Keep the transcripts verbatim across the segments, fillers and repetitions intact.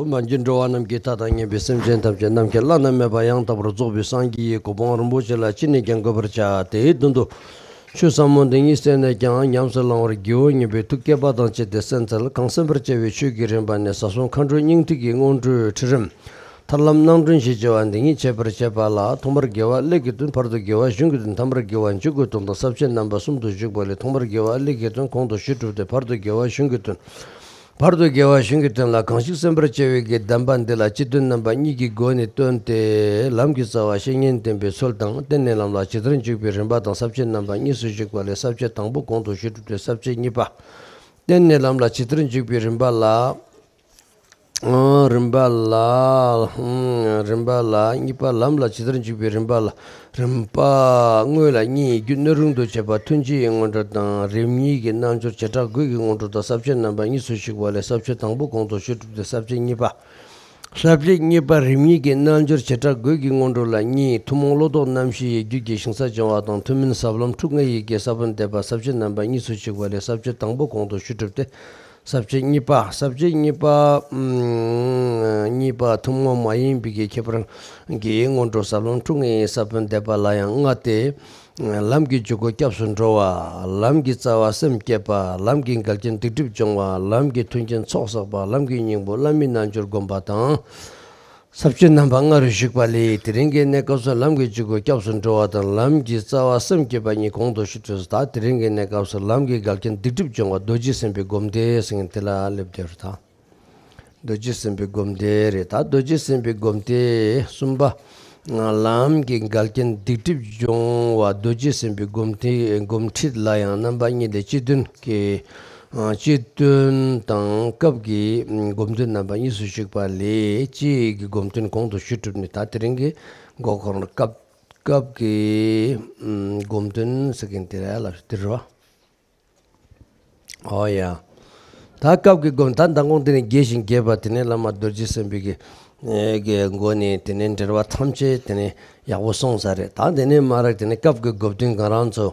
མ་གྱུར་འགྲོ་བ་རྣམས་ཀྱི་མཐའ་དང་མཉམ་པའི་སེམས་ཅན་ཐམས་ཅད་ནམ་མཁའི་བླ་ན་མེད་པ་ཡང་དག་པར་རྫོགས་པའི་སངས་རྒྱས་ཀྱི་གོ་འཕང་རིན་པོ་ཆེ་ལ་ཅི་ནས་ཀྱང་འགོད་པར་བྱ། དེའི་དོན་དུ་ཆོས་ཟབ་མོ་འདི་ཉིད་གསན་ནས་ཀྱང་ཉམས་སུ་བླང་བར་བགྱིའོ་སྙམ་པའི་ཐུགས་བསྐྱེད་པ་དང་བཅས་ཏེ་གསན་འཚལ། གང་གསན་པར་བྱ་བའི་ཆོས་ཀྱི་རིམ་པ་ནི་ཟབ་གསང་མཁའ་འགྲོའི་སྙིང་ཐིག་གི་སྔོན་འགྲོའི་ཁྲིད་རིམ། ཐར་ལམ་སྣང་སྒྲོན་ཞེས་བྱ་བ་འདི་ཉིད་འཆད་པར་བྱེད་པ་ལ། ཐོག་མར་དགེ་བ་ཀླད་ཀྱི་དོན། བར་དུ་དགེ་བ་གཞུང་གི་དོན། ཐ་མར་དགེ་བ་འཇུག་པའི་དོན་དང་ས་བཅད་རྣམ་པ་གསུམ་དུ་བཞུགས་པ་ལས། ཐོག་མར་དགེ་བ་ཀླད་ཀྱི་དོན་གོང་དུ་ཞུས་གྲུབ་སྟེ། བར་དུ་དགེ་བ་གཞུང་གི་དོན། བར་དུ་དགེ་བ་གཞུང་གི་དོན་ལ་གང་ཞིག་གསན་པར་བྱ་བའི་གི་བདེན་པ་འདི་ལ་སྤྱི་དོན་རྣམ་པ་གཉིས་ཀྱི་སྒོ་ནས་སྟོན་ཏེ། ལམ་གྱི་རྩ་བ་བཤེས་གཉེན་བསྟེན་པའི་ཚུལ་དང་། བསྟེན་ནས་ལམ་ལ་ཇི་ལྟར་འཇུག་པའི་རིམ་པ་དང་ས་བཅད་རྣམ་པ་གཉིས་སུ་བཞུགས་པ་ལས། ས་བཅད་དང་པོ་གོང་དུ་ཞུས་གྲུབ་སྟེ། ས་བཅད་གཉིས་པ། བསྟེན་ནས་ལམ་ལ་ཇི་ལྟར་འཇུག་པའི་རིམ་པ་ལ། ཨང་། རིམ་པ་ལ། ཨང་། རིམ་པ་ལ། གཉིས་པ། ལམ་ལ་ཇི་ལྟར་འཇུག་པའི་རིམ་པ་ལ། རིམ་པ། དངོས་ལ་གཉིས། རྒྱུ་སྣོད་རུང་དུ་བྱེད་པ་མཐུན་སྤྱོད་ཀྱི་སྔོན་འགྲོ་དང་། རིམ་གཉིས་ཀྱི་རྣལ་འབྱོར་བྱེ་བྲག་དགུ་གི་སྔོན་འགྲོ་དང་། ས་བཅད་རྣམ་པ་གཉིས་སུ་ཞུགས་པ་ལས། ས་བཅད་དང་པོ་གོང་དུ་ཞུས་གྲུབ་སྟེ། ས་བཅད་གཉིས་པ། ས་བཅད་གཉིས་པ། རིམ་གཉིས་ཀྱི་རྣལ་འབྱོར་བྱེ་བྲག་དགུ་གི་སྔོན་འགྲོ་ལ་གཉིས། ཐུན་མོང་བློ་ལྡོག་རྣམ་བཞི་ཡི་རྒྱུད་ཀྱི་ཞིང་ས་སྦྱོང་བ་དང་། ཐུན་མིན་ཟབ་ལམ་ཁྲོ་གཉེར་ཡི་གེ་ས་བོན་འདེབས་པ། ས་བཅད་རྣམ་པ་གཉིས་སུ་ཞུགས་པ་ལས། ས་བཅད་དང་པོ་གོང་དུ་ཞུས་གྲུབ་སྟེ། ས་བཅད་གཉིས་པ། ས་བཅད་གཉིས་པ། ཨམ། གཉིས་པ། ཐུན་མོང་མ་ཡིན་པའི་གི་ཁྱད་པར་གྱི་སྔོན་འགྲོ་ཟབ་ལམ་ཁྲོ་གཉེར་ས་བོན་འདེབས་པ་ལ་ཡང་ལྔ་སྟེ། ལམ་གྱི་འཇུག་སྒོ་སྐྱབས་སུ་འགྲོ་བ། ལམ་གྱི་རྩ་བ་སེམས་བསྐྱེད་པ། ལམ་གྱི་འགལ་རྐྱེན་སྡིག་སྒྲིབ་སྦྱོང་བ། ལམ་གྱི་མཐུན་རྐྱེན་ཚོགས་བསགས་པ། ལམ་གྱི་སྙིང་པོ་བླ་མའི་རྣལ་འབྱོར་བསྒོམ་པ་དང་། ས་བཅད་རྣམ་པ་ལྔ་རུ་ཞུགས་པ་ལས། དེ་རིང་གི་གནས་སྐབས་སུ་ལམ་གྱི་འཇུག་སྒོ་སྐྱབས་སུ་འགྲོ་བ་དང་། ལམ་གྱི་རྩ་བ་སེམས་བསྐྱེད་པ་གཉིས་གོང་དུ་ཞུས་ཏེ། ད་དེ་རིང་གི་གནས་སྐབས་སུ་ལམ་གྱི་འགལ་རྐྱེན་སྡིག་སྒྲིབ་སྦྱོང་བ་རྡོ་རྗེ་སེམས་དཔའི་སྒོམ་བཟླས་ཟེར་མཁན་དེ་ལ་སླེབས་བསྡད་རེད་ད། རྡོ་རྗེ་སེམས་དཔའི་སྒོམ་བཟླས་རེད་ད། རྡོ་རྗེ་སེམས་དཔའི་སྒོམ་བཟླས་གསུམ་པ། ལམ་གྱི་འགལ་རྐྱེན་སྡིག་སྒྲིབ་སྦྱོང་བ་རྡོ་རྗེ་སེམས་དཔའི་སྒོམ་བཟླས། སྒོམ་ཁྲིད་ལ་ཡང་རྣམ་པ་གཉིས་ཏེ། སྤྱི་དོན་གྱི། ཨ། སྤྱི་དོན་དང་སྐབས་ཀྱི་སྒོམ་དོན་རྣམ་པ་གཉིས་སུ་ཞུགས་པ་ལས། སྤྱི་ཡི་གི་སྒོམ་དོན་གོང་དུ་ཞུས་གྲུབ་ནས། ད་དེ་རིང་གི་མགོ་འཁོར་སྐབས། སྐབས་ཀྱི་སྒོམ་དོན་ཟེར་མཁན་དེ་རེད་ལ། དེ་རེད་བ། ཨོ་ཡ། ད་སྐབས་ཀྱི་སྒོམ། ད་མདང་དགོང་དེ་ནས་རྒྱས་ཤིང་རྒྱས་པ་དེ་ནས་བླ་མ་རྡོ་རྗེ་སེམས་དཔའི་གི་གི་སྒོ་ནས་དེ་ནས་འགྲེལ་པ་ཐམས་ཅད་དེ་ནས་ཡག་པོ་གསུངས་ཚར་རེད། ད་དེ་ནས་མར་དེ་ནས་སྐབས་ཀྱི་སྒོམ་དོན་ང་རང་ཚོ་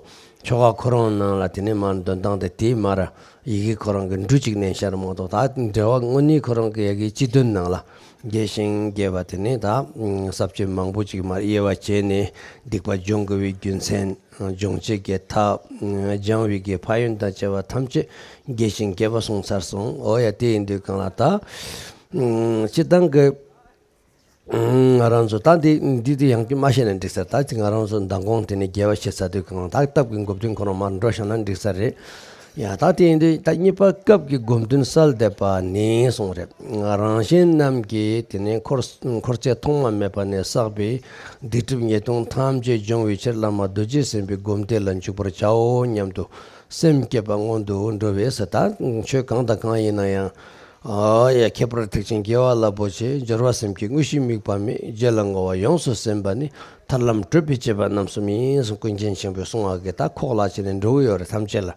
ཆོ་ག་ཁོ་རང་ནང་ལ་དེ་ནས་མར་འདོན་སྟངས་དེ། དེའི་མར་ཡི་གེ་ཁོ་རང་གི་འབྲུ་གཅིག་བསྣན་ཤར་མ་གཏོགས། ད་འགྲེལ་པ་དངོས་གནས་ཁོ་རང་གི་ཡ་གི་སྤྱི་དོན་ནང་ལ་རྒྱས་ཤིང་རྒྱས་པ་དེ་ནས། ད་ས་བཅད་མང་པོ་ཅིག་མར་དབྱེ་བ་བྱས་ནས། སྡིག་པ་སྦྱོང་དགོས་པའི་རྒྱུ་མཚན། སྦྱོང་བྱེད་ཀྱི་ཐབས། སྦྱང་བའི་གི་ཕན་ཡོན་དང་བཅས་པ་ཐམས་ཅད་རྒྱས་ཤིང་རྒྱས་པ་གསུངས་ཚར་སོང་། ཨོ་ཡ། དེ་ཡིན་དུས་གང་ལ་ད། སྤྱིར་བཏང་གི་ང་རང་ཚོ་ད་འདི་འདི་དེ་ཡང་བསྐྱར་མ་བཤད་ན་འགྲིག་ས་རེད། ད་ཅིག་ང་རང་ཚོ་མདང་དགོང་དེ་ནས་རྒྱས་པ་བཤད་ཚར་དུས་གང་ལ། ད་སྐབས་ཀྱི་སྒོམ་དོན་ཁོ་རང་མར་འགྲོ་བཞག་ན་འགྲིག་ས་རེད། ཡ། ད་དེ་ཡིན་དུས་ད་གཉིས་པ་སྐབས་ཀྱི་སྒོམ་དོན་གསལ་འདེབས་པ་ནི་གསུངས་རེད། རང་གཞན་རྣམས་ཀྱི་དེ་ནས་འཁོར་འཁོར་ཚེ་ཐོག་མ་མེད་པ་ནས་བསགས་པའི་སྡིག་སྒྲིབ་ཉེས་ལྟུང་ཐམས་ཅད་སྦྱོང་བའི་ཕྱིར་བླ་མ་རྡོ་རྗེ་སེམས་དཔའི་སྒོམ་བཟླས་ལ་འཇུག་པར་བྱའོ་སྙམ་དུ་སེམས་བསྐྱེད་པ་སྔོན་དུ་འགྲོ་བས་ཟེར། ད་ཆོས་གང་དང་གང་ཡིན་ན་ཡང་། ཨ་ཡ། ཁྱད་པར་ཐེག་ཆེན་དགེ་བ་རླབས་པོ་ཆེ། སྦྱོར་བ་སེམས་བསྐྱེད་དངོས་གཞི་དམིགས་པ་མེད། རྗེས་ལ་བསྔོ་བ་ཡོངས་སུ་ཟིན་པ་ནི། ཐར་ལམ་བགྲོད་པའི་བྱེད་པ་རྣམ་གསུམ་ཡིན་གསུངས། ཀུན་མཁྱེན་ཆེན་པོས་གསུངས་པ་གི་ད་ཁོག་ལ་བྱས་ནས་འགྲོ་གི་ཡོད་རེད་ཐམས་ཅད་ལ།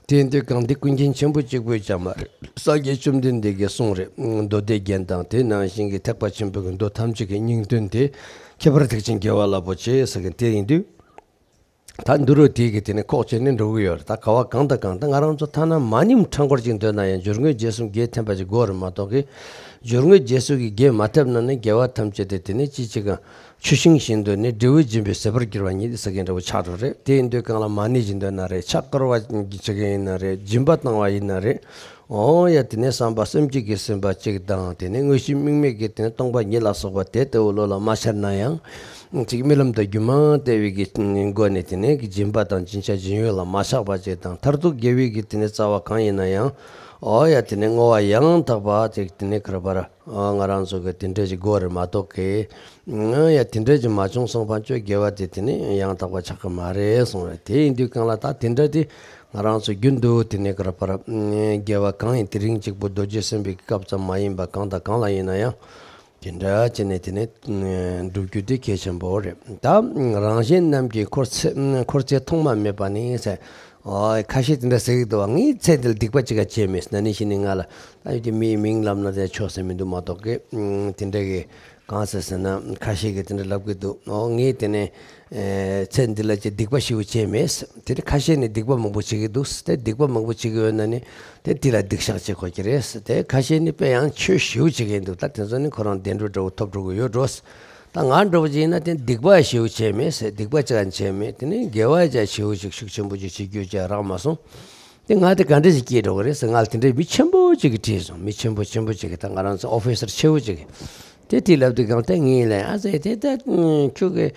དེ་ཡིན་དུས་གང་འདི་ཀུན་མཁྱེན་ཆེན་པོ་གཅིག་པུས་ཀྱང་མ་རེད། སངས་རྒྱས་བཅོམ་ལྡན་འདས་ཀྱིས་གསུངས་རེད། མདོ་སྡེ་རྒྱན་དང་དེ་ནང་བཞིན་གྱི་ཐེག་པ་ཆེན་པོའི་གི་མདོ་ཐམས་ཅད་ཀྱི་སྙིང་དོན་དེ། ཁྱད་པར་ཐེག་ཆེན་དགེ་བ་རླབས་པོ་ཆེ་ཟེར་མཁན་དེ་ཡིན་དུས། ད་འདི་རུ་དེའི་གི་དེ་ནས་ཁོག་བྱས་ནས་འགྲོ་གི་ཡོད་རེད། ད་ག་བ་གང་དང་གང་། ད་ང་རང་ཚོ་ཐ་ན་མ་ཎི་ཕྲེང་སྐོར་ཅིག་འདོན་ན་ཡང་སྦྱོར་དངོས་རྗེས་གསུམ་གྱིས་འཐེན་པ་ཅིག་དགོས་རེད་མ་གཏོགས་གི། སྦྱོར་དངོས་རྗེས་གསུམ་གྱིས་འཐེན་མ་ཐེབས་ན་ནི་དགེ་བ་ཐམས་ཅད་དེ་དེ་ནས་ཅི་ཅིག་གང་ཆུ་ཤིང་བཞིན་དུ་ནི་འབྲས་བུ་འབྱིན་པའི་ཟད་པར་གྱུར་པ་ཉིད་ཟེར་མཁན་འདྲ་བོ་ཆགས་འགྲོ་རེད། དེ་ཡིན་དུས་གང་ལ་མ་ཎི་ཅིག་འདོན་ན་རེད། ཕྱག་བསྐོར་བ་ཅིག་བྱེད་མཁན་ཡིན་ན་རེད། སྦྱིན་པ་བཏང་བ་ཡིན་ན་རེད། ཨོ་ཡ། དེ་ནས་བསམ་པ་སེམས་བསྐྱེད་ཀྱིས་ཟིན་པ་གཅིག་དང་། དེ་ནས་དངོས་གཞི་དམིགས་མེད་ཀྱི་དེ་ནས་སྟོང་པ་ཉིད་ལ་སོགས་པ་དེ་ལྟ་བུ་བློ་ལ་མ་འཆར་ན་ཡང་། གཅིག་རྨི་ལམ་དང་སྒྱུ་མ་ལྟ་བུའི་གི་སྒོ་ནས་དེ་ནས་སྦྱིན་པ་དང་སྦྱིན་བྱ་སྦྱིན་ཡུལ་ལ་མ་ཆགས་པ་ཅིག་དང་། མཐར་ཐུག་དགེ་བའི་གི་དེ་ནས་རྩ་བ་གང་ཡིན་ན་ཡང་། ཨོ་ཡ། དེ་ནས་བསྔོ་བ་ཡང་དག་པ་ཅིག་དེ་ནས་ག་རེ་ཟེར། ཨ། ང་རང་ཚོ་གི་དེ་འདྲ་ཅིག་དགོས་རེད་མ་གཏོགས་གི། ཨ་ཡ། དེ་འདྲ་ཅིག་མ་བྱུང་སོང་ཙང་ཁྱོད་དགེ་བ་དེ་དེ་ནས་ཡང་དག་པ་ཆགས་ཀྱི་མ་རེད་གསུངས་རེད། དེ་ཡིན་དུས་གང་ལ་ད་དེ་འདྲ་དེ་ང་རང་ཚོ་རྒྱུན་དུ་དེ་ནས་ག་རེ་ཟེར། དགེ་བ་གང་ཡིན། དེ་རིང་གཅིག་པུ་རྡོ་རྗེ་སེམས་དཔའི་སྐབས་ཙམ་མ་ཡིན་པ་གང་དང་གང་ལ་ཡིན་ན་ཡང་དེ་འདྲ་བྱས་ནས་དེ་ནས་སྒྲུབ་རྒྱུ་དེ་གལ་ཆེན་པོ་རེད། ད་རང་གཞན་རྣམས་ཀྱི་འཁོར་ཚེ་འཁོར་ཚེ་ཐོག་མ་མེད་པ་ནས་ཟེར། ཨོ། ཁ་ཤས་དེ་འདྲ་ཟེར་གྱི་འདུག་བ། ངའི་ཚེ་འདི་ལ་སྡིག་པ་ཅི་ག་བྱས་མེད། ན་ནིང་ཕྱི་ནིང་ང་ལ་ད་ཡོད་དེ་མིའི་མིང་ལབ་ན་དེ་ཆོག་ཟེར་མི་འདུག་མ་གཏོགས་གི། དེ་འདྲ་གི་ གང་ཟེར་ཟེར་ན་ཁ་ཤས་ཀྱིས་དེ་འདྲ་ལབ་ཀྱི་འདུག་ཨོ་ངས་དེ་ནས་ཨེ་ཚེ་འདི་ལ་ཅིག་སྡིག་པ་ཞེ་པོ་བྱས་མེད། དེ་ནས་ཁ་ཤས་ནས་སྡིག་པ་མང་པོ་བྱེད་ཀྱི་འདུག་དེ་སྡིག་པ་མང་པོ་བྱེད་ཀྱི་ཡོད་ན་ནི་དེ་དེ་ལ་སྡིག་བཤགས་བྱེད་དགོས་ཀྱི་རེད། དེ་ཁ་ཤས་ནི་དཔེ་ཡང་ཆོས་ཞེ་པོ་བྱེད་མཁན་འདུག་ད་དེ་ཚོ་ནི་ཁོ་རང་བདེ་འགྲོ་འདྲ་བོ་ཐོབ་འགྲོ་གི་ཡོད་འགྲོ། ད་ང་འདྲ་བོ་ཅིག་ཡིན་ན་དེ་སྡིག་པ་ཞེ་པོ་བྱས་མེད་ཟེར། སྡིག་པ་ཅི་ཡང་བྱས་མེད། དེ་ནས་དགེ་བ་ཅིག་ཞེ་པོ་ཅིག་ཤུགས་ཆེན་པོ་ཅིག་བྱེད་རྒྱུ་ཅིག་རག་མ་སོང་། དེ་ང་དེ་ག་འདྲ་ཞིག་སྐྱེས་འགྲོ་གི་རེད་ཟེར། ང་ལ་དེ་འདྲའི་མི་ཆེན་པོ་ཅིག་གིས་དྲིས་སོང་། མི་ཆེན་པོ་ཆེན་པོ་ཅིག་གིས། ད་ང་རང་ཚོ་ཨོ་ཕི་སར་ཆེ་བོ་ཅིག་གིས་དེ་དྲིས་ལབ་དུས་གང་ལྟར་ངས་ལན་ཨ་ཟེར། དེ་ད་ཁྱོད་ཀྱི་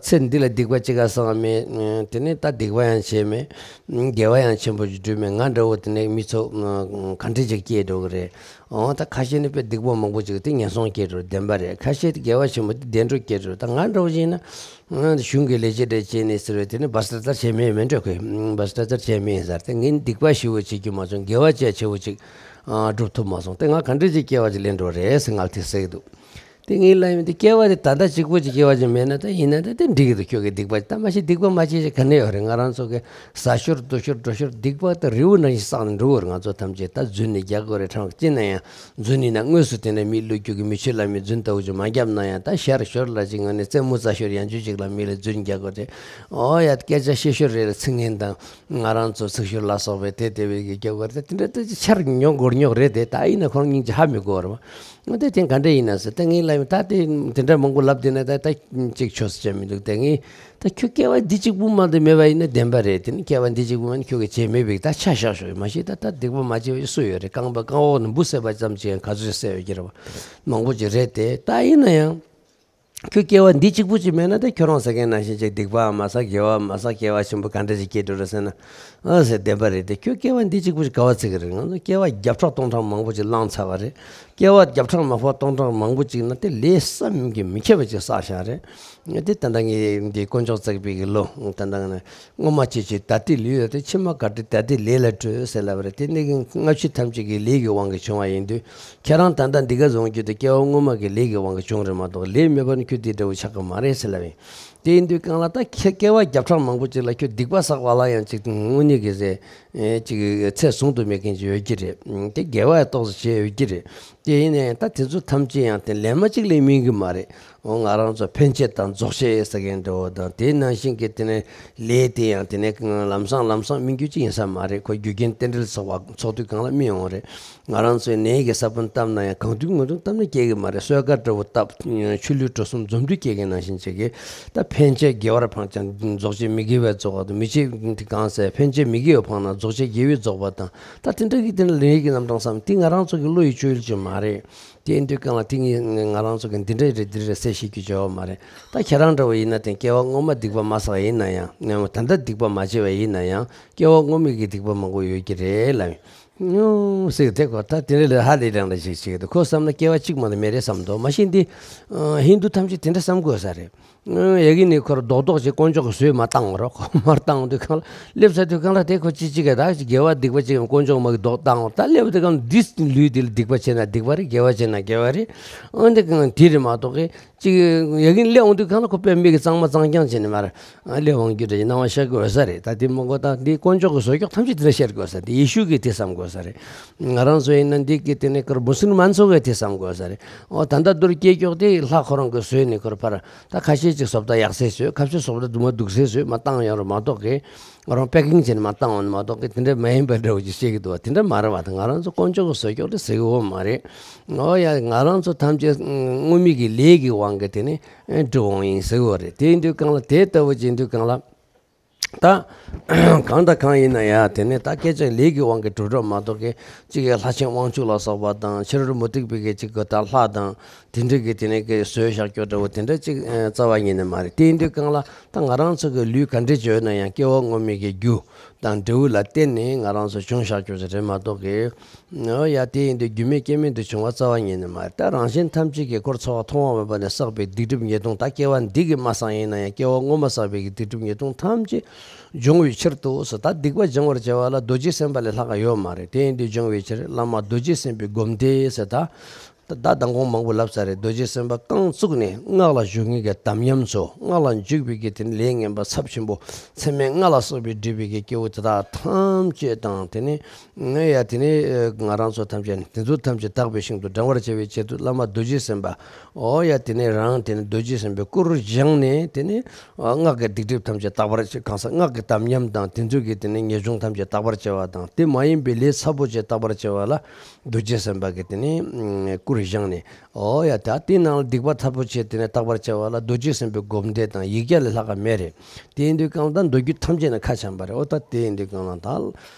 ཚེ་འདི་ལ་སྡིག་པ་ཅི་ག་བསགས་མེད། དེ་ནས་ད་སྡིག་པ་ཡང་བྱས་མེད། དགེ་བ་ཡང་ཆེན་པོ་ཅིག་བསྒྲུབས་མེད། ང་འདྲ་བོ་དེ་ནས་མི་ཚོ་ག་འདྲ་ཅིག་སྐྱེས་འགྲོ་གི་རེད། འོ་ད་ཁ་ཤས་ནི་དཔེ་སྡིག་པ་མང་པོ་ཅིག་དེ་ངན་སོང་སྐྱེས་འགྲོ་བདེན་པ་རེད། ཁ་ཤས་དེ་དགེ་བ་ཆེན་པོ་དེ་བདེ་འགྲོ་སྐྱེས་འགྲོ། ད་ང་འདྲ་བོ་ཡིན་ན་གཞུང་གི་ལས་བྱེད་འདྲ་བྱས་ནས་ཟེར་བས། དེ་ནི་བྷ་སྟྲ་ཙར་བྱས་མེད་མིན་འགྲོ་གི། བྷ་སྟྲ་ཙར་བྱས་མེད་ཟེར། དེ་ངས་སྡིག་པ་ཞེ་པོ་བྱེད་རྒྱུ་མ་བྱུང་། དགེ་བ་བྱས་ཆེ་བོ་ཅིག་སྒྲུབ་ཐུབ་མ་སོང་། དེ་ང་ག་འདྲ་ཅིག་སྐྱེ་བ་ཅིག་ལེན་འགྲོ་རེད་ཟེར་ང་ལ་དེ་ཟེར་གི་འདུག་དེ་ངས་ལབ་ཡིན། དེ་སྐྱེ་བ་དེ་ད་ལྟ་གཅིག་པོ་ཅིག་སྐྱེ་བ་ཅིག་མེད་ན་ད་ཡིན་ན་ད་དེ་འགྲིག་གི་འདུག་ཁྱོད་ཀྱི་སྡིག་པ་ད་མ་གཞི་སྡིག་པ་མ་བྱས་ཅིག་ག་ནས་ཡོད་རེད། ང་རང་ཚོ་གི་ཟ་ཞོར་འདུག་ཞོར་འགྲོ་ཞོར་སྡིག་པ་ད་རི་བོ་ནང་བཞིན་བསགས་ནས་འགྲོ་གི་རེད། ང་ཚོ་ཐམས་ཅད་ད་རྫུན་ནི་རྒྱག་དགོས་རེད། ཁྲང་ཅི་ན་ཡང་རྫུན་ཡིན་ན་དངོས་སུ་དེ་ནས་མི་བསླུ་རྒྱུ་གི་མི་ཆོས་བླ་མའི་རྫུན་ལྟ་བུ་ཅིག་མ་བརྒྱབ་ན་ཡང་ད་ཤར་ཞོར་ལ་ཅིག་ང་ནི་རྩེད་མོ་རྩེ་ཞོར་ཡང་ཅུ་ཅིག་ལ་མི་ལ་རྫུན་རྒྱག་དགོས་རེད། ཨོ་ཡ་སྐད་ཆ་བཤད་ཞོར་རེ་ལ་ཚིག་ངན་དང་ང་རང་ཚོ་ཚིག་ཤོར་ལ་སོགས་པའི་དེ་དེ་བས་ཀྱི་རྒྱབ་ཀར་དེ་དེ་འདྲ་དེ་ཆར་ཉོག་སྒོར་ཉོག་རེད་དེ། ད་ཡིན་ན་ཁོང་སྙིང་རྗེ་ཧ་མི་གོ་བར་བ་དེ་དེ་ག་འདྲ་ཡིན་ན་ཟེར། ད་ངས་ལབ་ཡིན། ད་དེ་དེ་འདྲ་མང་པོ་ལབ་དེ་ན་ད་ད་ཅིག་ཆོས་སུ་བྱས་མི་འདུག་དེ་ངས་ད་ཁྱོད་སྐྱེ་བ་འདི་གཅིག་པུ་མ་གཏོགས་མེད་པ་ཡིན་ན་བདེན་པ་རེད། དེ་ནི་སྐྱེ་བ་འདི་གཅིག་པུ་མ་ནི་ཁྱོད་ཀྱི་བྱས་མེད་པའི་ད་ཆ་བཞག་ཞོག་མ་གཞི་ད་ད་སྡིག་པ་མ་བྱས་པ་སུ་ཡོད་རེད། རྐང་པ་རྐང་འོག་ནས་འབུ་བསད་པ་ཙམ་ཅིག་ཡང་ག་ཚོད་བསད་ཡོད་ཀྱི་རེད་བ། མང་པོ་ཅིག་རེད་དེ། ད་ཡིན་ན་ཡང་། ཁྱོད་སྐྱེ་བ་འདི་གཅིག་པུ་ཅིག་མེད་ན་ད་ཁྱོད་རང་ཟེར་མཁན་ནང་བཞིན་ཅིག་སྡིག་པ་མ་བསགས། དགེ་བ་མ་བསགས། སྐྱེ་བ་ཆེན་པོ་ག་འདྲ་ཅིག་སྐྱེས་འགྲོ་རེད་ཟེར་ན། ཨ་ཟེར། བདེན་པ་རེད་དེ། ཁྱོད་སྐྱེ་བ་འདི་གཅིག་པུ་ཅིག་ག་བ་ཚིག་གི་རེད། ང་ཚོ་སྐྱེ་བ་བརྒྱ་ཕྲག་སྟོང་ཕྲག་མང་པོ་ཅིག་བླངས་ཚར་བ་རེད། སྐྱེ་བ་བརྒྱ་ཕྲག་མ་ཕོ་སྟོང་ཕྲག་མང་པོ་ཅིག་ན་དེ་ལས་བསམ་གྱིས་མི་ཁྱབ་པ་ཅིག་བསགས་བཞག་རེད། དེ་ད་ལྟ་ངས་འདི་དཀོན་མཆོག་བརྩེགས་པའི་གི་ལོ་ད་ལྟ་ང་ནས། སྔོན་མ་བྱས་བྱས་ད་ལྟའི་ལུས་ཡོད་དེ། ཕྱི་མ་ག་དུས་ད་ལྟའི་ལས་ལ་སྤྲོད་ཟེར་ལབ་པ་རེད། དེ་ནི་སྔ་ཕྱི་ཐམས་ཅད་ཀྱི་ལས་ཀྱི་དབང་གིས་བྱུང་བ་ཡིན་དུས། ཁྱེད་རང་ད་ལྟ་འདི་ག་བཟུང་རྒྱུ་དེ་སྐྱེ་བ་སྔོན་མ་གི་ལས་ཀྱི་དབང་གིས་བྱུང་རེད་མ་གཏོགས་ལས་མེད་པ་ནི་ཁྱོད་དེ་འདྲ་བོ་ཆགས་ཀྱི་མ་རེད་ཟེར་ལབ་ཡིན། དེ་ཡིན་དུས་གང་ལ་ད་ཁྱེད་སྐྱེ་བ་བརྒྱ་ཕྲག་མང་པོ་ཅིག་ལ་ཁྱོད་སྡིག་པ་བསགས་པ་ལ་ཡང་ཅིག་དངོས་གནས་ཀྱི་ཟེར་ཅིག་ཚད་བཟུང་དུ་མེད་མཁན་ཅིག་ཡོད་ཀྱི་རེད། དེ་དགེ་བ་ཏོག་ཙམ་བྱས་ཡོད་ཀྱི་རེད། དེ་ཡིན་ནའི་ད་དེ་ཚོ་ཐམས་ཅད་ཡང་དེ་ལན་མ་གཅིག་ལས་སྨིན་གྱི་མ་རེད། འོ་ང་རང་ཚོ་ཕན་ཆད་དང་རྫོགས་ཆད་ཟེར་མཁན་འདྲ་བོ་དང་། དེ་ནང་བཞིན་གྱི་དེ་ནས་ལས་དེ་ཡང་དེ་ནས་ལམ་སང་ལམ་སང་སྨིན་རྒྱུ་ཅིག་ཡིན་ས་མ་རེད། ཁོ་རྒྱུ་རྐྱེན་རྟེན་འབྲེལ་ཚོགས་པ་ཚོགས་དུས་གང་ལ་སྨིན་འོང་རེད། ང་རང་ཚོའི་ནད་ཀྱི་ས་བོན་བཏབ་ན་ཡང་གང་དུས་ང་དུས་བཏབ་ན་སྐྱེ་གི་མ་རེད། གསོད་སྐལ་འདྲ་བོ་བཏབ། ཆུ་ལུད་དྲོད་གསུམ་འཛོམས་དུས་སྐྱེ་གི་ནང་བཞིན་བྱེད་ཀྱི། ད་ཕན་ཆད་དགེ་བར་འཕངས་ཀྱང་རྫོགས་ཆད་མི་དགེ་བས་རྫོགས་པ་དང་། མི་ཆད་དེ་གང་ཟེར། ཕན་ཆད་མི་དགེ་བས་འཕངས་ན་རྫོགས་ཆད་དགེ་བས་རྫོགས་པ་དང་། ད་དེ་འདྲ་གི་དེ་ནས་ལས་ཀྱི་རྣམ་གྲངས་སམ་དེ་ང་རང་ཚོ་གི་བློ་ཡི་སྤྱོད་ཡུལ་ཅིག་མ་རེད། དེ་ཡིན་དུས་གང་ལ་དེ་ངས་ང་རང་ཚོ་གི་འདི་འདྲ་རེད་འདི་རེད་ཟེར་ཤེས་རྒྱུ་བྱ་བ་མ་རེད། ད་ཁྱེད་རང་འདྲ་བོ་ཡིན་ན་དེ་སྐྱེ་བ་སྔོན་མ་སྡིག་པ་མ་བསགས་ཡིན་ན་ཡང་། ད་ལྟ་སྡིག་པ་མ་བྱས་པ་ཡིན་ན་ཡང་སྐྱེ་བ་སྔོན་མའི་གི་སྡིག་པ་མང་པོ་ཡོད་ཀྱི་རེད་ལབ་ཡིན། ཟེར་དེ་ཁོ་ད་དེ་འདྲ་ལས་ཧ་ལས་རང་ལ་ཞིག་ཞིག་འདུག་ཁོ་བསམ་ན་སྐྱེ་བ་གཅིག་མ་གཏོགས་མེད་རེད་བསམ་འདུག་མ་གཞི་འདི་ཧིན་དུ་ཐམས་ཅད་དེ་འདྲ་བསམ་དགོས་ས་རེད། ཡ་གི་ནི་ཁོར་རྡོག་རྡོག་ཅིག་དཀོན་མཆོག་གི་ཟོས་མ་བཏང་བ་རོགས། ཁོ་མར་བཏང་དུས་གང་ལ་སླེབས་ས་དུས་གང་ལ་དེ་ཁོ་ཅི་ཅི་ག་ད་ཅིག་དགེ་བ་སྡིག་པ་ཅིག་དཀོན་མཆོག་མ་གི་རྡོག་བཏང་བ། ད་སླེབས་དུས་གང་འདི་ལུས་འདི་ལ་སྡིག་པ་བྱས་ན་སྡིག་པ་རེད། དགེ་བ་བྱས་ན་དགེ་བ་རེད། ཨ་འདི་གང་དེ་རེད་མ་གཏོགས་གི་ཅིག་ཡ་གི་སླེབས་འོང་དུས་གང་ལ་ཁོ་དཔེ་མི་གི་གཙང་མ་གཙང་རྐྱང་བྱས་ནས་མར་སླེབས་འོང་རྒྱུ་འདྲ་ཡི་སྣང་བ་ཤར་དགོས་ས་རེད། ད་དེ་མ་གོ་ད་འདི་དཀོན་མཆོག་གི་བཟོ་ཀྱོག་ཐམས་ཅད་དེ་འདྲ་ཤར་དགོས་ས། དེ་ཡེ་ཤུ་གི་དེ་བསམ་དགོས་ས་རེད། ང་རང་ཚོ་ཡིན་ན་འདི་གི་དེ་ནས་ཁོར་མུ་སུལ་མན་ཚོ་གི་དེ་བསམ་དགོས་ས་རེད། ཨོ་ད་ལྟ་འདུར་སྐྱེས་ཀྱོག་དེ་ལྷ་ཁོ་རང་གི་བཟོས་ནས་ཁོར་ཕར། ད་ཁ་ཤས་ཅིག་བཟོ་ལྟ་ཡག་ས་བཟོས། ཁ་ཤས་བཟོ་ལྟ་དུ་མ་སྡུག་ས་བཟོས་མ་བཏང་ཡོང་རུང་མ་གཏོགས་གི། ང་རང་པེ་ཀིང་བྱས་ནས་མ་བཏང་བ་ནི་མ་གཏོགས་གི་དེ་འདྲ་མ་ཡིན་པ་འདྲ་བོ་ཅིག་བཤད་ཀྱི་འདུག་བ། དེ་འདྲ་མ་རེད་བ། ད་ང་རང་ཚོ་དཀོན་མཆོག་གི་བཟོ་ཀྱོག་དེ་ཟེར་གི་འོ་མ་རེད། ཨོ་ཡ་ང་རང་ཚོ་ཐམས་ཅད་སྔོན་མའི་གི་ལས་ཀྱི་དབང་གིས་དེ་ནི་འགྲུབ་འོང་ཡིན་ཟེར་གི་འོ་རེད། དེ་ཡིན་དུས་གང་ལ་དེ་ལྟ་བུ་ཅིག་ཡིན་དུས་གང་ལ། ད་གང་དང་གང་ཡིན་ན་ཡང་དེ་ནི་ད་སྐད་ཆ་ལས་ཀྱི་དབང་གིས་གྲུབ་འགྲོ་མ་གཏོགས་ཀྱི་གཅིག་གི་ལྷ་ཆེན་དབང་ཕྱུག་ལ་སོགས་པ་དང་ཕྱི་རོལ་མུ་སྟེགས་པའི་གི་གཅིག་གི་ད་ལྷ་དང་དེ་འདྲ་གི་དེ་ནི་གི་བཟོས་བཞག་ཀྱོག་འདྲ་བོ་དེ་འདྲ་གཅིག་རྩ་བ་ཉིད་ནས་མ་རེད། དེ་ཡིན་དུས་གང་ལ་ད་ང་རང་ཚོ་གི་ལུས་ག་འདྲ་བྱོས་ན་ཡང་སྐྱེ་བ་སྔོན་མའི་གི་རྒྱུ་དང་འབྲས་བུ་ལ་བརྟེན་ནས་ང་རང་ཚོ་བྱུང་བཞག་ཀྱོག་ཅིག་རེད་མ་གཏོགས་གི། ཨོ་ཡ་དེ་ཡིན་དུས་རྒྱུ་མེད་རྐྱེན་མེད་དུ་བྱུང་བ་རྩ་བ་ཉིད་ནས་མ་རེད། ད་རང་གཞན་ཐམས་ཅད་ཀྱིས་འཁོར་ཚོགས་པ་མཐོང་བ་མེད་པ་ནས་བསགས་པའི་སྡིག་སྒྲིབ་ཉེས་ལྟུང་། ད་སྐྱེ་བ་འདི་གི་མ་བསགས་ཡིན་ན་ཡང་སྐྱེ་བ་སྔོན་མ་བསགས་པའི་གི་སྡིག་སྒྲིབ་ཉེས་ལྟུང་ཐམས་ཅད་སྦྱོང་བའི་ཕྱིར་དུ་ཟེར། ད་སྡིག་པ་སྦྱང་བར་བྱ་བ་ལ་རྡོ་རྗེ་སེམས་དཔའ་ལས་ལྷག་ག་ཡོད་མ་རེད། དེ་ཡིན་དུས་སྦྱོང་བའི་ཕྱིར་བླ་མ་རྡོ་རྗེ་སེམས་དཔའི་སྒོམ་བཟླས་ཟེར། ད་ ད་ད་མདང་དགོང་མང་པོ་ལབ་ཚར་རེད། རྡོ་རྗེ་སེམས་དཔའ་རྐང་བཙུགས་ནས་སྔགས་ལ་ཞུགས་མཁན་གྱི་དམ་ཉམས་ཚོ། སྔགས་ལ་འཇུག་པའི་གི་དེ་ནི་ལས་ངན་པ་ཚབས་ཆེན་པོ། མཚམས་མེད་ལྔ་ལ་སོགས་པའི་སྒྲིབ་པའི་གི་སྐྱེ་བོ་དེ་དག་ཐམས་ཅད་དང་། དེ་ནི་ང་ཡ་དེ་ནི་ང་རང་ཚོ་ཐམས་ཅད་དེ་ཚོ་ཐམས་ཅད་དག་པའི་ཞིང་དུ་འབྲང་བར་བྱ་བའི་ཆེད་དུ། བླ་མ་རྡོ་རྗེ་སེམས་དཔའ། ཨོ་ཡ། དེ་ནས་རང་དེ་ནས་རྡོ་རྗེ་སེམས་དཔའི་སྐུར་བཞེངས་ནས། དེ་ནས་ཨ་སྔགས་ཀྱི་སྡིག་སྒྲིབ་ཐམས་ཅད་དག་པར་བྱེད། གང་ཟག་སྔགས་ཀྱི་དམ་ཉམས་དང་དེ་ཚོ་གི་དེ་ནས་ངེས་འབྱུང་ཐམས་ཅད་དག་པར་བྱ་བ་དང་། དེ་མ་ཡིན་པའི་ལས་ཚབས་པོ་ཆེ་དག་པར་བྱ་བ་ལ་རྡོ་རྗེ་སེམས་དཔའ་གི་དེ་ནས་སྐུར་བཞེངས་ནས། ཨོ་ཡ། ད་དེའི་ནང་ལ་སྡིག་པ་ཚབས་པོ་ཆེ་དེ་ནས་དག་པར་བྱ་བ་ལ་རྡོ་རྗེ་སེམས་དཔའི་སྒོམ་བཟླས་དང་ཡིག་བརྒྱ་ལས་ལྷག་ག་མེད་རེད། དེ་ཡིན་དུས་གང་ལྟར་མདོ་རྒྱུད་ཐམས་ཅད་ནས་ཁ་འཆམ་པ་རེད། ཨོ་ད་དེ་ཡིན་དུས་གང་ལ་ད།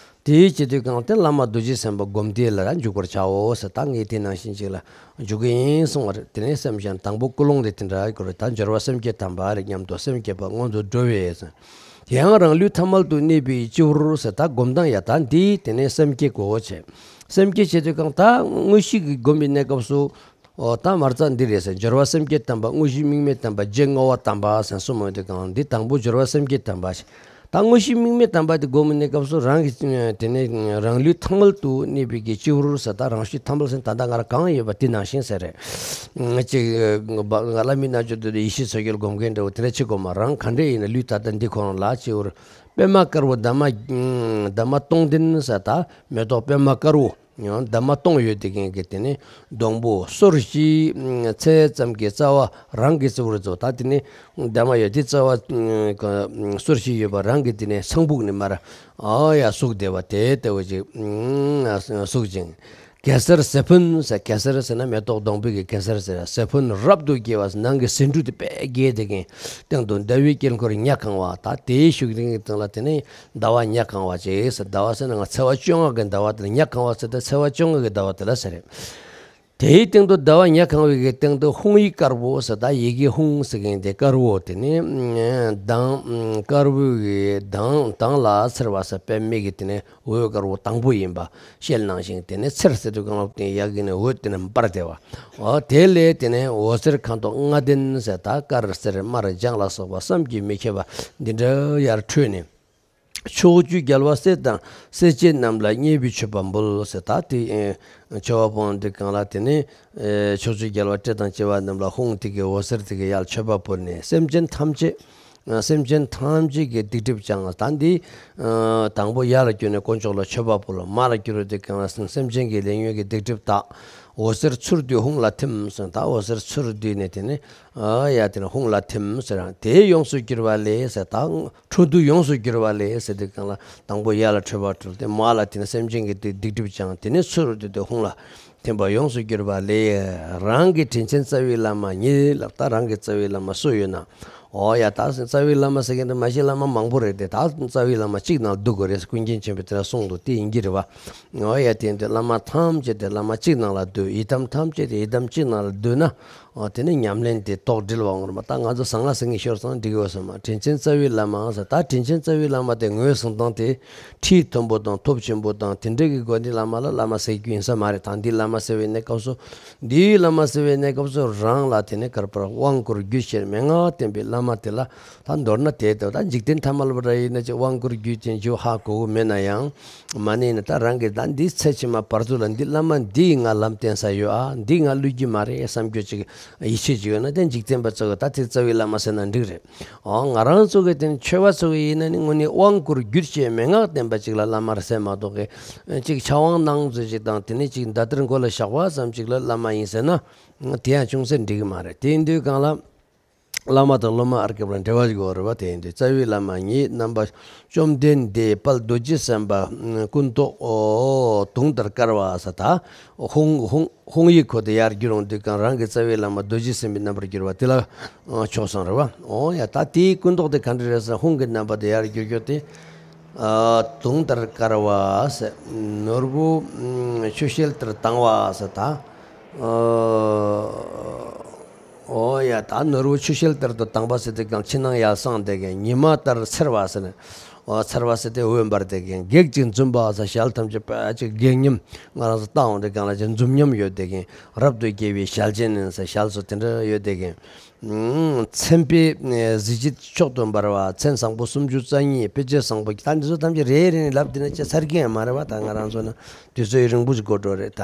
དེའི་བྱེད་དུས་གང་དེ་བླ་མ་རྡོ་རྗེ་སེམས་དཔའ་སྒོམ་བཟླས་ལ་ར་འཇུག་པར་བྱའོ་ཟེར། ད་ངས་དེ་ནང་བཞིན་ཅིག་ལ་འཇུག་གི་ཡིན་གསུང་བ་རེད། དེ་ནས་སེམས་ཅན་དང་པོ་ཀུན་སློང་དེ་དེ་འདྲ་དགོས་རེད། ད་སྦྱོར་བ་སེམས་བསྐྱེད་དམ་པ་རེད་སྙམ་དུ་སེམས་བསྐྱེད་པ་སྔོན་དུ་འགྲོ་བས་ཟེར། དེ་ཡང་རང་ལུས་ཐ་མལ་དུ་གནས་པའི་སྤྱི་བོར་ཟེར། ད་སྒོམ་སྟངས་ཡ་ད་འདི་དེ་ནས་སེམས་བསྐྱེད་དགོས་བྱས། སེམས་བསྐྱེད་བྱེད་དུས་གང་ད་དངོས་གཞི་གི་སྒོམ་པའི་གནས་སྐབས་སུ། ཨོ་ད་མ་རྩ་འདི་རེད་ཟེར། སྦྱོར་བ་སེམས་བསྐྱེད་དམ་པ། དངོས་གཞི་དམིགས་མེད་དམ་པ། རྗེས་བསྔོ་བ་དམ་པ་ཟེར་གསུམ་ཡོད་དེ་གང་འདི་དང་པོ་སྦྱོར་བ་སེམས་བསྐྱེད་དམ་པ་ཞིག་ད་དངོས་གཞི་དམིགས་མེད་དམ་པ་དེ་སྒོམ་པའི་གནས་སྐབས་སུ་རང་གི་དེ་ནས་རང་ལུས་ཐ་མལ་དུ་གནས་པའི་གི་སྤྱི་བོར་ཟེར། ད་རང་ཤུལ་ཐ་མལ་ཟེར་ད་ལྟ་ང་རང་གང་ཡོད་པ་དེ་ནང་བཞིན་ཟེར་རེད། ཅིག་ང་བླ་མའི་རྣལ་འབྱོར་དུ་ཡེ་ཤེས་མཚོ་རྒྱལ་སྒོམ་མཁན་འདྲ་བོ་དེ་འདྲ་བྱེད་དགོས་མ། རང་ག་འདྲ་ཡིན་ན་ལུས་ད་ལྟ་འདི་ཁོ་རང་ལ་སྤྱི་བོར་པདྨ་དཀར་པོ་འདབ་མ་འདབ་མ་སྟོང་ལྡན་ཟེར། ད་མེ་ཏོག་པདྨ་དཀར་པོ། ཡང་འདབ་མ་སྟོང་ཡོད་དེ་གན་གི་དེ་ནས་སྡོང་པོ་སོར་བཞི་ཚད་ཙམ་གྱི་རྩ་བ་རང་གི་རྩིབས་བུར་རྫོགས། ད་དེ་ནས་འདབ་མ་ཡོད་དེ་རྩ་བ་སོར་བཞི་ཡོད་པ་རང་གི་དེ་ནས་ཚངས་བུག་ནས་མར་ཨ་ཡ་ཟུག་བསྡད་པ་དེ་ལྟ་བུ་ཅིག་ཟུག་ཅིང་། གེ་སར་ཟེར་ཕུན་ཟེར། གེ་སར་ཟེར་ན་མེ་ཏོག་སྡོང་པོའི་གི་གེ་སར་ཟེར། ཟེར་ཕུན་རབ་ཏུ་རྒྱས་པ་ཟེར། ནང་གི་ཟེའུ་འབྲུ་དེ་དཔེ་རྒྱས་དེ་གན་སྟེང་དུ་ཟླ་བའི་དཀྱིལ་འཁོར་ཉ་གང་བ། ད་དེའི་ཤུགས་རིང་གི་སྟེང་ལ་དེ་ནས་ཟླ་བ་ཉ་གང་བ་ཅིག་ཟེར། ཟླ་བ་ཟེར་ན་ང་ཚེས་པ་བཅོ་ལྔ་གི་ཟླ་བ་དེ་ལ། ཉ་གང་བ་ཟེར་ཏེ་ཚེས་པ་བཅོ་ལྔ་གི་ཟླ་བ་དེ་ལ་ཟེར་རེད། དེའི་སྟེང་དུ་ཟླ་བ་ཉ་གང་བའི་གི་སྟེང་དུ་ཧཱུྃ་ཡིག་དཀར་པོ་ཟེར། ད་ཡི་གེ་ཧཱུྃ་ཟེར་མཁན་དེ་དཀར་པོ་དེ་ནི་མདངས་དཀར་པོའི་གི་མདངས་མདངས་ལ་འཚེར་བ་ཟེར། པདྨའི་གི་དེ་ནི་འོད་དཀར་པོ་དང་པོ་ཡིན་པ་ཤེལ་ནང་བཞིན། དེ་ནི་འཚེར་ཟེར་དུས་གང་ལ་དེ་ཡ་གི་ནི་འོད་དེ་ནི་འབར་བསྡད་པ། འོ་དེ་ལས་དེ་ནི་འོད་ཟེར་ཁ་དོག་ལྔ་ལྡན་ཟེར། ད་དཀར་སེར་དམར་ལྗང་ལ་སོགས་པ་བསམ་གྱིས་མི་ཁྱབ་པ་འདི་འདྲ་ཡར་འཕྲོས་ནས། ཕྱོགས་བཅུའི་རྒྱལ་བ་སྲས་དང་སྲས་བཅས་རྣམས་ལ་མཉེས་པའི་མཆོད་པ་འབུལ་ཟེར། ད་དེ་མཆོད་པ་འབུལ་དུས་གང་ལ་དེ་ནི་ཕྱོགས་བཅུའི་རྒྱལ་བ་སྲས་དང་བཅས་པ་རྣམས་ལ་ཧཱུྃ་དེ་གི་འོད་ཟེར་དེ་གི་ཡར་མཆོད་པ་འབུལ་ནས། སེམས་ཅན་ཐམས་ཅད་སེམས་ཅན་ཐམས་ཅད་ཀྱི་སྡིག་སྒྲིབ་སྦྱངས། ད་འདི་དང་པོ་ཡར་ལ་བསྐྱོད་ནས་དཀོན་མཆོག་ལ་མཆོད་པ་འབུལ། མར་ལ་བསྐྱོད་དུས་གང་ལ་སེམས་ཅན་གྱི་ལས་ཉོན་གྱི་སྡིག་སྒྲིབ་དག་འོད་ཟེར་ཚུར་བསྡུས་ཧཱུྃ་ལ་ཐིམ་ཟེར། ད་འོད་ཟེར་ཚུར་བསྡུས་ནས་དེ་ནི་ཨ་ཡ་དེ་ནི་ཧཱུྃ་ལ་ཐིམ་ཟེར། དེ་ཡོངས་སུ་གྱུར་པ་ལས་ཟེར། ད་འཕྲོ་འདུ་ཡོངས་སུ་གྱུར་པ་ལས་ཟེར་དུས་གང་ལ་དང་པོ་ཡར་ལ་འཕྲོས་པ་འཕྲོས་ཏེ་མར་ལ་དེ་ནི་སེམས་ཅན་གྱི་སྡིག་སྒྲིབ་སྦྱངས། དེ་ནི་ཚུར་བསྡུས་ཏེ་ཧཱུྃ་ལ་ཐིམ་པ་ཡོངས་སུ་གྱུར་པ་ལས། རང་གི་དྲིན་ཅན་རྩ་བའི་བླ་མ་ཉིད་ལ། ད་རང་གི་རྩ་བའི་བླ་མ་སུ་ཡོད་ན། ཨོ་ཡ། ད་རྩ་བའི་བླ་མ་ཟེར་མཁན་དེ་མ་གཞི་བླ་མ་མང་པོ་རེད་དེ། ད་རྩ་བའི་བླ་མ་གཅིག་ནང་བསྡུ་དགོས་རེད། ཀུན་མཁྱེན་ཆེན་པོས་དེ་འདྲ་གསུངས་འདུག་དེ་ཡིན་གྱི་རེད་བ། ཨོ་ཡ། དེ་འདི་བླ་མ་ཐམས་ཅད་དེ་བླ་མ་གཅིག་ནང་ལ་བསྡུ། ཡི་དམ་ཐམས་ཅད་དེ་ཡི་དམ་གཅིག་ནང་ལ་བསྡུ་ན། ཨོ་དེ་ནི་ཉམས་ལེན་དེ་དོགས་འགྲིལ་བ་འོང་རེད་མ། ད་ང་ཚོ་ཟང་ངེ་ཟིང་ངེ་ཤོར་སོང་འགྲིག་གི་ཡོད་ས་མ། དྲིན་ཅན་རྩ་བའི་བླ་མ་ཟེར། ད་དྲིན་ཅན་རྩ་བའི་བླ་མ་དེ་ངོས་བཟུང་སྟངས་དེ་ཁྲིད་མཐོན་པོ་དང་སྟོབས་ཆེན་པོ་དང་དེ་འདྲ་གི་སྒོ་ནས་བླ་མ་ལ་བླ་མ་ཟེར་རྒྱུ་ཡིན་ས་མ་རེད། ད་འདི་བླ་མ་ཟེར་བའི་གནས་སྐབས་སུ། འདིའི་བླ་མ་ཟེར་བའི་གནས་སྐབས་སུ་རང་ལ་དེ་ནས་གར་པར་དབང་བསྐུར་རྒྱུད་བཤད་མན་ངག་བསྟན་པའི་བླ་མ་དེ་ལ། ད་མདོར་ན་དེ་ལྟ་བུ་ད་འཇིག་རྟེན་ཐ་མལ་པ་འདྲ་ཡིན་ན་ཅིག་དབང་བསྐུར་རྒྱུད་ཅན་ཅིག་ཧ་གོ་གི་མེད་ན་ཡང་། མ་ནས་ནི་ད་རང་གིས་ད་འདི་ཚེ་ཕྱི་མ་བར་དུ་ལ་འདི་བླ་མ་འདིས་ང་ལམ་བསྟན་ས་ཡོད་ཨ། འདིས་ང་བསླུ་རྒྱུ་མ་རེད་བསམ་རྒྱུ་ཅིག་ཡིད་ཆེས་ཅིག་ཡོད་ན། དེ་འཇིག་རྟེན་པ་ཚོ་གི་ད་དེ་རྩ་བའི་བླ་མ་ཟེར་ན་འགྲིག་རེད། ཨོ་ང་རང་ཚོ་གི་དེ་ནི་ཆོས་པ་ཚོ་གི་ཡིན་ན་ནི་དངོས་གནས་དབང་བསྐུར་རྒྱུད་བཤད་མན་ངག་བསྟན་པ་ཅིག་ལ་བླ་མ་རེད་ཟེར་མ་གཏོགས་གི། ཅིག་ཕྱག་དབང་གནང་ཚུལ་ཅིག་དང་དེ་ནས་ཅིག་མདའ་གཏེར་མགོ་ལ་བཞག་པ་ཙམ་ཅིག་ལ་བླ་མ་ཡིན་ཟེར་ན། དེ་ཡང་ཅུང་ཟད་འགྲིག་གི་མ་རེད། དེ་ཡིན་དུས་གང་ལ། བླ་མ་དང་སློབ་མ་ཨར་ཀེ་པར་འབྲེལ་བ་ཞིག་ཡོད་རེད་བ། དེ་ཡིན་དུས་རྩ་བའི་བླ་མ་ཉིད་རྣམ་པ་བཅོམ་ལྡན་འདས་དཔལ་རྡོ་རྗེ་སེམས་དཔའ་སྐུ་མདོག་དུང་ལྟར་དཀར་བ་ཟེར། ད་ཧཱུྃ་ཧཱུྃ་ཧཱུྃ་ཡིག་ཁོ་དེ་ཡར་བསྒྱུར་འོང་དུས་གང་རང་གི་རྩ་བའི་བླ་མ་རྡོ་རྗེ་སེམས་དཔའི་རྣམ་པར་གྱུར་པ་དེ་ལ་ཆོག་སོང་རེད་བ། འོ་ཡ། ད་དེའི་སྐུ་མདོག་དེ་ག་འདྲ་རེད་ཟེར་ན། ཧཱུྃ་གི་རྣམ་པ་དེ་ཡར་བསྒྱུར་རྒྱུ་དེ་དུང་ལྟར་དཀར་བ་ཟེར། ནོར་བུ་ཆུ་ཤེལ་ལྟར་དྭངས་བ་ཟེར། ད་འོ་ཡ། ད་ནོར་བུ་ཆུ་ཤེལ་ལྟར་དུ་དྭངས་པ་ཟེར་དུས་གང་ཕྱི་ནང་ཡར་སངས་བསྡད་མཁན། ཉི་མ་ལྟར་འཚེར་བ་ཟེར་ནས། ཨོ་ཚར་བ་ཟེར་ཏེ་འོད་འབར་བསྡད་མཁན། བགེགས་ཀྱིས་འཛུམ་པ་ཟེར་ཞལ་ཐམས་ཅད་པ་ཅིག་བགེགས་ཉམས་ང་རང་ཚོ་བཏང་འོང་དེ་གང་ལ་ཅིག་འཛུམ་ཉམས་ཡོད་བསྡད་མཁན། རབ་ཏུ་དགྱེས་པའི་ཞལ་ཅན་ཟེར་ཞལ་ཚོ་དེ་འདྲ་ཡོད་བསྡད་མཁན། མཚན་དཔེའི་གཟི་བརྗིད་མཆོག་ཏུ་འབར་བ། མཚན་བཟང་པོ་སུམ་ཅུ་རྩ་གཉིས། དཔེ་བྱད་བཟང་པོ། ད་འདི་ཚོ་ཐམས་ཅད་རེ་རེ་ནས་ལབ་བསྡད་ན་ཅི་ཚར་གི་ཡང་མ་རེད་བ། ད་ང་རང་ཚོ་ན་དུས་ཚོད་རིང་པོ་ཞིག་འགོར་འགྲོ་རེད། ད་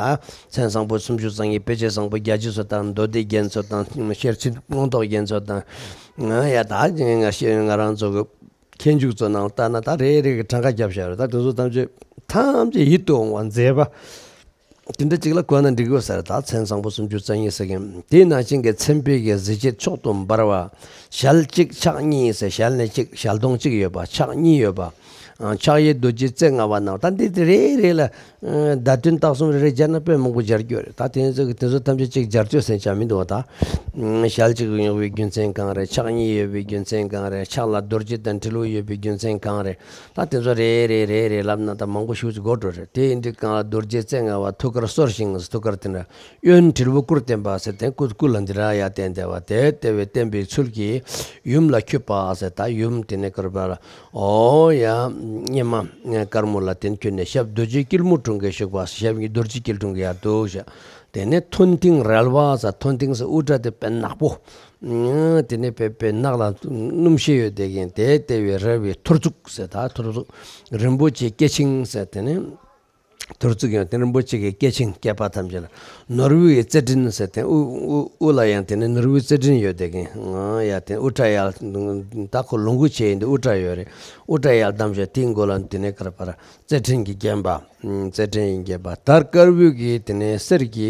མཚན་བཟང་པོ་སུམ་ཅུ་རྩ་གཉིས། དཔེ་བྱད་བཟང་པོ་བརྒྱད་ཅུ་ཚོ་དང་། མདོ་སྡེ་རྒྱན་ཚོ་དང་། ཤེར་ཕྱིན་མངོན་རྟོགས་རྒྱན་ཚོ་དང་། ཡ་ད་ང་ཤེས་ང་རང་ཚོ་གི་མཁས་འཇུག་ཚོ་ནང་ལྟ་ན་ད་རེ་རེ་གི་གྲངས་ཀ་བརྒྱབ་བཞག་རེད། ད་དེ་ཚོ་ཐམས་ཅད་ཐམས་ཅད་ཡིད་དུ་འོང་བ་མཛེས་པ་དེ་འདྲ་ཅིག་ལ་གོ་ན་འགྲིག་གོ་ཟེར། ད་མཚན་བཟང་པོ་སུམ་ཅུ་རྩ་གཉིས་ཟེར་མཁན་དེའི་ནང་བཞིན་གྱི་མཚན་དཔེ་གི་གཟི་བརྗིད་མཆོག་ཏུ་འབར་བ། ཞལ་གཅིག་ཕྱག་གཉིས་ཟེར། ཞལ་ནས་གཅིག་ཞལ་གདོང་གཅིག་ཡོད་པ། ཕྱག་གཉིས་ཡོད་པ། ཕྱག་གཡས་རྡོ་རྗེ་རྩེ་ལྔ་པ་ནང་། ད་འདི་དེ་རེ་རེ་ལ་བརྡ་དོན་རྟགས་གསུམ་རེ་རེ་སྦྱར་ན་དཔེ་མང་པོ་སྦྱར་རྒྱུ་རེད། ད་དེ་ཚོ་དེ་ཚོ་ཐམས་ཅད་གཅིག་སྦྱར་ཚོད་ཟེར་ཆ་མི་འདུག་ད་ཞལ་གཅིག་ཡོད་པའི་རྒྱུ་མཚན་གང་རེད། ཕྱག་གཉིས་ཡོད་པའི་རྒྱུ་མཚན་གང་རེད། ཕྱག་ལ་རྡོ་རྗེ་དང་དྲིལ་བུ་ཡོད་པའི་རྒྱུ་མཚན་གང་རེད། ད་དེ་ཚོ་རེ་རེ་རེ་རེ་ལབ་ན་ད་མང་པོ་ཞེ་ཅིག་འགོར་འགྲོ་རེད། དེ་ཡིན་དུས་གང་ལ་རྡོ་རྗེ་རྩེ་ལྔ་པ་ཐུགས་ཀར་གསོར་ཞིང་། ཐུགས་ཀར་དེ་འདྲ་གཡོན་དྲིལ་བུ་སྐུར་བསྟན་པ་ཟེར་ཏེ་སྐུ་སྐུ་ལ་འདི་ར་ཡ་བསྟན་བསྡད་པ་དེ་ལྟེ་བའི་བསྟན་པའི་ཚུལ་གྱིས་ཡུམ་ལ་འཁྱུད་པ་ཟེར། ད་ཡུམ་དེ་ནས་བསྐུར་བ་ལ། ཨོ་ཡ། སྙེ་མ་དཀར་མོ་ལ་དེ་འཁྱུད་ནས་ཞབས་རྡོ་རྗེ་སྐྱིལ་མོ་ཀྲུང་གིས་བཞུགས་པ། ཞབས་ཀྱི་རྡོ་རྗེ་སྐྱིལ་ཀྲུང་གིས་ཡར་འདུག་བཞག་དེ་ནས་མཐོན་མཐིང་རལ་པ་ཟེར། མཐོན་མཐིང་ཟེར་དབུ་སྐྲ་དེ་དཔེ་ནག་པོ། དེ་ནས་དཔེ་དཔེ་ནག་ལ་སྣུམ་ཤས་ཡོད་བསྡད་མཁན་དེ་ལྟེ་བའི་རལ་པའི་ཐོར་ཚུགས་ཟེར། ད་ཐོར་ཚུགས། རིན་པོ་ཆེའི་སྐེད་ཆིངས་ཟེར། དེ་ནས་ཐོར་ཚུགས་ཡང་དེ་རིན་པོ་ཆེ་གི་སྐེད་ཆིངས། སྐེད་པ་ཐམས་ཅད་ལ་ནོར་བུའི་རྩེ་སྤྲིན་ཟེར། དེ་དབུ་དབུ་དབུ་ལ་ཡང་དེ་ནས་ནོར་བུའི་རྩེ་སྤྲིན་ཡོད་བསྡད་མཁན། ཡ་དེ་དབུ་སྐྲ་ཡར། ད་ཁོ་ལོངས་སྐུ་ཆེ་ཡིན་དུས་དབུ་སྐྲ་ཡོད་རེད། དབུ་སྐྲ་ཡར་བསྡམས་བྱས་དེའི་མགོ་ལ་དེ་ནས་དཀར་པར་རྩེ་སྤྲིན་གྱིས་བརྒྱན་པ། རྩེ་སྤྲིན་གྱིས་བརྒྱན་པ། དར་དཀར་པོའི་གི་དེ་ནས་གསེར་གྱི་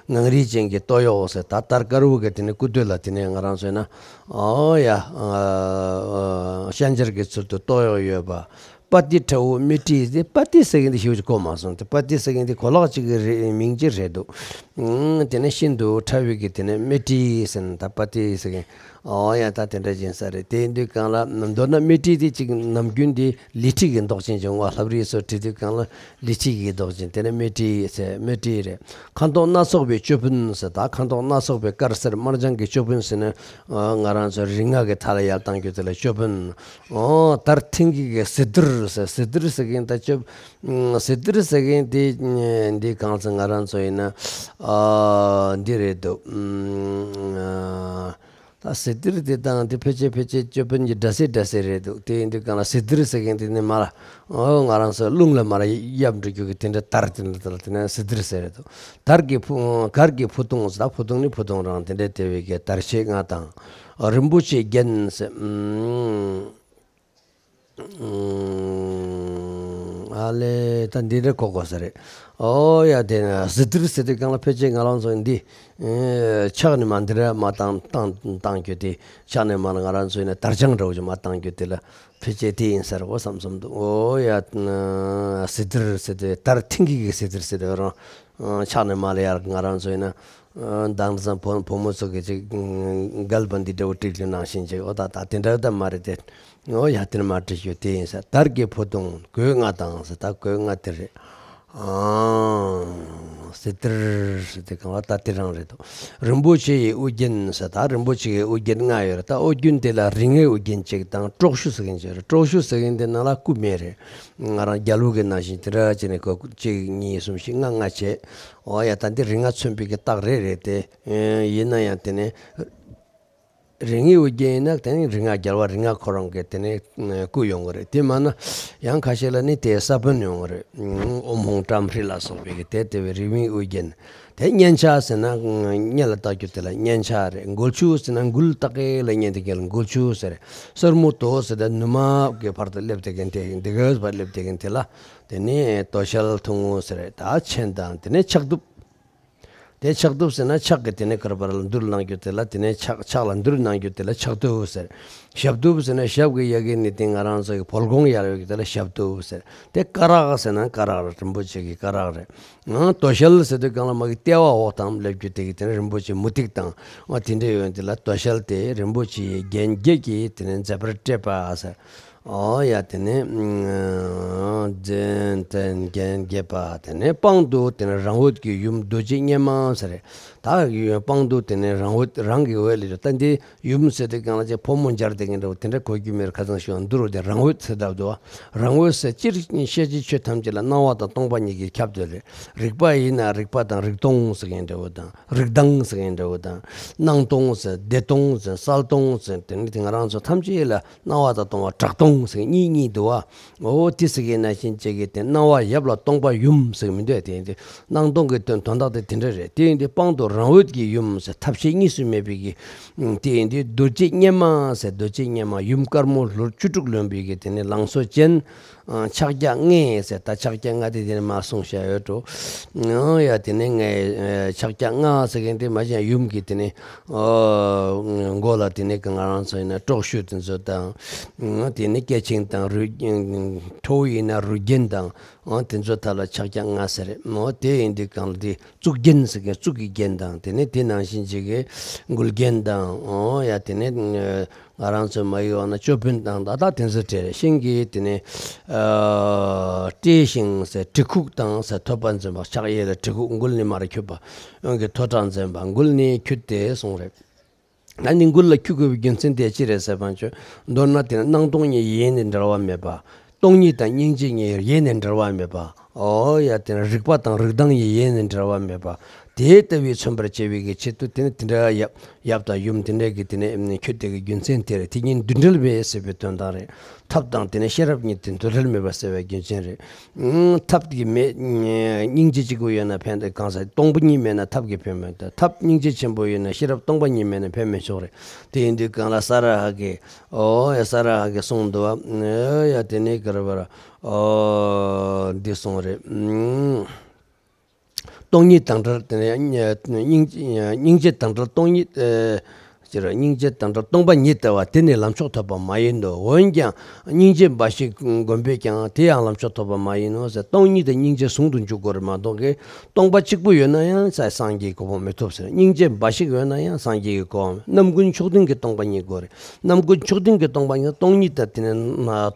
ངང་རིས་ཅན་གྱི་སྟོད་གཡོགས་ཟེར། ད་དར་དཀར་པོ་གི་དེ་ནས་སྐུ་སྟོད་ལ་དེ་ནས་ང་རང་ཚོས་ན། ཨོ་ཡ། ཨ་ཤན་སྦྱར་གྱི་ཚུལ་དུ་སྟོད་གཡོགས་ཡོད་པ། པ་ཏི་ཁྲ་བོ་སྨེ་ཏི་ཟེར། པ་ཏི་ཟེར་མཁན་དེ་ཞེ་པོ་ཅིག་གོ་མ་སོང་། དེ་པ་ཏི་ཟེར་མཁན་དེ་གོ་ལག་ཅིག་གི་རེད། མིང་ཅིག་རེད་འདུག་ཨང་། དེ་ནས་ཤིན་ཏུ་ཕྲ་བའི་གི་དེ་ནས་སྨེ་ཏི་ཟེར་ན། ད་པ་ཏི་ཟེར་མཁན། ཨོ་ཡ། ད་དེ་འདྲ་ཅིག་ཡིན་ས་རེད། དེ་ཡིན་དུས་གང་ལ་མདོར་ན་སྨེ་ཏི་དེ་ཅིག་ནམ་རྒྱུན་དེ་ལི་ཁྲི་གི་མདོག་ཅན་ཅིག་འོང་བ། ལྷ་བྲིས་སོགས་བྲིས་དུས་གང་ལ་ལི་ཁྲི་གི་མདོག་ཅན། དེ་ནས་སྨེ་ཏི་ཟེར། སྨེ་ཏི་རེད། ཁ་དོག་སྣ་ཚོགས་པའི་ཅོད་པན་ཟེར། ད་ཁ་དོག་སྣ་ཚོགས་པའི་དཀར་སེར་དམར་ལྗང་གི་ཅོད་པན་ཟེར་ན། ཨ་ང་རང་ཚོ་རིགས་ལྔ་གི་མཐའ་ལ་ཡར་བཏང་རྒྱུ་དེ་ལ་ཅོད་པན། ཨོ་དར་མཐིང་གི་གི་ཟི་ལྡིར་ཟེར། ཟི་ལྡིར་ཟེར་མཁན་ད་ཅོད། ཟི་ལྡིར་ཟེར་མཁན་དེ་འདི་གང་ཟེར་ང་རང་ཚོ་ཡིན་ན། ཨ་འདི་རེད་འདུག་ཨ་ད་ཟི་ལྡིར་དེ་དང་དེ་ཕལ་ཆེར་ཕལ་ཆེར་ཅོད་པན་གྱི་འདྲ་སེ་འདྲ་སེ་རེད་འདུག་དེ་ཡིན་དུས་གང་ལ་ཟི་ལྡིར་ཟེར་མཁན་དེ་ནི་མར་ལ། ཨོ་ང་རང་ཚོ་རླུང་ལ་མར་གཡབ་འགྲོ་རྒྱུ་གི་དེ་འདྲ་དར་དེ་འདྲ་དེ་ལ་དེ་ནས་ཟི་ལྡིར་ཟེར་རེད་འདུག་དར་གྱི་ཕུ། གར་གྱི་ཕུ་ཐུང་ཟེར། ད་ཕུ་ཐུང་ནི་ཕུ་ཐུང་རང་དེ་འདྲ་དེ་བའི་གི་དར་ཆས་ལྔ་དང་། རིན་པོ་ཆེའི་རྒྱན་ཟེར། ཨུམ། ཨ་ལེ། ད་འདི་འདྲ་གོ་དགོས་ས་རེད། ཨོ་ཡ། དེ་ན་ཟི་ལྡིར་ཟེར་དུས་གང་ལ་ཕལ་ཆེར་ང་རང་ཚོ་འདི་ཕྱག་ནས་མར་འདི་འདྲ་མར་བཏང་བཏང་བཏང་རྒྱུ་དེ། ཕྱག་ནས་མར་ང་རང་ཚོ་ཡིན་ན་དར་དཔྱང་འདྲ་བོ་ཅིག་མར་བཏང་རྒྱུ་དེ་ལ་ཕལ་ཆེར་དེ་ཡིན་ས་རེད་འོ་བསམ་བསམ་འདུག་ཨོ་ཡ། ཟི་ལྡིར་ཟེར་དུས་དར་མཐིང་གི་གི་ཟི་ལྡིར་ཟེར་དུས་རང་ཕྱག་ནས་མར་ལ་ཡར་ང་རང་ཚོ་ཡིན་ན། ཨ་དེང་སང་བུ་བུ་མོ་ཚོ་གི་ཅིག་ཨ་རྒྱན་པ་འདི་འདྲ་བོ་བྲིས་རྒྱུ་ནང་བཞིན་ཅིག་ཨོ་ད་ད་དེ་འདྲ་ད་མ་རེད་དེ། ཨོ་ཡ། དེ་ནས་མར་བྲིས་རྒྱུ་དེ་ཡིན་ས། དར་གྱི་ཕུ་ཐུང་གོས་ལྔ་དང་ཟེར། ད་གོས་ལྔ་དེ་རེད། ཨང་། ཟི་ལྡིར་ཟེར་དེ་གང་བ་ད་དེ་རང་རེད་དོ། རིན་པོ་ཆེ་ཡི་དབུ་རྒྱན་ཟེར། ད་རིན་པོ་ཆེ་ཡི་དབུ་རྒྱན་ལྔ་ཡོད་རེད། ད་དབུ་རྒྱན་དེ་ལ་རིགས་ལྔའི་དབུ་རྒྱན་གཅིག་དང་དྲོག་ཤུ་ཟེར་མཁན་ཅིག་ཡོད་རེད། དྲོག་ཤུ་ཟེར་མཁན་དེ་ནང་ལ་སྐུ་མེད་རེད། ང་རང་རྒྱལ་པོ་གི་ནང་བཞིན་དེ་འདྲ་བྱས་ནས་ཁོ་གཅིག་གཉིས་གསུམ་བཞི་ལྔ་ལྔ་བྱས། ཨོ་ཡ། ད་འདི་རིགས་ལྔ་མཚོན་པའི་གི་རྟགས་རེད་རེད་དེ། ཡིན་ན་ཡང་དེ་ནས་རིགས་ལྔའི་དབུ་རྒྱན་ཡིན་ན་དེ་ནི་རིགས་ལྔ་རྒྱལ་བ་རིགས་ལྔ་ཁོ་རང་གི་དེ་ནས་སྐུ་ཡོང་གི་རེད། དེ་མ་ན་ཡང་ཁ་ཤས་ལ་ནི་དེ་ས་བོན་ཡོང་གི་རེད། ཨོམ་ཧོང་ཀྲམ་ཧྲི་ལ་སོགས་པའི་གི་དེ་དེ་བའི་རིགས་ལྔའི་དབུ་རྒྱན། དེ་སྙན་ཆ་ཟེར་ན་སྙན་ལ་བཏགས་རྒྱུ་དེ་ལ་སྙན་ཆ་རེད། མགུལ་ཆུ་ཟེར་ན་མགུལ་བཏགས་གི་ལ་སྙན་དེ་གི་ལ་མགུལ་ཆུ་ཟེར། སོར་མོ་དོ་ཟེར་ན་ནུ་མ་གི་བར་དུ་སླེབས་དེ་གི་དེ་འདི་གའི་བར་སླེབས་དེ་གི་དེ་ལ་དེ་ནི་དོ་ཤལ་ཐུང་ངུ་ཟེར། ད་ཆེན་དང་དེ་ནས་ཕྱག་གདུབ། དེ་ཕྱག་གདུབ་ཟེར་ན་ཕྱག་གི་དེ་ནས་གར་བར་ལ་འདུར་གནང་རྒྱུ་དེ་ལ་དེ་ནས་ཕྱག་ཕྱག་ལ་འདུར་གནང་རྒྱུ་དེ་ལ་ཕྱག་གདུབ་ཟེར། ཞབས་གདུབ་ཟེར་ན་ཞབས་ཀྱི་ཡ་གི་ནི་དེ་ང་རང་ཚོ་གི་བོལ་གོང་ཡར་བའི་གི་དེ་ལ་ཞབས་གདུབ་ཟེར། དེ་སྐ་རགས་ཟེར་ན་སྐ་རགས་རེད། རིན་པོ་ཆེ་གི་སྐ་རགས་རེད། ང་དོ་ཤལ་ཟེར་དུས་གང་ལ་མ་གི་ལྟེ་བ་འོག་དང་སླེབས་རྒྱུ་དེ་གི་དེ་ནས་རིན་པོ་ཆེ་མུ་ཏིག་དང་ང་དེ་འདྲ་ཡོད་དེ་ལ་དོ་ཤལ་དེ་རིན་པོ་ཆེ་ཡི་རྒྱན་བརྒྱད་ཀྱིས་དེ་ནས་མཛེས་པར་སྤྲས་པ་ཟེར། ཨོ་ཡ་དེ་ནས་ཨ་རྗེས་དྲན་རྒྱན་བརྒྱད་པ་དེ་ནས་དཔང་དུ་དེ་ནས་རང་འོད་ཀྱི་ཡུམ་རྡོ་རྗེ་སྙེམས་མ་ཟེར། ད་དཔང་དུ་དེ་ནས་རང་འོད་རང་གི་འོད་ལས་ད་འདི་ཡུམ་ཟེར་དུས་སྒང་ལ་ཅིག་ཕོ་མོ་སྦྱར་བསྡད་མཁན་འདྲ་བོ་དེ་འདྲ་གོ་རྒྱུ་མེད། ཁ་སང་ཞུ་བ་འདུལ་བ་དེ་རང་འོད་ཟེར་བཏབ་འདུག་བ། རང་འོད་ཟེར་སྤྱིར་ཤེས་བྱའི་ཆོས་ཐམས་ཅད་ལ་སྣང་བ་དང་སྟོང་པ་གཉིས་ཀྱིས་ཁྱབ་བསྡད་རེད། རིག་པ་ཡིན་ན་རིག་པ་དང་རིག་སྟོང་ཟེར་མཁན་འདྲ་བོ་དང་། རིག་གདངས་ཟེར་མཁན་འདྲ་བོ་དང་། སྣང་སྟོང་ཟེར། བདེ་སྟོང་ཟེར། གསལ་སྟོང་ཟེར། དེ་ནི་དེ་ང་རང་ཚོ་ཐམས་ཅད་ལ་སྣང་བ་དང་སྟོང་བ་གྲགས་སྟོང་ཟེར་གཉིས་གཉིས་འདུག་བ། འོ་དེ་ཟེར་གྱི་ན་ཤིན་ཅིག་གི་དེ་སྣང་བ་ཡབ་ལ་སྟོང་པ་ཡུམ་ཟེར་གྱི་མི་འདུག་དེ་ཡིན་དུས་སྣང་སྟོང་གི་དོན་དོན་དག་དེ་དེ་འདྲ་རེད། དེ་ཡིན་དུས་དཔང་དུ་རང་འོད་ཀྱི་ཡུམ་ཟེར་ཐབས་ཤེས་གཉིས་སུ་མེད་པའི་གི། དེ་ཡིན་དུས་རྡོ་རྗེ་སྙེམས་མ་ཟེར། རྡོ་རྗེ་སྙེམས་མ་ཡུམ་དཀར་མོ་ལྷུར་བཅུ་དྲུག་ལོན་པའི་གི་དེ་ནི་ལང་ཚོ་ཅན། ཕྱག་རྒྱ་ལྔའི་ཟེར། ད་ཕྱག་རྒྱ་ལྔ་དེ་དེ་ནི་མ་གསུངས་བཞག་ཡོད་འགྲོ། ཡ་དེ་ནི་ངས་ཕྱག་རྒྱ་ལྔ་ཟེར་མཁན་དེ་མ་གཞི་ཡུམ་གྱི་དེ་ནི་མགོ་ལ་དེ་ནི་ང་རང་ཚོ་ཡིན་ན་དཀྲོག་ཞུ་དེ་ཚོ་དང་། དེ་ནི་སྐེད་ཆེན་དང་རུས། ཁྲོ་བོ་ཡིན་ན་རུས་རྒྱན་དང་། དེ་ཚོ་ཐ་ལ་ཕྱག་རྒྱ་ལྔ་ཟེར། དེ་ཡིན་དུས་གང་ལ་དེ་གཙུག་རྒྱན་ཟེར་མཁན་གཙུག་གི་རྒྱན་དང་། དེ་ནི་དེ་ནང་བཞིན་ཅིག་གི་མགུལ་རྒྱན་དང་། ཡ་དེ་ནི་ང་རང་ཚོ་མ་ཡིག་འོག་ན་ཅོད་པན་དང་ད་ལྟ་དེ་ཚོ་བྲིས་རེད། ཤིང་གི་དེ་ནི་ཨ་བྲེ་ཞིང་ཟེར། གྲི་ཁུག་དང་ཟེར། ཐོད་པ་འཛིན་པ། ཕྱག་གཡས་ལ་གྲི་ཁུག་མགུལ་ནི་མར་འཁྱུད་པ། གཡོན་གྱི་ཐོད་ཁྲག་འཛིན་པ། མགུལ་ནི་འཁྱུད་དེ་གསུངས་རེད། ད་ནི་མགུལ་ལ་འཁྱུད་དགོས་པའི་རྒྱུ་མཚན་དེ་ཅི་རེད་ཟེར་བ་ཅོ། མདོར་ན་དེ་ནི་སྣང་སྟོང་གཉིས་ཡེ་ནས་འབྲལ་བ་མེད་པ། སྟོང་ཉིད་དང་སྙིང་རྗེ་གཉིས་ཡེ་ནས་འབྲལ་བ་མེད་པ། ཨོ་ཡ་དེ་ནི་རིག་པ་དང་རིག་གདངས་གཉིས་ཡེ་ནས་འབྲལ་བ་མེད་པ། དེ་ལྟ་བུའི་མཚོན་པར་བྱེད་པའི་གི་ཆེད་དུ་དེ་ནི་དེ་འདྲ་ཡབ་ཡབ་དང་ཡུམ་དེ་འདྲ་གི་དེ་ནི་འཁྱུད་དེ་གི་རྒྱུ་མཚན་དེ་རེད། དེ་གཉིས་མདུན་བྲལ་མེད་ཟེར་བའི་དོན་དག་རེད། ཐབས་དང་དེ་ནི་ཤེས་རབ་གཉིས་དེ་མདུན་བྲལ་མེད་པ་ཟེར་བའི་རྒྱུ་མཚན་རེད། ཐབས་ཀྱི་མེད། སྙིང་རྗེ་གཅིག་པུ་ཡོད་ན་ཕན་ཏེ་གང་ཟག་སྟོང་པ་ཉིད་མེད་ན་ཐབས་ཀྱིས་ཕན་མི་ཐོགས། ཐབས་སྙིང་རྗེ་ཆེན་པོ་ཡོད་ན་ཤེས་རབ་སྟོང་པ་ཉིད་མེད་ན་ཕན་མི་ཆོག་རེད། དེ་ཡིན་དུས་གང་ལ་ས་ར་ཧ་གི། ཨོ་ཡ་ས་ར་ཧ་གི་གསུངས་འདུག་བ། ཨོ་ཡ་དེ་ནས་ག་རེ་བར། ཨོ་འདི་གསུངས་རེད། སྟོང་ཉིད་དང་བྲལ་དེ་ནས་སྙིང་སྙིང་རྗེ་དང་བྲལ་སྟོང་ཉིད། ཨེ། སྤྱིར་སྙིང་རྗེ་དང་བྲལ་སྟོང་པ་ཉིད་ལྟ་བ་དེ་ནི་ལམ་མཆོག་ཐོབ་པ་མ་ཡིན་ནོ། འོན་ཀྱང་སྙིང་རྗེ་འབའ་ཞིག་བསྒོམས་པས་ཀྱང་དེ་ཡང་ལམ་མཆོག་ཐོབ་པ་མ་ཡིན་ནོ་ཟེར། སྟོང་ཉིད་དང་སྙིང་རྗེ་ཟུང་དུ་འཇུག་དགོས་རེད་མ་གཏོགས་ཀྱི། སྟོང་པ་གཅིག་པུ་ཡོད་ན་ཡང་ས་སངས་རྒྱས་ཀྱི་གོ་འཕང་མི་ཐོབ་ཟེར། སྙིང་རྗེ་འབའ་ཞིག་ཡོད་ན་ཡང་སངས་རྒྱས་ཀྱི་གོ་འཕང་། རྣམ་ཀུན་མཆོག་ལྡན་གྱི་སྟོང་པ་ཉིད་དགོས་རེད། རྣམ་ཀུན་མཆོག་ལྡན་གྱི་སྟོང་པ་ཉིད་སྟོང་ཉིད་དང་དེ་ནི་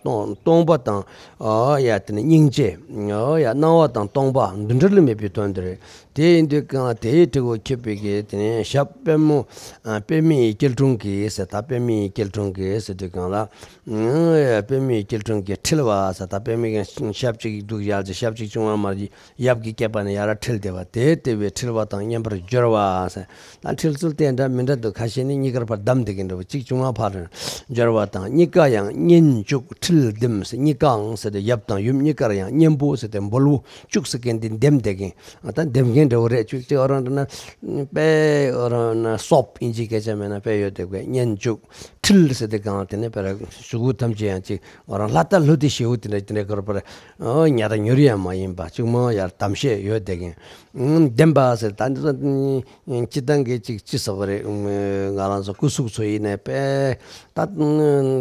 སྟོང་སྟོང་པ་དང་། ཨོ་ཡ་དེ་ནི་སྙིང་རྗེ། ཨོ་ཡ་སྣང་བ་དང་སྟོང་པ་མདུན་བྲལ་མེད་པའི་དོན་དེ་རེད། དེ་ཡིན་དུས་གང་དེའི་དྲི་བ་ཁྱབ་པའི་གི་དེ་ནས་ཞབས་པད་མོ། ཨ་པདྨའི་སྐྱིལ་ཀྲུང་གིས་ཟེར། ད་པདྨའི་སྐྱིལ་ཀྲུང་གིས་ཟེར་དུས་གང་ལ། ཨ་པདྨའི་སྐྱིལ་ཀྲུང་གིས་འཁྲིལ་བ་ཟེར། ད་པདྨའི་ཞབས་གཅིག་འདུག་ཡར་གྱི་ཞབས་གཅིག་བྱུང་བ་མར་གྱི་ཡབ་ཀྱི་སྐེད་པ་ནས་ཡར་འཁྲིལ་བསྡད་པ་དེ་ལྟ་བུའི་འཁྲིལ་བ་དང་མཉམ་པར་སྦྱོར་བ་ཟེར། ད་འཁྲིལ་ཚུལ་དེ་འདྲ་མི་འདྲ་འདུག་ཁ་ཤས་ནི་གཉིས་ཀར་ཕར་བསྡམས་བསྡད་ཀྱི་འདྲ་བོ། གཅིག་བྱུང་བ་ཕར་སྦྱོར་བ་དང་། གཉིས་ཀ་ཡང་གཉེན་བཅུག་འཁྲིལ་ལྡེམ་ཟེར། གཉིས་ཀའང་ཟེར་ཏེ་ཡབ་དང་ཡུམ་གཉིས་ཀར་ཡང་གཉེན་པོ་ཟེར་ཏེ་འབོལ་བོ་བཅུག་ཟེར་མཁན་དེ་ལྡེམ་བསྡད་མཁན། ད་འདེམས་མཁན་འདྲ་བོ་རེད། ཅིག་ཅིག་ཨོ་རང་འདྲ་ན་པེ་ཨོ་རང་ན་སོབ་ཨིན་ཇིའི་སྐད་ཆ་མེད་ན་པེ་ཡོད་དེ་བས་གཉེན་བཅུག་འཁྲིལ་ཟེར་དེ་གང་དེ་ནས་པེ་ར་ཞུ་གུ་ཐམས་ཅད་ཡང་ཅིག་ཨོ་རང་ལྷ་ལྟ་ལྷུ་དེ་ཞེའུ་དེ་འདྲ་དེ་འདྲ་གོར་པར་ཨོ་ཉ་ར་ཉུར་ཡང་མ་ཡིན་པ་ཅིག་མོ་ཡར་དམ་ཤེས་ཡོད་དེ་གིན་འདེམས་པ་ཟེར། ད་འདི་ཚོ་སྤྱི་བཏང་གི་ཅིག་ཅི་ཟེར་བ་རེད། ང་རང་ཚོ་སྐུ་གཟུགས་ཚོ་ཡིན་ནས་པེ་ད་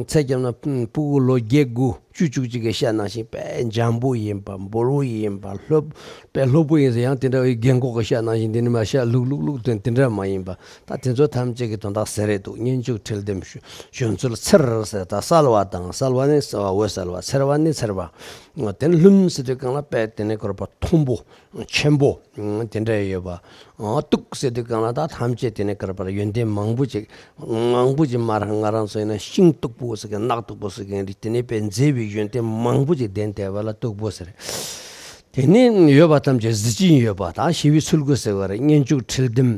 ཚེ་རྒྱབ་ན་ཕྲུ་གུ་ལོ་བརྒྱད་དགུ་བཅུ་བཅུ་གཅིག་གི་ཤ་ནང་བཞིན་པའི་འཇམ་པོ་ཡིན་པ། འབོལ་བོ་ཡིན་པ། ལྷོད་པའི་ལྷོད་པོ་ཡིན་ཟེར་ཡང་དེ་འདྲ་བའི་རྒན་གོག་གི་ཤ་ནང་བཞིན་དེ་ནི་མ་ཤ་ལུག་ལུག་ལུག་དེ་དེ་འདྲ་མ་ཡིན་པ། ད་དེ་ཚོ་ཐམས་ཅད་ཀྱི་དོན་དག་ཟེར་རེད་འདུག་གཉེན་བཅུག་འཁྲིལ་ལྡེམ་ཞུ་ཞུ་ཚུལ་འཚེར་ཟེར། ད་གསལ་བ་དང་གསལ་བ་ནི་གསལ་བ། འོད་གསལ་བ། འཚེར་བ་ནི་འཚེར་བ། དེ་ནི་ལྷུན་ཟེར་དུས་གང་ལ་པས་དེ་ནི་གོར་པ་མཐོན་པོ་ཆེན་པོ་དེ་འདྲ་ཡོད་པ། ཨ་སྟུག་ཟེར་དུས་གང་ལ་ད་ཐམས་ཅད་དེ་ནས་གར་པར་ཡོན་ཏན་མང་པོ་ཅིག་མང་པོ་ཅིག་མར་ང་རང་ཚོ་ཡིན་ན་ཤིང་སྟུག་པོ་ཟེར་མཁན་ནགས་སྟུག་པོ་ཟེར་མཁན་རེད། དེ་ནས་པའི་མཛེས་པའི་ཡོན་ཏན་མང་པོ་ཅིག་ལྡན་བསྡད་པ་ལ་སྟུག་པོ་ཟེར། དེ་ནས་ཡོད་པ་ཐམས་ཅད་གཟི་བརྗིད་ཡོད་པ་དང་ཞི་བའི་ཚུལ་དགོས་ཟེར་བ་རེད། གཉེན་བཅུག་འཁྲིལ་ལྡེམ།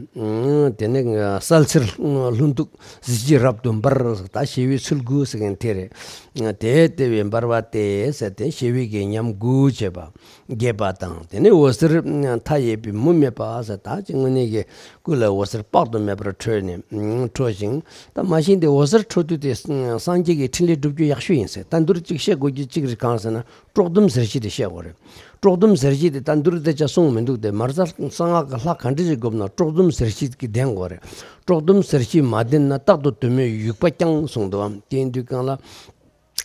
དེ་ནས་གསལ་འཚེར་ལྷུན་སྟུག་གཟི་བརྗིད་རབ་ཏུ་འབར་ཟེར། ད་ཞི་བའི་ཚུལ་དགོས་ཟེར་མཁན་དེ་རེད། དེ་ལྟ་བུའི་འབར་བ་སྟེ་ཟེར་ཏེ་ཞི་བའི་གི་ཉམས་དགུ་བྱེད་པ། རྒྱས་པ་དང་། དེ་ནས་འོད་ཟེར་མཐའ་ཡས་པའི་མུ་མེད་པ་ཟེར། ད་ཅི་དངོས་གནས་ཀྱི་སྐུ་ལ་འོད་ཟེར་དཔག་ཏུ་མེད་པར་འཕྲོས་ནས་འཕྲོ་ཞིང་། ད་མ་གཞི་འདི་འོད་ཟེར་འཕྲོ་དུས་དེ་སངས་རྒྱས་ཀྱི་ཕྲིན་ལས་སྒྲུབ་རྒྱུ་ཡག་ཤོས་ཡིན་ཟེར། ད་འདིར་ཅིག་བཤད་དགོས་རྒྱུ་གཅིག་རེད། གང་ཟེར་ན་དཀྲོག་གཏམ་གཟེར་བཤད་དེ་བཤད་དགོས་རེད། དཀྲོག་གཏམ་གཟེར་བཤད་དེ་ད་འདིར་དེ་ཆ་གསུངས་མི་འདུག་དེ་མར་ས་གསང་སྔགས་ཀྱི་ལྷ་ག་འདྲ་ཞིག་བསྒོམས་ན་དཀྲོག་གཏམ་གཟེར་བཤད་ཀྱི་ལྡན་དགོས་རེད། དཀྲོག་གཏམ་གཟེར་བཤད་མ་ལྡན་ན་རྟག་ཏུ་དོན་མེད་ཡུག་པ་རྐྱང་གསུངས་འདུག་བམ། དེ་ཡིན་དུས་གང་ལ།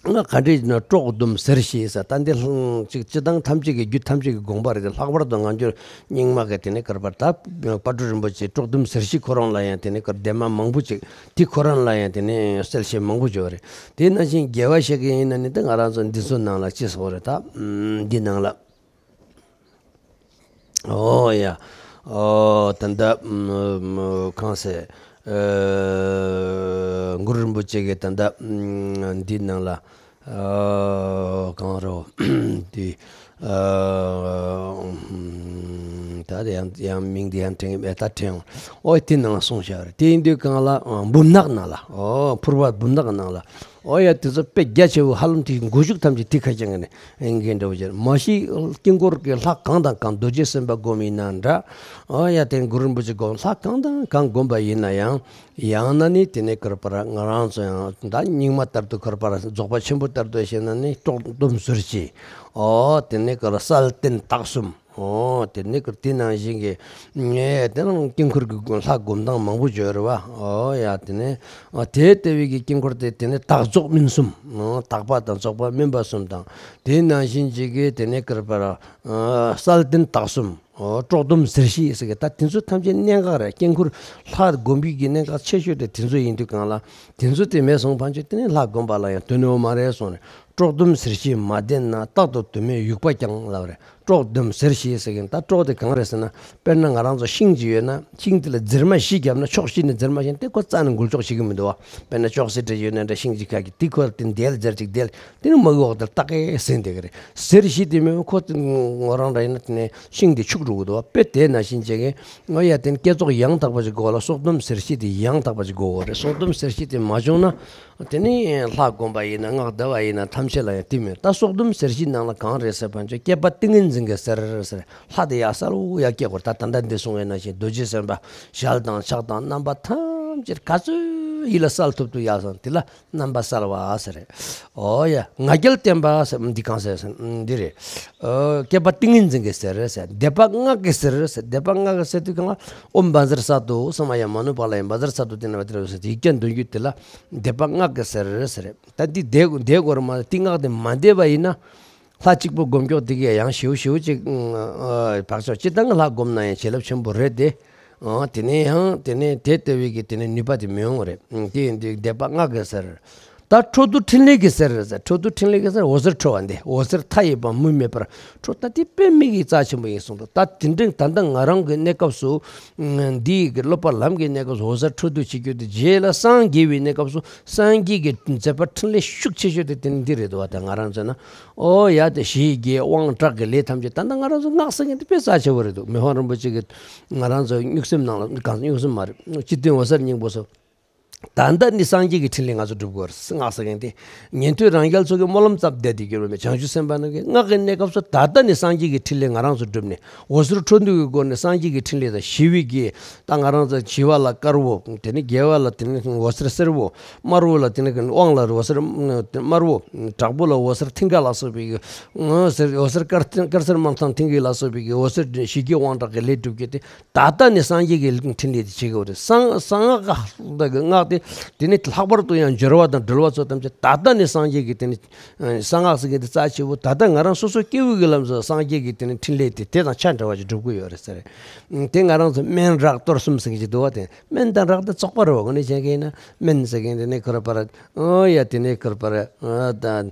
ང་ག་འདྲས་ཡིན་ན་དཀྲོག་གཏུམ་ཟེར་ཞེས་ཟེར། ད་འདི་ལྷང་ཅིག་སྤྱི་བཏང་ཐམས་ཅད་ཀྱི་རྒྱུད་ཐམས་ཅད་ཀྱི་དགོངས་པ་རེད་དེ། ལྷག་པར་དུ་ང་ཚོ་རྙིང་མ་གི་དེ་ནས་ཀར་པར་ད་དཔལ་སྤྲུལ་རིན་པོ་ཆེ་དཀྲོག་གཏུམ་ཟེར་ཞེས་ཁོ་རང་ལ་ཡང་དེ་ནས་ཀར་འདན་མ་མང་པོ་ཅིག་དེ་ཁོ་རང་ལ་ཡང་དེ་ནས་གསལ་བཤད་མང་པོ་བྱོས་རེད། དེ་ནང་བཞིན་རྒྱལ་བ་ཤཱཀྱ་ཡིན་ན་ནི་ད་ང་རང་ཚོ་འདི་ཚོ་ནང་ལ་ཅི་སོགས་རེད། ད་འདི་ནང་ལ། ཨོ་ཡ། ཨོ་ད་ལྟ་ཨམ་གང་ཟེར། ཨ་གུ་རུ་རིན་པོ་ཆེ་གིས་ད་ལྟ་ཨམ་འདི་ནང་ལ་ཨ་གང་རོ། འདི་ཨ་ད་ཡང་ཡང་མིང་འདི་ཡང་དྲན་གི་མེད། ད་དྲན་འོང་། ཨོ་དེ་ནང་ལ་གསུངས་བཞག་རེད། དེ་ཡིན་དུས་གང་ལ་ཨ་འབུམ་ནག་ནང་ལ། ཨོ་ཕུར་པ་འབུམ་ནག་ནང་ལ། ཨོ་ཡ། དེ་ཚོ་དཔེ་རྒྱ་ཆེ་བོ། ཧ་ལམ་དེ་མགོ་མཇུག་ཐམས་ཅད་དེ་ཁ་ཅན་གི་ནས་ཨེ་འགན་འདྲ་བོ་ཅན། མ་གཞི་དཀྱིལ་འཁོར་གྱི་ལྷ་གང་དང་གང་རྡོ་རྗེ་སེམས་དཔའ་སྒོམ་ཡིན་ན་འདྲ། ཨོ་ཡ། དེ་གུ་རུ་རིན་པོ་ཆེ་སྒོམ། ལྷ་གང་དང་གང་སྒོམ་པ་ཡིན་ན་ཡང་། ཡང་ན་ནི་དེ་ནས་ཀར་པར་ང་རང་ཚོ་ཡང་ད་རྙིང་མ་ལྟར་དུ་ཀར་པར་རྫོགས་པ་ཆེན་པོ་ལྟར་དུ་བཤད་ན་ནི་དཀྲོག་གཏུམ་ཟེར་ཞེས། ཨོ་དེ་ནས་ཀར་གསལ་བརྟན་དག་གསུམ། ཨོ་དེ་ནས་ཀར་དེ་ནང་བཞིན་གྱི་ངས་དེ་རང་དཀྱིལ་འཁོར་གྱི་ལྷ་སྒོམ་སྟངས་མང་པོ་བརྗོད་རེད་བ། ཨོ་ཡ། དེ་ནས་ཨ་དེ་ལྟ་བུའི་གི་དཀྱིལ་འཁོར་དེ་དེ་ནས་དག་རྫོགས་སྨིན་གསུམ། ཨོ་དག་པ་དང་རྫོགས་པ་སྨིན་པ་གསུམ་དང་། དེ་ནང་བཞིན་གྱི་གི་དེ་ནས་ཀར་པར་ཨ་གསལ་བརྟན་དག་གསུམ། ཨོ་དཀྲོག་གཏུམ་ཟེར་ཞེས་ཟེར་གི། ད་དེ་ཚོ་ཐམས་ཅད་གནད་འགག་རེད། དཀྱིལ་འཁོར་ལྷ་སྒོམ་པའི་གི་གནད་འགག་ཆེ་ཤོས་དེ་དེ་ཚོ་ཡིན་དུས་གང་ལ། དེ་ཚོ་དེ་མེད་སོང་ཕན་ཆད་དེ་ནས་ལྷ་སྒོམ་པ་ལ་ཡང་དོན་ཡོད་མ་རེད་གསུངས་ནས། དཀྲོག་གཏུམ་ཟེར་ཞེས་མ་བསྟེན་ན། རྟག་ཏུ་དུ་མས་དབྱུག་པ་ཀྱང་ལབ་རེད། དཀྲོག་གཏུམ་ཟེར་ཞེས་ཟེར་གི་ཡིན། ད་དཀྲོག་དེ་གང་རེད་ཟེར་ན། དཔེར་ན་ང་རང་ཚོ་ཤིང་ཅིག་ཡོད་ན། ཤིང་དེ་ལ་འཛེར་མ་བཞི་བརྒྱབ་ན་ཕྱོགས་བཞི་ནས་འཛེར་མ་བཞིན་དེ་ཁོ་རྩ་ནས་འགུལ་ཕྱོགས་བྱེད་ཀྱི་མི་འདུག་བ། དཔེར་ན་ཅོག་ཙེ་འདྲ་ཡོད་ན་འདྲ། ཤིང་ཅིག་ཁ་གི་དེ་ཁོ་དེ་འདེལ་འཛེར་ཅིག་འདེལ། དེ་ནི་མ་གི་འོག་དེར་ཏག་གེ་ཟིན་བསྡད་ཀྱི་རེད། ཟེར་ཞེས་དེ་མེད་པ་ཁོ་དེ་ངོ་རང་འདྲ་ཡིན་ན་དེ་ནས་ཤིང་དེ་འཁྱུག་འགྲོ་གི་འདུག་བ། དཔེ་དེ་ནང་བཞིན་བྱེད་མཁན་ང་ཡ་དེ་ནི་བསྐྱེད་རྫོགས་ཡང་དག་པ་ཅིག་དགོས་ལ། སྲོག་གཏུམ་ཟེར་ཞེས་དེ་ཡང་དག་པ་ཅིག་དགོས་རེད། སྲོག་གཏུམ་ཟེར་ཞེས་དེ་མ་བྱུང་ན། དེ་ནི་ལྷ་སྒོམ་པ་ཡིན་ན། སྔགས་བཟླ་བ་ཡིན་ན། ཐམས་ཅད་ལ་ཡང་དེ་མོད། ད་སྲོག་གཏུམ་ཟེར་ཞེས་ནང་ལ་གང་རེད་ཟེར་བ་ཅིག་བསྐྱེད་པ་ཏིང་ངེ་འཛིན་གྱི་ཟེར་ཟེར། ལྷ་དེ་ཡག་གསལ་བོ་ཡར་བསྐྱེད་དགོས། ད་ད་ལྟ་འདི་གསུང་བའི་ནང་བཞིན་རྡོ་རྗེ་སེམས་དཔའ་ཞལ་དང་ཕྱག་དང་རྣམ་པ་ཐམས་ཅད་ག་ཚོད་ཡིད་ལ་གསལ་ཐུབ་ཐུབ་ཡར་སོང་། དེ་ལ་རྣམ་པ་གསལ་བ་ཟེར། ཨོ་ཡ། ང་རྒྱལ་བརྟན་པ་ཟེར། འདི་གང་ཟེར་ཟེར། འདི་རེད། ཨོ་བསྐྱེད་པ་ཏིང་ངེ་འཛིན་གྱི་ཟེར་ཟེར། བཟླས་པ་སྔགས་ཀྱི་ཟེར་ཟེར། བཟླས་པ་སྔགས་ཀྱི་ཟེར་དུས་གང་ལ། ཨོཾ་བཛྲ་སཏྭ་སཾ་མཱ་ཡ་མ་ནོ་པཱ་ལ་ཡ་བཛྲ་སཏྭ་ཏེ་ན་བ་ཏེ་ར་ཟེར། ཡིག་བརྒྱ་འདོན་རྒྱུ་དེ་ལ་བཟླས་པ་སྔགས་ཀྱི་ཟེར་ཟེར། ད་འདི་བཟླས་བཟླས་དགོས་རེད་མ་གཏོགས། དེ་སྔགས་དེ་མ་བཟླས་པ་ཡིན་ན། ལྷ་གཅིག་པུ་སྒོམ་སྐྱོག་དེ་གས་ཡང་ཞེའུ་ཞེའུ་ཅིག་ཨ་བག་ཆགས་སྤྱིར་བཏང་གི་ལྷ་སྒོམ་ན་ཡང་བྱིན་རླབས་ཆེན་པོ་རེད་དེ། ཨ་དེ་ནས་ཡང་དེ་ནས་དེ་ལྟ་བུའི་གི་དེ་ནས་ནུས་པ་དེ་མི་ཡོང་བ་རེད། ཨ་དེ་ཡིན་དུས་བཟླས་པ་སྔགས་ཀྱི་ཟེར། ད་འཕྲོ་འདུ་འཕྲིན་ལས་ཀྱི་ཟེར་ཟེར། འཕྲོ་འདུ་འཕྲིན་ལས་ཀྱི་ཟེར། འོད་ཟེར་འཕྲོ་བ་འདི། འོད་ཟེར་མཐའ་ཡས་པ་མུ་མེད་པར་འཕྲོ། ད་དེ་དཔེ་མི་གི་རྩ་ཆེན་པོ་ཡིན་གསུངས་འདུག་ད་དེ་འདྲའི་ད་ལྟ་ང་རང་གི་གནས་སྐབས་སུ། འདི་ཡི་གི་སློབ་པ་ལམ་གྱི་གནས་སྐབས་སུ་འོད་ཟེར་འཕྲོ་འདུ་བྱེད་རྒྱུ་དེ། རྗེས་ལ་སངས་རྒྱས་པའི་གནས་སྐབས་སུ་སངས་རྒྱས་ཀྱི་མཛད་པ་འཕྲིན་ལས་ཤུགས་ཆེ་ཤོས་དེ་དེ་འདི་རེད་འདུག་བ། ད་ང་རང་ཚོ་ན། ཨོ་ཡ། དེ་ཞི་རྒྱས་དབང་དྲག་གི་ལས་ཐམས་ཅད། ད་ལྟ་ང་རང་ཚོ་སྔགས་ཟེར་མཁན་དེ་དཔེ་རྩ་ཆེ་བོ་རེད་འདུག་མི་ཕམ་རིན་པོ་ཆེ་གིས་ང་རང་ཚོ་གཉུག་སེམས་ནང་ལ། གང་གཉུག་སེམས་མ་རེད། སྤྱི་དོན་འོད་གསལ་སྙིང་པོ་སོགས། ད་ལྟ་ནི་སངས་རྒྱས་ཀྱི་འཕྲིན་ལས་ང་ཚོ་སྒྲུབ་དགོས་རེད། སྔགས་ཟེར་མཁན་དེ། ཉན་ཐོས་རང་རྒྱལ་ཚོ་གིས་སྨོན་ལམ་བཏབ་བསྡད་དེ་གྱུར་བ་མེད། བྱང་ཆུབ་སེམས་དཔའ་རྣམས་ཀྱིས། སྔགས་ཀྱི་གནས་སྐབས་སུ་ད་ལྟ་ནི་སངས་རྒྱས་ཀྱི་འཕྲིན་ལས་ང་རང་ཚོ་སྒྲུབ་ནས། འོད་ཟེར་འཕྲོ་འདུ་གི་སྒོ་ནས་སངས་རྒྱས་ཀྱི་འཕྲིན་ལས་དང་ཞི་བའི་གི། ད་ང་རང་ཚོ་ཞི་བ་ལ་དཀར་བོ། དེ་ནས་རྒྱས་པ་ལ་དེ་ནས་འོད་ཟེར་སེར་བོ། དམར་བོ་ལ་དེ་ནས་དབང་ལ་འོད་ཟེར་དམར་བོ། དྲག་པོ་ལ་འོད་ཟེར་མཐིང་ག་ལ་སོགས་པའི་གི། འོད་ཟེར། འོད་ཟེར་དཀར། དཀར་སེར་དམར་མཐིང་གི་ལ་སོགས་པའི་གི་འོད་ཟེར་ཞི་རྒྱས་དབང་དྲག་གི་ལས་སྒྲུབ་ཀྱི་དེ། ད་ལྟ་ནི་སངས་རྒྱས་ཀྱི་འཕྲིན་ལས་དེ་བྱེད་དགོས་རེད། གསང་གསང་སྔགས་དེ་གི་སྔགས་དེ། དེ་ནི་ལྷག་པར་དུ་ཡང་སྦྱོར་བ་དང་སྒྲོལ་བ་ཚོ་ཐམས་ཅད་ད་ལྟ་ནི་སངས་རྒྱས་ཀྱི་དེ་ནི་གསང་སྔགས་ཟེར་མཁན་དེ་རྩ་ཆེ་བོ། ད་ལྟ་ང་རང་སོ་སོ་སྐྱེ་བོ་གི་ལམ་སང་སངས་རྒྱས་ཀྱི་དེ་ནི་འཕྲིན་ལས་དེ་དེ་དང་ཆ་འདྲ་བ་ཞིག་སྒྲུབ་ཀྱི་ཡོད་རེད་ཟེར། དེ་ང་རང་ཚོ་སྨན་རཀ་གཏོར་གསུམ་ཟེར་མཁན་ཅིག་འདུག་བ། དེ་སྨན་དང་རཀ་དེ་བཙོག་པ་རེད་བ། དངོས་གནས་བྱས་མཁན་ཡིན་ན་སྨན་ཟེར་མཁན་དེ་ནི་ཁོ་ར་པར། ཨོ་ཡ། དེ་ནས་ཁོ་ར་པར། ཨ་ད།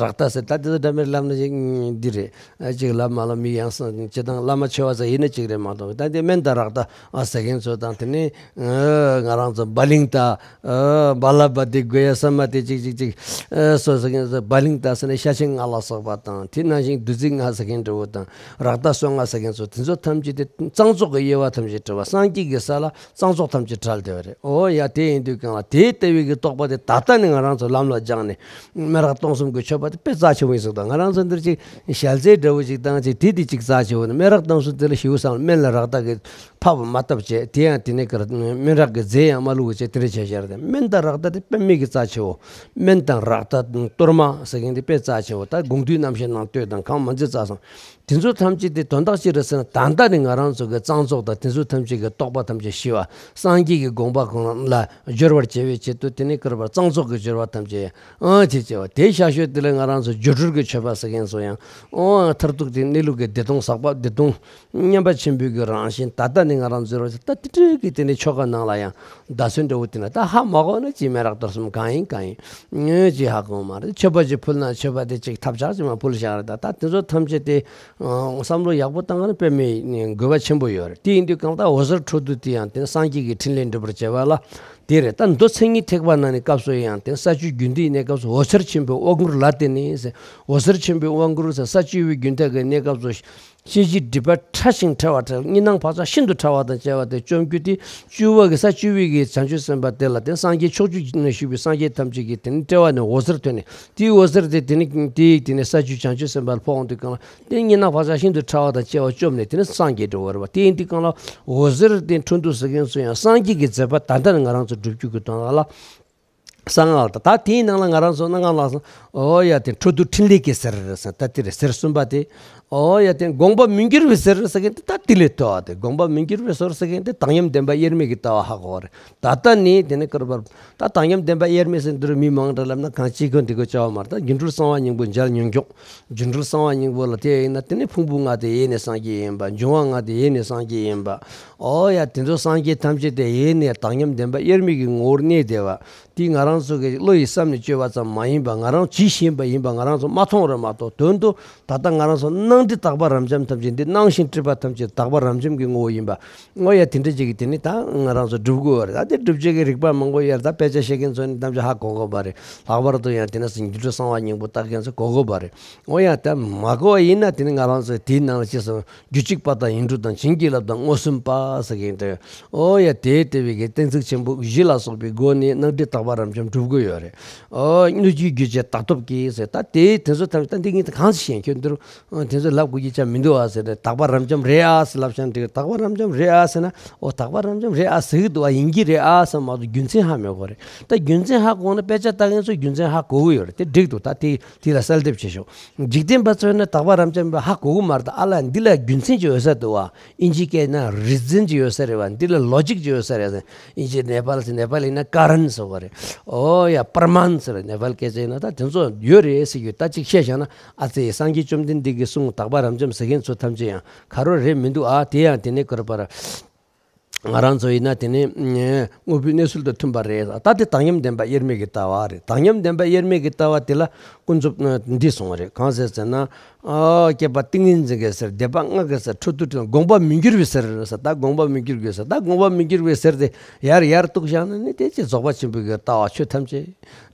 རཀྟ་ཟེར། ད་དེ་ཚོ་འདྲ་མིན་ལབ་ན་ཅིག་འདི་རེད། ཨ་ཅིག་ལབ་མ་ལབ་མི་ཡང་སང་སྤྱིར་བཏང་བླ་མ་ཆེ་བ་ཟེར་ཡིན་ན་ཅིག་རེད་མ་གཏོགས། ད་དེ་སྨན་དང་རཀྟ་ཨ་ཟེར་མཁན་ཚོ་དང་། དེ་ནས་ཨ་ང་རང་ཚོ་བ་ལིང་ཏ། ཨ་བ་ལ་བ་དེ་དགོས་ཡ་ས་མ་དེ་ཅིག་ཅིག་ཅིག་ཨ་སོ་ཟེར་མཁན་ཚོ། བ་ལིང་ཏ་ཟེར་ནས་ཤ་ཆེན་ལྔ་ལ་སོགས་པ་དང་། དེ་ནང་བཞིན་བདུད་རྩི་ལྔ་ཟེར་མཁན་འདྲ་བོ་དང་། རཀྟ་སོ་ལྔ་ཟེར་མཁན་ཚོ། དེ་ཚོ་ཐམས་ཅད་དེ་གཙང་བཙོག་གི་དབྱེ་བ་ཐམས་ཅད་བྲལ་བ། སངས་རྒྱས་ཀྱི་ས་ལ་གཙང་བཙོག་ཐམས་ཅད་བྲལ་བསྡད་པ་རེད། ཨོ་ཡ། དེ་ཡིན་དུས་གང་ལ་དེ་ལྟ་བུའི་གི་རྟོགས་པ་དེ་ད་ལྟ་ནས་ང་རང་ཚོ་ལམ་ལ་སྦྱངས་ནས། སྨན་རཀ་གཏོར་གསུམ་གྱི་མཆོད་པ་དེ་དཔེ་རྩ་ཆེ་བོ་ཡིན་ཟེར། ད་ང་རང་ཚོ་འདིར་ཅིག་ཞལ་ཟས་འདྲ་བོ་ཅིག་དང་ཅིག་དེ་དེ་ཅིག་རྩ་ཆེ་བོ་ནི། སྨན་རཀ་གཏོར་གསུམ་དེ་ལ་ཞེའུ་སང་སྨན་ལ་རཀྟ་གི་ཕབ་མ་བཏབ་བྱས། དེ་ཡང་དེ་ནས་ཀར་སྨན་རཀ་གི་རྫས་ཡང་མ་བླུགས་བྱས། དེ་ བྱས་བཞག་རེད། དེ་སྨན་དང་རཀྟ་དེ་དཔེ་མེད་ཀྱི་རྩ་ཆེ་བོ། སྨན་དང་རཀྟ་གཏོར་མ་ཟེར་མཁན་དེ་དཔེ་རྩ་ཆེ་བོ། ད་དགོངས་འདུས་རྣམ་བཤད་ནང་ལྟོས་དང་གང་མ་མཛད་རྩ་སོང་། དེ་ཚོ་ཐམས་ཅད་དེ་དོན་དག་ཅི་རེད་ཟེར་ན། ད་ལྟ་ནི་ང་རང་ཚོ་གི་གཙང་བཙོག་དང་དེ་ཚོ་ཐམས་ཅད་ཀྱི་རྟོག་པ་ཐམས་ཅད་ཞི་བ། སངས་རྒྱས་ཀྱི་དགོངས་པ་ཁོང་ལ་སྦྱོར་བར་བྱེད་པའི་ཆེད་དུ། དེ་ནི་ཀར་བར་གཙང་བཙོག་གི་སྦྱོར་བ་ཐམས་ཅད་ཨང་ཅེས་བྱ་བ་དེ་ཤ་ཤོད། དེ་ལས་ང་རང་ཚོ་སྒྱུ་འཕྲུལ་གྱི་མཆོད་པ་ཟེར་མཁན་ཚོ་ཡང་ཨང་མཐར་ཐུག་དེ་གནས་ལུགས་ཀྱི་བདེ་སྟོང་ཟག་པ་བདེ་སྟོང་མཉམ་པ་ཆེན་པོའི་གི་རང་བཞིན། ད་ལྟ་ནི་ང་རང་ཚོའི་རོ་ད་དེ་འདྲའི་གི་དེ་ནི་ཆོ་ག་ནང་ལ་ཡང་བརྡ་མཚོན་འདྲ་བོ་དེ་ན། ད་ཧ་མ་གོ་ན་ཅི་མེ་རག་གཏོར་གསུམ་གང་ཡིན་གང་ཡིན་ངོས་ཅི་ཧ་གོ་མ་རེད། མཆོད་པ་ཅིག་ཕུལ་ན་མཆོད་པ་དེ་ཅིག་ཐབས་ཆག་ཅིག་མ་ཕུལ་བཞག་རེད། ད་ད་དེ་ཚོ་ཐམས་ཅད་དེ་ཨང་བསམ་བློ་ཡག་པོ་བཏང་ན་དཔེ་མེད་དགོས་པ་ཆེན་པོ་ཡོད་རེད། དེ་ཡིན་དུས་གང་ལྟར་འོད་ཟེར་འཕྲོ་འདུ་དེ་ཡང་དེ་སངས་རྒྱས་ཀྱི་ཕྲིན་ལས་འགྲུབ་པར་བྱེད་པ་ལ་དེ་རེད། ད་མདོ་མཚན་ཉིད་ཐེག་པ་ནང་ནས་སྐབས་སུ་ཡང་དེ་ས་བཅུད་རྒྱུན་མཐའི་གནས་སྐབས་སུ་འོད་ཟེར་ཆེན་པོའི་དབང་བསྐུར་ལ་བརྟེན་ནས་ཟེར། འོད་ཟེར་ཆེན་པོའི་དབང་བསྐུར་ཟེར། ས་བཅུ་པའི་རྒྱུན་མཐའི་གི་གནས་སྐབས་སུ་ཤེས་བྱའི་སྒྲིབ་པ་ཕྲ་ཞིང་ཕྲ་བ་ཕྲ། གཉིས་སྣང་བག་ཆགས་ཤིན་ཏུ་ཕྲ་བ་དང་བཅས་པ་དེ་བཅོམ་རྒྱུ་དེ། བཅུ་པ་གི་ས་བཅུ་པའི་གི་བྱང་ཆུབ་སེམས་དཔའ་དེ་ལ་དེ་སངས་རྒྱས་ཕྱོགས་བཅུ་ན་བཞུགས་པའི་སངས་རྒྱས་ཐམས་ཅད་ཀྱི་དེ་ནི་དཔྲལ་བ་ནས་འོད་ཟེར་ཐོན་ནས། དེའི་འོད་ཟེར་དེ་དེ་ནི་དེའི་དེ་ནི་ས་བཅུ་བྱང་ཆུབ་སེམས་དཔའ་ལ་ཕོག་འོང་དུས་གང་ལ་དེ་གཉིས་སྣང་བག་ཆགས་ཤིན་ཏུ་ཕྲ་བ་དང་བཅས་པ་བཅོམ་ནས་དེ་ནི་སངས་རྒྱས་འགྲོ་བ་རེད་པ། དེ་ཡིན་དུས་གང་ལ་འོད་ཟེར་དེ་འཕྲོ་འདུ་ཟེར་མཁན་ཚོ་ཡང་སངས་རྒྱས་ཀྱི་མཛད་པ་ད་ལྟ་ནི་ང་རང་ཚོ་སྒྲུབ་རྒྱུ་གི་དོན་དག་ལ། གསང་སྔགས་དང་། ད་དེའི་ནང་ལ་ང་རང་ཚོ་གནང་སྔགས་ལ་སོང་། ཨོ་ཡ་དེ་འཕྲོ་འདུ་ཕྲིན་ལས་ཀྱི་ཟེར་ཟེར། ད་དེ་རེད་ཟེར་གསུམ་པ་དེ། ཨོ་ཡ་དེ་དགོངས་པ་མི་འགྱུར་བའི་ཟེར་ཟེར་མཁན་དེ་ད་དེ་ལས་ལྟོས་ཨ། དེ་དགོངས་པ་མི་འགྱུར་བའི་ཟེར་ཟེར་མཁན་དེ་དག་མཉམ་བདེན་པ་དབྱེར་མེད་ཀྱི་ལྟ་བ་ཧ་གོ་བ་རེད། ད་ལྟ་ནི་དེ་ནི་ཀར་བར་ད་དག་མཉམ་བདེན་པ་དབྱེར་མེད་ཟེར་འདི་རུ་མི་མང་དྲགས་ལབ་ན་གང་ཅི་གོ་འདི་གོ་བྱ་བ་མ་རེད། ད་སྒྱུ་འཕྲུལ་གསང་བ་སྙིང་པོ་མཇལ་མྱོང་མྱོང་། སྒྱུ་འཕྲུལ་གསང་བ་སྙིང་པོ་ལ་དེ་ཡིན་ན་དེ་ནི་ཕུང་པོ་ལྔ་དེ་ཡེ་ནས་སངས་རྒྱས་ཡིན་པ། འབྱུང་བ་ལྔ་དེ་ཡེ་ནས་སངས་རྒྱས་ཡིན་པ། ཨོ་ཡ་དེ་ཚོ་སངས་རྒྱས་ཐམས་ཅད་དེ་ཡེ་ནས་དག་མཉམ་བདེན་པ་དབྱེར་མེད་ཀྱི་ངོ་བོར་གནས་བསྡད་པ། དེ་ང་རང་ཚོ་གི་བློ་ཡིས་བསམ་ནས་བཅོས་པ་ཙམ་མ་ཡིན་པ། ང་རང་ཇི་ཤེས་པ་ཡིན་པ་ང་རང་ཚོ་མ་མཐོང་རེད་མ་གཏོགས། དོན་དུ་ད་ལྟ་ང་རང་ཚོ་སྣང་སྒྲིབ་དག་པ་རབ་འབྱམས་ཐམས་ཅད་འདི། སྣང་ཞིང་སྒྲིབ་པ་ཐམས་ཅད་དག་པ་རབ་འབྱམས་ཀྱི་ངོ་བོ་ཡིན་པ། ཨོ་ཡ་དེ་འདྲ་ཅིག་གི་དེ་ནི་ད་ང་རང་ཚོ་སྒྲུབ་དགོས་པ་རེད། ད་དེ་སྒྲུབ་བྱེད་ཀྱི་རིགས་པ་མང་པོ་ཡོད་རེད། ད་དཔེ་ཆ་བཤད་མཁན་ཚོ་ནི་ཐམས་ཅད་ཧ་གོ་དགོས་པ་རེད། ལྷག་པར་དུ་ཡང་དེ་ནས་སྒྱུ་འཕྲུལ་གསང་བ་སྙིང་པོ་ལྟ་མཁན་ཚོ་གོ་དགོས་པ་རེད། འོ་ཡ་ད་མ་གོ་བ་ཡིན་ན་དེ་ནི་ང་རང་ཚོས་དེའི་ནང་ལ་ཅི་སོང་རྒྱུད་གཅིག་པ་དང་ཡིག་འབྲུ་དང་བྱིན་གྱིས་བརླབས་དང་མངོན་སུམ་པ་ཟེར་མཁན་དེ། འོ་ཡ་དེའི་ལྟེ་བའི་གི་གཏན་ཚིགས་ཆེན་པོ་བཞི་ལ་སོགས་པའི་སྒོ་ནས་སྣང་སྒྲིབ་དག་པ་རབ་འབྱམས་སྒྲུབ་དགོས་ཡོད་རེད། འོ་སྣོད་བཅུད་རྒྱུད་ཀྱི་བདག་སྟོབས་ཀྱིས་ཟེར། ད་དེའི་དེ་ཚོ་ཐམས་ཅད་ད་འདི་ངས་ད་གང་ཟེར་བཤད་ཁྱོད་འདིར་དེ་ཚོ་ལབ་དགོས་ཀྱི་ཆ་མི་འདུག་ཨ་ཟེར་ནས། དག་པ་རབ་འབྱམས་རེད་ཨ་ཟེར་ལབ་བྱས་འགྲིག་དག་པ་རབ་འབྱམས་རེད་ཨ་ཟེར་ན། འོ་དག་པ་རབ་འབྱམས་རེད་ཨ་ཟེར་གི་འདུག་ཨ། ཡིན་གྱི་རེད་ཨ་ཟེར་མ་གཏོགས་རྒྱུ་མཚན་ཧ་མི་གོ་རེད། ད་རྒྱུ་མཚན་ཧ་གོ་ན་དཔེ་ཆ་ལྟ་མཁན་ཚོ་རྒྱུ་མཚན་ཧ་གོ་གི་ཡོད་རེད། དེ་འགྲིག་འདུག་ད་དེ་དེ་ལ་གསལ་འདེབས་བྱེད་ཤོག་འཇིག་རྟེན་པ་ཚོས་ནི་དག་པ་རབ་འབྱམས་པ་ཧ་གོ་གི་མ་རེད། ད་ཨ་ལ་འདི་ལ་རྒྱུ་མཚན་ཅིག་ཡོད་ས་འདུག་ཨ། ཨིན་ཇི་སྐད་ན་རི་ཛན་ཅིག་ཡོད་ས་རེད་བ། འདི་ལ་ལོ་ཇིག་ཅིག་ཡོད་ས་རེད་ཟེར། ཨིན་ཇི་ནེ་པ་ལི་ནེ་པ་ལི་ན་ཀ་རན་ཟེར་བ་རེད། འོ་ཡ་པར་མཱན་ཟེར་ནེ་པ་ལི་སྐད་ཆ་ཡིན་ན། ད་དེ་ཚོ་ཡོད་རེད་ཟེར་རྒྱུ། ད་ཅིག་བཤད་བཞག་ན། ཨ་ཙི། སངས་རྒྱས་བཅོམ་ལྡན་འདས་ཀྱིས་གསུངས། དག་པ་རབ་འབྱམས་ཟེར་མཁན་ཚོ་ཐམས་ཅད་ཡང་ཁ་རོ་རེད་མི་འདུག་ཨ། དེ་ཡང་དེ་ནས་ཀར་པར། ང་རང་ཚོ་ཡིན་ན་དེ་ནི་དངོས་པོའི་གནས་ཚུལ་དང་མཐུན་པ་རེད། ད་དེ་དག་མཉམ་བདེན་པ་དབྱེར་མེད་ཀྱི་ལྟ་བ་རེད། དག་མཉམ་བདེན་པ་དབྱེར་མེད་ཀྱི་ལྟ་བ་དེ་ལ་ཀུན་རྫོབ་འདི་གསུངས་པ་རེད། གང་ཟེར་ཟེར་ན། ཨ་བསྐལ་པ་ཏིང་ངེ་འཛིན་གྱི་ཟེར། སྡེ་པ་ལྔ་གི་ཟེར། འཕྲོ་འདུ་ཕྲིན་ལས། དགོངས་པ་མི་འགྱུར་བའི་ཟེར་ཟེར། ད་དགོངས་པ་མི་འགྱུར་བའི་ཟེར། ད་དགོངས་པ་མི་འགྱུར་བའི་ཟེར་དེ་ཡར་ཡར་གཏུགས་བཞག་ན་ནི་དེ་ཅི་རྫོགས་པ་ཆེན་པོའི་གི་ལྟ་བ་ཆོས་ཐམས་ཅད་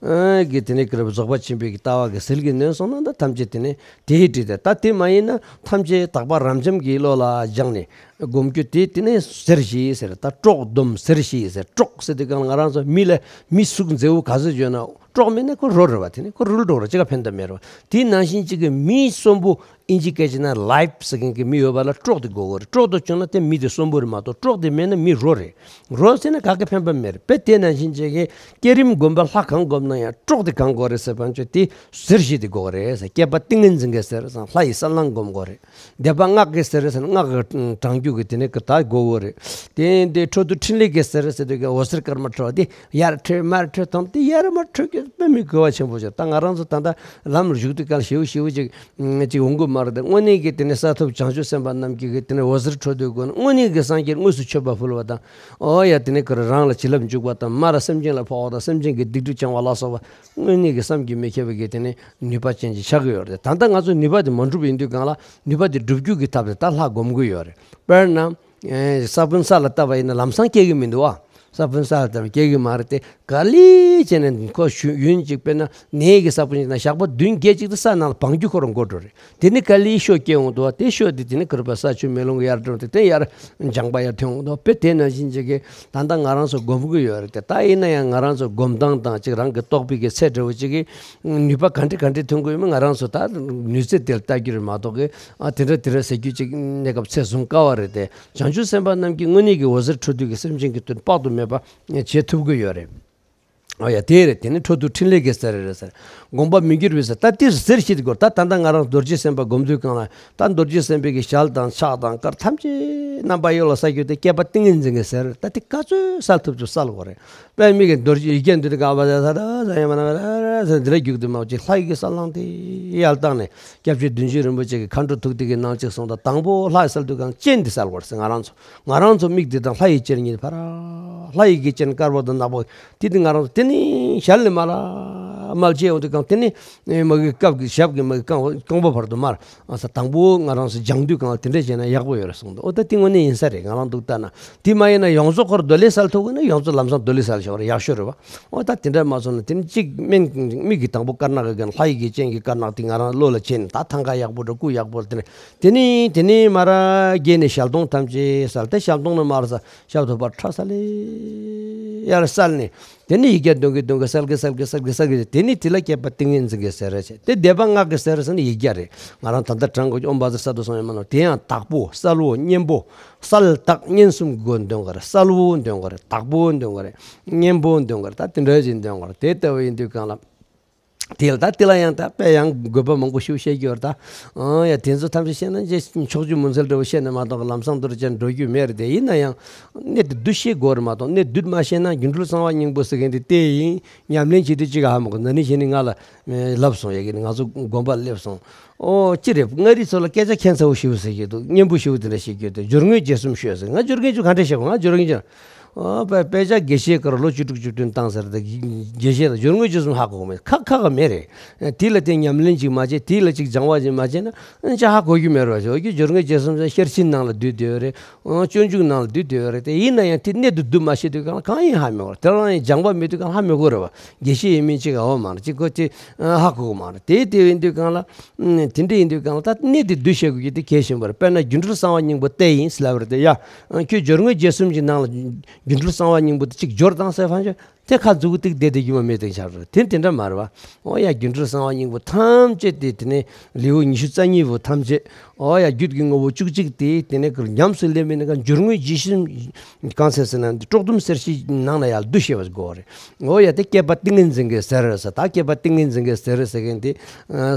ཀྱི་དེ་ནི་ཀར་པར་རྫོགས་པ་ཆེན་པོའི་གི་ལྟ་བ་གི་ཟིལ་གྱིས་ནོན་སོང་ན། ད་ཐམས་ཅད་དེ་ནི་དེའི་དྲི་དེ། ད་དེ་མ་ཡིན་ན་ཐམས་ཅད་དག་པ་རབ་འབྱམས་ཀྱི་བློ་ལ་སྦྱངས་ནས། སྒོམ་རྒྱུ་དེ་དེ་ནས་གཟེར་བཞི་ཟེར། ད་གྲོགས་སྡོམ་གཟེར་བཞི་ཟེར། གྲོགས་ཟེར་དུས་གང་ལ་ང་རང་ཚོ་མི་ལ་མི་གཟུགས་མཛེས་པོ་ག་ཚོད་བྱོན་ན་གྲོགས་མེད་ན་ཁོ་རོ་རེད་བ། དེ་ནས་ཁོ་རུལ་འགྲོ་རེད། ཅི་ག་ཕན་ཐོགས་མེད་རེད་བ། དེ་ནང་བཞིན་གཅིག་གི་མི་གསོན་པོ་ཨིན་ཇི་སྐད་ཆ་ན་ལའིབ་ཟེར་མཁན་གྱི་མི་ཡོད་པ་ལ་གྲོགས་དེ་དགོས་གོ་རེད། གྲོགས་དེ་བྱུང་ན་དེ་མི་དེ་གསོན་པོ་རེད་མ་གཏོགས་གྲོགས་དེ་མེད་ན་མི་རོ་རེད། རོ་ཟེར་ན་ག་གི་ཕན་པ་མེད་རེད། དཔེ་དེ་ནང་བཞིན་གཅིག་གི་བསྐྱེད་རིམ་སྒོམ་པ་ལྷ་གང་སྒོམ་ན་ཡང་གྲོགས་དེ་གང་དགོས་རེད་ཟེར་བ་ཅོ་དེ་གཟེར་བཞི་དེ་དགོས་རེད་ཟེར། བསྐལ་པ་ཏིང་ངེ་འཛིན་གྱི་གཟེར་ཟེར། ལྷ་ཡི་ས་བསླང་སྒོམ་དགོས་རེད། སྡེ་པ་སྔགས་ཀྱི་གཟེར་ཟེར་ན་སྔགས་ཀྱི་བགྲང་རྒྱུ་གི་དེ་ནས་ཀྱི་ད་དགོས་གོ་རེད། དེ་འདི་འཕྲོ་འདུ་ཕྲིན་ལས་ཀྱི་གཟེར་ཟེར་དུས་ཀྱི་འོད་ཟེར་དཀར་དམར་འཕྲོ་བ་དེ་ཡར་འཕྲོས་མར་འཕྲོས་དང་། དེ་ཡར་མར་འཕྲོས་ཀྱི་དཔེ་མི་དགོས་པ་ཆེན་པོ་ཞིག་ད་ང་རང་ཚོ་ད་ལྟ་ལམ་ལ་བཞུགས་དུས་གང་ཞེའུ་ཞེའུ་ཅིག་ཅིག་འོང་གི་མ་རེད། དེ་དངོས་གནས་ཀྱི་དེ་ནས་ས་ཐོབ་བྱང་ཆུབ་སེམས་དཔའ་རྣམས་ཀྱི་གི་དེ་ནས་འོད་ཟེར་འཕྲོ་འདུའི་སྒོ་ནས་དངོས་གནས་ཀྱི་སངས་རྒྱས་དངོས་སུ་མཆོད་པ་ཕུལ་བ་དང་། ཨོ་ཡ་དེ་ནས་ཀྱི་རང་ལ་བྱིན་རླབས་འཇུག་པ་དང་། མར་སེམས་ཅན་ལ་ཕོག་པ་དང་། སེམས་ཅན་གྱི་སྡིག་སྒྲིབ་བྱང་བ་ལ་སོགས་པ་དངོས་གནས་ཀྱི་བསམ་གྱིས་མི་ཁྱབ་པའི་གི་དེ་ནས་ནུས་པ་ཅན་ཅིག་ཆགས་ཀྱི་ཡོད་རེད། ད་ལྟ་ང་ཚོ་ནུས་པ་དེ་མ་འགྲུབ་པ་ཡིན་དུས་གང་ལ་ནུས་པ་དེ་སྒྲུབ་རྒྱུ་གི་ཐབས་དེ་ད་ལྷ་སྒོམ་གྱི་ཡོད་རེད། དཔེར་ན། ཨེ་ས་བོན་ས་ལ་བཏབ་པ་ཡིན་ན་ལམ་སང་སྐྱེ་གི་མི་འདུག་ཨ། ས་བོན་ས་ལ་བཏབ་སྐྱེ་གི་མ་རེད་དེ། ག་ལེ་བྱས་ནས་ཁོ་ཤུ་ཡུན་གཅིག་དཔེར་ན་ནས་ཀྱི་ས་བོན་ཞིག་ན་ཞག་པོ་བདུན་བརྒྱད་ཅིག་ཏུ་ས་ནང་ལ་སྦང་རྒྱུ་ཁོ་རང་འགོ་འགྲོ་རེད། དེ་ནི་ག་ལེ་ཤོ་སྐྱེ་འོང་འདུག་ཨ། དེ་ཤོ་དེ་དེ་ནི་ཀུར་པ་ས་ཆུ་མེ་རླུང་ཡར་འགྲོ་དེ་དེ་ཡར་ལྗང་པ་ཡར་ཐོན་འོང་འདུག་དཔེ་དེ་ནང་བཞིན་ཅིག་གི་ད་ལྟ་ང་རང་ཚོ་སྒོམ་གི་ཡོད་རེད་དེ། ད་ཡིན་ན་ཡང་ང་རང་ཚོ་སྒོམ་སྟངས་དང་ཅིག་རང་གི་རྟོགས་པའི་གི་ཚད་འདྲ་བོ་ཅིག་གི་ནུས་པ་ག་འདྲ་ག་འདྲ་ཐོན་གི་ཡོད་མེད་ང་རང་ཚོ་ད་ནུས་ཚད་དེ་ལ་ལྟ་རྒྱུ་རེད་མ་གཏོགས་གི། ཨ་དེ་འདྲ་དེ་འདྲ་ཟེར་རྒྱུ་ཅིག་གནས་སྐབས་ཚད་བཟུང་དཀའ་བ་རེད་དེ། བྱང་ཆུབ་སེམས་དཔའ་རྣམས་ཀྱིས་དངོས་གནས་ཀྱི་འོད་ཟེར་འཕྲོ་འདུ་གི་སེམས་ཅན་གྱི་དོན་དཔག་ཏུ་ མེད་པ་བྱེད་ཐུབ་ཀྱི་ཡོད་རེད། ཨོ་ཡ་དེ་རེད། དེ་ནི་འཕྲོ་འདུ་འཕྲིན་ལས་ཀྱི་ཟེར་རེད་ཟེར། དགོངས་པ་མི་འགྱུར་བའི་ཟེར། ད་དེ་ཟེར་ཞིག་དགོས། ད་ད་ལྟ་ང་རང་རྡོ་རྗེ་སེམས་དཔའ་སྒོམ་དུས་སྒང་ལ་ད་རྡོ་རྗེ་སེམས་དཔའི་གི་ཞལ་དང་ཕྱག་དང་དཀར་ཐམས་ཅད་རྣམ་པ་གཡོ་ལ་གསལ་རྒྱུ་དེ་བསྐལ་པ་ཏིང་ངེ་འཛིན་གྱི་ཟེར། ད་དེ་ག་ཚོད་གསལ་ཐུབ་ཚོད་གསལ་དགོས་རེད། དཔེ་མི་གི་རྡོ་རྗེ་ཡི་གེ་འདི་དག་པ་ཟ་ཟ་ཟ་ཡ་མ་ན་ཟེར་འདི་ར་རྒྱུག་དུ་མ་ཅིག་ལྷ་ཡི་གེ་གསལ་ལངས་དེ་ཡལ་བཏང་ནས་སྐྱབས་རྗེ་བདུད་འཇོམས་རིན་པོ་ཆེ་གི་མཁའ་འགྲོ་ཐུགས་ཐིག་གི་ནང་གཅིག་སོང་ད་དང་པོ་ལྷ་ཡི་གསལ་དུས་སྒང་སྤྱན་འདི་གསལ་དགོས་རེད་ཟེར། ང་རང་ཚོ་ང་རང་ཚོ་མིག་འདི་དང་ལྷ་ཡི་སྤྱན་གཉིས་ཕར་ལྷ་ཡི་གི་སྤྱན་དཀར་པོ་དང་ནག་པོ་དེ་དེ་ང་རང་ཚོ་དེ་ནི་ཞལ་ནས་མར་མར་བྱས་ཡོང་དུས་སྒང་དེ་ནི་མ་གི་སྐབས་ཀྱི་ཞབས་ཀྱི་མ་གི་རྐང་རྐང་པ་བར་དུ་མར་ཨ་ས་དང་པོ་ང་རང་ཚོ་སྦྱང་དུས་སྒང་དེ་འདྲ་བྱས་ན་ཡག་པོ་ཡོད་རེད་གསུངས་འདུག་ཨོ་ད་དེ་དངོས་གནས་ཡིན་ས་རེད། ང་རང་འདུག་ལྟ་ན་དེ་མ་ཡིན་ན་ཡོངས་རྫོགས་ཁོར་རྡོ་ལེ་གསལ་ཐུབ་ཀྱི་ན་ཡོངས་རྫོགས་ལམ་སང་རྡོ་ལེ་གསལ་ཤོག་རེད། ཡག་ཤོས་རེད་བ། ཨོ་ད་དེ་འདྲ་མ་སོང་ན་དེ་ནི་གཅིག་སྨན་མིག་གི་དང་པོ་དཀར་ནག་གི་ལྷ་ཡི་གི་སྤྱན་གྱི་དཀར་ནག་དེ་ང་རང་བློ་ལ་བྱས་ནས་ད་ཐང་ག་ཡག་པོ་འགྲོ་སྐུ་ཡག་པོ་དེ་ནི་དེ་ནི་དེ་ནི་མར་རྒྱས་ནས་ཞལ་གདོང་ཐམས་ཅད་གསལ་ཏེ་ཞལ་གདོང་ནས་མར་ས་ཞབས་ཐོག་བར་ཁྲ་ས་ལེ་ཡར་གསལ་ནས་དེ་ནི་ཡིག་བརྒྱ་བདུན་བརྒྱ་བདུན་བརྒྱ་གསལ་གི་གསལ་གི་གསལ་གི་གསལ་གི་དེ་ནི་དེ་ལ་བསྐལ་པ་ཏིང་ངེ་འཛིན་གྱི་ཟེར་རེད་ཅེས་དེ་བཟླས་པ་སྔགས་ཀྱི་ཟེར་རེད་ཟེར་ནི་ཡིག་བརྒྱ་རེད། ང་རང་ད་ལྟ་དྲང་དགོས་ཀྱི་ཨོཾ་བཛྲ་སཏྭ་སོང་ཡ་མ་ནོར་དེ་ཡང་དྭགས་པོ་གསལ་བོ་སྙན་པོ་གསལ་དྭགས་སྙན་གསུམ་གྱི་སྒོ་འདོན་དགོས་རེད། གསལ་བོ་འདོན་དགོས་རེད། དྭགས་པོ་འདོན་དགོས་རེད། སྙན་པོ་འདོན་དགོས་རེད། ད་དེ་འདྲ་ཞིག་འདོན་དགོས་རེད། དེ་ལྟ་བུ་ཡིན་དུས་སྒང་ལ། དེ་ལ་ད་དེ་ལ་ཡང་ད་དཔེ་ཡང་དགོས་པ་མང་པོ་ཞིག་བཤད་རྒྱུ་རེད་ད། ཨང་ཡ་དེ་ཚོ་ཐམས་ཅད་བཤད་ན་རྗེས་ཕྱོགས་བཅུའི་མུན་སེལ་འདྲ་བོ་བཤད་ན་མ་གཏོགས་ལམ་སང་མདོར་བྱས་འགྲོ་རྒྱུ་མེད་རེད་དེ། ཡིན་ན་ཡང་གནད་དེ་བསྡུས་བཤད་དགོས་རེད་མ་གཏོགས་གནད་བསྡུས་མ་བཤད་ན་སྒྱུ་འཕྲུལ་གསང་བ་སྙིང་པོ་ཟེར་མཁན་དེ་དེ་ཡིན། ཉམས་ལེན་བྱེད་དུས་གཅིག་ཧ་མ་གོ། ན་ནིང་གཞེས་ནིང་ང་ལ་ལབ་སོང་། ཡ་གི་ང་ཚོ་དགོན་པ་སླེབས་སོང་། ཨོ་ཅི་རེད། མངའ་རིས་ཚོ་ལ་སྐད་ཆ་ཁྱད་མཚར་བོ་ཞེ་པོ་ཟེར་གྱི་འདུག་སྙན་པོ་ཞེ་པོ་དེ་འདྲ་བཤད་ཀྱི་འདུག་སྦྱོར་དངོས་རྗེས་གསུམ་ཤོད་ཟེར། ང་སྦྱོར་དངོས་ཆུ་ག་འདྲ་བཤད་གོ། ང་སྦྱོར་དངོས་ཆུ། ཨོ་དཔེ་དཔེ་ཆ་དགེ་བཤེས་ཀར་ལོ་བཅུ་དྲུག་བཅུ་བདུན་བཏང་ཟེར་ཏེ་དགེ་བཤེས་དང་སྦྱོར་དངོས་རྗེས་གསུམ་ཧ་གོ་གི་མེད། ཁག་ཁག་གི་མེད་རེད། དེ་ལ་བརྟེན་ཉམས་ལེན་ཅིག་མ་བྱས། དེ་ལ་ཅིག་སྦྱང་བ་ཅིག་མ་བྱས་ན་ཅི་ཧ་གོ་རྒྱུ་མེད་རེད་བ། ཞོ་ཀྱི་སྦྱོར་དངོས་རྗེས་གསུམ་ཟེར་ཤེར་ཕྱིན་ནང་ལ་བསྡུས་བསྡད་ཡོད་རེད། ཨོ་སྤྱོད་འཇུག་ནང་ལ་བསྡུས་བསྡད་ཡོད་རེད་དེ། ཡིན་ན་ཡང་དེ་གནད་དུ་བསྡུ་མ་ཤེས་དུས་སྒང་ལ་གང་ཡིན་ཧ་མི་གོ། དེ་རང་ཡང་སྦྱངས་པ་མེད་དུས་སྒང་ཧ་མི་གོ་རེད་བ། དགེ་བཤེས་ཡིན་མིན་ཅིག་ཧ་གོ་མ་རེད། ཅིག་ཁོ་ཅིག་ཧ་གོ་གི་མ་རེད་དེ། དེ་ཡིན་དུས་སྒང་ལ། དེ་འདྲ་ཡིན་དུས་སྒང་ལ་ད་གནད་དེ་བསྡུ་བཤད་དགོས་ཀྱི་དེ་གལ་ཆེན་པོ་རེད། དཔེར་ན་སྒྱུ་འཕྲུལ་གསང་བ་སྙིང་པོ་བལྟས་ཡིན་ཟེར་ལབ་རེད་དེ། ཡ་ཁྱོད་སྦྱོར་དངོས་རྗེས་གསུམ་གྱི་ནང་ལ་སྒྱུ་འཕྲུལ་གསང་བ་སྙིང་པོ་དེ་གཅིག་སྦྱོར་དང་ཟེར་ཕན་ཆད་དེ་ཁ་མཛུག་གུ་ཏིག་བསྡད་བསྡད་རྒྱུ་མ་མེད་དེ་ཆགས་རེད། དེ་དེ་འདྲ་མ་རེད་བ། ཨོ་ཡ་སྒྱུ་འཕྲུལ་གསང་བ་སྙིང་པོ་ཐམས་ཅད་དེ་དེ་ནས་ལེའུ་ཉི་ཤུ་རྩ་གཉིས་པོ་ཐམས་ཅད། ཨོ་ཡ་རྒྱུད་ཀྱི་ངོ་བོ་བཅུ་གཅིག་དེ་དེ་ནས་ཉམས་སུ་ལེན་མིན་ན་སྦྱོར་དངོས་རྗེས་གསུམ་གང་ཟེར་ཟེར་ན་འདི་དཀྲོག་གཏམ་གསལ་བྱེད་ནང་ལ་ཡར་བསྡུ་བཤད་པ་དགོས་རེད། ཨོ་ཡ་དེ་བསྐལ་པ་ཏིང་ངེ་འཛིན་གྱི་ཟེར་རེད་ཟེར། ད་བསྐལ་པ་ཏིང་ངེ་འཛིན་གྱི་ཟེར་རེད་ཟེར་མཁན་དེ་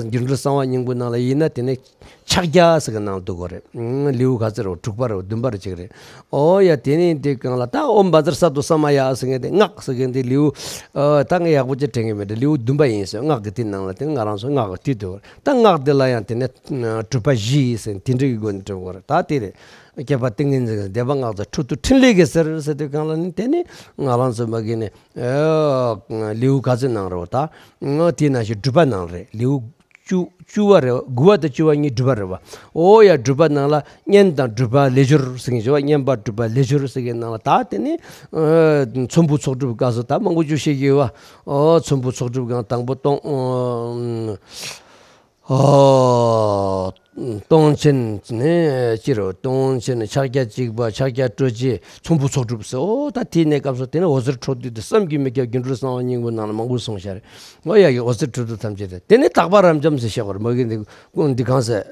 སྒྱུ་འཕྲུལ་གསང་བ་སྙིང་པོ་ནང་ལ་ཡིན་ན་དེ་ནས། ཕྱག་རྒྱ་ཟེར་གི་ནང་འདུག་གོ་རེད། ཨང་ལེའུ་ག་ཚོད་རེད། དྲུག་པ་རེད། བདུན་པ་རེད་ཅིག་རེད། ཨོ་ཡ་དེ་ནས་དེ་སྒང་ལ་ད་ཨོཾ་བཛྲ་སཏྭ་ས་མ་ཡ་ཟེར་མཁན་དེ་སྔགས་ཟེར་མཁན་དེ་ལེའུ། ཨ་ད་ངས་ཡག་པོ་ཅིག་དྲན་གི་མེད་དེ། ལེའུ་བདུན་པ་ཡིན་ཟེར། སྔགས་ཀྱི་དེ་ནང་ལ་དེ་ང་རང་ཚོ་སྔགས་ཀྱི་དེ་འདུག་གོ་རེད། ད་སྔགས་དེ་ལ་ཡང་དེ་ནས་གྲུབ་པ་བཞི་ཟེར་དེ་འདྲ་གི་སྒོ་ནས་འགྲོ་གི་རེད། ད་དེ་རེད། བསྐལ་པ་ཏིང་ངེ་འཛིན་བཟླས་པ་སྔགས་དང་འཕྲོ་འདུ་འཕྲིན་ལས་ཀྱི་ཟེར་ཟེར་དུས་སྒང་ལ་ནི་དེ་ནི་ང་རང་ཚོ་མ་གི་ནི་ཨ་ལེའུ་ག་ཚོད་ནང་རེད་བ། ད་དེ་ནང་བཞིན་སྒྲུབ་པ་ནང་རེད། ལེའུ། བཅུ་བཅུ་བ་རེད་བ། དགུ་བ་དང་བཅུ་བ་གཉིས་སྒྲུབ་པ་རེད་བ། ཨོ་ཡ་སྒྲུབ་པ་ནང་ལ་བསྙེན་དང་སྒྲུབ་པ་ལས་སྦྱོར་ཟེར་མཁན་ཞིག་བ། བསྙེན་པ་སྒྲུབ་པ་ལས་སྦྱོར་ཟེར་མཁན་ནང་ལ་ད་དེ་ནི་ཨ་ཚོམ་བུ་ཚོགས་སྒྲུབ་སྐབས་སུ་ད་མང་པོ་ཅིག་བཤད་ཀྱི་ཡོད་བ། ཨོ་ཚོམ་བུ་ཚོགས་སྒྲུབ་སྒང་དང་པོ་སྟོང་ཨ་སྟོང་ཆེན་ནས་ཅི་རེད། སྟོང་ཆེན་ཕྱག་རྒྱ་གཅིག་པ། ཕྱག་རྒྱ་སྤྲོས་བཅས། ཚོམ་བུ་ཚོགས་སྒྲུབ་ཟེར། ཨོ་ད་དེའི་གནས་སྐབས་སུ་དེ་ནི་འོད་ཟེར་འཕྲོ་འདུས་དེ་བསམ་གྱིས་མི་ཁྱབ་སྒྱུ་འཕྲུལ་གསང་བ་སྙིང་པོའི་ནང་ལ་མང་པོ་གསུངས་བཞག་རེད། ཨོ་ཡ་གི་འོད་ཟེར་འཕྲོ་འདུ་ཐམས་ཅད་དེ་དེ་ནི་དག་པ་རབ་འབྱམས་ཟེར་བཤད་པ་རེད། མ་གི་འདི་འདི་གང་ཟེར།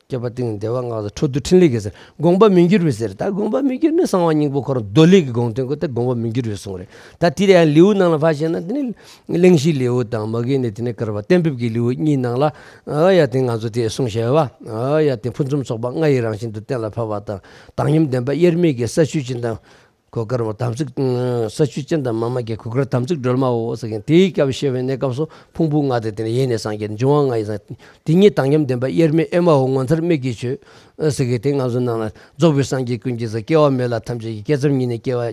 བསྐལ་པ་ཏིང་ངེ་འཛིན་བཟླས་པ་སྔགས་དང་འཕྲོ་འདུ་འཕྲིན་ལས་ཀྱི་ཟེར། དགོངས་པ་མི་འགྱུར་བའི་ཟེར། ད་དགོངས་པ་མི་འགྱུར་ནི་གསང་བ་སྙིང་པོ་ཁོ་རང་མདོ་ལས་ཀྱི་དགོངས་དོན་ཁོ་དེ་དགོངས་པ་མི་འགྱུར་བའི་གསུངས་རེད། ད་དེ་ལ་ཡང་ལེའུ་ནང་ལ་ཕར་བཤད་ན་དེ་ནི་གླེང་གཞིའི་ལེའུ་དང་མ་གི་ནི་དེ་ནི་བསྐལ་པ་གཏན་འབེབས་ཀྱི་ལེའུ་གཉིས་ནང་ལ་ཨ་ཡ་དེ་ང་ཚོ་དེ་གསུངས་བཞག་པ། ཨ་ཡ་དེ་ཕུན་སུམ་ཚོགས་པ་ལྔ་ཡི་རང་བཞིན་དུ་གཏན་ལ་ཕབ་པ་དང་། དག་མཉམ་བདེན་པ་དབྱེར་མེད་ཀྱི་ས་བཅུའི་སྤྱི་དང་། གོ་དཀར་མོ་དམ་ཚིག་ས་བཅུའི་སྤྱན་དང་མ་མ་རྒྱས། གོས་དཀར་དམ་ཚིག་སྒྲོལ་མའོ་ཟེར་མཁན་དེའི་སྐབས་བཤད་པའི་གནས་སྐབས་སུ་ཕུང་པོ་ལྔ་དེ་དེ་ནས་ཡེ་ནས་སངས་རྒྱས། འབྱུང་བ་ལྔ་ཡི་སངས། དེ་ཉིད་དག་མཉམ་བདེན་པ་དབྱེར་མེད། ཨེ་མ་ཧོ་ངོ་མཚར་སྨྲས་ཀྱི་ཆོས་ཟེར་མཁན་དེ་ང་ཚོ་ནང་ལ་རྫོགས་པའི་སངས་རྒྱས་ཀུན་གྱི་ས། སྐྱེ་བ་མེད་ལ་ཐམས་ཅད་ཀྱི། སྐྱེ་ཚར་ཉིད་ནས་སྐྱེ་བ་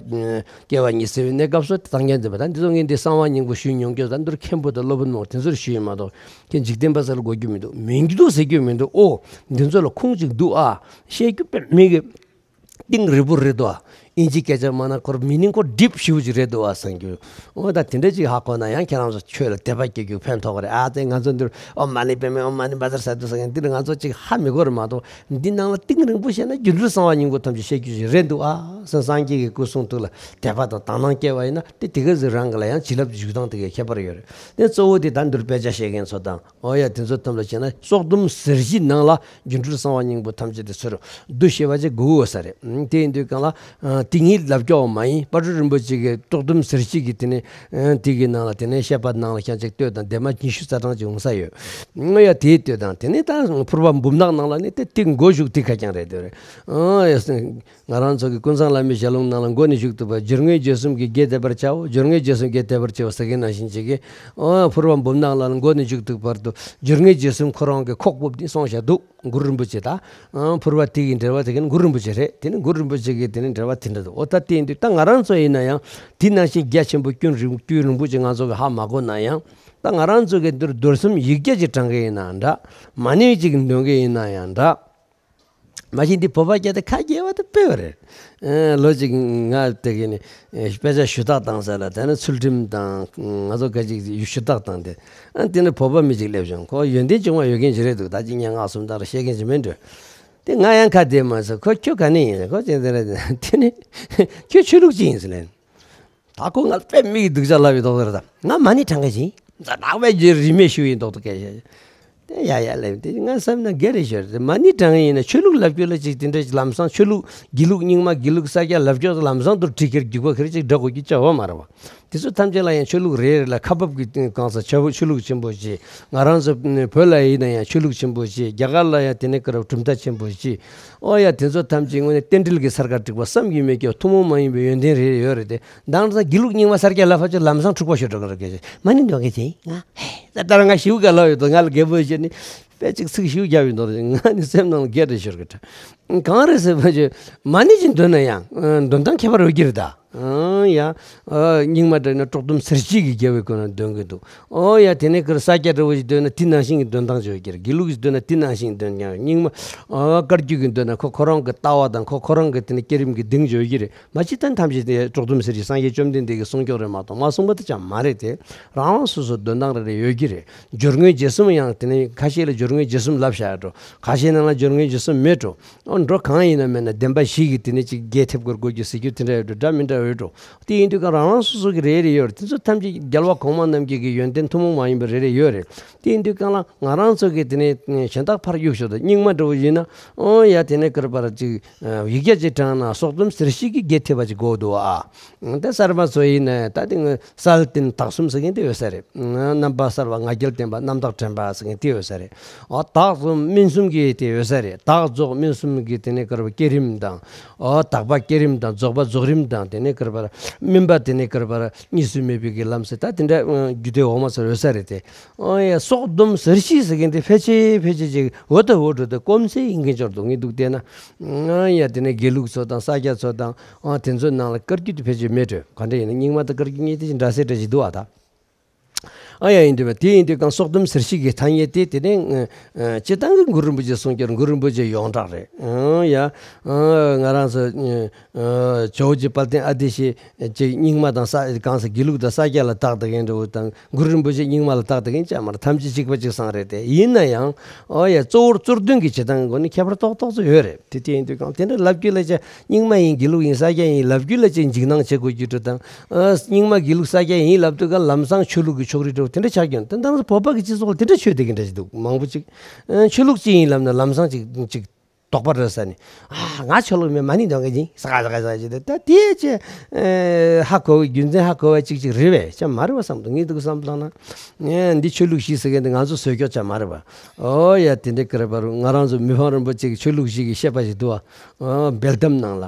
སྐྱེ་བ་ཉིད་ཟེར་བའི་གནས་སྐབས་སུ་དག་མཉམ་བདེན་པ། ད་འདི་ཚོ་ངས་འདི་གསང་བ་སྙིང་པོ་ཞུས་མྱོང་ཁྱོད་ད་འདིར་མཁན་པོ་དང་སློབ་དཔོན་མང་དེ་ཚོར་ཞུས་ཡིན་མ་གཏོགས་ཁྱེད་འཇིག་རྟེན་པ་ཚོ་ལ་གོ་རྒྱུ་མི་འདུག་མི་འདུག་ཟེར་རྒྱུ་མི་འདུག་ཨོ་འདི་ཚོ་ལ་ཁུངས་གཅིག་འདུག་ཨ། བཤད་རྒྱུ་དཔེ་མི་གི་གཏིང་རིང་པོ་རེད་དོ། ཨིན་ཇི་སྐད་ཆ་མ་ན་ཁོར་མི་ནིང་ཁོ་ཌིབ་ཞེ་པོ་ཅིག་རེད་དོ་བ་བསམ་རྒྱུ། འོ་ད་དེ་འདྲ་ཅིག་ཧ་གོ་ན་ཡང་ཁྱེད་རང་ཚོ་ཆོས་ལ་དད་པ་སྐྱེ་རྒྱུ་ཕན་ཐོགས་རེད་ཨ། དེ་ང་ཚོ་འདིར་ཨོཾ་མ་ཎི་པདྨེ་ཨོཾ་མ་ཎི་བཛྲ་སཏྭ་ཟེར་མཁན་འདིར་ང་ཚོ་ཅིག་ཧ་མི་གོ་རེད་མ་གཏོགས། འདི་ནང་ལ་གཏིང་རིང་པོ་བཤད་ན་སྒྱུ་འཕྲུལ་གསང་བ་སྙིང་པོ་ཐམས་ཅད་བཤད་རྒྱུ་ཞིག་རེད་འདུག་ཨ། སངས་རྒྱས་ཀྱི་སྐུ་གསུང་ཐུགས་ལ་དད་པ་དང་དག་སྣང་སྐྱེ་བ་ཡིན་ན་དེ་དེ་ག་ཟིག་རང་གི་ལ་ཡང་བྱིན་རླབས་འཇུག་སྟངས་དེ་གའི་ཁྱད་པར་ཡོད་རེད། དེ་གཙོ་བོ་དེ་ད་འདིར་དཔེ་ཆ་བཤད་མཁན་ཚོ་དང་། ཨོ་ཡ་དེ་ཚོ་ཐམས་ཅད་བྱས་ན་སྲོག་སྡོམ་ཟུར་བཞི་ནང་ལ་སྒྱུ་འཕྲུལ་གསང་བ་སྙིང་པོ་ཐམས་ཅད་དེ་ཚུར་བསྡུ་ཤེས་པ་ཅིག་དགོས་ས་རེད། དེ་ཡིན་དུས་སྒང་ལ་ དེ་ངའི་ལབ་སྐྱོར་མ་ཡིན། དཔལ་སྤྲུལ་རིན་པོ་ཆེ་གི་རྟོགས་ལྡན་གཟེར་བཤད་ཀྱི་དེ་ནས་དེ་གི་ནང་ལ་དེ་ནས་བཤད་པ་ནང་ལ་ཁྱེད་ཅིག་ལྟོས་དང་། ལྡེབ་མ་ཉི་ཤུ་རྩ་གྲངས་ཅིག་འོང་ས་ཡོད། ང་ཡ་དེའི་ལྟོས་དང་། དེ་ནས་ད་ཕུར་པ་འབུམ་ནག་ནང་ལ་ནི་དེ་དེ་མགོ་གཞུག་དེ་ཁ་རྐྱང་རེད་དེ་རེད། ཨང་ཡ། ང་རང་ཚོ་གི་ཀུན་བཟང་བླ་མའི་ཞལ་ལུང་ནང་ལ་མགོ་ནས་མཇུག་ཏུ་བར་སྦྱོར་དངོས་རྗེས་གསུམ་གྱི་དགེ་དེ་པར་བྱའོ། སྦྱོར་དངོས་རྗེས་གསུམ་དགེ་དེ་པར་བྱའོ་ཟེར་མཁན་ནང་བཞིན་བྱེད་ཀྱི། ཨོ་ཕུར་པ་འབུམ་ནག་ལ་མགོ་ནས་མཇུག་ཏུ་བར་དུ་སྦྱོར་དངོས་རྗེས་གསུམ་ཁོ་རང་གི་ཁོག་ཕུབ་སྟེ་གསུངས་བཞག་འདུག་གུ་རུ་རིན་པོ་ཆེ་དང་། ཨོ་ཕུར་པ་དེ་གི་འགྲེལ་པ་དེ་གི་གུ་རུ་རིན་པོ་ཆེ་རེད། དེ་ནི་གུ་རུ་རིན་པོ་ཆེ་གི་དེ་ནི་འགྲེལ་པ་དེ་འདྲ་འདུག་ཨོ་ད་དེ་ཡིན་དུས་ད་ང་རང་ཚོ་ཡིན་ན་ཡང་དེ་ནང་བཞིན་རྒྱ་ཆེན་པོ་ཀུན་རིན་ཀུན་རིན་པོ་ཆེ་ང་ཚོ་གི་ཧ་མ་གོ་ན་ཡང་། ད་ང་རང་ཚོ་གི་འདིར་རྡོར་གསུམ་ཡིག་བརྒྱ་ཅིག་བགྲང་གི་ཡིན་ན་འདྲ། མ་ཎི་ཅིག་འདོན་གི་ཡིན་ན་ཡང་འདྲ། མ་གཞི་འདི་བོད་པ་སྐད་དེ་ཁ་རྒྱལ་བ་དེ་དཔེ་བ་རེད། ཨེ་ལོ་གཅིག་ང་དེ་གི་ནི་ཨེ་དཔེ་ཆ་ཞུ་དག་བཏང་ས་ལ། དེ་ནི་ཚུལ་ཁྲིམས་དང་ང་ཚོ་ག་ཅིག་ཞུ་དག་བཏང་སྟེ། ཨ་དེ་ནི་བོད་པ་མི་གཅིག་སླེབས་བྱུང་། ཁོ་ཡོན་ཏན་ཅུང་མ་ཡོད་མཁན་ཅིག་རེད་འདུག་ད་ཅི་ཉན་ངག་གསུམ་དག་ར་བཤད་མཁན་ཅིག་མིན་འགྲོ། དེ་ང་ཡང་ཁ་བདེ་མ་སོང་། ཁོ་ཁྱོད་ག་ནས་ཡིན། ཁོ་ཅན་དེ་རེད། དེ་ནི་ཁྱོད་ཆོས་ལུགས་ཅི་ཡིན་ཟེར་ལན། ད་ཁོ་ང་དཔེ་མིག་སྡུག་ཅག་ལབ་ཡོད་མདོག་ལྟར། ད་ང་མ་ཎི་བགྲང་མཁན་ཅིག་ཡིན། ད་ནག་པའི་རྗེས་རིས་མེད་ཞུ་ཡིན་མདོག་ཏུ་སྐད་བཤད། དེ་ཡ་ཡ་ལབ། དེ་ང་བསམ་ན་དགེ་རེད་ཤོར། དེ་མ་ཎི་བགྲང་ཡིན་ན་ཆོས་ལུགས་ལབ་རྒྱུ་ལ་ཅིག་དེ་འདྲ་ལམ་སང་ཆོས་ལུགས་དགེ་ལུགས་རྙིང་མ་དགེ་ལུགས་ས་སྐྱ་ལབ་རྒྱུ་ལམ་སང་དུ་ཁྲིད་ཁེར་རྒྱུག་པ་ཁེར་ཅིག་འདྲ་དགོས་རྒྱུ་ཅི་ཡོད་མ་རེད་བ། དེ་ཚོ་ཐམས་ཅད་ལ་ཡང་ཆོས་ལུགས་རེ་རེ་ལ་ཁ་འབབ་ཀྱི་གང་ཟག་ཆོས་ཆོས་ལུགས་ཆེན་པོ་ཅིག་ང་རང་ཚོ་བོད་ལ་ཡིན་ན་ཡང་ཆོས་ལུགས་ཆེན་པོ་ཅིག་རྒྱ་གར་ལ་ཡང་དེ་ནས་ཀར་གྲུབ་མཐའ་ཆེན་པོ་ཅིག་ཨོ་ཡ། དེ་ཚོ་ཐམས་ཅད་དངོས་གནས་རྟེན་འབྲེལ་གྱི་སར་ཁ་བསྒྲིགས་པ་བསམ་གྱིས་མི་ཁྱབ་ཐུན་མོང་མ་ཡིན་པའི་ཡོན་ཏན་རེ་རེ་ཡོད་རེད་དེ། མདང་ས་དགེ་ལུགས་རྙིང་མ་ས་སྐྱ་ལབ་ཕ་ཆོས་ལམ་སང་འཁྲུག་པ་ཤོར་འགྲོ་གི་རེད། སྐད་ཆ་མ་ཎི་འདོན་མཁན་ཅིག་ཡིན། ང་ཧེ་ད་ལྟ་ང་ཞིའུ་ག་ལབ་ཡོད་དོ། ང་ལ་རྒད་པོ་བྱས་ནི་དཔེ་ཅིག་ཚིག་ཞིའུ་རྒྱབ་ཡོད་མདོག་རེད། ང་ནི་སེམས་ནང་ལ་སྒེར་རེ་ཤོར་གི་འདྲ། གང་རེད་ཟེར་བ་ཅོ། མ་ཎི་ཅིག་འདོན་ན་ཡང་འདོན་སྟངས་ཁྱད་པར་ཡོད་ཀྱི་རེད་ད། ཡ། རྙིང་མ་འདྲ་ན་དཀྲོག་གཏམ་གཟེར་བཤད་ཀྱི་རྒྱལ་བའི་སྐུ་ན་འདོན་གྱི་འདུག་ཨོ་ཡ། དེ་ནས་ཀར་ས་སྐྱ་འདྲ་བོ་ཞིག་འདོན་ན་དེ་ནང་བཞིན་གྱི་འདོན་སྟངས་ཅིག་ཡོད་ཀྱི་རེད། དགེ་ལུགས་ཞིག་འདོན་ན་དེ་ནང་བཞིན་འདོན་ཀྱང་། རྙིང་མ་ཨ་བཀའ་བརྒྱུད་ཀྱི་འདོན་ན་ཁོ་ཁོ་རང་གི་ལྟ་བ་དང་ཁོ་ཁོ་རང་གི་དེ་ནས་བསྐྱེད་རིམ་གྱི་གདེང་ཅིག་ཡོད་ཀྱི་རེད། མ་ཅི་ཐན་ཐམས་ཅད་དེ་དཀྲོག་གཏམ་གཟེར་གྱི་སངས་རྒྱས་བཅོམ་ལྡན་འདས་ཀྱི་གསུང་སྐྱོར་རེད་མ་གཏོགས་མ་གསུངས་པ་དེ་ཅང་མ་རེད་དེ། རང་རང་སོ་སོ་འདོན་སྟངས་རེ་རེ་ཡོད་ཀྱི་རེད། སྦྱོར་དངོས་རྗེས་གསུམ་ཡང་དེ་ནས་ཁ་ཤས་ལ་སྦྱོར་དངོས་རྗེས་གསུམ་ལབ་བཞག་འགྲོ། ཁ་ཤས་ནང་ལ་སྦྱོར་དངོས་རྗེས་གསུམ་མེད་འགྲོ། ཨོ་འགྲོ། གང་ཡིན་ན་མེད་ན་བདེན་པ་བཞི་གི་དེ་ནས་ཅིག་རྒྱས་ཐེབས་སྐོར་དགོས་རྒྱུ་ཟེར་རྒྱུ་དེ་འདྲ་ཡོད་འགྲོ། འདྲ་མི་འདྲ་ཡོད་འགྲོ། དེ་ཡིན་དུས་ཀ་རང་རང་སོ་སོ་གི་རེ་རེ་ཡོད་རེད། དེ་ཚོ་ཐམས་ཅད་རྒྱལ་བ་གོང་མ་རྣམས་ཀྱི་གི་ཡོན་ཏན་ཐུན་མོང་མ་ཡིན་པ་རེ་རེ་ཡོད་རེད། དེ་ཡིན་དུས་ཀ་ལ་ང་རང་ཚོ་གི་དེ་ནས་གཞན་དག་ཕར་གཡུག་ཞོར་དུ་རྙིང་མ་འདྲ་བོ་ཡིན་ན། ཨོ་ཡ། དེ་ནས་ཀར་པར་ཅིག་ཡིག་བརྒྱ་ཅིག་བགྲངས་ན་དཀྲོག་གཏམ་གཟེར་བཤད་ཀྱི་རྒྱས་ཐེབས་པ་ཅིག་དགོས་འདུག་ཨ། ད་གསར་མ་ཚོ་ཡིན་ན་ད་དེ་ང་གསལ་བརྟན་དག་གསུམ་ཟེར་མཁན་དེ་ཡོད་ས་རེད། རྣམ་པ་གསར་བ་ང་རྒྱལ་བསྟན་པ་རྣམ་དག་དྲན་པ་ཟེར་མཁན་དེ་ཡོད་ས་རེད། ཨོ་དག་གསུམ་སྨིན་གསུམ་གྱི་དེ་ཡོད་ས་རེད། དག་རྫོགས་སྨིན་གསུམ་གྱི་དེ་ནས་ཀར་པར་བསྐྱེད་རིམ་དང་། ཨོ་དག་པ་བསྐྱེད་རིམ་དང་། རྫོགས་པ་རྫོགས་རིམ་དང་། དེ་ནས་ཀར་པར་སྨིན་པ་དེ་ནས་ཀར་པར་གཉིས་སུ་མེད་པའི་གི་ལམ་ཟེར། ད་དེ་འདྲ་རྒྱུད་སྡེ་འོག་མ་ཚོ་ཡོད་ས་རེད་དེ། ཨོ་ཡ། དཀྲོག་གཏམ་གཟེར་བཤད་ཟེར་མཁན་དེ་ཕལ་ཆེར་ཕལ་ཆེར་ཅིག་འོ་ད་འོ་འགྲོ་དེ་སྐོམ་སེ་ཡིན་མཁན་ཅིག་འདུག་ངས་འདུག་བལྟས་ན། ཨོ་ཡ། དེ་ནས་དགེ་ལུགས་ཚོ་དང་ས་སྐྱ་ཚོ་དང་། ཨ་དེ་ཚོའི་ནང་ལ་བཀའ་བརྒྱུད་དེ་ཕལ་ཆེར་མེད་འགྲོ། ག་འདྲ་ཡིན་ན་རྙིང་མ་དང་བཀའ་བརྒྱུད་གཉིས་དེ་ཅིག་འདྲ་སེ་འདྲ་ཞིག་འདུག་ཨ་ད། ཨ་ཡ། ཡིན་དུས་པ་དེ་ཡིན་དུས་གང་དཀྲོག་གཏམ་གཟེར་བཤད་ཀྱི་ཐ་སྙད་དེ་དེ་ནས་ཨ་སྤྱིར་བཏང་གི་གུ་རུ་རིན་པོ་ཆེ་གསུང་སྐྱོར། གུ་རུ་རིན་པོ་ཆེ་ཡོངས་གྲགས་རེད། ཨ་ཡ། ཨ་ང་རང་ཚོ་ཨ་ཇོ་བོ་རྗེ་དཔལ་ལྡན་ཨ་ཏི་ཤའི་ཅིག་རྙིང་མ་དང་ས་གང་ཟེར་དགེ་ལུགས་དང་ས་སྐྱ་ལ་བཏགས་བསྡད་མཁན་འདྲ་བོ་དང་། གུ་རུ་རིན་པོ་ཆེ་རྙིང་མ་ལ་བཏགས་བསྡད་མཁན་ཅང་མ་རེད། ཐམས་ཅད་གཅིག་པ་གཅིག་སང་རེད་དེ། ཡིན་ན་ཡང་ཨོ་ཡ། གཙོ་བོར་གཙོར་འདོན་གྱི་བྱེད་སྟངས་སྒོ་ནས་ཁྱད་པར་ཏོག་ཏོག་ཙམ་ཡོད་རེད་དེ། དེ་ཡིན་དུས་གང་དེ་འདྲ་ལབ་རྒྱུ་ལ་ཅིག་རྙིང་མ་ཡིན་དགེ་ལུགས་ཡིན་ས་སྐྱ་ཡིན་ལབ་རྒྱུ་ལ་ཅིག་འཇིགས་སྣང་བྱེད་དགོས་རྒྱུ་འདྲ་དང་། ཨ་རྙིང་མ་དགེ་ལུགས་ས་སྐྱ་ཡིན་ལབ་དུས་ག་ལམ་སང་ཆོས་ལུགས་ཀྱི་ཕྱོགས་རིས་འདྲ་བོ་དེ་འདྲ་ཆགས་ཀྱང་། དེ་འདྲ་བོད་པ་གི་སྤྱི་ཚོགས་ལ་དེ་འདྲ་ཆོས་དེ་གི་འདྲ་ཞིག་འདུག་མང་པོ་ཅིག་ཨ་ཆོས་ལུགས་ཅིག་ཡིན་ལབ་ན་ལམ་སང་ཅིག་ཅིག་དོགས་པ་རེད་ཟེར་ནས། ཨ་ང་ཆོས་ལུགས་མེད། མ་ཎི་འདོན་གི་ཡིན་ཟེར་ག་ཟེར་ག་ཟེར་གི་འདུག་ད་དེ་ཅི་ཨ་ཧ་གོ་བའི་རྒྱུ་མཚན་ཧ་གོ་བ་ཅིག་ཅིག་རེད་པས། ཅང་མ་རེད་པ་བསམ་འདུག་ངས་འདུག་བསམ་བླངས་ན། ཨེ་འདི་ཆོས་ལུགས་ཤིག་ཟེར་མཁན་འདི་ང་ཚོ་བཟོས་ཀྱོག་ཅང་མ་རེད་པ། ཨོ་ཡ། དེ་འདྲ་ཀ་ར་བར་ང་རང་ཚོ་མི་ཕམ་རིན་པོ་ཆེ་གི་ཆོས་ལུགས་ཤིག་གི་བཤད་པ་ཞིག་འདུག་པ། ཨོ་སྦེལ་ཏམ་ནང་ལ།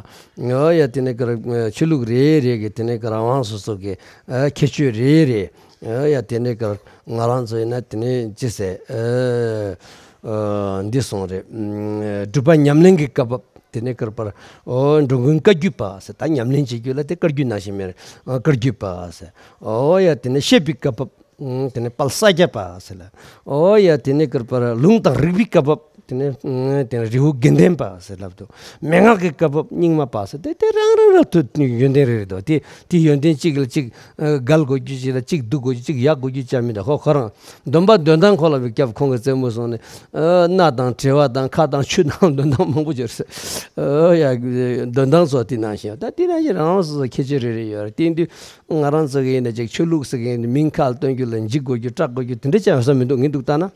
ཨོ་ཡ། དེ་ནས་ཀ་ར་ཆོས་ལུགས་རེ་རེ་གི་དེ་ནས་ཀ་ར་རང་རང་སོ་སོ་གི་ཨ་ཁྱད་ཆོས་རེ་རེ། ཨོ་ཡ། དེ་ནས་ཀ་ར་ང་རང་ཚོ་ཡིན་ན་དེ་ནས་ཅི་ཟེར། ཨ་ཨ་འདི་སོང་རེད། ཨ་སྒྲུབ་པ་ཉམས་ལེན་གྱི་སྐབས་བབ། དེ་ནས་ཀ་ར་བར་ཨོ་འགྲོ་མགོན་བཀའ་བརྒྱུད་པ་ཟེར། ད་ཉམས་ལེན་བྱེད་རྒྱུ་ལ་དེ་བཀའ་བརྒྱུད་ནང་བཞིན་མེད། ཨ་བཀའ་བརྒྱུད་པ་ཟེར། ཨོ་ཡ། དེ་ནས་བཤད་པའི་སྐབས་བབ། ཨང་དེ་ནས་དཔལ་ས་སྐྱ་པ་ཟེར་ལ། ཨོ་ཡ། དེ་ནས་ཀ་ར་བར་ལུང་དང་རིགས་པའི་སྐབས་བབ། དེ་ནས་ཨང་དེ་ནས་རི་བོ་དགེ་ལྡན་པ་ཟེར་ལབ་འདུག་མན་ངག་གི་སྐབས་བབ་རྙིང་མ་པ་ཟེར། དེ་དེ་རང་རང་རང་དུ་ཡོན་ཏན་རེ་རེ་འདུག་དེ་དེ་ཡོན་ཏན་གཅིག་ལ་གཅིག་ཨ་འགལ་དགོས་རྒྱུ་ཅིག་ལ་གཅིག་འདུ་དགོས་རྒྱུ། གཅིག་ཡག་དགོས་རྒྱུ་ཅང་མི་འདུག་ཁོ་ཁོ་རང་སྡོམ་པ་འདོན་སྟངས་ཁོ་ལ་བའི་སྐབས་ཁོང་གི་རྩེད་མོ་སོང་ནས་ཨ་གནའ་དང་བྲེ་བ་དང་ཁ་དང་ཆུ་དང་འདོན་སྟངས་མང་པོ་ཅིག་རེད། ཨ་ཡ། འདོན་སྟངས་སོགས་དེ་ནང་བཞིན། ད་དེ་ནང་བཞིན་རང་རང་སོ་སོ་ཁྱད་ཆོས་རེ་རེ་ཡོད་རེད། དེ་དུས་ང་རང་ཚོ་གི་ཡིན་ན་ཅིག་ཆོས་ལུགས་ཟེར་མཁན་མིང་ཁ་ལ་སྟོན་རྒྱུ་ལ་འཇིགས་དགོས་རྒྱུ་སྐྲག་དགོས་རྒྱུ་དེ་འདྲ་ཅང་ཡོང་ས་མི་འདུག་ངས་འདུག་བལྟས་ན།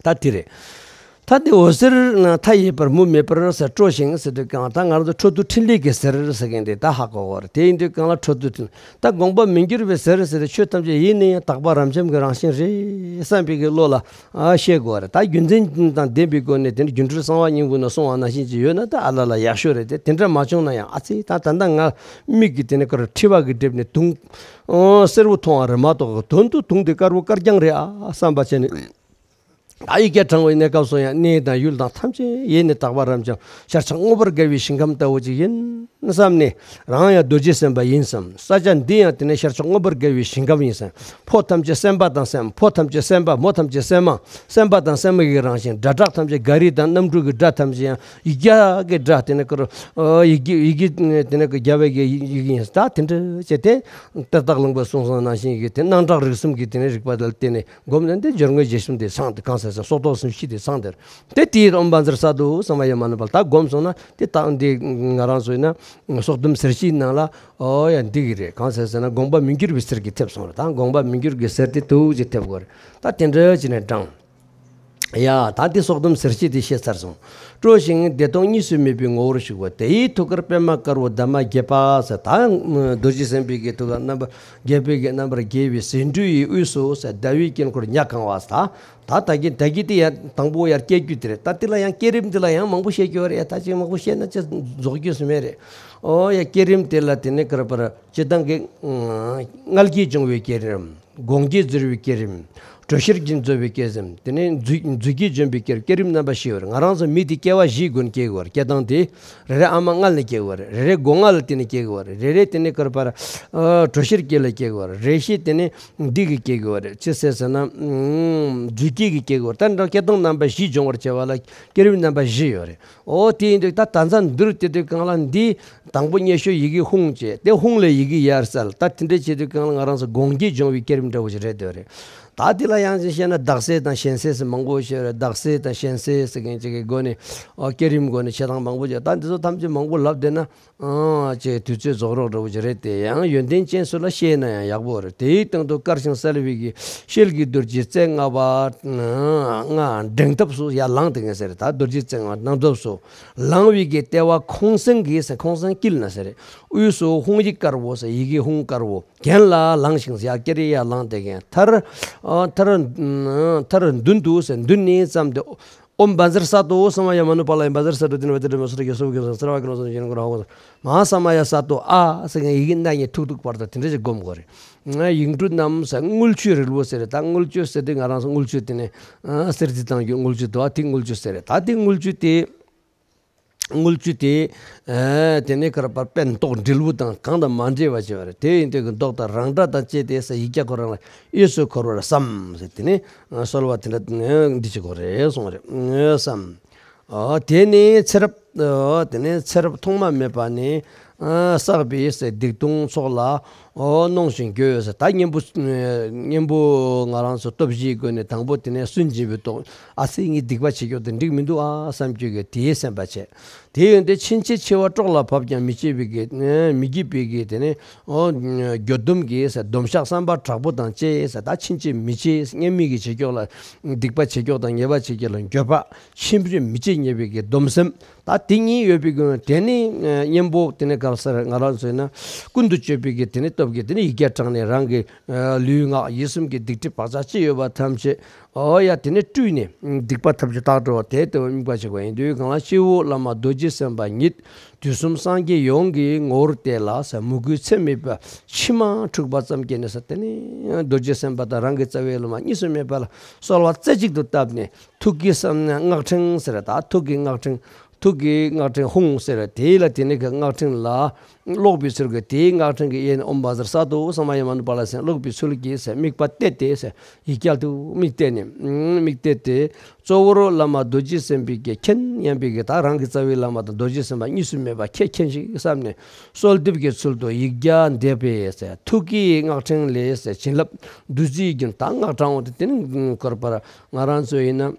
ད་དེ་རེད། ད་དེ་འོད་ཟེར་ན་མཐའ་ཡས་པར་མུ་མེད་པར་ཟེར་སྤྲོ་ཞིང་ཟེར་དུས་གང་ད་ང་རང་ཚོ་འཕྲོ་འདུ་འཕྲིན་ལས་ཀྱི་ཟེར་ཟེར་མཁན་དེ་ད་ཧ་གོ་གོ་རེད། དེ་ཡིན་དུས་གང་ལ་འཕྲོ་འདུ་འཕྲིན་ད་དགོངས་པ་མི་འགྱུར་བའི་ཟེར་ཟེར་ཆོས་ཐམས་ཅད་ཡེ་ནས་ཡང་དག་པ་རབ་འབྱམས་ཀྱི་རང་བཞིན་རེད་བསམ་པའི་གི་བློ་ལ་ཨ་བཤད་དགོས་རེད། ད་རྒྱུ་མཚན་དང་ལྡན་པའི་སྒོ་ནས་དེ་ནི་སྒྱུ་འཕྲུལ་གསང་བ་སྙིང་པོ་ནས་གསུངས་པ་ནང་བཞིན་ཅིག་ཡོད་ན་ད་ཨ་ལ་ལ་ཡག་ཤོས་རེད། དེ་དེ་འདྲ་མ་བྱུང་ན་ཡང་ཨ་ཙི་ད་ད་ལྟ་ང་མིག་གིས་དེ་ནི་ཁོ་ར་མཁྲིས་པ་གིས་བསྒྲིབས་ནས་དུང་ཨོ་སེར་པོ་མཐོང་བ་རེད་མ་གཏོགས་དོན་དུ་དུང་དེ་དཀར་པོ་དཀར་རྐྱང་རེད་ཨ་བསམ་པ་བྱས་ནས། ད་ཡི་གེ་དྲངས་པའི་གནས་སྐབས་སུ་ཡང་གནས་དང་ཡུལ་དང་ཐམས་ཅད་ཡེ་ནས་དག་པ་རབ་འབྱམས་ཤར་ཕྱོགས་མངོན་པར་དགའ་བའི་ཞིང་ཁམས་ལྟ་བུ་ཅིག་ཡིན་བསམ་ནས་རང་ཡང་རྡོ་རྗེ་སེམས་དཔའ་ཡིན་བསམ། ས་ཆ་འདི་ཡང་དེ་ནས་ཤར་ཕྱོགས་མངོན་པར་དགའ་བའི་ཞིང་ཁམས་ཡིན་བསམ། ཕོ་ཐམས་ཅད་སེམས་དཔའ་དང་སེམས་ཕོ་ཐམས་ཅད་སེམས་དཔའ་མོ་ཐམས་ཅད་སེམས་མ་སེམས་དཔའ་དང་སེམས་མ་ཡི་རང་བཞིན་སྒྲ་གྲགས་ཐམས་ཅད་ག་རི་དང་གནམ་གྲུ་གི་སྒྲ་ཐམས་ཅད་ཡང་ཡིག་བརྒྱ་གི་སྒྲ་དེ་ནས་ཀར་ཡིག་གི་ཡིག་གི་དེ་ནས་ཀི་རྒྱལ་བའི་གི་ཡིག་ཡིན་ད་དེ་འདྲ་བྱས་ཏེ་གཏེར་བདག་ལུང་པའི་གསུང་བཟང་ནང་བཞིན་གྱི་དེ་སྣང་གྲགས་རིག་གསུམ་གྱི་དེ་ནས་རིག་པ་ལ་བརྟེན་ནས། སྒོམ་ནས་འདི་སྦྱོར་དངོས་རྗེས་གསུམ་དེ་ཚང་དེ་གང་ཟེར་ཟེར་སྲོག་ཐོག་གསུམ་བཞི་དེ་ཚང་དེར། དེ་དེའི་ཨོཾ་བཛྲ་སཏྭ་ཟེར་མ་ཡ་མ་ནུ་པ་ལ་ད་སྒོམ་སོང་ན་དེ་དག་འདི་ང་རང་ཚོ་ཡིན་ན་སྲོག་ལྡུམ་གསེར་ཕྱེའི་ནང་ལ་ཨོ་ཡ་འདི་གི་རེད། གང་ཟེར་ཟེར་ན་དགོངས་པ་མི་འགྱུར་བའི་གསེར་གྱི་ཐེབས་སོང་རེད། ད་དགོངས་པ་མི་འགྱུར་གྱི་གསེར་དེ་དུ་ཅིག་ཐེབས་དགོས་རེད། ད་དེ་འདྲ་ཅིག་ནས་དྲངས། ཡ་ད་འདི་སྲོག་ལྡུམ་གསེར་ཕྱེ་དེ་བཤད་ཚར་སོང་། སྤྲོ་ཞིང་བདེ་སྟོང་གཉིས་སུ་མེད་པའི་ངོ་བོར་བཞུགས་པ་དེའི་ཐུགས་ཀར་པདྨ་དཀར་པོ་འདབ་མ་བརྒྱད་པ་ཟེར་ད་རྡོ་རྗེ་སེམས་དཔའི་གི་ཐུགས་ཀར་རྣམ་པ་བརྒྱད་པའི་གི་རྣམ་པར་རྒྱལ་བའི་ཟེའུ་འབྲུ་ཡི་དབུས་སུ་ཟེར་ཟླ་བའི་དཀྱིལ་འཁོར་ཉ་གང་བ་ཟེར་ད། ད་ད་གིན་ད་གིན་དེ་ཡར་དང་པོ་ཡར་སྐྱེ་རྒྱུ་དེ་རེད། ད་དེ་ལ་ཡང་བསྐྱེད་རིམ་དེ་ལ་ཡང་མང་པོ་བཤད་རྒྱུ་རེད། ད་ཅིག་མང་པོ་བཤད་ན་ཅི་རྫོགས་རྒྱུ་སུ་མེད་རེད། ཨོ་ཡ་བསྐྱེད་རིམ་དེ་ལ་དེ་ནས་ཀར་པར་སྤྱི་བཏང་གི་མངལ་སྐྱེས་སྦྱོང་བའི་བསྐྱེད་རིམ། སྒོང་སྐྱེས་རྫོགས་པའི་བསྐྱེད་རིམ། དྲོད་གཤེར་གྱིས་རྫོགས་པའི་བསྐྱེད་རིམ། དེ་ནས་མཛུ་མཛུ་གུས་འཇོམས་པའི་བསྐྱེད་བསྐྱེད་རིམ་རྣམ་པ་བཞི་ཡོད་རེད། ང་རང་ཚོ་མི་དེ་སྐྱེ་བ་བཞིའི་སྒོ་ནས་སྐྱེ་དགོས་རེད། སྐྱེ་སྟངས་དེ། རེ་རེ་ཨ་མ་མངལ་ནས་སྐྱེ་དགོས་རེད། རེ་རེ་སྒོ་ང་ལ་བརྟེན་ནས་སྐྱེ་དགོས་རེད། རེ་རེ་དེ་ནས་ཀར་པར་ཨ་དྲོད་གཤེར་སྐྱེས་ལ་སྐྱེ་དགོས་རེད། རེ་ཞིག་དེ་ནས་འདི་གིས་སྐྱེ་དགོས་རེད། ཅི་ཟེར་ཟེར་ན་ཨུམ་མཛུ་གུས་ཀྱིས་སྐྱེ་དགོས་རེད། ད་འདྲ་སྐྱེ་སྟངས་རྣམ་པ་བཞི་སྦྱོང་བར་བྱེད་པ་ལ་བསྐྱེད་རིམ་རྣམ་པ་བཞི་ཡོད་རེད། ཨོ་དེ་ཡིན་དུས་ད་ད་ཚ་འདིར་དེ་དུས་གང་ལ་འདི་དང་པོ་མཉེས་ཤོས་ཡི་གེ་ཧཱུྃ་བྱས་ཏེ་ཧཱུྃ་ལས་ཡི་གེ་ཡར་གསལ། ད་དེ་འདྲ་བྱེད་དུས་གང་ལ་ང་རང་ཚོ་སྒོང་སྐྱེས་སྦྱོང་བའི་བསྐྱེད་རིམ་འདྲ་བོ་ཞིག་རེད་དེ་རེད། ད་དེ་ལ་ཡང་ཅིག་བཤད་ན་བདག་གསལ་དང་གཞན་གསལ་ཟེར་མང་པོ་ཞིག་རེད། བདག་གསལ་དང་གཞན་གསལ་ཟེར་མཁན་ཅིག་གི་སྒོ་ནས་ཨོ་བསྐྱེད་རིམ་སྒོ་ནས་བྱེད་སྟངས་མང་པོ་ཅིག་ད་འདི་ཚོ་ཐམས་ཅད་མང་པོ་ལབ་བསྡད་ན་ཨང་ཅེས་དུས་ཚོད་རྫོགས་རོགས་འདྲ་བོ་ཅིག་རེད་དེ། ཡང་ཡོན་ཏན་ཅན་ཚོ་ལ་བཤད་ན་ཡང་ཡག་པོ་རེད། དེའི་སྟེང་དུ་དཀར་ཞིང་གསལ་བའི་གི་ཤེལ་གྱི་རྡོ་རྗེ་རྩེ་ལྔ་པ་ལྔ་འགྲེང་ཐབས་སུ་ཡར་ལངས་དེ་ངེས་ཟེར། ད་རྡོ་རྗེ་རྩེ་ལྔ་འགྲེང་ཐབས་སུ་ལངས་པའི་གི་ལྟེ་བ་ཁོང་སེང་གི་ཟེར། ཁོང་སེང་དཀྱིལ་ན་ཟེར། དབུས་སུ་ཧཱུྃ་ཡིག་དཀར་པོ་ཟེར། ཡི་གེ་ཧཱུྃ་དཀར་པོ་གྱེན་ལ་ལངས་ཤིང་ཟེར། ཡར་ཀེ་རེ་ཡར་ལངས་དེ་གན་མཐར་ཨ་མཐར་མཐར་མདུན་དུ་ཟེར། མདུན་ནས་བརྩམས་ཏེ། ཨོཾ་བཛྲ་སཏྭ་སོ་མ་ཡ་མ་ནུ་པཱ་ལ་ཡ། བཛྲ་སཏྭ་ཏིན་བ་ཏི་ར་མ་སུ་ར་གེ་སོ་གེ་སོ་སར་བ་གེ་ནོ་སོ་ཡན་གོ་ར་ཧོ་མ་ཧཱ་ས་མ་ཡ་སཏྭ་ཨ་ཟེར་མཁན་ཡི་གེ་སྣ་གཉིས་ཐུག་ཐུག་བར་དུ་དེ་འདྲ་ཞིག་སྒོམ་དགོས་རེད། ཡིག་འབྲུ་རྣམས་ཟེར། དངུལ་ཆུ་རིལ་བུ་ཟེར་རེད། ད་དངུལ་ཆུ་ཟེར་དུས་ང་རང་ཚོ་དངུལ་ཆུ་དེ་ནས་ཨ་གསེར་རྩི་བཏང་རྒྱུ་དངུལ་ཆུ་དུ་བ་དེ་དངུལ་ཆུ་ཟེར་རེད། ད་དེ་དངུལ་ཆུ་དེ། དངུལ་ཆུ་དེ། ཨེ་དེ་ནས་ཁར་པར་པད་མདོག་འབྲིལ་བུ་དང་གང་དང་མ་འདྲེས་པ་བྱས་པ་རེད། དེ་ཡིན་དུས་ཀྱི་མདོག་དང་རང་སྒྲ་དང་བཅས་ཏེ་ས་ཡིག་བརྒྱ་ཁོ་རང་ལ་གཡས་སུ་འཁོར་བར་བསམ་ཟེར། དེ་ནས་གསོལ་བ་དེ་འདྲ་འདི་བྱེད་དགོས་རེད་གསུངས་རེད་བསམ། ཨོ་དེ་ནས་ཚེ་རབས་ཨོ་དེ་ནས་ཚེ་རབས་ཐོག་མ་མེད་པ་ནས་ཨ་བསགས་པའི་ས་སྡིག་ལྟུང་ཚོགས་ལ། ཨོ་གནོང་ཞིང་འགྱོད་ཟེར། ད་གཉེན་པོ་གཉེན་པོ་ང་རང་ཚོ་སྟོབས་བཞིའི་སྒོ་ནས་དང་པོ་དེ་ནས་སུན་འབྱིན་པའི་ཐོག་ཨ་ཙི་ངས་སྡིག་པ་བྱེད་རྒྱུ་དེ་འགྲིག་མི་འདུག་ཨ་བསམ་རྒྱུ་གི་དེའི་སེམས་པ་བྱས། དེ་ཡོན་ཏན་ཕྱིན་ཆད་འཆི་བ་སྲོག་ལ་བབ་ཀྱང་མི་སྐྱེ་བའི་གི་མི་སྐྱེ་བའི་གི་དེ་ནས་ཨོ་འགྱོད་སྡོམ་གྱི་ཟེར། སྡོམ་བཤགས་བསམ་པ་དྲག་པོ་དང་བཅས་ཟེར། ད་ཕྱིན་ཆད་མི་བྱེད། སྔོན་མའི་གི་བྱེད་ཕྱོགས་ལ་སྡིག་པ་བྱེད་ཕྱོགས་དང་ཉེས་པ་བྱེད་ཕྱོགས་ལ་འགྱོད་པ། ཕྱིན་ཆད་མི་བྱེད་ཉེས་པའི་གི་སྡོམ་སེམས། ད་དེ་གཉིས་ཡོད་པའི་སྒོ་ནས་དེ་ནི་ཨ་གཉེན་པོ་དེ་ནི་ག་རེ་ཟེར། ང་རང་ཚོས་ན་ཀུན་ཏུ་སྤྱོད་པའི་གི་དེ་ནི་སྟོབས་ཀྱིས་དེ་ནི་ཡིག་བརྒྱ་བགྲངས་ནས་རང་གི་ཨ་ལུས་ངག་ཡིད་གསུམ་གྱི་སྡིག་སྒྲིབ་བག་ཆགས་ཅི་ཡོད་པ་ཐམས་ཅད་ཨོ་ཡ་དེ་ནི་བཀྲུས་ནས་སྡིག་པ་ཐམས་ཅད་དག་འགྲོ་བ་དེ་ལྟ་བུ་དམིགས་པ་བྱེད་དགོས། ཡིན་དུས་གང་ལ་སྤྱི་བོ་བླ་མ་རྡོ་རྗེ་སེམས་དཔའ་ཉིད་དུས་གསུམ་སངས་རྒྱས་ཡོངས་ཀྱི་ངོ་བོར་བལྟས་ལ་ཟེར། མོས་གུས་ཚད་མེད་པ་མཆི་མ་འཁྲུགས་པ་ཙམ་གྱིས་ནི་ཟེར། དེ་ནི་རྡོ་རྗེ་སེམས་དཔའ་དང་རང་གི་རྩ་བའི་བླ་མ་གཉིས་སུ་མེད་པ་ལ་གསོལ་བ་རྩེ་གཅིག་ཏུ་བཏབ་ནས། ཐུགས་ཀྱི་བསམ་སྔགས་ཕྲེང་ཟེར། ད་ཐུགས་ཀྱི་སྔགས་ཕྲེང་། ཐུགས་ཀྱི་སྔགས་ཕྲེང་ཧཱུྃ་ཟེར། དེ་ལ་དེ་ནས་ཀྱི་སྔགས་ཕྲེང་ལ་ཀློག་པའི་ཚུལ་གྱིས། དེའི་སྔགས་ཕྲེང་གི་གཡས་ནས་ཨོཾ་བཛྲ་སཏྭ་སོ་མ་ཡ་མ་ནུ་པཱ་ལ་ཟེར་ཀློག་པའི་ཚུལ་གྱིས་ཟེར། དམིགས་པ་གཏད་དེ་ཟེར། ཡིག་བརྒྱ་དུ་དམིགས་གཏད་ནས། དམིགས་གཏད་དེ། གཙོ་བོར་བླ་མ་རྡོ་རྗེ་སེམས་དཔའི་གི་མཁྱེན་སྙམ་པའི་གི་ད་རང་གི་རྩ་བའི་བླ་མ་དང་རྡོ་རྗེ་སེམས་དཔའ་གཉིས་སུ་མེད་པ་ཁྱེད་མཁྱེན་ཞིག་བསམ་ནས་གསོལ་འདེབས་ཀྱི་ཚུལ་དུ་ཡིག་བརྒྱ་འདེབས་པས་ཟེར། ཐུགས་ཀྱི་སྔགས་ཕྲེང་ལས་ཟེར། བྱིན་རླབས་བདུད་རྩིའི་རྒྱུན། ད་སྔགས་བགྲང་བ་དེ་དེ་ནི་འཁོར་བར་ང་རང་ཚོ་ཡིན་ན།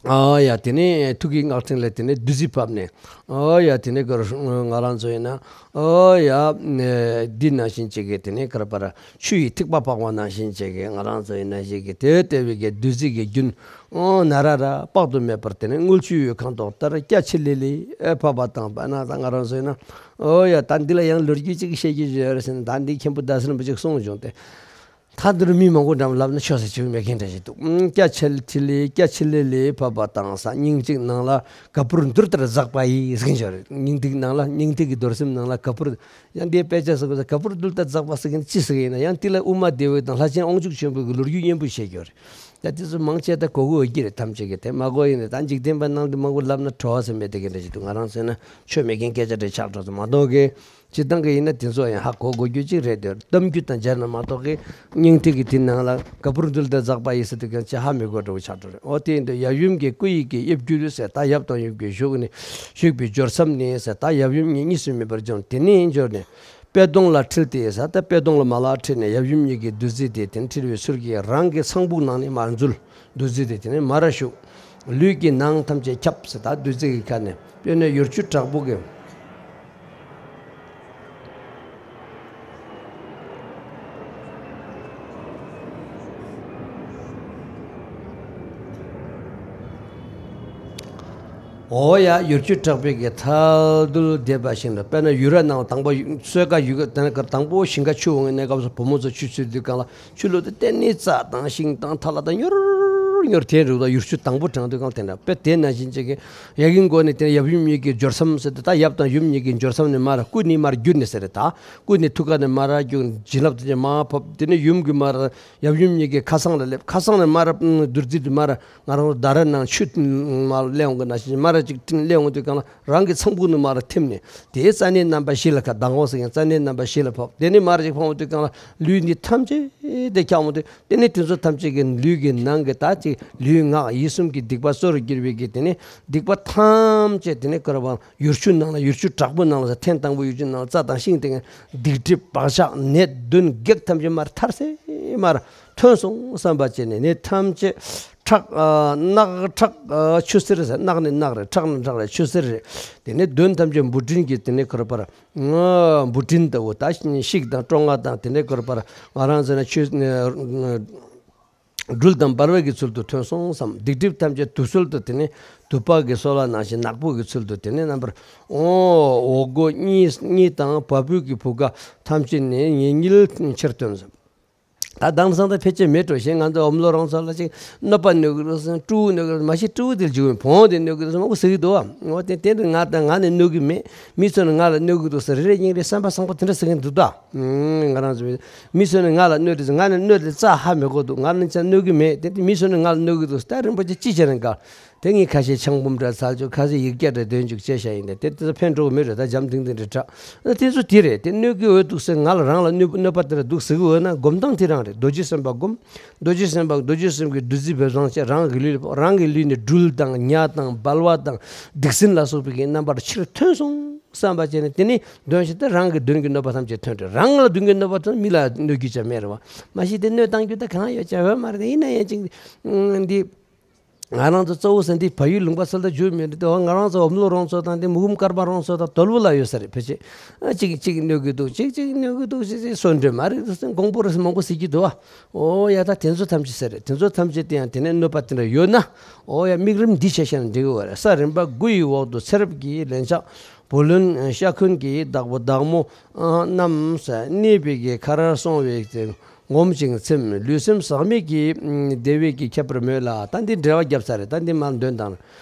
ཨོ་ཡ། དེ་ནས་ཐུགས་ཀྱི་སྔགས་ཕྲེང་ལས་དེ་ནས་བདུད་རྩི་ཕབ་ནས། ཨོ་ཡ། དེ་ནས་ཁོ་ང་རང་ཚོ་ཡིན་ན། ཨོ་ཡ། འདི་ནང་བཞིན་བྱེད་ཀྱི་དེ་ནས་ཁར་པར་ཆུ་ཡི་ཐིགས་པ་འཕགས་པ་ནང་བཞིན་བྱེད་ཀྱི་ང་རང་ཚོ་ཡིན་ན་བྱེད་ཀྱི་དེ་ལྟ་བུའི་གི་བདུད་རྩི་གི་རྒྱུན། ཨོ་ན་ར་ར་དཔག་ཏུ་མེད་པར་དེ་ནས་དངུལ་ཆུ་ཡོད་ཁང་ཐོག་ལྟར་སྐྱ་ཆི་ལི་ལི་ཨེ་ཕབ་པ་དང་པ་ན་ད་ང་རང་ཚོ་ཡིན་ན། ཨོ་ཡ། ད་འདི་ལ་ཡང་ལོ་རྒྱུས་ཅིག་བཤད་རྒྱུ་ཡོད་རེད་ཟེར་ན། ད་འདི་མཁན་པོ་ཟླ་སེར་པོ་ཅིག་གསུངས་བྱུང་སྟེ། ད་འདིར་མི་མང་པོ་འགྲམ་ལབ་ན་ཆོག་ཟེར་ཆེ་བོ་མེད་མཁན་འདྲ་ཞིག་འདུག་སྐྱ་ཆལ་ཐི་ལི་སྐྱ་ཆི་ལི་ལི་ཕབ་པ་དང་ས། སྙིང་ཐིག་ནང་ལ་ག་པུར་འདུལ་ལྟར་འཛག་པ་ཡིས་ཟེར་མཁན་ཞིག་རེད། སྙིང་ཐིག་ནང་ལ་སྙིང་ཐིག་གི་རྡོར་སེམས་ནང་ལ་ག་པུར། ཡང་འདིའི་དཔེ་ཆ་ཟེར་དགོས་ས་ག་པུར་འདུལ་ལྟར་འཛག་པ་ཟེར་མཁན་ཅི་ཟེར་ཡིན་ན། ཡང་དེ་ལ་དབུ་མ་སྡེ་པ་དང་ལྷ་ཆེན་དབང་ཕྱུག་ཆེན་པོ་གི་ལོ་རྒྱུས་སྙན་པོ་བཤད་རྒྱུ་རེད། ད་དེ་ཚོ་མང་ཆེ་ད་གོ་གི་འོས་ཀྱི་རེད། ཐམས་ཅད་ཀྱིས་དེ་མ་གོ་ཡིན་ན། ད་འཇིག་རྟེན་པ་ནང་དུ་མང་པོ་ལབ་ན་བྲོ་བ་ཟེར་མེད་དེ་ག་འདྲ་ཞིག་འདུག་ང་རང་ཚོ་ན་ཆོ་མེད་མཁན་སྐད་ཆ་རེ་ཆགས་འགྲོ་ཚོ་མ་གཏོགས་གི། སྤྱིར་བཏང་གི་ཡིན་ན་དེ་ཚོ་ཡང་ཧ་གོ་དགོས་རྒྱུ་ཅིག་རེད་དེ། གཏམ་རྒྱུད་དང་སྦྱར་ན་མ་གཏོགས་གི་སྙིང་ཐིག་གི་དེ་ནང་ལ་ག་པུར་འདུལ་ལྟར་འཛག་པ་ཡིས་ཟེར་དུས་ཀྱང་ཅི་ཧ་མི་གོ་འགྲོ་བོ་ཆགས་འགྲོ་རེད། འོ་དེ་ཡིན་དུས་ཡབ་ཡུམ་གྱི་སྐུ་ཡི་གི་དབྱིབས་བརྒྱུད་ཟེར། ད་ཡབ་དང་ཡུམ་གྱི་བཞུགས་ནས་བཞུགས་པའི་སྦྱོར་མཚམས་ནས་ཟེར། ད་ཡབ་ཡུམ་གཉིས་གཉིས་སུ་མེད་པར་སྦྱོར། དེ་ནས་སྦྱོར་ནས་པད་སྡོང་ལ་འཁྲིལ་ཏེ་ཟེར། ད་པད་སྡོང་ལ་མ་ལག་འཁྲིལ་ནས་ཡབ་ཡུམ་གཉིས་ཀྱི་བདུད་རྩི་དེ་དེ་འཁྲིལ་བའི་ཚུལ་གྱིས་རང་གི་ཚངས་བུག་ནང་ནས་མར་འཛུལ། བདུད་རྩི་དེ་དེ་ནས་མར་ར་ཞུགས། ལུས་ཀྱི་ནང་ཐམས་ཅད་ཁྱབ་ཟེར། ད་བདུད་རྩི་གི་ཁ་ནས་དཔེར་ན་ཡུར་ཆུ་དྲག་པོ་གི། འོ་ཡ། ཡུར་ཆུ་དྲག་པོའི་གི་ཐལ་རྡུལ་འདེབས་པ་བཞིན་དུ། དཔེར་ན་ཡུར་བ་ནང་དང་པོ་གསོས་ཀ་ཡུལ་ག་དེ་ནས་དང་པོ་ཞིང་ཁ་ཆུ་འོང་གི་གནས་སྐབས་སུ་བུ་མོ་ཚོ་ཆུ་འཚོལ་དུས་སྒང་ལ། ཆུ་ལུད་དེ་བརྟེན་ནས་རྩྭ་དང་ཤིང་དང་ཐ་ལ་དང་ཉུར་ཉུར་དེ་རུ་དང་ཡུར་ཆུ་དང་པོ་དྲངས་དུས་སྒང་དེ་འདྲ་དཔེ་དེ་ནང་བཞིན་ཅིག་གི་ཡ་གི་མགོ་ནས་དེ་ཡབ་ཡུམ་གཉིས་ཀྱི་སྦྱོར་མཚམས་ཟེར་དུས། ད་ཡབ་དང་ཡུམ་གཉིས་ཀྱི་སྦྱོར་མཚམས་ནས་མར་སྐུ་ནས་མར་བརྒྱུད་ནས་ཟེར་རེད། ད་སྐུ་ནས་ཐུགས་ཀ་ནས་མར་བརྒྱུད། བྱིན་རླབས་དེ་ཚོ་མར་ཕབ། དེ་ནས་ཡུམ་གྱི་མར་ཡབ་ཡུམ་གཉིས་ཀྱི་ཁ་སང་ལ་སླེབས། ཁ་སང་ནས་མར་བདུད་རྩི་དེ་མར་ང་རང་ཚོ་ད་ར་ནང་ཆུ་མར་སླེབས་འོང་གི་ནང་བཞིན་མར་ཅིག་སླེབས་འོང་དུས་སྒང་ལ། རང་གི་ཚངས་བུག་ནས་མར་ཐིམ་ནས། དེའི་རྩ་གནས་རྣམ་པ་བཞི་ལ་ཁ་ཟླ་ངོ་ཟེར་མཁན་རྩ་གནས་རྣམ་པ་བཞི་ལ་ཕབ། དེ་ནས་མར་ཅིག་ཕབ་འོང་དུས་སྒང་ལ་ལུས་འདི་ཐམས་ཅད་དེ་ཁྱབ་འོང་དུས། དེ་ནས་དེ་ཚོ་ཐམས་ཅད་ཀྱི་ལུས་ཀྱི་ནང་གི་ད་ཅིག་ལུས་ངག་ཡིད་གསུམ་གྱི་སྡིག་པ་གསོ་རུ་གྱུར་པའི་གི་དེ་ནས་སྡིག་པ་ཐམས་ཅད་དེ་ནས་ཁར་པར་ཡུར་ཆུ་ནང་ལ། ཡུར་ཆུ་དྲག་པོ་ནང་ལ་ཐེངས་དང་པོ་ཡུར་ཆུ་ནང་ལ་རྩྭ་དང་ཤིང་དེ་སྡིག་སྒྲིབ་བག་ཆགས་ནད་གདོན་བགེགས་ཐམས་ཅད་མར་ཐར་སེ་མར་ཐོན་སོང་བསམ་པ་བྱས་ནས། ནད་ཐམས་ཅད་ཁྲག་ཨ་རྣག་ཁྲག་ཨ་ཆུ་སེར་ཟེར། རྣག་ནི་རྣག་རེད། ཁྲག་ནི་ཁྲག་རེད། ཆུ་སེར་རེད། དེ་ནས་གདོན་ཐམས་ཅད་འབུ་སྲིན་གྱི་དེ་ནས་ཁར་པར་འབུ་སྲིན་ལྟ་བུ། ད་ཤིག་དང་ཀྲོང་ང་དང་དེ་ནས་ཁར་པར་ང་རང་ཚོ་ན་ཆུ་སྦྲུལ་དང་འབར་བའི་གི་ཚུལ་དུ་ཐོན་སོང་བསམ། སྡིག་སྒྲིབ་ཐམས་ཅད་དུག་སོལ་དུ། དེ་ནས་དུ་པ་གི་སོལ་བ་ནང་བཞིན་ནག་པོ་གི་ཚུལ་དུ། དེ་ནས་རྣམ་པར་འོ་འོ་སྒོ་གཉིས་གཉིས་དང་བ་སྤུའི་གི་བུ་ག་ཐམས་ཅད་ནས་ཉིལ་ཉིལ་ཕྱིར་ཐོན་བསམ། ད་དེང་སང་ད་ཕལ་ཆེར་མེད་འགྲོ། གཞན་ང་ཚོ་འོམ་ལོ་རོང་ཚོ་ལ་ཅིག་གནོད་པ་གནོད་གི་འདུག་ཟེར། སྤྲུལ་གནོད་གི་འདུག་མ་གཞི་སྤྲུལ་དེ་འཇུག་བོང་དེ་གནོད་གི་འདུག་ཟེར་མང་པོ་ཟེར་གི་འདུག་བ། འོ་དེ་དེ་འདྲ་ང་དང་ང་ནི་གནོད་གི་མེད། མི་ཚོ་ནི་ང་ལ་གནོད་གི་འདུག་ཟེར་རེ་རེ་སྙིང་རེ་བསམ་པ་བཟང་པོ་དེ་འདྲ་ཟེར་གི་འདུག་ད། ང་རང་ཚོ་མི་ཚོ་ནི་ང་ལ་གནོད་དེ་ང་ནི་གནོད་དེ་རྩ་ཧ་མི་གོ་འདུག་ང་ནི་ཅང་གནོད་གི་མེད། དེ་མི་ཚོ་ནི་ང་ལ་གནོད་གི་འདུག་ད་རིན་པོ་ཆེ་ཅི་བྱས་ནས་དགའ། དེ་ངས་ཁ་ཤས་ཆང་འབུམ་འདྲ་ཚར་བཅུག་ཁ་ཤས་ཡིག་བརྒྱ་འདྲ་འདོན་བཅུག་བྱས་བཞག་ཡིན། དེ་དེ་ཚོ་ཕན་འགྲོ་གི་མེད་རེད། ད་འཇམ་ཐིང་ཐིང་རེད་དྲ། དེ་ཚོ་དེ་རེད། དེ་གནོད་ཀྱི་འོས་འདུག་ཟེར། ང་ལ་རང་ལ་གནོད་གནོད་པ་དེ་འདྲ་འདུག་ཟེར་གི་འོས་ན་སྒོམ་སྟངས་དེ་རང་རེད། རྡོ་རྗེ་སེམས་དཔའ་སྒོམ། རྡོ་རྗེ་སེམས་དཔའ་རྡོ་རྗེ་སེམས་ཀྱི་བདུད་རྩི་འབེབས་སྟངས་བྱས། རང་གི་ལུས་རང་གི་ལུས་ནས་སྦྲུལ་དང་ཉ་དང་སྦལ་བ་དང་སྡིག་སྲིན་ལ་སོགས་པའི་གི་རྣམ་པར་ཕྱིར་ཐོན་སོང་བསམ་པ་བྱས་ནས། དེ་ནས་འདོན་བྱས་ཏེ་རང་གི་གདོན་གྱི་གནོད་པ་ཐམས་ཅད་ཐོན་ཏེ། རང་ལ་གདོན་གྱི་གནོད་པ་ཐོན། མི་ལ་གནོད་རྒྱུ་ཅང་མེད་རེད་བ། མ་གཞི་དེ་གནོད་བཏང་རྒྱུ་ད་གང་ཡོད་ཅང་ཡོད་མ་རེད། ཡིན་ན་ཡང་ཅིག་འདི། ང་རང་ཚོ་གཙོ་བོ་ཟེར་འདི་བལ་ཡུལ་ལུང་པ་ཚོ་ལ་རྒྱུས་མེད་འདི། ང་རང་ཚོ་འོམ་ལོ་རོང་ཚོ་དང་དེ་མུ་གུམ་ཀར་པ་རོང་ཚོ་དང་དོལ་པོ་ལ་ཡོད་ས་རེད། ཕལ་ཆེར་ཨ་གཅིག་གཅིག་གནོད་ཀྱི་འདུག་གཅིག་གཅིག་གནོད་ཀྱི་འདུག་ཅེས་ཅེས་སོ་འདྲེ་མ་རེད་ཟེར། མགོན་པོ་རེད་ཟེར་མང་པོ་ཟེར་གྱི་འདུག་ཨ། ཨོ་ཡ། ད་དེ་ཚོ་ཐམས་ཅད་ཟེར་རེད། དེ་ཚོ་ཐམས་ཅད་དེ་ཡང་དེ་ནས་གནོད་པ་དེ་འདྲ་ཡོད་ན། ཨོ་ཡ། དམིགས་རིམ་འདི་བྱས་བྱས་ན་འགྲིག་གི་ཡོད་རེད། ས་རིམ་པ་དགུ་ཡི་འོག་ཏུ་ཚེ་རབས་ཀྱི་ལན་ཆགས། བུ་ལོན་ཤ་འཁོན་གྱི་བདག་པོ་བདག་མོ་རྣམས་གནས་པའི་གི་ཁ་རར་སོང་བའི་ཚེ། ངོམས་ཤིང་ཚིམ། ལུས་སེམས་ཟག་མེད་ཀྱི་བདེ་བའི་གི་ཁྱད་པར་མོད་ལ། ད་འདི་འགྲེལ་བ་བརྒྱབ་ཚར་རེད། ད་འདི་མར་འདོན་དང་།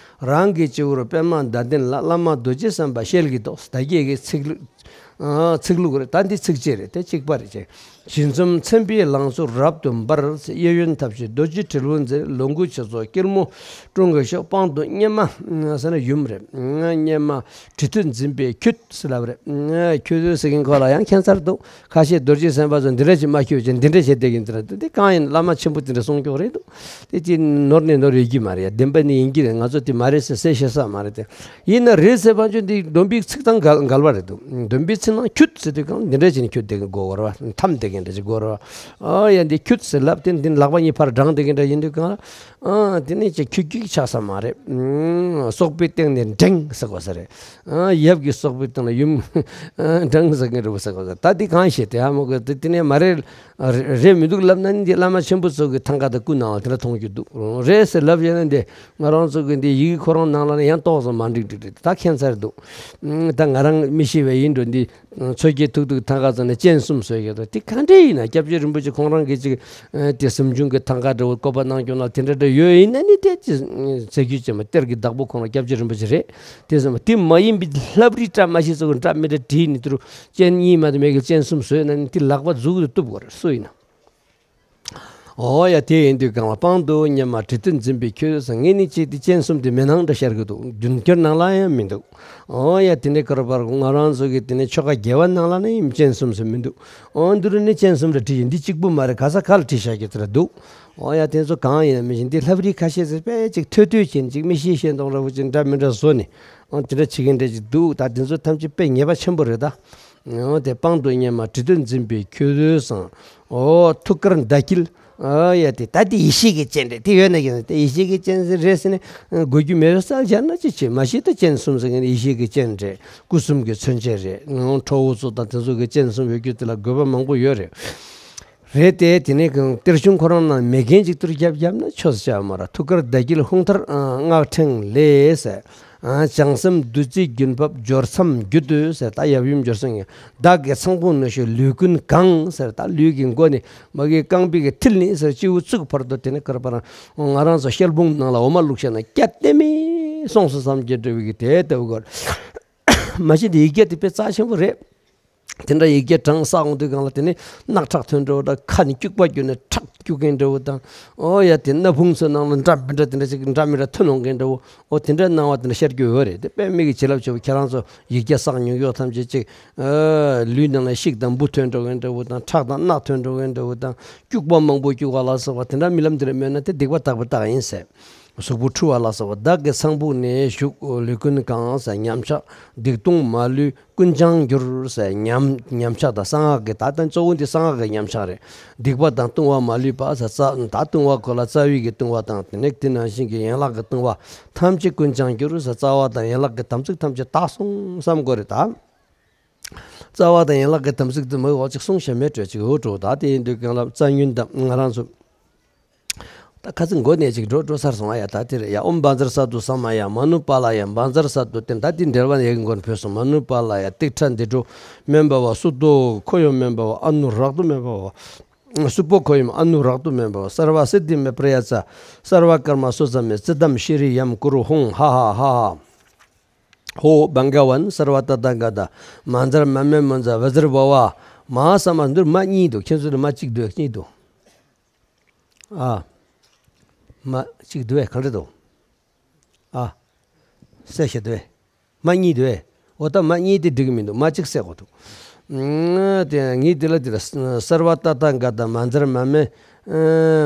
རང་གི་སྤྱི་བོར་པདྨ་ཟླ་གདན་ལ། བླ་མ་རྡོ་རྗེ་སེམས་དཔའ་ཞལ་གྱི་ཏོག་ད་རྒྱས་ཀྱི་ཚིག་ལུགས། ཨ་ཚིག་ལུགས་རེད། ད་འདི་ཚིགས་བཅད་རེད། དེ་གཅིག་པ་རེད་ཅེས། ཞིང་གསུམ་མཚན་དཔེའི་ལང་ཚོ་རབ་ཏུ་འབར། གཡས་གཡོན་ཐབས་ཤེས་རྡོ་རྗེ་དྲིལ་བུ་མཛད། ལོངས་སྐུ་ཆོས་ཚོགས་སྐྱིལ་མོ་ཀྲུང་གིས་ཕྱོགས། དཔང་དུ་གཉེར་མ་ཟེར་ན་ཡུམ་རེད། གཉེར་མ་གྲི་ཐོད་འཛིན་པའི་ཁྱོད། ཟེར་ལབ་རེད། ཁྱོད་ཟེར་མཁན་ཁོ་ལ་ཡང་ཁྱད་མཚར་འདུག་ཁ་ཤས་རྡོ་རྗེ་སེམས་དཔའ་ཚོ་འདི་འདྲ་ཞིག་མ་ཁྱོད་ཀྱིས་འདི་འདྲ་བྱེད་བསྡད་ཀྱིན་འདི་འདྲ་འདུག་དེ་གང་ཡིན། བླ་མ་ཆེན་པོ་དེ་འདྲ་གསུང་སྐྱོག་རེད་འདུག་དེ་ཅི་ནོར་ནས་ནོར་ཡོད་ཀྱི་མ་རེད་ཡ། བདེན་པ་ནི་ཡིན་གྱི་རེད། ང་ཚོ་དེ་མ་རེད་ཟེར་གསལ་བཤད་ས་མ་རེད་དེ། ཡིན་ན་རེད་ཟེར་བ་ཅོ་འདི་སྡོམ་པའི་ཚིག་དང་འགལ་འགལ་བ་རེད་འདུག་སྡོམ་པའི་ཚིག་ནང་ཁྱོད་ཟེར་དུས་གང་འདི་འདྲ་བྱས་ནས་ཁྱོད་བསྡད་ཀྱིན་དགོས་བར་བ། འཐམ་བསྡད་ཀྱིན་འདྲ་ཞིག་དགོས་བར་བ། ཨ་ཡ། འདི་ཁྱོད་ཟེར་ལབ་དེ་འདི་ལག་པ་གཉིས་ཕར་བགྲངས་བསྡད་ཀྱིན་འདྲ་ཡིན་དུས་གང་ལ། ཨ་དེ་ནས་ཅིག་ཁྱུག་ཁྱུག་ཆགས་ས་མ་རེད། ཨ་སོག་པོའི་སྟེང་ནས་འབྲེང་ཟེར་དགོས་ས་རེད། ཨ་ཡབ་ཀྱི་སོག་པོའི་སྟེང་ལ་ཡུམ་འབྲེང་ཟེར་མཁན་རེད་པ་ཟེར་དགོས་ས། ད་འདི་གང་ཤེས་དེ་ཨ་མོ་གི་དེ་དེ་ནས་མ་རེད། རེད་མི་འདུག་ལབ་ན་ནི་འདི་བླ་མ་ཆེན་པོ་ཚོ་གི་ཐང་ག་དང་སྐུ་ནང་ལ་དེ་འདྲ་མཐོང་རྒྱུ་འདུག་རེད་ཟེར་ལབ་བྱས་ན་འདི་ང་རང་ཚོ་གི་འདི་ཡི་གེ་ཁོ་རང་ནང་ལ་ནི་ཡང་ཏོག་ཙམ་མ་འགྲིག་འགྲིག་འགྲིག་ད་ཁྱད་མཚར་འདུག་ད་ང་རང་མི་ཤེས་པ་ཡིན་འགྲོ། འདི་མཚོ་སྐྱེས་ཐུག་ཐུག་ཐང་ག་ཚོ་ནས་སྤྱན་གསུམ་བཟོས་ཡོད་དོ། དེ་ག་འདྲ་ཡིན་ན་སྐྱབས་རྗེ་རིན་པོ་ཆེ་ཁོང་རང་གིས་ཅིག་དེ་གཟིམ་ཆུང་གི་ཐང་ག་འདྲ་བོ་བཀོད་པ་གནང་རྒྱུ་ན་དེ་འདྲ་འདྲ་ཡོད་ཡིན་ན་ནི་དེ་ཅི་ཟེར་རྒྱུ་ཅི་མ་གཏེར་གྱི་བདག་པོ་ཁོང་རང་སྐྱབས་རྗེ་རིན་པོ་ཆེ་རེད། དེ་ཟེར་མ་དེ་མ་ཡིན་པའི་ལྷ་བྲིས་འདྲ་མ་ཤེས་ཚོ་གི་འདྲ་མི་འདྲ་བྲིས་ནི་དུ་རུ་སྤྱན་གཉིས་མ་དེ་མེད་གི་སྤྱན་གསུམ་བཟོས་ན་ནི་དེ་ལག་པ་མཛུབ་གུ་གཏུབ་དགོས་རེད། སུ་ཡིན་ན། འོ་ཡ་དེ་ཡིན་དུས་གང་ལ་དཔང་དུ་སྙེ་མ་གྲི་ཐོད་འཛིན་པའི་ཁྱོད་ཟེར། ངས་ནི་ཅིག་དེ་སྤྱན་གསུམ་དེ་མེད་སྣང་འདྲ་ཤར་གི་འདུག་རྒྱུན་སྐྱོར་ནང་ལ་ཡང་མི་འདུག་འོ་ཡ་དེ་ནས་ཁར་པར་ང་རང་ཚོ་གི་དེ་ནས་ཆོ་ག་རྒྱལ་བ་ནང་ལ་ནི་སྤྱན་གསུམ་ཟེར་མི་འདུག་འོ་འདི་རུ་ནི་སྤྱན་གསུམ་འདྲ་བྲིས་ཡིན། འདི་གཅིག་པུ་མ་རེད། ག་ས་ག་ལ་བྲིས་བཞག་གི་དེ་འདྲ་འདུག་འོ་ཡ་དེ་ཚོ་གང་ཡིན་ན་མི་ཤེས། འདི་ལྷ་བྲིས་ཁ་ཤས་ཟེར་དཔེ་ཅིག་ཐོལ་ཐོལ་ཅན་ཅིག་མི་ཤེས་ཤེས་མདོག་འདྲ་བོ་ཅིག་འདྲ་མི་འདྲ་བཟོ་ནི་འོ་དེ་འདྲ་བྱེད་མཁན་འདྲ་ཅིག་འདུག་ད་དེ་ཚོ་ཐམས་ཅད་དཔེ་ཉེས་པ་ཆེན་པོ་རེད་ད། འོ་དེ་དཔང་དུ་སྙེ་མ་གྲི་ཐོད་འཛིན་པའི་ཁྱོད་བཟང་། འོ་ཐུགས་ཀར་མདའ་དཀྱིལ། ཨ་ཡ་དེ་ད་དེ་ཡེ་ཤེས་ཀྱི་སྤྱན་རེད། དེ་ཡོད་ན་ཡིན་ན་དེ་ཡེ་ཤེས་ཀྱི་སྤྱན་ཟེར་རེད་ཟེར་ནས་དགོས་རྒྱུ་མེད་པའི་སལ་སྦྱར་ན་ཅི་བྱེད། མ་གཞི་ད་སྤྱན་གསུམ་ཟེར་མཁན་ཡེ་ཤེས་ཀྱི་སྤྱན་རེད། སྐུ་གསུམ་གྱི་མཚོན་བྱེད་རེད། ཁྲོ་བོ་ཚོ་དང་དེ་ཚོ་གི་སྤྱན་གསུམ་ཡོད་རྒྱུ་དེ་ལ་དགོས་པ་མང་པོ་ཡོད་རེད། རེད་དེ་དེ་ནས་གང་གཏེར་གཞུང་ཁོ་རང་ནང་མེད་མཁན་ཅིག་ཏུ་རྒྱབ་བརྒྱབ་ན་ཆོག་ཟེར་བྱ་བ་མ་ར། ཐུགས་ཀར་མདའ་དཀྱིལ་ཧཱུྃ་ཐར་སྔགས་ཕྲེང་ལས་ཟེར། བྱང་སེམས་བདུད་རྩིའི་རྒྱུན་བབས་སྦྱོར་མཚམས་རྒྱུད་དུ་ཟེར། ད་ཡབ་ཡུམ་སྦྱོར་མཚམས་ཡིན། བདག་གི་ཚངས་བུག་ནུ་ཞོ་ལུས་ཀུན་གང་ཟེར། ད་ལུས་ཀྱི་མགོ་ནས་མ་གི་རྐང་པའི་གི་མཐིལ་ནས་ཟེར་སྤྱི་བོ་གཙུག་བར་དུ་དེ་ནས་ཀར་པར་ང་རང་ཚོ་ཤེལ་བུང་ནང་ལ་འོ་མ་བླུགས་བྱས་ན་སྐྱ་ལྟད་མོ་སོང་སོང་བསམ་གྱི་འདྲ་བའི་གི་དེ་ལྟ་བུ་གོ། མ་གཞི་དེ་ཡིག་བརྒྱ་དེ་དཔེ་རྩ་ཆེན་པོ་རེད། དེ་འདྲ་ཡི་གེ་གྲངས་བསགས་འོང་དུས་གང་ལ་དེ་ནི་རྣག་ཁྲག་ཐོན་འགྲོ་བ་དང་། ཁ་ནི་སྐྱུག་པ་སྐྱུག་ནས་ཁྲག་སྐྱུག་མཁན་འདྲ་བོ་དང་། ཨོ་ཡ་དེ་སྣ་ཕུང་ཚོ་ནང་ལ་འདྲ་མི་འདྲ་དེ་འདྲ་ཅིག་འདྲ་མི་འདྲ་ཐོན་འོང་མཁན་འདྲ་བོ། ཨོ་དེ་འདྲ་སྣང་བ་དེ་འདྲ་ཤར་རྒྱུ་ཡོད་རེད། དེ་དཔེ་མི་གི་བྱིན་རླབས་ཆེ་བོ། ཁྱེད་རང་ཚོ་ཡི་གེ་བསགས་མྱོང་ཡོད་ཐམས་ཅད་ཅིག་ཨ་ལུས་ནང་ལ་ཤིག་དང་འབུ་ཐོན་འགྲོ་མཁན་འདྲ་བོ་དང་། ཁྲག་དང་རྣག་ཐོན་འགྲོ་མཁན་འདྲ་བོ་དང་། སྐྱུག་པ་མང་པོ་སྐྱུག་པ་ལ་སོགས་པ་དེ་འདྲ་རྨི་ལམ་དེ་འདྲ་རྨིས་ན་དེ་སྡིག་པ་དག་པའི་རྟགས་ཡིན་ཟེར། གཟུགས་པོ་འཁྲུ་བ་ལ་སོགས་པ། བདག་གི་ཚངས་བུག་ནས་ཞུགས་ལུས་ཀུན་གང་ཟེར། ཉམས་ཆག་སྡིག་ལྟུང་མ་ལུས་ཀུན་བྱང་འགྱུར་ཟེར། ཉམས་ཉམས་ཆག་དང་གསང་སྔགས་ཀྱི་ད་ལྟ་གཙོ་བོ་འདི་གསང་སྔགས་ཀྱི་ཉམས་ཆག་རེད། སྡིག་པ་དང་ལྟུང་བ་མ་ལུས་པ་ཟེར། རྩ་ད་ལྟུང་བ་ཁོ་ལ་རྩ་བའི་གི་ལྟུང་བ་དང་དེ་ནས་དེ་ནང་བཞིན་གྱི་ཡན་ལག་གི་ལྟུང་བ་ཐམས་ཅད་ཀུན་བྱང་འགྱུར་ཟེར། རྩ་བ་དང་ཡན་ལག་གི་དམ་ཚིག་ཐམས་ཅད་དག་སོང་བསམ་དགོས་རེད་ད། རྩ་བ་དང་ཡན་ལག་གི་དམ་ཚིག་དེ་མོ་འོ་ཅིག་གསུང་ཞེ་མེད་སྤྲོས་ཅིག་འོ་འགྲོ། ད་དེ་ཡིན་དུས་གང་ལ་རྩ་ཉུང་དང་ང་རང་ཚོ། ད་ཁ་ཚིག་མགོ་ནས་ཅིག་འགྲོ་འགྲོ་ཚར་སོང་ཨ་ཡ། ད་དེ་རེད་ཡ། ཨོཾ་བཛྲ་སཏྭ་ས་མ་ཡ། མ་ནུ་པཱ་ལ་ཡ། བཛྲ་སཏྭ། དེ་ད་དེ་འགྲེལ་པ་ཡ་གི་མགོ་ནས་བུད་སོང་། མ་ནུ་པཱ་ལ་ཡ། ཏིཥྛ་འདི་འགྲོ་མེན་བ་བ། སུ་ཏོ་ཁོ་ཡོ་མེན་བ་བ། ཨ་ནུ་རཀྟོ་མེན་བ་བ། སུ་པོ་ཁོ་ཡོ་ཨ་ནུ་རཀྟོ་མེན་བ་བ། སརྦ་སིདྡྷི་མེ་པྲ་ཡ་ཙྪ། སརྦ་ཀརྨ་སུ་ཙ་མེ། ཙིདྡྷཾ་ཤྲི་ཡཾ་ཀུ་རུ་ཧཱུྃ། ཧ་ཧ་ཧ་ཧ། ཧོ་བྷ་ག་ཝན་སརྦ་ཏ་ཐཱ་ག་ཏ་མ་ཛར་མ་མེ་མ་ཛ་བཛྲ་བྷ་ཝ་མ་ཧཱ་ས་མ། འདིར་མ་གཉིས་འདུག་ཁྱེད་ཚོ་ལ་མ་གཅིག་འདུག་གཉིས་འདུག་ཨ། མ་གཅིག་འདུག་གས། གང་འདྲ་འདུག་ཨ། གསལ་བཤད་འདུག་གས། མ་གཉིས་འདུག་གས། འོ་ད་མ་གཉིས་དེ་འགྲིག་གི་མི་འདུག་མ་གཅིག་གསལ་དགོས་འདུག་ཨ་དེ་ངས་དེ་ལ་དེ་ལ་སརྦ་ཏ་ཐཱ་ག་ཏ་མ་ཛར་མ་མེ་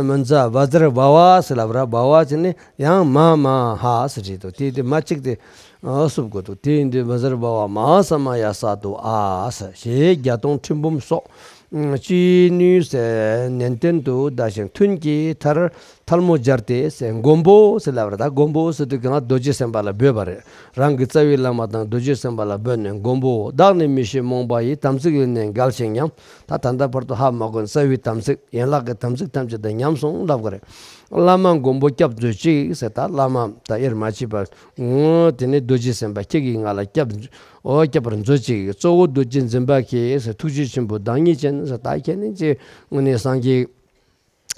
མ་ཛ་བཛྲ་བྷ་ཝ་ཟེར་ལབ་ར། བྷ་ཝ་ཟེར་ནས་ཡང་མ་མ་ཧཱ་ཟེར་བྲིས་འདུག་དེ་དེ་མ་གཅིག་དེ་ཨ་བསུབ་དགོས་འདུག་དེ་ཡིན་དུས་བཛྲ་བྷ་ཝ་མ་ཧཱ་ས་མ་ཡ་ས་ཏུ་ཨ་ཟེར། ཞེས་བརྒྱད་སྟོང་ཁྲི་འབུམ་སོགས། ཅི་ནུས་ཟེར་ནན་ཏན་དུ་བཟླས་ཤིང་ཐུན་གྱི་མཐར་ཐལ་མོ་སྦྱར་ཏེ་ཟེར། མགོན་པོ་ཟེར་ལབ་ར། ད་མགོན་པོ་ཟེར་དུས་གང་ལ་རྡོ་རྗེ་སེམས་དཔའ་ལ་འབོད་པ་རེད། རང་གི་རྩ་བའི་བླ་མ་དང་རྡོ་རྗེ་སེམས་དཔའ་ལ་འབོད་ནས། མགོན་པོ་བདག་ནི་མི་ཤེས་རྨོངས་པ་ཡིས། དམ་ཚིག་ཡུལ་ནས་འགལ་ཞིང་ཉམས། ད་ད་ལྟ་བར་དུ་ཧ་མ་གོ་ནས་རྩ་བའི་དམ་ཚིག་ཡན་ལག་གི་དམ་ཚིག་ཐམས་ཅད་དེ་ཉམས་སོང་ལབ་དགོས་རེད། བླ་མ་མགོན་པོ་སྐྱབས་མཛོད་ཅིག་ཟེར། ད་བླ་མ་དང་དབྱེར་མ་མཆིས་པ། ཨོ་དེ་ནས་རྡོ་རྗེ་སེམས་དཔའ་ཁྱེད་ཀྱིས་ང་ལ་སྐྱབས། ཨོ་སྐྱབས་པར་མཛོད་ཅིག་གཙོ་བོ་རྡོ་རྗེ་འཛིན་པ་ཁྱེད་ཟེར། ཐུགས་རྗེ་ཆེན་པོ་བདག་ཉིད་ཅན་ཟེར། ད་ཁྱེད་ནི་ཅེས་དངོས་གནས་སངས་རྒྱས།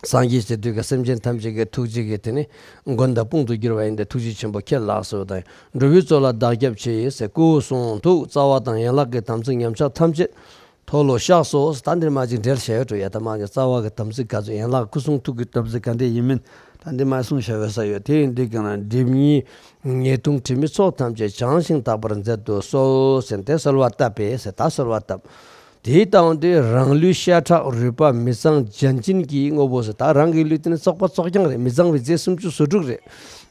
སངས་རྒྱས་ཟེར་དུས་ཀ་སེམས་ཅན་ཐམས་ཅད་ཀྱི་ཐུགས་རྗེ་གི་དེ་ནི་མགོན་དང་དཔུང་དུ་གྱུར་བ་ཡིན་ཏེ། ཐུགས་རྗེ་ཆེན་པོ་ཁྱེད་ལགས་སོ་དང་། འགྲོ་བའི་ཚོགས་ལ་བདག་སྐྱབས་མཆི་ཟེར། སྐུ་གསུང་ཐུགས་རྩ་བ་དང་ཡན་ལག་གི་དམ་ཚིག་ཉམས་ཆག་ཐམས་ཅད་མཐོལ་ལོ་བཤགས་སོ། ད་འདིར་མ་ཅིག་འགྲེལ་བཤད་ཡོད་འགྲོ་ཡ། ད་མ་གི་རྩ་བ་གི་དམ་ཚིག་ག་ཚོད། ཡན་ལག་སྐུ་གསུང་ཐུགས་ཀྱི་དམ་ཚིག་ག་འདྲས་ཡིན་མིན་ད་འདི་མ་གསུང་བྱ་བའི་ས་ཡོད། དེ་ཡིན་དུས་ཀྱང་ན་སྒྲིབ་གཉིས་ཉེས་ལྟུང་དྲི་མའི་ཚོགས་ཐམས་ཅད་བྱང་ཞིང་དག་པར་མཛད་དུ་གསོལ་ཟེར་ཏེ་གསོལ་བ་བཏབ་པས་ཟེར། ད་གསོལ་བ་བཏབ། དེའི་སྟེང་དུ་རང་ལུས་ཤ་ཁྲག་རུས་པ་མི་གཙང་ལྗན་ལྗིན་གྱི་དངོས་པོ་ཟེར། ད་རང་གི་ལུས་དེ་ནི་བཙོག་པ་བཙོག་རྐྱང་རེད། མི་གཙང་བའི་རྫས་སུམ་ཅུ་སོ་དྲུག་རེད།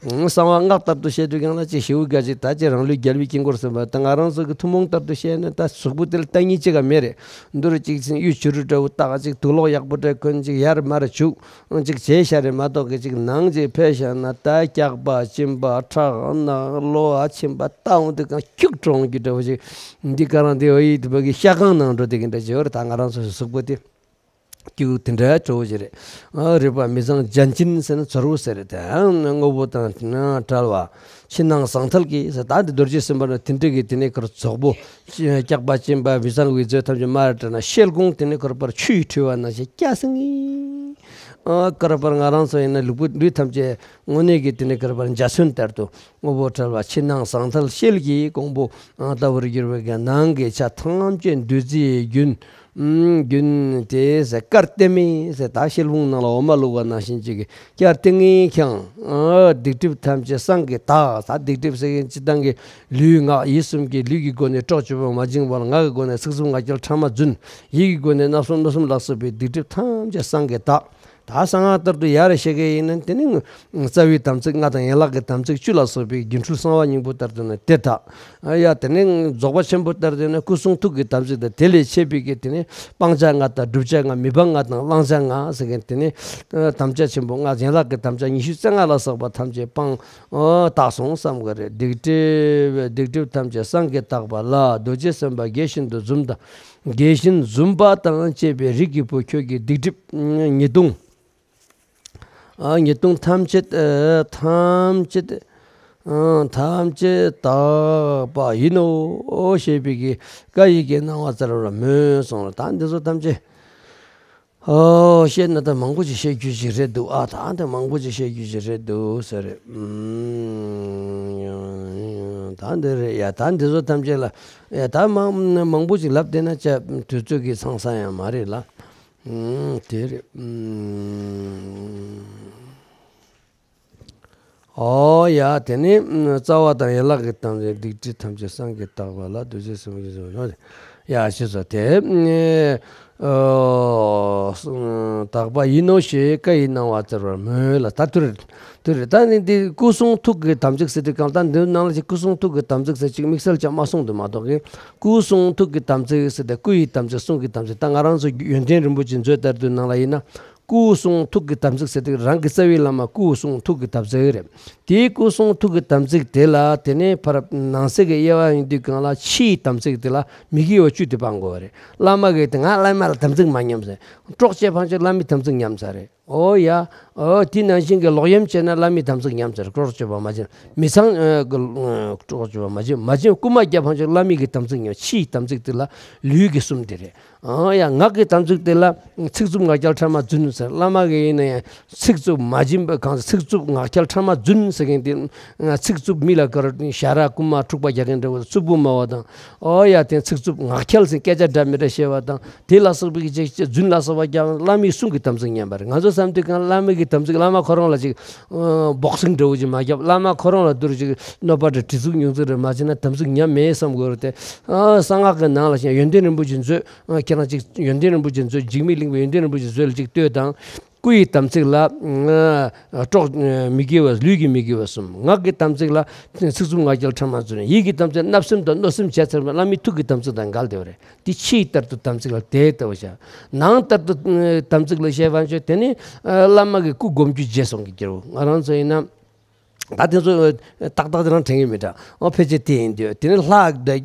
གསང་བ་སྔགས་ལྟར་དུ་བཤད་དུས་སྒང་ལ་ཅིག་ཞེའུ་དགའ་ཅིག་ད་ཅིག་རང་ལུས་རྒྱལ་བའི་དཀྱིལ་འཁོར་ཟེར་བ་ད་ང་རང་ཚོ་གི་ཐུན་མོང་ལྟར་དུ་བཤད་ན་ད་གཟུགས་པོ་དེ་ལ་ལྟ་ཉིད་ཅིག་ག་མེད་རེད། འདི་རུ་ཅིག་གཡུ་བྱུ་རུ་འདྲ་བོ་ཏག་ཅིག་དུག་ལོག་ཡག་པོ་འདྲ་གོན་ཅིག་ཡར་མར་བྱུག་ཅིག་བྱས་ཤ་རེད་མ་གཏོགས་གི་ཅིག་ནང་ཅིག་ཕེབས་ཤ་ན་ད་སྐྱག་པ་གཅིན་པ་ཁྲག་ནག་གློ་བ་ཆེན་པ་ལྟ་འོང་དུས་གང་ཁྱུག་གྲོང་རྒྱུ་འདྲ་བོ་ཅིག་འདི་ག་རང་དེ་འོ་ཡི་དུ་བ་གི་ཤ་ཁང་ནང་འགྲོ་དེ་གི་འདྲ་བྱེད་བར་ད་ང་རང་ཚོ་གཟུགས་པོ་དེ། སྐྱེ་བོ་དེ་འདྲ་གཙོ་བོ་ཞིག་རེད། ཨ་རིག་པ་མི་གཙང་ལྗན་ལྗིན་ཟེར་ན་ཚོར་བོ་ཟེར་རེད་དེ། ཨ་དངོས་པོ་དང་དེ་ན་བྲལ་བ། ཕྱི་ནང་ཟང་ཐལ་གྱི་ཟེར་ད་འདི་རྡོ་རྗེ་སེམས་དཔའ་ན་དེ་འདྲ་གི་དེ་ནས་ཁར་རྫོགས་པོ། སྐྱག་པ་གཅིན་པ་མི་གཙང་བའི་རྫས་ཐམས་ཅད་མར་བྲལ་ན་ཤེལ་སྒོང་དེ་ནས་ཁར་པར་ཆུས་འཁྲུ་བ་ན་ཞེས་སྐྱ་སེང་ངེ། ཨ་ཁར་པར་ང་རང་ཚོ་ཡིན་ན་ལུས་པོ་ལུས་ཐམས་ཅད་དངོས་གནས་ཀྱི་དེ་ནས་ཁར་པར་འཇའ་ཚོན་ལྟར་དུ། དངོས་པོ་བྲལ་བ་ཕྱི་ནང་ཟང་ཐལ་ཤེལ་གྱི་ཀོང་བུ་ལྟ་བུར་གྱུར་པའི་གི་ནང་གི་ཆ་ཐམས་ཅད་བདུད་རྩིའི་རྒྱུན། རྒྱུན་དེ་ཟེར་དཀར་ལྟེམ་མེ་ཟེར་ད་ཤེལ་སྒོང་ནང་ལ་འོ་མ་བླུགས་པ་ནང་བཞིན་ཅིག་གི་དཀར་ལྟེམ་མེ་ཁྱང་། སྡིག་སྒྲིབ་ཐམས་ཅད་བསང་གིས་དག་ད་སྡིག་སྒྲིབ་ཟེར་མཁན་སྤྱི་བཏང་གི་ལུས་ངག་ཡིད་གསུམ་གྱི་ལུས་ཀྱི་སྒོ་ནས་སྲོག་གཅོད་པ་མ་བྱིན་པ་ལ་ངག་གི་སྒོ་ནས་ཚིག་རྩུབ་ངག་འཁྱལ་ཕྲ་མ་རྫུན། ཡིད་ཀྱི་སྒོ་ནས་བརྣབ་གསུམ་གནོད་གསུམ་ལ་སོགས་པའི་སྡིག་སྒྲིབ་ཐམས་ཅད་བསང་གིས་དག་ད་གསང་སྔགས་ལྟར་དུ་ཡར་བཤད་མཁན་ཡིན་ན་དེ་ནི་རྩ་བའི་དམ་ཚིག་ལྔ་དང་ཡན་ལག་གི་དམ་ཚིག་བཅུ་ལ་སོགས་པའི་སྒྱུ་འཕྲུལ་གསང་བ་སྙིང་པོ་ལྟར་དུ་ན་དེ་དག་ཡ་དེ་ནི་རྫོགས་པ་ཆེན་པོ་ལྟར་དུ་ན་སྐུ་གསུང་ཐུགས་ཀྱི་དམ་ཚིག་དང་དེ་ལས་མཆེད་པའི་གི་དེ་ནི་སྤང་བྱ་ལྔ་དང་བསྒྲུབ་བྱ་ལྔ་མི་སྤང་ལྔ་དང་བླང་བྱ་ལྔ་ཟེར་མཁན་དེ་ནི་དམ་བཅའ་ཆེན་པོ་ལྔ་ཡན་ལག་གི་དམ་བཅའ་ཉི་ཤུ་རྩ་ལྔ་ལ་སོགས་པ་ཐམས་ཅད་སྤང་དག་སོང་བསམ་གི་རེད། སྡིག་སྒྲིབ་སྡིག་སྒྲིབ་ཐམས་ཅད་བསང་གིས་དག་པ་ལ་རྡོ་རྗེ་སེམས་དཔའ་དགྱེས་བཞིན་དུ་འཛུམ་དང་། དགྱེས་བཞིན་འཛུམ་པ་དང་བཅས་པའི་རིགས་ཀྱི་བུ་ཁྱོད་ཀྱི་སྡིག་སྒྲིབ་ཉེས་ལྟུང་། ཨ་ཉེས་ལྟུང་ཐམས་ཅད་ཨ་ཐམས་ཅད་ཨ་ཐམས་ཅད་དག་པ་ཡིན་ནོ་ཞེས་པའི་གི་བཀའ་ཡི་གེ་གནང་བ་ཙམ་ལ་མོས་སོང་ལ་ད་འདི་ཚོ་ཐམས་ཅད་ཨོ་བཤད་ན་ད་མང་པོ་ཅིག་བཤད་རྒྱུ་ཞིག་རེད་འདུག་ཨ་ད་ད་མང་པོ་ཅིག་བཤད་རྒྱུ་ཞིག་རེད་འདུག་ཟེར་རེད། ཨུམ་ད་འདི་རེད་ཡ་ད་འདི་ཚོ་ཐམས་ཅད་ལ་ཡ་ད་མང་མང་པོ་ཅིག་ལབ་བསྡད་ན་ཅ་དུས་ཚོད་ཀྱི་ཚང་ས་ཡང་མ་རེད་ལ། ཨུམ་དེ་རེད། ཨུམ། ཨོ་ཡ་དེ་ནི་ཨུམ་རྩ་བ་དང་ཡན་ལག་གི་དམ་ཚིག་སྡིག་སྒྲིབ་ཐམས་ཅད་བསང་གིས་དག་པ་ལ་རྡོ་རྗེ་སེམས་དཔའ་ཡིན་ཟེར་བ་ཡོད། ཡ་ཞེས་སོ་དེ་ཨོ་དག་པ་ཡིན་ནོ་ཞེས་བཀའ་ཡི་གནང་བ་སྩལ་བར་མོས་ལ་ད་དུ་རེད། དུ་རེད་ད་ནི་འདི་སྐུ་གསུང་ཐུགས་ཀྱི་དམ་ཚིག་ཟེར་དུས་གང་ལྟར་འདི་ནང་ལ་ཅིག་སྐུ་གསུང་ཐུགས་ཀྱི་དམ་ཚིག་ཟེར་ཅིག་དམིགས་བསལ་ཅང་མ་གསུངས་འདུག་མ་གཏོགས་ཀྱི་སྐུ་གསུང་ཐུགས་ཀྱི་དམ་ཚིག་ཟེར་ཏེ་སྐུ་ཡི་དམ་ཚིག་གསུང་གི་དམ་ཚིག་ད་ང་རང་ཚོ་ཡོན་ཏན་རིན་པོ་ཆེ་མཛོད་ལྟར་དུ་ནང་ལ་ཡིན་ན། སྐུ་གསུང་ཐུགས་ཀྱི་དམ་ཚིག་ཟེར་དུས་རང་གི་རྩ་བའི་བླ་མ་སྐུ་གསུང་ཐུགས་ཀྱི་དམ་ཚིག་རེད། དེའི་སྐུ་གསུང་ཐུགས་ཀྱི་དམ་ཚིག་དེ་ལ་དེ་ནས་ཕར་ནང་གསེས་ཀྱི་དབྱེ་བ་ཡིན་དུས་གང་ལ་ཕྱིའི་དམ་ཚིག་དེ་ལ་མི་དགེ་བ་བཅུ་དེ་སྤང་དགོས་པ་རེད། བླ་མ་གིས་དེ་ང་བླ་མ་ལ་དམ་ཚིག་མ་ཉམས་ཟེར། གྲོགས་བྱེད་ཕང་ཆེ་བླ་མའི་དམ་ཚིག་ཉམས་ས་རེད། ཨོ་ཡ། ཨོ་དེ་ནང་བཞིན་གྱི་ལོག་གཡེམ་བྱས་ན་བླ་མའི་དམ་ཚིག་ཉམས་ཟེར། གྲོགས་བྱེད་པ་མ་བྱིན་མི་ཚང་གི་གྲོགས་བྱེད་པ་མ་བྱིན་མ་བྱིན་རྐུན་མ་རྒྱབ་ཕང་ཆེ་བླ་མའི་གི་དམ་ཚིག་ཉམས། ཕྱིའི་དམ་ཚིག་དེ་ལ་ལུས་ཀྱི་གསུམ་དེ་རེད། ཨང་ཡ་ངག་གི་དམ་ཚིག་དེ་ལ་ཚིག་རྩུབ་ངག་འཁྱལ་ཕྲ་མ་རྫུན་ཟེར། བླ་མ་གི་ཡིན་ན་ཡང་ཚིག་རྩུབ་མ་བྱིན་པ་གང་ཚིག་རྩུབ་ངག་འཁྱལ་ཕྲ་མ་རྫུན་ཟེར་མཁན་དེ་ཚིག་རྩུབ་མི་ལ་གར་ཞ་ར་རྐུན་མ་འཁྲུག་པ་རྒྱག་མཁན་འདྲ་བོ་རྩུབ་པོ་སྨྲ་བ་དང་། ཨོ་ཡ་དེ་ཚིག་རྩུབ་ངག་འཁྱལ་ཟེར་སྐད་ཆ་འདྲ་མི་འདྲ་བཤད་པ་དང་དེ་ལ་སོགས་པའི་ཅིག་རྫུན་ལ་སོགས་པ་རྒྱག་བླ་མའི་གསུང་གི་དམ་ཚིག་ཉམས་པ་རེད། ང་ཚོ་བསམ་དུས་གང་བླ་མ་གི་དམ་ཚིག་བླ་མ་ཁོ་རང་ལ་ཅིག་སྦོག་སིང་འདྲ་བོ་ཅིག་མ་རྒྱབ། བླ་མ་ཁོ་རང་ལ་བསྡུར་ཅིག་གནོད་པ་འདྲ་གྲི་ཚུགས་ཉུང་ཚུགས་རེ་མ་བྱས་ན་དམ་ཚིག་ཉམས་མེད་བསམ་དགོས་རེད་དེ། གསང་སྔགས་ཀྱི་ནང་ལ་ཞེན་ཡོན་ཏན་རིན་པོ་ཆེ་མཛོད། ཁྱེད་རང་ཅིག་ཡོན་ཏན་རིན་པོ་ཆེ་མཛོད་འཇིགས་མེད་གླིང་པའི་ཡོན་ཏན་རིན་པོ་ཆེ་མཛོད་ལ་ཅིག་ལྟོས་དང་། སྐུ་ཡི་དམ་ཚིག་ལ་གྲོགས་མི་དགེ་བ་ལུས་ཀྱི་མི་དགེ་བ་གསུམ། ངག་གི་དམ་ཚིག་ལ་ཚིག་རྩུབ་ངག་འཁྱལ་ཕྲ་མ་རྫུན། ཡིད་ཀྱི་དམ་ཚིག་བརྣབ་སེམས་དང་གནོད་སེམས་བྱས་ཚར་བ་བླ་མའི་ཐུགས་ཀྱི་དམ་ཚིག་དང་འགལ་བསྡད་པ་རེད། དེ་ཕྱིའི་ལྟར་དུ་དམ་ཚིག་ལ་དེ་ལྟ་བུ་བྱ། ནང་ལྟར་དུ་དམ་ཚིག་ལ་བཤད་པ་ཆོས་དེ་ནི་བླ་མ་གི་སྐུ་སྒོམ་རྒྱུ་བརྗེད་སོང་གི་རྒྱལ་བོ་ང་རང་ཚོ་ཡིན་ན། ད་དེ་ཚོ་ཏག་ཏག་དེ་རང་དྲན་གྱི་མེད་འདྲ། ཨོ་ཕལ་ཆེར་དེ་ཡིན་དུས་དེ་ནི་ལྷ་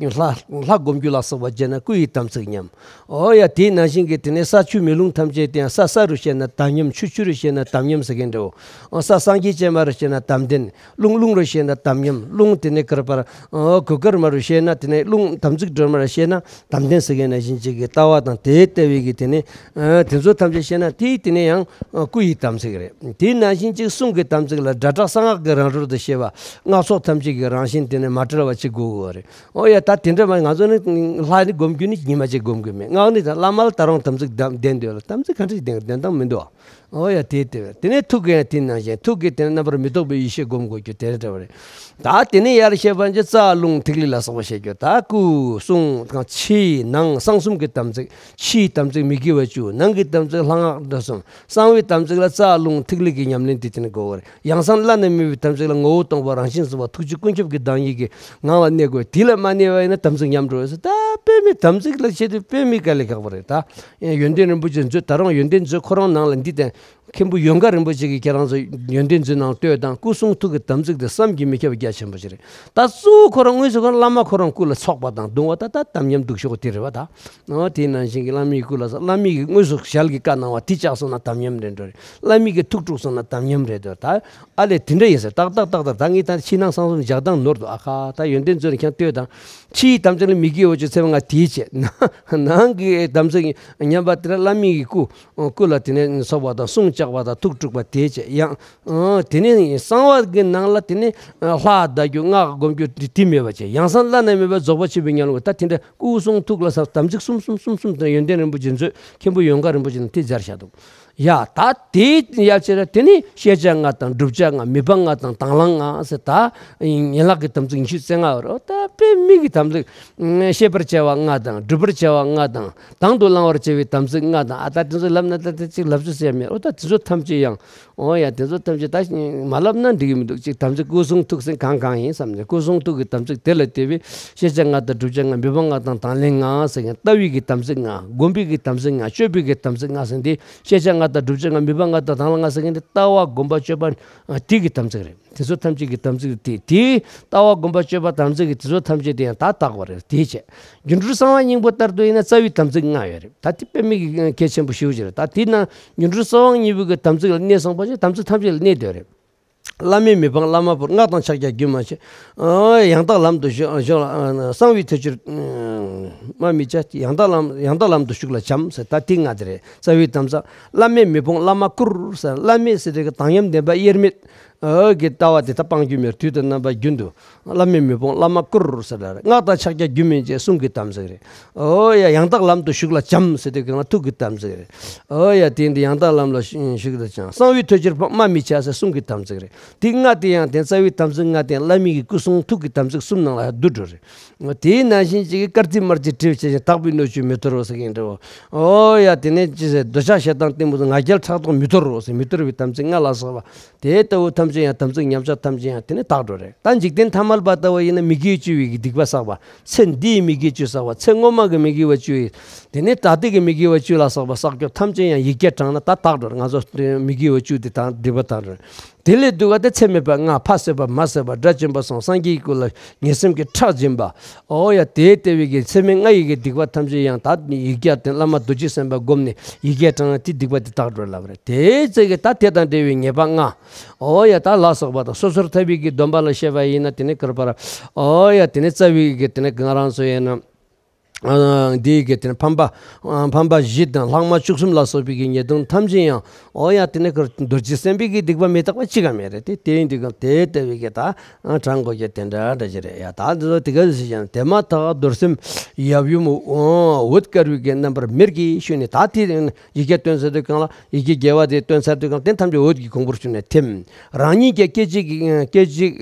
བསྒོམ་རྒྱུ་ལ་སོགས་པ་བྱས་ན་སྐུ་ཡི་དམ་ཚིག་ཉམས། ཨོ་ཡ་དེའི་ནང་བཞིན་གྱི་དེ་ནི་ས་ཆུ་མེ་རླུང་ཐམས་ཅད་དེ་ཡང་ས་ས་རུ་བཤད་ན་དམ་ཉམས། ཆུ་ཆུ་རུ་བཤད་ན་དམ་ཉམས་ཟེར་མཁན་འདྲ་བོ། ཨོ་ས་སངས་རྒྱས་སྤྱན་མ་རུ་བཤད་ན་དམ་ལྡན། རླུང་རླུང་རུ་བཤད་ན་དམ་ཉམས། རླུང་དེ་ནི་ཀར་པར་གོས་དཀར་མ་རུ་བཤད་ན་དེ་ནི་རླུང་དམ་ཚིག་སྒྲོལ་མ་རུ་བཤད་ན་དམ་ལྡན་ཟེར་མཁན་ནང་བཞིན་ཅིག་གི་ལྟ་བ་དང་དེའི་ལྟ་བའི་གི་དེ་ནི། ཨ་དེ་ཚོ་ཐམས་ཅད་བཤད་ན་དེའི་དེ་ནས་ཡང་ཨ་སྐུ་ཡི་དམ་ཚིག་རེད། དེའི་ནང་བཞིན་གཅིག་གསུང་གི་དམ་ཚིག་ལ་སྒྲ་གྲགས་གསང་སྔགས་ཀྱི་རང་གྲོལ་དུ་བཤད་པ་སྔགས་ཚོགས་ཐམས་ཅད་ཀྱི་རང་བཞིན་དེ་ནས་མ་བྲལ་བ་ཅིག་དགོས་དགོས་རེད། ཨོ་ཡ་ད་དེ་འདྲ་མ་ང་ཚོ་ནི་ལྷ་ནི་སྒོམ་རྒྱུ་ནི་ཉི་མ་གཅིག་སྒོམ་དགོས་མེད། སྔགས་ནི་ད་བླ་མ་ལ་ད་རུང་དམ་ཚིག་ལྡན་ལྡན་འདོད་ལ་དམ་ཚིག་ག་འདྲ་ཞིག་ལྡན་ལྡན་སྟངས་མི་འདུག་ཨ། ཨོ་ཡ་དེ་དེ་བས། དེ་ནས་ཐུགས་ཀྱི་ཡང་དེ་ནང་བཞིན་ཐུགས་ཀྱི་དེ་ནས་རྣམ་པར་མི་རྟོག་པའི་ཡེ་ཤེས་སྒོམ་དགོས་རྒྱུ་དེ་འདྲ་བ་རེད། ད་དེ་ནས་ཡར་བཤད་པ་ཅིག་རྩ་རླུང་ཐིག་ལེ་ལ་སོགས་པ་བཤད་རྒྱུ། ད་སྐུ་གསུང་དང་ཕྱི་ནང་གསང་གསུམ་གྱི་དམ་ཚིག་ཕྱིའི་དམ་ཚིག་མི་དགེ་བ་བཅུ། ནང་གི་དམ་ཚིག་ལྷག་སྔགས་འདོད་གསུམ། གསང་བའི་དམ་ཚིག་ལ་རྩ་རླུང་ཐིག་ལེ་གི་ཉམས་ལེན་དེ་དེ་ནས་དགོས་པ་རེད། ཡང་གསང་བླ་ན་མེད་པའི་དམ་ཚིག་ལ་ངོ་བོ་སྟོང་པ་རང་བཞིན་གསལ་བ་ཐུགས་རྗེ་ཀུན་ཁྱབ་ཀྱི་གདངས་ཡིག་གི་ངང་ལ་གནས་དགོས། དེ་ལ་མ་གནས་པ་ཡིན་ན་དམ་ཚིག་ཉམས་འགྲོ་བས་ཟེར། ད་དཔེ་མེད་དམ་ཚིག་ལ་བྱེད་དུས་དཔེ་མེད་དཀའ་ལས་ཁག་པོ་རེད། ད་ཡོན་ཏན་རིན་པོ་ཆེ་མཛོད། ད་རུང་ཡོན་ཏན་མཛོད་ཁོ་རང་ནང་ལ་འདི་དེ་མཁན་པོ་ཡོངས་དགའ་རིན་པོ་ཆེ་གིས་ཁྱེད་རང་ཚོ་ཡོན་ཏན་མཛོད་ནང་ལྟོས་དང་། སྐུ་གསུང་ཐུགས་ཀྱི་དམ་ཚིག་དེ་བསམ་གྱིས་མི་ཁྱབ་པ་རྒྱ་ཆེན་པོ་ཞིག་རེད། ད་གཙོ་བོ་ཁོ་རང་དངོས་སུ་ཁོ་རང་བླ་མ་ཁོ་རང་སྐུ་ལ་ཚོགས་པ་དང་གདུང་བ། ད་ད་དམ་ཉམས་སྡུག་ཤོས་དེ་རེད་བ། ད་ཨོ་དེ་ནང་བཞིན་གྱི་བླ་མའི་སྐུ་ལ་བླ་མའི་གི་དངོས་སུ་ཞལ་གྱིས་བཀའ་གནང་བ་དེ་བཅགས་སོང་ན་དམ་ཉམས་རེད་འགྲོ་རེད། བླ་མའི་གི་ཐུགས་དཀྲུགས་སོང་ན་དམ་ཉམས་རེད་འགྲོ། ད་ཨ་ལས་དེ་འདྲ་ཡིན་ཟེར། ཏག་ཏག་ཏག་ཏག་ད་ངས་ད་ཕྱི་ནང་གསང་གསུམ་རྒྱག་སྟངས་ནོར་འདུག། ཨ་ཁ། ད་ཡོན་ཏན་མཛོད་ནས་ཁྱེད་ལྟོས་དང་། ཕྱིའི་དམ་ཚིག་ལ་མི་དགེ་བ་བཅུ། ཚེ་བ་ལྔ་དེའི་ཆེད། ནང་གི་དམ་ཚིག་ཉམས་པ་དེ་ལ་བླ་མའི་གི་སྐུ། སྐུ་ལ་དེ་ནས་ཚོགས་པ་དང་གསུང་བཅག་པ་དང་ཐུགས་དཀྲུགས་པ་དེའི་ཆེད། ཡང་དེ་ནས་གསང་བ་གི་ནང་ལ་དེ་ནས་ལྷ་བཟླ་རྒྱུ་སྔགས་སྒོམ་རྒྱུ་དེ་དེ་མེད་པ་བྱས། ཡང་གསང་བླ་ན་མེད་པ་རྫོགས་པ་ཆེན་པོའི་ཉམས་ལེན། ད་དེ་འདྲ་སྐུ་གསུང་ཐུགས་ལ་ས་དམ་ཚིག་གསུམ་གསུམ་གསུམ་གསུམ་དང་ཡོན་ཏན་རིན་པོ་ཆེ་མཛོད། མཁན་པོ་ཡོངས་དགའ་རིན་པོ་ཆེ་ནས་དེ་སྦྱར་བཞག་འདུག། ཡ། ད་དེའི་ཡ་ཕྱིར་དེ་ནི་ཤེས་བྱ་ལྔ་དང་བསྒྲུབ་བྱ་ལྔ། མི་སྤང་ལྔ་དང་དང་བླངས་ལྔ་ཟེར། ད་ཡན་ལག་གི་དམ་ཚིག་ཉི་ཤུ་རྩ་ལྔ་ཡོད་རེད། ད་དཔེ་མེད་ཀྱི་དམ་ཚིག། ཤེས་པར་བྱ་བ་ལྔ་དང་། སྒྲུབ་པར་བྱ་བ་ལྔ་དང་། དང་དུ་བླང་བར་བྱ་བའི་དམ་ཚིག་ལྔ་དང་། ཨ། ད་དེ་ཚོ་ལབ་ན་ད་ད་ཅིག་ལབ་རྒྱུ་ཟེར་མེད། ཨོ། ད་དེ་ཚོ་ཐམས་ཅད་ཡང་། ཨོ་ཡ། དེ་ཚོ་ཐམས་ཅད་ད་མ་ལབ་ན་འགྲིག་གི་མི་འདུག། ཅིག་དམ་ཚིག་སྐུ་གསུང་ཐུགས་ཟེར་གང་གང་ཡིན་བསམ་ནས། སྐུ་གསུང་ཐུགས་ཀྱི་དམ་ཚིག་དེ་ལ་དེ་བས་ཤེས་བྱ་ལྔ་དང་བསྒྲུབ་བྱ་ལྔ། མི་སྤང་ལྔ་དང་དང་ལེན་ལྔ་ཟེར་མཁན། ལྟ་བའི་གི་དམ་ཚིག་ལྔ། སྒོམ་པའི་གི་དམ་ཚིག་ལྔ། སྤྱོད་པའི་གི་དམ་ཚིག་ལྔ་ཟེར་འདི། ཤེས་བྱ་ལྔ་དང་བསྒྲུབ་བྱ་ལྔ། མི་སྤང་ལྔ་དང་དང་བླངས་ལྔ་ཟེར་མཁན་འདི་ལྟ་བ་སྒོམ་པ་སྤྱོད་པ་དེ་གི་དམ་ཚིག་རེད། དེ་ཚོ་ཐམས་ཅད་ཀྱི་དམ་ཚིག་དེ། དེའི་ལྟ་བ་སྒོམ་པ་སྤྱོད་པ་དམ་ཚིག་གི་དེ་ཚོ་ཐམས་ཅད་དེ་ཡང་ད་དག་པ་རེད། དེའི་ཆེད། སྒྱུ་འཕྲུལ་གསང་བ་སྙིང་པོ་ལྟར་དུ་ཡིན་ན་རྩ་བའི་དམ་ཚིག་ལྔ་ཡོད་རེད། ད་དེ་དཔེ་མེད་ཀྱི་གལ་ཆེན་པོ་ཞེ་པོ་ཅིག་རེད། ད་དེ་ན་སྒྱུ་འཕྲུལ་གསང་བ་སྙིང་པོ་གི་དམ་ཚིག་ལ་གནས་སོང་པ་ཞིག། དམ་ཚིག་ཐམས་ཅད་ལ་གནས་སྡོད་རེད། བླ་མས་མི་སྤང་བླ་མ་བོར། སྔགས་དང་ཕྱག་རྒྱ་རྒྱུན་མ་ཆད། ཡང་དག་ལམ་དུ་ཞུགས་ལ། གསང་བའི་ཐོད་ཕྱིར་སྨྲ་མི་བྱ། ཡང་དག་ལམ། ཡང་དག་ལམ་དུ་ཞུགས་ལ་བྱམས་ཟེར། ད་དེ་ལྔ་དེ་རེད། རྩ་བའི་དམ་ཚིག། བླ་མས་མི་སྤོང་བླ་མ་བཀུར་ཟེར། བླ་མས་ཟེར་དུས་ཀྱི་དང་ཡམ་བདེན་པ་དབྱེར་མེད་ཨོ་གི་ལྟ་བ་དེ་ད་སྤང་རྒྱུ་མེད། དུས་དང་རྣམ་པ་རྒྱུན་དུ། བླ་མས་མི་སྤོང་བླ་མ་བཀུར་ཟེར་ར་རེད། སྔགས་དང་ཕྱག་རྒྱ་རྒྱུན་མི་ཆད་གསུང་གི་དམ་ཚིག་རེད། ཨོ་ཡ། ཡང་དག་ལམ་དུ་ཞུགས་ལ་བྱམས་ཟེར་དུས་ཀྱི་ང་ཐུགས་ཀྱི་དམ་ཚིག་རེད། ཨོ་ཡ། དེ་འདི་ཡང་དག་ལམ་ལ་ཞུགས་ལ་བྱམས། གསང་བའི་ཐོད་ཕྱིར་སྨྲ་མི་བྱ་ཟེར་གསུང་གི་དམ་ཚིག་རེད། དེ་ལྔ་དེ་ཡང་དེ་རྩ་བའི་དམ་ཚིག་ལྔ་དེ་བླ་མའི་གི་སྐུ་གསུང་ཐུགས་ཀྱི་དམ་ཚིག་གསུམ་ནང་ལ་བསྡུ་འགྲོ་རེད། དེའི་ནང་བཞིན་གཅིག་གི་དཀར་རྩི་དམར་རྩི་གྲིབ་བྱས་ཤིང་། དག་པའི་སྣོད་བཅུད་མི་འཐོར་རོ་ཟེར་གྱིན་འདྲ་བོ། ཨོ་ཡ། དེ་ནས་ཅི་ཟེར། འདོད་ཆགས་ཞེ་སྡང་གཏི་མུག་ང་རྒྱལ་ཕྲག་དོག་མི་འཐོར་རོ་ཟེར། མི་འཐོར་བའི་དམ་ཚིག་ལྔ་ལ་སོགས་པ། དེ་ལྟ་བུ་ཐམས་ཅད་ཡང་དམ་ཚིག་ཉམས་ཆག་ཐམས་ཅད་ཡང་དེ་ནས་དག་འགྲོ་རེད། ད་འཇིག་རྟེན་ཐ་མལ་པ་ལྟ་བུ་ཡིན་ན་མི་དགེ་བཅུ་ཡི་གི་སྡིག་པ་བསགས་པ། ཚེ་འདིའི་མི་དགེ་བཅུ་བསགས་པ། ཚེ་སྔོན་མ་གི་མི་དགེ་བ་བཅུ་ཡི། དེ་ནས་ད་ལྟའི་གི་མི་དགེ་བ་བཅུ་ལ་སོགས་པ་བསགས་རྒྱུ་ཐམས་ཅད་ཡང་ཡིག་བརྒྱ་བགྲངས་ན་ད་དག་འགྲོ་རེད། ང་ཚོ་མི་དགེ་བ་བཅུ་དེ་དང་སྡིག་པ་དག་འགྲོ་རེད། དེ་ལས་སྡུག་པ་དེ་ཚད་མེད་པ་ལྔ། ཕ་བསད་པ་མ་བསད་པ་དགྲ་བཅོམ་པ་སོགས་སངས་རྒྱས་ཀྱི་སྐུ་ལ་ངན་སེམས་ཀྱི་ཁྲག་སྦྱིན་པ། ཨོ་ཡ། དེ་ལྟ་བུའི་གི་ཚད་མེད་ལྔ་ཡི་གི་སྡིག་པ་ཐམས་ཅད་ཡང་ད་ཡིག་བརྒྱ་དེ་བླ་མ་རྡོ་རྗེ་སེམས་དཔའ་བསྒོམས་ནས་ཡིག་བརྒྱ་བགྲངས་ན་དེ་སྡིག་པ་དེ་དག་འགྲོ་ལབ་རེད། དེའི་ཚེ་གི་ད་དེ་དང་འབྲེལ་བའི་ཉེས་པ་ལྔ། ཨོ་ཡ། ད་ལ་སོགས་པ་དང་སོ་སོར་ཐར་པའི་གི་སྡོམ་པ་ལ་བཤད་པ་ཡིན་ན་དེ་ནི་ཀར་པར། ཨོ་ཡ། དེ་ནི་རྩ་བའི་གི་དེ་ནི་ང་རང་ཚོ་ཡིན་ན། ཨ། འདིའི་གི་དེ་ནི་ཕམ་པ། ཨ། ཕམ་པ་བཞི་དང་ལྷག་མ་བཅུ་གསུམ་ལ་སོགས་པའི་གི་ཉེས་ལྟུང་ཐམས་ཅད་ཡང་། ཨོ་ཡ། དེ་ནི་ཀར་རྡོ་རྗེ་སེམས་དཔའི་གི་སྡིག་པ་མི་རྟག་པ་གཅིག་ཀ་མེད་རེད། དེ་དེ་ཡིན་དུས་ཀྱང་དེ་ལྟ་བུའི་གི་ད་ཨ་དྲང་དགོས་ཀྱི་དེ་འདྲ་འདྲ་ཞིག་རེད་ཡ། ད་འདི་ཚོ་དེ་ག་ཟེར་ཀྱང་དེ་མ་ཐག་རྡོར་སེམས་ཡབ་ཡུམ་འོད་དཀར་བའི་གི་རྣམ་པར་མེར་གྱིས་ཞུས་ནས། ད་དེ་ཡི་གེ་སྟོན་ཚར་དུས་གང་ལ། ཡི་གེ་རྒྱལ་བ་དེ་སྟོན་ཚར་དུས་གང་ལ། དེ་ཐམས་ཅད་འོད་ཀྱི་གོང་བུར་གྱུར་ནས་ཐིམ། རང་ཉིད་ཀྱི་སྐད་ཅིག་སྐད་ཅིག་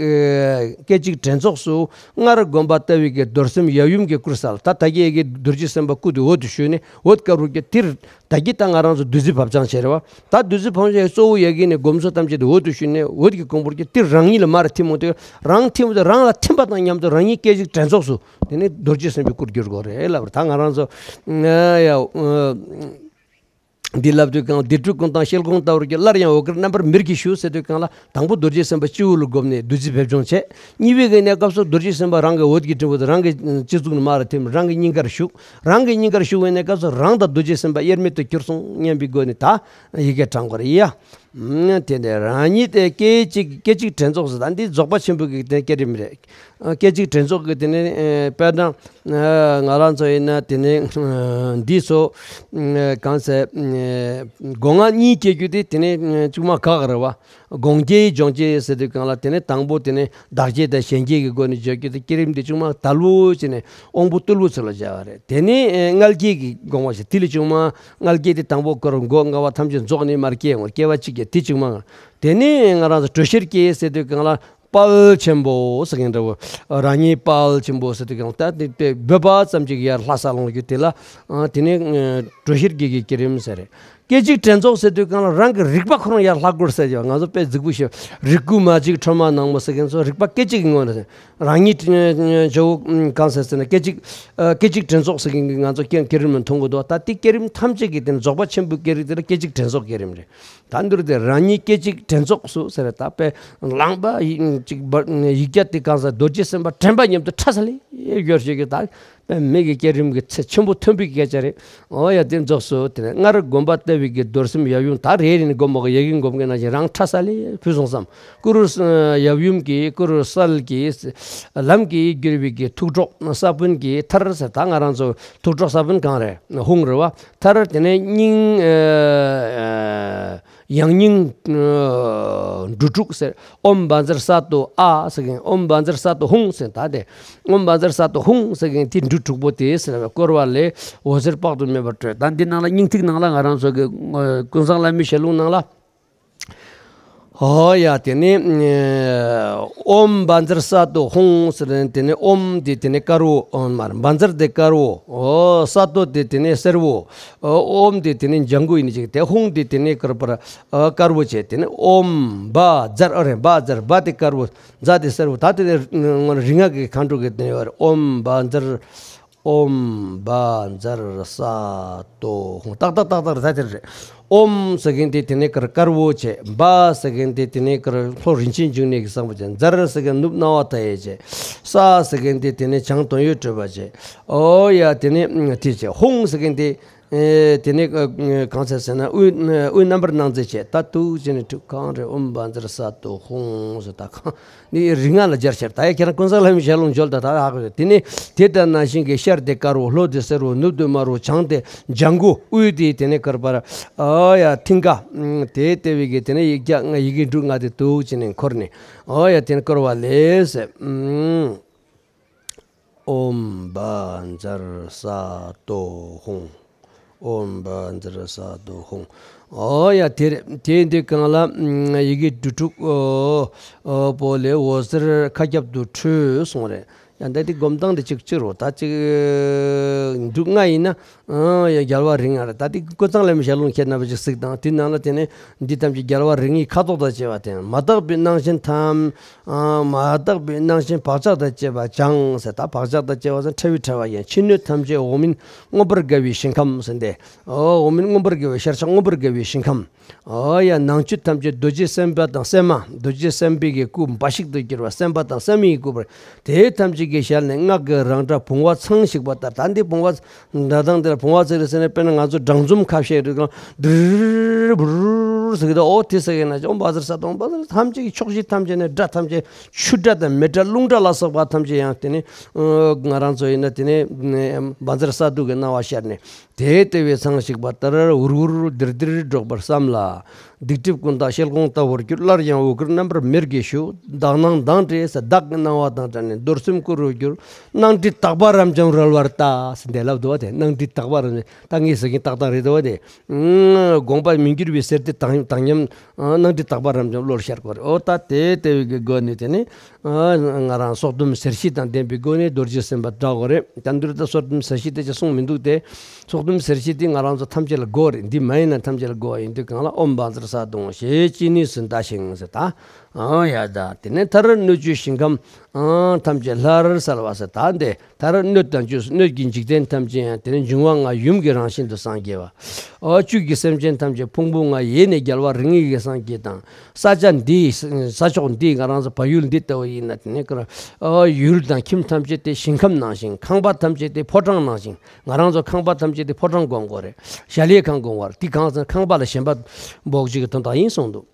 སྐད་ཅིག་དྲན་ཚོགས་སུ་སྔར་བསྒོམས་པ་ལྟ་བུའི་གི་རྡོར་སེམས་ཡབ་ཡུམ་གྱི་སྐུར་གསལ། ད་ད་གི་ཡི་གེ་རྡོ་རྗེ་སེམས་དཔའ་སྐུ་དེ་འོད་དུ་ཞུས་ནས་འོད་དཀར་པོ་གི་དེར་ད་གི་ད་ང་རང་ཚོ་བདུད་རྩི་བབ་ཅིང་བྱས་རེད་བ། ད་བདུད་རྩི་བབ་ཅིང་གཙོ་བོ་ཡ་གི་ནས་སྒོམ་ཚུལ་ཐམས་ཅད་དེ་འོད་དུ་ཞུས་ནས་འོད་ཀྱི་གོང་བུར་གྱུར་དེ་རང་ཉིད་ལ་མར་ཐིམ་འོང་དུས། རང་ཐིམ་དུས་རང་ལ་ཐིམ་པ་དང་མཉམ་དུ་རང་ཉིད་སྐད་ཅིག་དྲན་ཚོགས་སུ་དེ་ནི་རྡོ་རྗེ་སེམས་དཔའི་སྐུར་གྱུར་དགོས་རེད་ལབ་རེད། ད་ང་རང་ཚོ་ཡ། འདི་ལབ་དུས་གང་། སྡིག་སྒྲིབ་ཀུན་དང་ཤེལ་གོང་ལྟ་བུར་གྱུར། སླར་ཡང་འོད་དཀར་རྣམ་པར་མེར་གྱིས་ཞུ་ཟེར་དུས་གང་ལ། དང་པོ་རྡོ་རྗེ་སེམས་དཔའ་སྤྱི་བོ་ལ་བསྒོམས་ནས་བདུད་རྩི་བེབ་སྦྱོང་བྱས། གཉིས་པའི་གི་གནས་སྐབས་སུ་རྡོ་རྗེ་སེམས་དཔའ་རང་གི་འོད་ཀྱི་སྤྲིན་པོ་དེ་རང་གི་སྤྱི་གཙུག་ནས་མར་ཐིམ། རང་གི་སྙིང་གར་ཞུགས། རང་གི་སྙིང་གར་ཞུགས་པའི་གནས་སྐབས་སུ་རང་དང་རྡོ་རྗེ་སེམས་དཔའ་དབྱེར་མེད་དུ་གྱུར་སོང་སྙམ་པའི་སྒོ་ནས་ད་ཡི་གེ་བགྲང་དགོས་རེད་ཡ། དེ་ནས་རང་ཉིད་དེ་སྐད་ཅིག་སྐད་ཅིག་དྲན་རྫོགས་ཟེར། ད་འདི་རྫོགས་པ་ཆེན་པོ་གི་དེ་བསྐྱེད་རིམ་རེད། སྐད་ཅིག་དྲན་རྫོགས་ཀྱི་དེ་ནས་དཔེར་ན་ང་རང་ཚོ་ཡིན་ན་དེ་ནས་འདི་ཚོ་གང་ཟེར། སྒོ་ང་གཉིས་སྐྱེ་རྒྱུ་དེ་དེ་ནས་ཅུང་མ་དཀའ་གི་རེད་བ། སྒོང་སྐྱེས་སྦྱོང་སྐྱེས་ཟེར་དུས་གང་ལ་དེ་ནས་དང་པོ་དེ་ནས་བདག་སྐྱེས་དང་གཞན་སྐྱེས་ཀྱི་སྒོ་ནས་བརྗོད་རྒྱུ་དེ་བསྐྱེད་རིམ་དེ་ཅུང་མ་དལ་བོ་བྱས་ནས་དབང་པོ་རྟུལ་བོ་ཚོ་ལ་སྦྱར་བ་རེད། དེ་ནས་མངལ་སྐྱེས་ཀྱི་སྒོ་ང་ཞིག་དེ་ལས་ཅུང་མ། མངལ་སྐྱེས་དེ་དང་པོ་སྐོར་མགོ་ལྔ་བ་ཐམས་ཅད་རྫོགས་ནས་མར་སྐྱེ་འོང་། སྐྱེ་བ་གཅིག་གི་དེ་གཅིག་མ། དེ་ནས་ང་རང་ཚོ་དྲོད་གཤེར་སྐྱེས་ཟེར་དུས་གང་ལ་དཔལ་ཆེན་པོ་ཟེར་མཁན་འདྲ་བོ། རང་ཉིད་དཔལ་ཆེན་པོ་ཟེར་དུས་གང་ལ་ད་དེ་དེ་འབོད་པ་ཙམ་ཅིག་ཡར་ལྷ་ས་ལོངས་རྒྱུ་དེ་ལ་ཨ་དེ་ནས་དྲོད་གཤེར་སྐྱེས་ཀྱི་བསྐྱེད་རིམ་ཟེར་རེད། སྐད་ཅིག་དྲན་རྫོགས་ཟེར་དུས་གང་ལ་རང་གི་རིག་པ་ཁོ་རང་ཡར་ལྷག་དགོས་ཟེར་གྱི་བ། ང་ཚོ་དཔེ་རྫིག་པོ་ཞིག་རིག་སྐུ་མ་གཅིག་ཁྲོ་མ་ནག་མོ་ཟེར་མཁན་ཚོ་རིག་པ་སྐད་ཅིག་གི་ངོ་ནས་རང་ཉིད་ཇོ་བོ་གང་ཟེར་ཟེར་ན་སྐད་ཅིག་ཨ་སྐད་ཅིག་དྲན་རྫོགས་ཟེར་མཁན་གྱི་ང་ཚོ་བསྐྱེད་བསྐྱེད་རིམ་མཐོང་གི་འདུག་ད་དེ་བསྐྱེད་རིམ་ཐམས་ཅད་ཀྱི་དེ་ནི་རྫོགས་པ་ཆེན་པོའི་བསྐྱེད་རིམ་དེ་ལ་སྐད་ཅིག་དྲན་རྫོགས་བསྐྱེད་རིམ་རེད། ད་འདིར་དེ་རང་ཉིད་སྐད་ཅིག་དྲན་རྫོགས་སུ་ཟེར་ད་དཔེ་ལངས་པ་ཡིག་ཅིག་ཡིག་བརྒྱ་དེ་གང་ཟེར་རྡོ་རྗེ་སེམས་དཔའ་དྲན་པ་མཉམ་དུ་ཁྲ་ས་ལེ་ཡོད་ཞིག་གི་ད་དཔེ་མི་གི་བསྐྱེད་རིམ་གྱི་ཚད་ཆེན་པོ་ཐོན་པའི་སྐད་ཆ་རེད། ཨོ་ཡ་དེ་རྫོགས་སོ། དེ་ནས་སྔར་བསྒོམ་པ་ལྟ་བུའི་གི་རྡོར་སེམས་ཡབ་ཡུམ་ད་རེ་རེ་ནས་བསྒོམ་པ་གི་ཡ་གི་བསྒོམ་མཁན་ནང་བཞིན་རང་ཁྲ་ས་ལེ་ཕུལ་སོང་བསམ། སྐུ་རུ་ཡབ་ཡུམ་གྱི་སྐུ་རུ་གསལ་གྱི་ལམ་གྱིས་བསྒྱུར་བའི་གི་ཐུགས་སྒྲོག་ས་བོན་གྱི་མཐར་ཟེར། ད་ང་རང་ཚོ་ཐུགས་སྒྲོག་ས་བོན་གང་རེད། ཧཱུྃ་རེད་བ། མཐར་དེ་ནས་སྙིང་ཡང་སྙིང་འབྲུ་དྲུག་ཟེར། ཨོཾ་བཛྲ་སཏྭ་ཨཱ་ཟེར་མཁན། ཨོཾ་བཛྲ་སཏྭ་ཧཱུྃ་ཟེར། ད་དེ་ཨོཾ་བཛྲ་སཏྭ་ཧཱུྃ་ཟེར་མཁན་དེ་འབྲུ་དྲུག་པོ་དེ་ཟེར་བ་བསྐོར་བ་ལས་འོད་ཟེར་དཔག་ཏུ་མེད་པ་སྤྲོས། ད་འདི་ནང་ལ་སྙིང་ཐིག་ནང་ལ་ང་རང་ཚོ་གི་ཀུན་བཟང་བླ་མའི་ཞལ་ལུང་ནང་ལ། ཨོ་ཡ་དེ་ནས་ཨོཾ་བཛྲ་སཏྭ་ཧཱུྃ་ཟེར་ནས་དེ་ནས་ཨོཾ་དེ་དེ་ནས་དཀར་བོ། ཨོཾ་མར་བཛྲ་དེ་དཀར་བོ། ཨོ་སཏྭ་དེ་དེ་ནས་སེར་བོ། ཨོ་ཨོཾ་དེ་དེ་ནས་ལྗང་གུ་ཡིན་ཅིག་དེ་ཧཱུྃ་དེ་དེ་ནས་དཀར་པར་ཨ་དཀར་བོ་བྱས། དེ་ནས་ཨོཾ་བཛྲ། ཨོ་རེད། བཛྲ། བ་དེ་དཀར་བོ། ཛ་དེ་སེར་བོ། ད་དེ་ནས་རིག་སྔགས་ཀྱི་མཁའ་འགྲོ་གི་དེ་ནས་ཨོཾ་བཛྲ། ཨོཾ་བཛྲ་སཏྭ་ཧཱུྃ། ཏག་ཏག་ཏག་ཏག་རེད། ད་དེ་རེད། ཨོཾ་ཟེར་མཁན་དེ་དེ་ནས་དཀར་དཀར་བོ་བྱས། བཛྲ་ཟེར་མཁན་དེ་དེ་ནས་དཀར་ལྷོ་རིན་ཆེན་འབྱུང་གནས་ཀྱི་བཟང་པོ་བྱས། བཛྲ་ཟེར་མཁན་ནུབ་སྣང་བ་མཐའ་ཡས་བྱས། སྟྭ་ཟེར་མཁན་དེ་དེ་ནས་བྱང་དོན་ཡོད་སྤྲོས་པ་བྱས། ཨོ་ཡ་དེ་ནས་དེ་བྱས། ཧཱུྃ་ཟེར་མཁན་དེ། ཨེ་དེ་ནས་ཨ་གང་ཟེར་ཟེར་ན་དབུས་དབུས་རྣམ་པར་སྣང་མཛད་བྱས། ད་འདུག་བྱས་ནས་དྲུག་གང་རེད། ཨོཾ་བཛྲ་སཏྭ་ཧཱུྃ་ཟེར། ད་གང་ནི་རིག་སྔགས་ལ་སྦྱར་ཕྱིར། ད་ཡ་ཁྱེད་རང་ཀུན་བཟང་བླ་མའི་ཞལ་ལུང་འཇོལ། ད་ད་ཧ་གོ། དེ་ནས་དེ་ལྟར་སྣང་ཞིང་གི་ཤར་དེ་དཀར་བོ། ལྷོ་དེ་སེར་བོ། ནུབ་དེ་དམར་བོ། བྱང་དེ་ལྗང་གུ། དབུས་དེ་དེ་ནས་དཀར་པར་ཨ་ཡ་མཐིང་ག། དེ་ལྟ་བུའི་གི་དེ་ནས་ཡིག་བརྒྱ་ལྔ་ཡི་གེ་འབྲུ་ལྔ་དེ་འདུག་བྱས་ནས་འཁོར་ནས་ཨ་ཡ་དེ་ནས་བསྐོར་བ་ལས་ཟེར། ཨོཾ་བཛྲ་སཏྭ་ཧཱུྃ། ཨོཾ་བཛྲ་སཏྭ་ཧཱུྃ། ཨོ་ཡ་དེ་རེད། དེ་འདི་གང་ལ་ཡི་གེ་འབྲུ་དྲུག་པོ་ལས་འོད་ཟེར་མཁའ་ཁྱབ་ཏུ་འཕྲོས་སོང་རེད། ཡང་ད་དེ་སྒོམ་སྟངས་དེ་གཅིག་གཅིག་རོ། ད་གཅིག་འབྲུ་ལྔ་ཡིན་ན་ཡང་རྒྱལ་བ་རིགས་ལྔ་རེད། ད་དེ་ཀུན་བཟང་བླ་མའི་ཞལ་ལུང་ཁྱེད་རྣམ་པ་ཅིག་གཟིགས་དང་། དེ་ནང་ལ་དེ་ནས་འདི་ཐམས་ཅད་རྒྱལ་བ་རིགས་ལྔའི་ཁ་དོག་དང་བཅས་པ་དེ། མ་དག་པའི་སྣང་ཞེན་ཐམས། མ་དག་པའི་སྣང་ཞེན་བག་ཆགས་དང་བཅས་པ་སྦྱངས་ཟེར། ད་བག་ཆགས་དང་བཅས་པ་ཟེར་ཕྲ་བའི་ཕྲ་བ་ཡིན། ཕྱི་སྣོད་ཐམས་ཅད་འོག་མིན་མངོན་པར་དགའ་བའི་ཞིང་ཁམས་ཟེར་ཏེ། འོག་མིན་མངོན་པར་དགའ་བའི་ཤར་ཕྱོགས་མངོན་པར་དགའ་བའི་ཞིང་ཁམས། ཨོ་ཡ་ནང་བཅུད་ཐམས་ཅད་རྡོ་རྗེ་སེམས་དཔའ་དང་སེམས་མ། རྡོ་རྗེ་སེམས་དཔའི་གི་སྐུ་འབའ་ཞིག་ཏུ་གྱུར་པ། སེམས་དཔའ་དང་སེམས་མའི་སྐུ་པར། དེ་ཐམས་ཅད་ཀྱི་ཞལ་ནས་སྔགས་ཀྱི་རང་སྒྲ་བུང་བ་ཚང་ཞིག་པ་ལྟར། ད་འདི་བུང་བ་སྒྲ་གདངས་དེ་ལ་བུང་བ་ཚིག་རེད་ཟེར་ནས། དཔེར་ན་ང་ཚོ་སྦྲང་འཛུམ་ཁ་ཤས་རེད་གང་། དྲིར་བུར་ཟེར་གི་འདུག་ཨོ་དེ་ཟེར་གི་ན་ཨོཾ་བཛྲ་སཏྭ་ཧཱུྃ། བཛྲ་ཐམས་ཅད་ཀྱི་ཕྱོགས་བཞི་ཐམས་ཅད་ནས་སྒྲ་ཐམས་ཅད་ཆུ་སྒྲ་དང་མེ་སྒྲ་རླུང་སྒྲ་ལ་སོགས་པ་ཐམས་ཅད་ཡང་དེ་ནི་ང་རང་ཚོ་ཡིན་ན་དེ་ནི་བཛྲ་སཏྭ་གི་སྣང་བ་ཤར་ནས། དེ་ལྟ་བུའི་ཚང་ཞིག་པ་ལྟར་འུར་འུར་དིར་དིར་སྒྲོག་པར་བསམ་ལ། སྡིག་སྒྲིབ་ཀུན་དག་ཤེལ་གོང་ལྟ་བུར་གྱུར། སླར་ཡང་འོད་གུར་རྣམ་པར་མེར་གྱིས་ཞུ། དག་སྣང་མདངས་བཀྲ་ཟེར། བདག་གི་སྣང་བ་དང་བྲལ་ནས་རྡོར་སེམས་སྐུ་རུ་གྱུར། སྣང་སྲིད་དག་པ་རབ་འབྱམས་རོལ་བར་ལྟ་ཟེར་འདི་ལབ་འདུག་བ། དེ་སྣང་སྲིད་དག་པ་རབ་འབྱམས་ད་ངས་ཟེར་གྱིན་ཏག་ཏག་རེད་འདུག་བ། དེ་དགོངས་པ་མི་འགྱུར་བའི་གསེར་དེ་དག་དག་མཉམ་སྣང་སྲིད་དག་པ་རབ་འབྱམས་བློར་ཤར་དགོས་རེད། ཨོ་ད་དེ་ལྟ་བུའི་གི་སྒོ་ནས་དེ་ནི། ང་རང་སྲོག་སྡོམ་གཟེར་བཤད་དང་ལྡན་པའི་སྒོ་ནས་རྡོ་རྗེ་སེམས་དཔའ་བསྒྲག་དགོས་རེད། ད་འདིར་ད་སྲོག་སྡོམ་གཟེར་བཤད་དེ་ཅི་གསུངས་མི་འདུག་སྟེ། སྲོག་སྡོམ་གཟེར་བཤད་དེ་ང་རང་ཚོ་ཐམས་ཅད་ལ་དགོས་རེད། འདི་མ་ཡིན་ན་ཐམས་ཅད་ལ་དགོས་པ་ཡིན་དུས་གང་ལ་ཨོཾ་བཛྲ་སཏྭ་ཧཱུྃ་ཞེས་ཅི་ནུས་སུ་བཟླ་ཞིང་ཟེར་ད། ཨང་ཡ་ད། དེ་ནས་མཐར་སྣོད་བཅུད་ཞིང་ཁམས་ཨང་ཐམས་ཅད་ལྷར་གསལ་བ་ཟེར། ད་འདི་མཐར་སྣོད་དང་བཅུད་སྣོད་ཀྱི་འཇིག་རྟེན་ཐམས་ཅད་ཡང་དེ་ནས་འབྱུང་བ་ལྔ་ཡུམ་གྱི་རང་བཞིན་དུ་སངས་རྒྱས་པ། ཨོ་བཅུད་ཀྱི་སེམས་ཅན་ཐམས་ཅད་ཕུང་པོ་ལྔ་ཡེ་ནས་རྒྱལ་བ་རིགས་ལྔའི་གི་སངས་རྒྱས་དང་། ས་ཆ་འདི་ས་ཕྱོགས་འདི་ང་རང་ཚོ་བལ་ཡུལ་འདི་ལྟ་བུ་ཡིན་ན་དེ་ནས་ཀར་ཨོ་ཡུལ་དང་ཁྱིམ་ཐམས་ཅད་དེ་ཞིང་ཁམས་ནང་བཞིན། ཁང་པ་ཐམས་ཅད་དེ་ཕོ་བྲང་ནང་བཞིན། ང་རང་ཚོ་ཁང་པ་ཐམས་ཅད་དེ་ཕོ་བྲང་སྒོམ་དགོས་རེད། གཞལ་ཡས་ཁང་སྒོམ་དགོས་རེད། འདི་གང་ཟེར་ན་ཁང་པ་ལ་ཞེན་པ་འབོག་ཅིག་གི་དོན་དག་ཡིན་གསུངས་འདུག་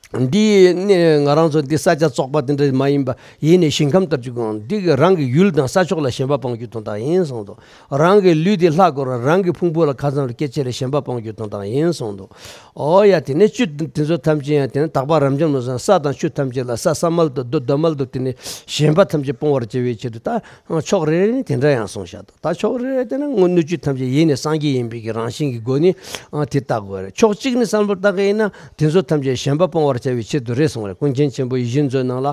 འདི་ནི་ང་རང་ཚོ་འདི་ས་ཆ་བཙོག་པ་དེ་འདྲ་མ་ཡིན་པ་ཡེ་ནས་ཞིང་ཁམས་ལྟར་གྱུར་གང་། འདི་གི་རང་གི་ཡུལ་དང་ས་ཕྱོགས་ལ་ཞེན་པ་སྤང་རྒྱུ་དོན་དག་ཡིན་གསུངས་འདུག་རང་གི་ལུས་འདི་ལྷག་དགོས་ར། རང་གི་ཕུང་པོ་ལ་ཁ་ཚང་ལ་སྐྱེ་ཆེ་ལ་ཞེན་པ་སྤང་རྒྱུ་དོན་དག་ཡིན་གསུངས་འདུག་ཨོ་ཡ། དེ་ནས་བཅུད་དེ་ཚོ་ཐམས་ཅད་ཡང་དེ་ནས་དག་པ་རབ་འབྱམས་ལ་སོགས་ས་དང་ཆུ་ཐམས་ཅད་ལ་ས་ས་མལ་དུ་རྡོ་རྡོ་མལ་དུ་དེ་ནས་ཞེན་པ་ཐམས་ཅད་སྤོང་བར་བྱ་བའི་ཆེད་དུ་ད་ཕྱོགས་རེ་རེ་ནས་དེ་འདྲ་ཡང་གསུངས་བཞག་འདུག་ད་ཕྱོགས་རེ་རེ་དེ་ན་སྔོན་སྣོད་བཅུད་ཐམས་ཅད་ཡེ་ནས་སངས་རྒྱས་ཡིན་པའི་གི་རང་བཞིན་གྱི་སྒོ་ནས་ཨ་དེ་བལྟ་དགོས་རེད། ཕྱོགས་གཅིག་ནས་བསམ་བློ་བཏང་གི་ཡིན་ན་དེ་ཚོ་ཐམས་ཅད་ཞེན་པ་སྤོང་བར་བྱ་བའི་ཆེད་དུ་རེད་གསུངས་རེད། ཀུན་མཁྱེན་ཆེན་པོ་ཡིད་བཞིན་མཛོད་ནང་ལ།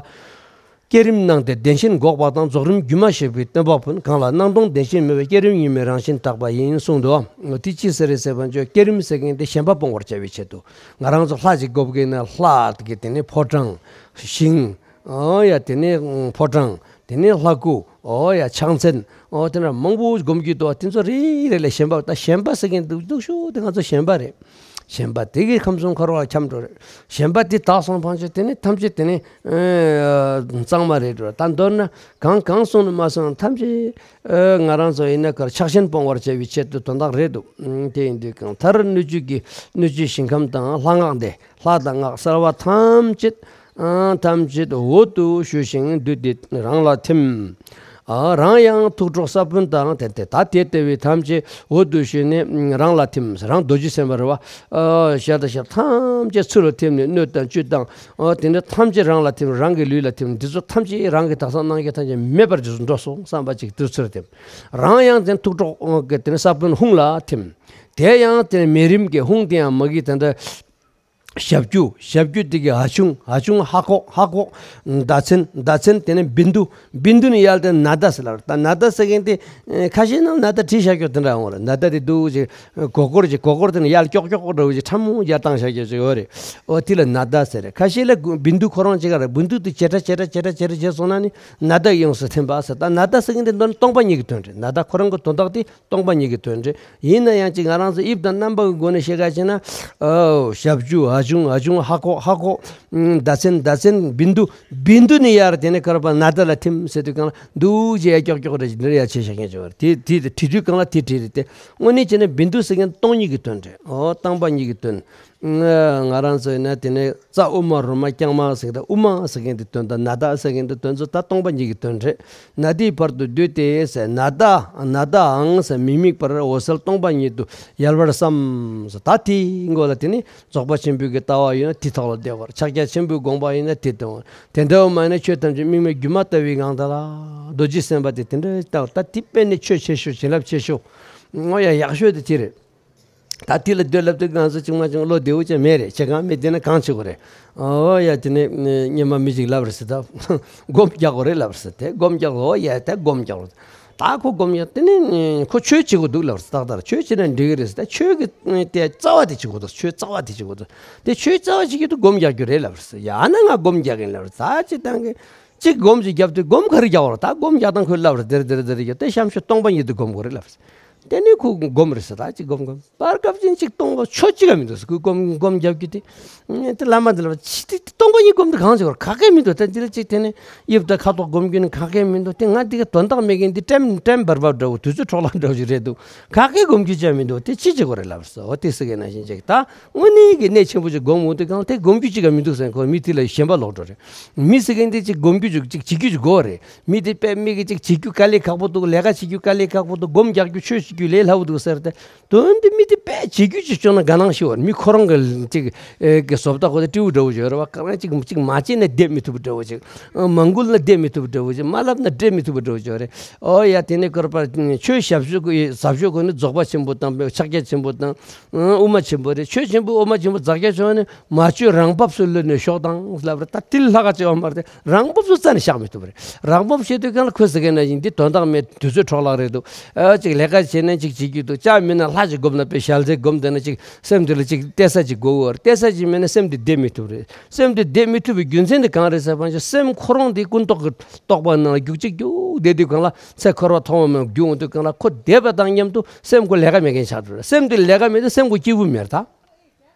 བསྐྱེད་རིམ་སྣང་སྟེ་བདེན་ཞེན་འགོག་པ་དང་། རྫོགས་རིམ་སྒྱུ་མ་ཞིག་པའི་སྟོན་པ་ཕུན། གང་ལ་སྣང་སྟོང་བདེན་ཞེན་མེད་པའི། བསྐྱེད་རིམ་གཉིས་མེད་རང་བཞིན་དག་པ་ཡིན་གསུངས་འདུག་དེ་ཅི་ཟེར་རེད་ཟེར་བ་ཅོ། བསྐྱེད་རིམ་ཟེར་མཁན་དེ་ཞེན་པ་སྤོང་བར་བྱ་བའི་ཆེད་དུ། ང་རང་ཚོ་ལྷ་ཅིག་སྒོམ་མཁན་ན་ལྷ་དེ་གི་དེ་ནས་ཕོ་བྲང་ཞིང་། ཨོ་ཡ། དེ་ནས་ཕོ་བྲང་། དེ་ནས་ལྷ་སྐུ། ཨོ་ཡ། ཕྱག་མཚན། ཨོ་དེ་འདྲ་མང་པོ་སྒོམ་རྒྱུ་འདུག་དེ་ཚོ་རེ་རེ་ལ་ཞེན་པ། ད་ཞེན་པ་ཟེར་མཁན་འདུག་འདུག་ཤོག་དེ་ང་ཚོ་ཞེན་པ་རེད། ཞེན་པ་དེ་གིས་ཁམས་གསུམ་འཁོར་བར་འཁྱམས་འགྲོ་རེད། ཞེན་པ་དེ་དག་སོང་ཕང་ཆེ་དེ་ནི་ཐམས་ཅད་དེ་ནི་ཨེ་གཙང་མ་རེད་འགྲོ། ད་མདོར་ན་གང་གང་སོང་ནི་མ་སོང་ཐམས་ཅད་ཨེ་ང་རང་ཚོ་ཡིན་ན་གར་ཆགས་ཞེན་སྤོང་བར་བྱ་བའི་ཆེད་དུ་དོན་དག་རེད་འདུག་དེ་ཡིན་དུས་གང་མཐར་སྣོད་བཅུད་ཀྱི་སྣོད་བཅུད་ཞིང་ཁམས་དང་ལྷ་སྔགས་འདི་ལྷ་དང་སྔགས་གསལ་བ་ཐམས་ཅད་ཨ་ཐམས་ཅད་འོད་དུ་ཞུ་ཞིང་བདུད་སྡེ་རང་ལ་ཐིམ། ཨ་རང་ཡང་ཐུགས་སྲོག་ས་བོན་དང་དེ་དེ་ད་དེ་ལྟ་བུའི་ཐམས་ཅད་འོད་དུ་ཞུས་ནས་རང་ལ་ཐིམ། རང་རྡོ་རྗེ་སེམས་དཔའ་རེད་བ། ཨ་ཤ་དང་ཤ་ཐམས་ཅད་ཚུར་ལ་ཐིམ་ནས་སྣོད་དང་བཅུད་དང་ཨ་དེ་འདྲ་ཐམས་ཅད་རང་ལ་ཐིམ། རང་གི་ལུས་ལ་ཐིམ། འདི་ཚོ་ཐམས་ཅད་རང་གི་དག་སྣང་གི་ཐམས་ཅད་མེད་པར་འགྲོ་སོང་བསམ་པ་ཅིག་དུས་ཚོད་ཐིམ། རང་ཡང་དེ་ཐུགས་སྲོག་གི་དེ་ནས་ས་བོན་ཧཱུྃ་ལ་ཐིམ། དེ་ཡང་དེ་ནས་མས་རིམ་གྱི་ཧཱུྃ་དེ་ཡང་མ་གི་དེ་འདྲ། ཞབས་ཀྱུ། ཞབས་ཀྱུ་དེ་གི་ཧ་ཆུང་། ཧ་ཆུང་ཧ་ཁོག་ཧ་ཁོག་ཟླ་མཚན། ཟླ་མཚན་དེ་ནས་བིན་དུ། བིན་དུ་ནི་ཡར་དེ་ནཱ་ད་ཟེར་ལབ་རེད། ད་ནཱ་ད་ཟེར་མཁན་དེ་ཁ་ཤས་ནང་ནཱ་ད་བྲིས་བཞག་རྒྱུ་དེ་འདྲ་ཡོང་རེད། ནཱ་ད་དེ་འདུག་ཅིག་གོ་གོར་ཅིག་གོ་གོར་དེ་ནས་ཡར་ཀྱོག་ཀྱོག་འདྲ་བོ་ཅིག་ཁྲ་མོ་ཡར་བཏང་བཞག་རྒྱུ་ཅིག་ཡོད་རེད། ཨོ་དེ་ལ་ནཱ་ད་ཟེར་རེད། ཁ་ཤས་ལ་བིན་དུ་ཁོ་རང་ཅིག་ག་རེད། བིན་དུ་དེ་ཇེ་ཕྲ་ཇེ་ཕྲ་ཇེ་ཕྲ་ཇེ་ཕྲ་བྱས་སོང་ན་ནི་ནཱ་ད་ཡོངས་སུ་ཐིམ་པ་ཟེར། ད་ནཱ་ད་ཟེར་མཁན་དེ་མདོར་ན་སྟོང་པ་ཉིད་ཀྱི་དོན་རེད། ནཱ་ད་ཁོ་རང་གི་དོན་དག་དེ་སྟོང་པ་ཉིད་ཀྱི་དོན་རེད། ཡིན་ན་ཡང་ཅིག་ང་རང་ཚོ་དབྱིབས་དང་རྣམ་པ་གི་སྒོ་ནས་བཤད་ཁ་བྱས་ན། ཨོ་ཞབས་ཀྱུ་ཧ་ཆུང་ཧ་ཆུང་ཧ་ཁོག་ཧ་ཁོག་ཟླ་མཚན་ཟླ་མཚན་བིན་དུ། བིན་དུ་ནི་ཡར་དེ་ནས་ཁར་པ་ནཱ་ད་ལ་ཐིམ་ཟེར་དུས་གང་ལ་འདུག་ཅེས་ཀྱོག་ཀྱོག་རེ་འདྲ་ཡ་ཆེ་བཞག་མཁན་ཅིག་ཡོད་རེད། དེ་དེ་བྲིས་དུས་གང་ལ་དེ་བྲིས་རེད་དེ། དངོས་གནས་བྱས་ན་བིན་དུ་ཟེར་མཁན་སྟོང་ཉིད་ཀྱི་དོན་རེད། ཨོ་སྟོང་པ་ཉིད་ཀྱི་དོན། ང་རང་ཚོ་ཡིན་ན་དེ་ནས་རྩ་དབུ་མ་རོ་མ་རྐྱང་མ་ཟེར་གི་ད་དབུ་མ་ཟེར་མཁན་དེ་དོན་དང་ནཱ་ད་ཟེར་མཁན་དེ་དོན་ཚོ་ད་སྟོང་པ་ཉིད་ཀྱི་དོན་རེད། ནཱ་དའི་བར་དུ་བསྡུས་ཏེ་ཟེར། ནཱ་ད་ནཱ་དའང་ཟེར་མི་དམིགས་པར་འོད་གསལ་སྟོང་པ་ཉིད་དུ་ཡལ་བར་བསམ་ཟེར། ད་དེའི་མགོ་ལ་དེ་ནི་རྫོགས་པ་ཆེན་པོའི་གི་ལྟ་བ་ཡོད་ན་དེ་ཐོག་ལ་བསྡད་པར། ཕྱག་རྒྱ་ཆེན་པོའི་དགོངས་པ་ཡིན་ན་དེ་དང་། དེ་འདྲ་བ་མ་ཡིན་ན་ཆོས་ཐམས་ཅད་དམིགས་མེད་སྒྱུ་མ་ལྟ་བུའི་ངང་དུ་ལ་རྡོ་རྗེ་སེམས་དཔའ་དེ་དེ་འདྲ་ལྟ་བ། ད་དེ་དཔེ་ནི་ཆོས་ཆེ་ཤོས་བྱིན་རླབས་ཆེ་ཤོས། ངོ་ཡ་ཡག་ཤོས་དེ་དེ་རེད། ད་དེ་ལ་སྡོད་ལབ་དུས་ང་ཚོ་ཅིག་མ་ཅིག་བློ་བདེ་བོ་ཅིག་མེད་རེད། ཁྱེད་གང་མེད་དེ་ན་གང་བྱེད་དགོས་རེད། ཨོ་ཡ་དེ་ནས་སྙེ་མ་མི་ཅིག་ལབ་རེད་ཟེར། ད་སྒོམ་རྒྱག་དགོས་རེད་ལབ་རེད་ཟེར། དེ་སྒོམ་རྒྱག་དགོས། ཨོ་ཡ་དེ་སྒོམ་རྒྱག་དགོས། ད་ཁོ་སྒོམ་རྒྱག་དེ་ནས་ཁོ་ཆོས་བྱེད་དགོས་འདུག་ལབ་རེད་ཟེར། ཏག་ཏག་ཆོས་བྱེད་ན་འགྲིག་གི་རེད་ཟེར། ད་ཆོས་ཀྱི་དེ་རྩ་བ་དེ་བྱེད་དགོས་འདུག་ཆོས་རྩ་བ་དེ་བྱེད་དགོས་འདུག་དེ་ཆོས་རྩ་བ་བྱེད་ཀྱི་འདུག་སྒོམ་རྒྱག་རྒྱུ་རེད་ལབ་རེད་ཟེར། ཡ་ཨ་ན་ང་སྒོམ་རྒྱག་གིན་ལབ་རེད། ད་ཅི་ད་གི་ཅིག་སྒོམ་ཅིག་བརྒྱབ་དུས་སྒོམ་ག་རེ་རྒྱག་བར། ད་སྒོམ་རྒྱག་སྟངས་ཁོས་ལབ་རེད། དེར་དེར་དེར་རྒྱག་དེ་ཤམ་ཤུ་སྟོང་པ་ཉིད་དུ་སྒོམ་དགོས་རེད་ལབ་རེད། དེ་ནས་ཁོ་སྒོམ་རེད་ཟེར། ད་ཅིག་སྒོམ་སྒོམ་བར་སྐབས་ཅིག་ཅིག་སྟོང་པ་ཆོས་གཅིག་ག་མི་འདུག་ཟེར། ཁོས་སྒོམ་སྒོམ་རྒྱབ་ཀྱི་དེ་དེ་བླ་མ་དེ་ལ་ཅི་དེ་སྟོང་པ་ཉིད་སྒོམ་དུས་གང་བྱེད་དགོས་རེད། ག་གེ་མི་འདུག་ད་འདི་ལ་ཅིག་དེ་ནས་དབྱིབས་དང་ཁ་དོག་སྒོམ་རྒྱུ་ནི་ག་གེ་མི་འདུག་དེ་ང་འདི་ག་དོན་དག་མེད་མཁན་འདི་ཀྲེམ་ཀྲེམ་འབར་འབར་འདྲ་བོ་དུས་ཚོད་འཕྲོ་བརླག་འདྲ་བོ་ཅིག་རེད་འདུག་ག་གེ་སྒོམ་རྒྱུ་ཅིག་མི་འདུག་དེ་ཅི་བྱེད་དགོས་རེད་ལབ་སོ། འོ་དེ་ཟེར་མཁན་ནང་བཞིན་ཅིག་ད་དངོས་གནས་ཀྱི་གནད་ཆེན་པོ་ཅིག་སྒོམ་འོང་དུས་གང་དེ་སྒོམ་རྒྱུ་ཅིག་ག་མི་འདུག་ཟེར། ཁོ་མི་དེ་ལ་ཞེན་པ་ལོག་འགྲོ་རེད། མི་ཟེར་མཁན་དེ་ཅིག་སྒོམ་རྒྱུ་ཅིག་ཅིག་བྱེད་རྒྱུ་ཅིག་དགོས་རེད། མི་དེ་དཔེ་མི་གི་ཅིག་བྱེད་རྒྱུ་དཀའ་ལས་ཁག་པོ་འདུག་ལས་ཀ་བྱེད་རྒྱུ་དཀའ་ལས་ཁག་པོ་འདུག་སྒོམ་རྒྱག་རྒྱུ་ཆོས་བྱེད་རྒྱུ་ལས་སླ་བོ་འདུག་ཟེར་ཏེ། དོན་དུ་མི་དེ་དཔེ་བྱེད་རྒྱུ་ཅིག་བྱུང་ན་དགའ་སྣང་ཞིག་ཡོད་རེད། མི་ཁོ་རང་གི་ཅིག་ཨེ་གི་བཟོ་ལྟ་ཁོ་དེ་སྤྲེའུ་འདྲ་བོ་ཅིག་ཡོད་རེད་བ། གང་ཅིག་ཅིག་མ་བྱས་ན་བསྡད་མི་ཐུབ་པ་འདྲ་བོ་ཅིག་མ་འགུལ་ན་བསྡད་མི་ཐུབ་པ་འདྲ་བོ་ཅིག་མ་ལབ་ན་འདྲེ་མི་ཐུབ་པ་འདྲ་བོ་ཅིག་ཡོད་རེད། ཨོ་ཡ་དེ་ནས་ཀར་པ་ཆོས་ཞབས་ཞུ་གི་ཟབ་ཞུ་གི་ནི་རྫོགས་པ་ཆེན་པོ་དང་ཕྱག་རྒྱ་ཆེན་པོ་དང་དབུ་མ་ཆེན་པོ་རེད། ཆོས་ཆེན་པོ་དབུ་མ་ཆེན་པོ་ཛག་རྒྱ་ཆེ་བ་ནི། མ་བཅོས་རང་བབས་སུ་ལུས་ནས་ཞོག་དང་ལབ་རེད། ད་དེ་ལྷག་ག་བྱེད་པ་མ་རེད། རང་བབས་སུ་རྩ་ནས་བཞག་མི་ཐུབ་པ་རེད། རང་བབས་བཤད་དུས་གང་ལ་ཁོས་ཟེར་མཁན་ནང་བཞིན་འདི་དོན་དག་མེད། དུས་ཚོད་འཕྲོ་བརླག་རེད་འདུག་ཨ་ཅིག་ལས་ཀ་བྱས་ ནས་ཅིག་བྱེད་རྒྱུ་འདུག་ཅག་མིན་ན་ལྷ་ཅིག་སྒོམ་ན་དཔེ་ཞལ་ཟས་སྒོམ་བསྡད་ན་ཅིག་སེམས་དེ་ལ་ཅིག་གཏད་ས་ཅིག་དགོས་ཀྱི་ཡོད་རེད། གཏད་ས་ཅིག་མེད་ན་སེམས་དེ་བདེ་མི་ཐུབ་རེད། སེམས་དེ་བདེ་མི་ཐུབ་པའི་རྒྱུ་མཚན་དེ་གང་རེད་ཟེར་བ་ཅིན་སེམས་ཁོ་རང་དེ་ཀུན་རྟོག་གི་རྟོག་པ་ནང་ལ་རྒྱུག་ཅིག་རྒྱུག་བསྡད་དུས་གང་ལ་ཚེ་འཁོར་བ་ཐོག་མ་མེད་རྒྱུག་འོང་དུས་གང་ལ་ཁོ་བསྡད་པ་དང་མཉམ་དུ་སེམས་ཁོ་ལས་ཀ་མེད་མཁན་ཆགས་འགྲོ་རེད། སེམས་དེ་ལས་ཀ་མེད་དུས་སེམས་ཁོ་སྐྱིད་པོ་མེད་ད།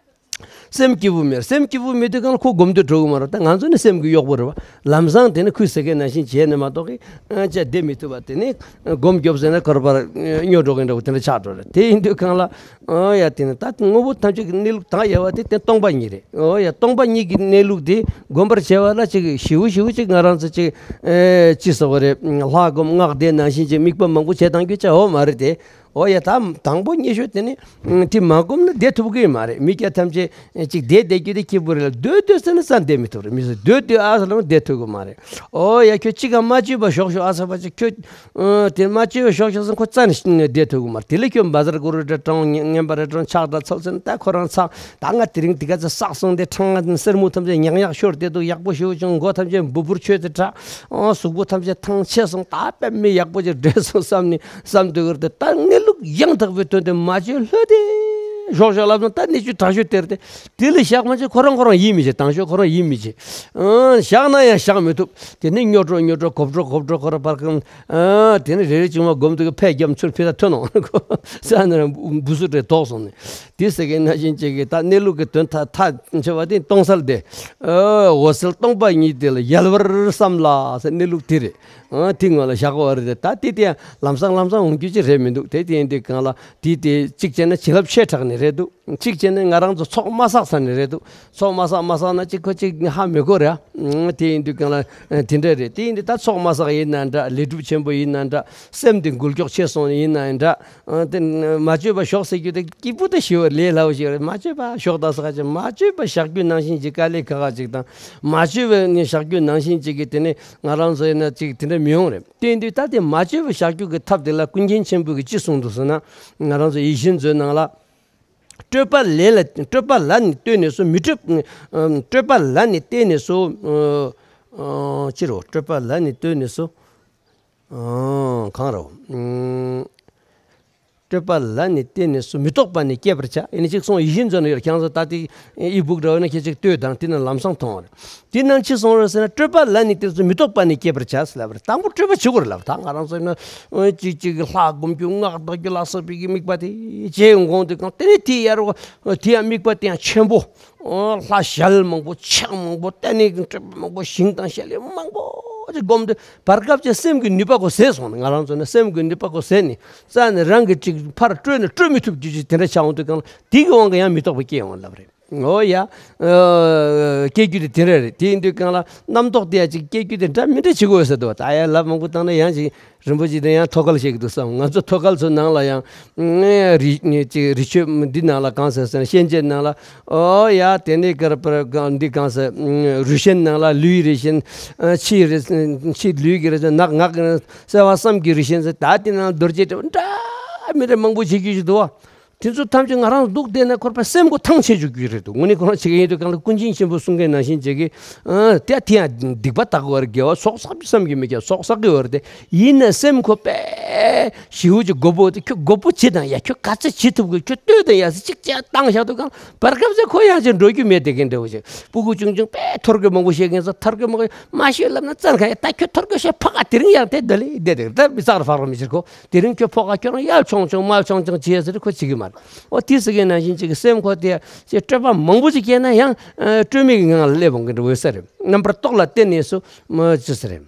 སེམས་སྐྱིད་པོ་མེད། སེམས་སྐྱིད་པོ་མེད་དུས་གང་ལ་ཁོ་སྒོམ་དུ་འགྲོ་གི་མ་རེད། ད་ང་ཚོ་ནི་སེམས་ཀྱི་གཡོག་པོ་རེད་བ། ལམ་སང་དེ་ནི་ཁོས་ཟེར་མཁན་ནང་བཞིན་བྱས་ནས་མ་གཏོགས་ཀི་ཨ་ཅག་བསྡད་མི་ཐུབ་པ། དེ་ནི་སྒོམ་རྒྱོབ་ཟེར་ན་ཁོར་པར་སྨྱོ་འགྲོ་གི་འདྲ་བོ་དེ་འདྲ་ཆགས་འགྲོ་རེད། དེ་ཡིན་དུས་གང་ལ་ཨོ་ཡ་དེ་ནི་ད་དངོས་པོ་ཐམས་ཅད་ཀྱི་གནས་ལུགས་དང་དབྱེ་བ་དེ་དེ་སྟོང་པ་ཉིད་རེད། ཨོ་ཡ་སྟོང་པ་ཉིད་ཀྱི་གནས་ལུགས་དེ་སྒོམ་པར་བྱེད་པ་ལ་ཅིག་ཞེ་པོ་ཞེ་པོ་ཅིག་ང་རང་ཚོ་ཅིག་ཨེ་ཅི་ཟེར་བ་རེད། ལྷ་སྒོམ་སྔགས་བཟླས་ནང་བཞིན་ཅིག་དམིགས་པ་མང་པོ་བྱེད་སྟངས་ཀྱི་ཅག་འོ་མ་རེད་དེ། ཨོ་ཡ་ད་དང་པོ་ཉེ་ཤོས་དེ་ནི་དེ་མ་སྒོམ་ན་བསྡད་ཐུབ་ཀྱི་མ་རེད། མི་སྐྱ་ཐམས་ཅད་ཅིག་བསྡད་བསྡད་རྒྱུ་དེ་སྐྱིད་པོ་རེད་ལ། སྡོད་སྡོད་ཟེར་ན་རྩ་བསྡད་མི་ཐུབ་རེད། མི་ཟེར་སྡོད་སྡོད་ཨ་ཟེར་ལ་བསྡད་ཐུབ་ཀྱི་མ་རེད། ཨོ་ཡ་ཁྱོད་ཅི་ག་མ་བཅོས་པ་ཞོག་ཞོག་ཨ་ཟེར་བ་ཅིག་ཁྱོད་ཨ་དེ་མ་བཅོས་པ་ཞོག་ཞོག་ཟེར་ཁོ་རྩ་ནས་བསྡད་ཐུབ་ཀྱི་མ་རེད། དེ་ལས་ཁྱོད་བཛྲ་གུ་རུ་འདྲ་བགྲང་ངན་པ་རེ་བགྲང་ཕྱག་དང་ཚུལ་ཟེར་ན་ད་ཁོ་རང་ཚང་ད་ང་དེ་རིང་དེ་ག་ཚོད་བསགས་སོང་དེ་ཁྲང་ང་སེར་མོ་ཐམས་ཅད་ཉག་ཉག་ཤོར་བསྡད་འདུག་ཡག་པོ་ཞེ་པོ་བྱུང་། མགོ་ཐམས་ཅད་འབུ་འབུར་ཆོད་དེ་དྲག་ཨོ་གཟུགས་པོ་ཐམས་ཅད་ཐང་ཆད་སོང་། ད་དཔེ་མི་ཡག་པོ་ཅིག་འགྲོ་སོང་བསམ་ནས་བསམ་སྡོད་ཀྱི་རེད་དེ། ད་གནས་ལུགས་ཡང་དག་པའི་དོན་དེ་མ་བྱས་ལྷོད་དེ་ཞོག་ཞོག་ལབ་ན་ད་གནས་ཚུལ་དྲག་ཤོས་དེ་རེད་དེ། དེ་ལས་བཞག་མ་བྱས་ཁོ་རང་ཁོ་རང་ཡིད་མི་ཆེས། དང་ཤོས་ཁོ་རང་ཡིད་མི་ཆེས། ཨང་བཞག་ན་ཡང་བཞག་མི་ཐུབ། དེ་ནས་སྨྱོ་འགྲོ་སྨྱོ་འགྲོ་གོབ་འགྲོ་གོབ་འགྲོ་ཁོ་རང་བར་ཁང་ཨང་དེ་ནས་རེ་རེ་བྱུང་བ་སྒོམ་དུས་ཕས་རྒྱབ་ཚུར་ཕུད་ད་ཐོན་འོང་ཁོ་ས་ནས་འབུ་སུ་འདྲ་དོག་སོང་ནས། དེ་ཟེར་མཁན་ནང་བཞིན་ཅིག་གིས་ད་གནས་ལུགས་ཀྱི་དོན་ཐག་ཐག་ཆོད་པ་དེ་སྟོང་གསལ་དེ། ཨོ་འོད་གསལ་སྟོང་པ་ཉིད་དེ་ལ་ཡལ་བར་བསམ་ལ་ཟེར་གནས་ལུགས་དེ་རེད། ཨ་དེ་ངོ་ལ་བཞག་པ་རེད། ད་དེ་དེ་ལམ་སང་ལམ་སང་འོང་རྒྱུ་ཅིག་རེད་མི་འདུག་དེ་དེ་ཡིན་དུས་གང་ལ་དེ་དེ་གཅིག་བྱས་ན་བྱིན་རླབས་ཆེ་དྲགས་ནས་རེད་འདུག་གཅིག་བྱས་ན་ང་རང་ཚོ་ཚོགས་མ་བསགས་ས་ནས་རེད་འདུག་ཚོགས་མ་བསགས་མ་བསགས་ན་གཅིག་ཁོ་གཅིག་ཧ་མི་གོ་རེད། ཨ་དེ་ཡིན་དུས་གང་ལ་དེ་འདྲ་རེད། དེ་ཡིན་དུས་ད་ཚོགས་མ་བསགས་ཡིན་ན་འདྲ། ལས་སྒྲུབ་ཆེན་པོ་ཡིན་ན་འདྲ། སེམས་དེ་འགུལ་སྐྱོད་ཆེ་སོང་ཡིན་ན་འདྲ། ཨ་དེ་མ་བཅོས་པ་ཞོག་ཟེར་རྒྱུ་དེ་སྐྱིད་པོ་དེ་ཞེ་པོ་ལས་སླ་པོ་ཞིག་རེད། མ་བཅོས་པ་ཞོག་ད་ཟེར་ཅིག་མ་བཅོས་པ་བཞག་རྒྱུ་ནང་བཞིན་གྱི་དཀའ་ལས་ཁག་ཁག་ཅིག་དང་། མ་བཅོས་པ་ནི་བཞག་རྒྱུ་ནང་བཞིན་ཅིག་གི་དེ་ནས་ང་རང་ཚོ་ཡིན་ན་ཅིག་དེ་འདྲ་མི་ཡོང་རེད། དེ་ཡིན་དུས་ད་དེ་མ་བཅོས་པ་བཞག་རྒྱུ་གི་ཐབས་དེ་ལ་ཀུན་མཁྱེན་ཆེན་པོ་གིས་ཅི་གསུངས་འདུག་ཟེར་ན། ང་རང་ཚོ་ཡིད་བཞིན་མཛོད་ནང་ལ། སྤྲོས་པ་ལས་ལ་སྤྲོས་པ་ལ་ནི་ལྟོས་ནས་སོ། མི་སྤྲོས། ཨམ་སྤྲོས་པ་ལ་ནི་ལྟོས་ནས་སོ། ཨ་ཨ་ཅི་རོ། སྤྲོས་པ་ལ་ནི་ལྟོས་ནས་སོ། ཨ་གང་རོ། ཨམ་སྤྲོས་པ་ལ་ནི་ལྟོས་ནས་སོ། མི་རྟོག་པ་ནི་སྐྱེད་པར་བྱ། ཨེ་ནི་ཅིག་གསུངས། ཡིད་བཞིན་མཛོད་ནང་ཡོད། ཁྱེད་རང་ཚོ་ད་ལྟའི་ཨི་སྦུག་འདྲ་བོ་ན་ཁྱེད་ཅིག་ལྟོས་དང་། དེ་ནི་ལམ་སང་མཐོང་བ་རེད། དེ་རྣམས་ཅི་གསུངས་རེད་ཟེར་ན། སྤྲོས་པ་ལ་ནི་ལྟོས་ནས་སོ། མི་རྟོག་པ་ནི་སྐྱེད་པར་བྱ་ཟེར་ལབ་པ་རེད། དང་པོ་སྤྲོས་པ་བྱེད་དགོས་རེད་ལབ། ད་ང་རང་ཚོ་ཡིན་ན་ཅིག་ཅིག་ལྷ་སྒོམ་རྒྱུ་སྔགས་བཟླ་རྒྱུ་ལ་སོགས་པའི་གི་དམིགས་པ་དེ་བྱས་ཡོང་དགོངས་དུས་གང་དེ་ནས་དེ་ཡར་རོ་དེ་ཡང་དམིགས་པ་དེ་ཡང་ཆེན་པོ། ལྷ་ཞལ་མང་པོ་ཕྱག་མང་པོ་བསྟན་ནས་སྤྲོས་པ་མང་པོ་ཞིང་དང་ཞལ་ལས་མང་པོ་ཅིག་སྒོམ་དུས་བར་སྐབས་ཀྱི་སེམས་ཀྱི་ནུས་པ་ཁོ་ཟད་སོང་ནས། ང་རང་ཚོ་ནི་སེམས་ཀྱི་ནུས་པ་ཁོ་ཟད་ནས་རྩ་ནས་རང་གི་ཅིག་ཕར་སྤྲོས་ནས་སྤྲོས་མི་ཐུབ་རྒྱུ་ཅིག་དེ་འདྲ་ཆགས་འོང་དུས་གང་ལ་དེ་གི་དབང་གིས་ཡང་མི་རྟོག་པ་སྐྱེ་ཡོང་ལབ་རེད། འོ་ཡ། ཨ་སྐྱེ་རྒྱུ་དེ་དེ་འདྲ་རེད། དེ་ཡིན་དུས་གང་ལ་རྣམ་རྟོག་དེ་ཡ་ཅིག་སྐྱེ་རྒྱུ་དེ་འདྲ་མི་འདྲ་བྱེད་དགོས་ཟེར་འདུག་བ། ད་ཡ་ལབ་མང་པོ་བཏང་ན་ཡང་ཅིག་རིན་པོ་ཆེ་དེ་ཡང་ཐོག་ཁ་ལ་བཤད་ཀྱི་འདུག་བསམ། ང་ཚོ་ཐོག་ཁ་ཚོ་ནང་ལ་ཡང་རི་ཅིག་རི་ཆོས་འདི་ནང་ལ་གང་ཟེར་ཟེར་ན་ཤན་འབྱེད་ནང་ལ། ཨོ་ཡ་དེ་ནས་ཀར་པར་འདི་གང་ཟེར། རུས་ཤན་ནང་ལ་ལུས་རུས་ཤན། ཕྱིའི་རུས་ཕྱིའི་ལུས་ཀྱི་རུས་ཤན། ནག་ངག་གི་སེལ་བ་གསུམ་གྱི་རུས་ཤན་ཟེར། ད་དེ་ནང་རྡོ་རྗེ་འདྲ་མི་འདྲ་མང་པོ་བྱེད་རྒྱུ་ཞིག་འདུག་བ། དེ་ཚོ་ཐམས་ཅད་ང་རང་འདུག་བསྡད་ན་ཁོར་པ་སེམས་ཁོ་ཐང་ཆད་འཇུག་རྒྱུ་རེད་འདུག་དངོས་གནས་ཁོ་རང་བྱེད་ཀྱི་ཡིན་དུས་གང་ལ་ཀུན་མཁྱེན་ཆེན་པོ་གསུང་མཁན་ནང་བཞིན་བྱེད་ཀྱི། ཨ་དེ་དེ་ཡང་སྡིག་པ་དག་པར་དགེ་བ་ཚོགས་བསགས་བསམ་གྱིས་མི་ཁྱབ་ཚོགས་བསགས་ཀྱི་ཡོད་རེད་དེ། ཡིན་ན་སེམས་ཁོ་པས་ཞེ་པོ་ཅིག་མགོ་པོ་དེ་ཁྱོད་མགོ་པོ་བྱེད་དང་ཡ། ཁྱོད་ག་ཚོད་བྱེད་ཐུབ་གི། ཁྱོད་ལྟོས་དང་ཡ་ཟེར་ཅིག་ཅིག་བཏང་བཞག་དུས་གང་བར་སྐབས་ཚེ་ཁོ་ཡང་ཅིག་འགྲོ་རྒྱུ་མེད་དེ་གན་འདྲ་བོ་ཅིག་སྤུ་གུ་ཆུང་ཆུང་པས་ཐོར་གོས་མང་པོ་བཤད་མཁན་ཚོ་ཐོར་གོས་མང་པོ་མ་བཤད་ལབ་ན་བཙན་ཁ་ཡ། ད་ཁྱོད་ཐོར་གོས་བཤད་ཕོག་ག་དེ་རིང་ཡང་དེ་འདི་ལས་བསྡད་དེ་ད་མི་ཚག་ར་ཕག་ར་མི་ཕྱིར་གོ་དེ་རིང་ཁྱོད་ཕོག་ག་ཁྱོད་རང་ཡར་མཆོང་མཆོང་མར་མཆོང་མཆོང་བྱེད་ཟེར་ཁོ་བྱེད་ཀྱི་མ་རེད། འོ་དེ་ཟེར་མཁན་ནང་བཞིན་ཅིག་གི་སེམས་ཁོ་དེ་ཅིག་སྤྲོས་པ་མང་པོ་ཅིག་སྐྱེས་ན་ཡང་སྤྲོས་མེད་ཀྱི་ངང་ལ་སླེབས་འོང་གི་འདྲ་བོ་ས་རེད། རྣམ་པར་རྟོག་ལ་བརྟེན་ནས་སུ་མ་ཅི་ཟེར་རེད།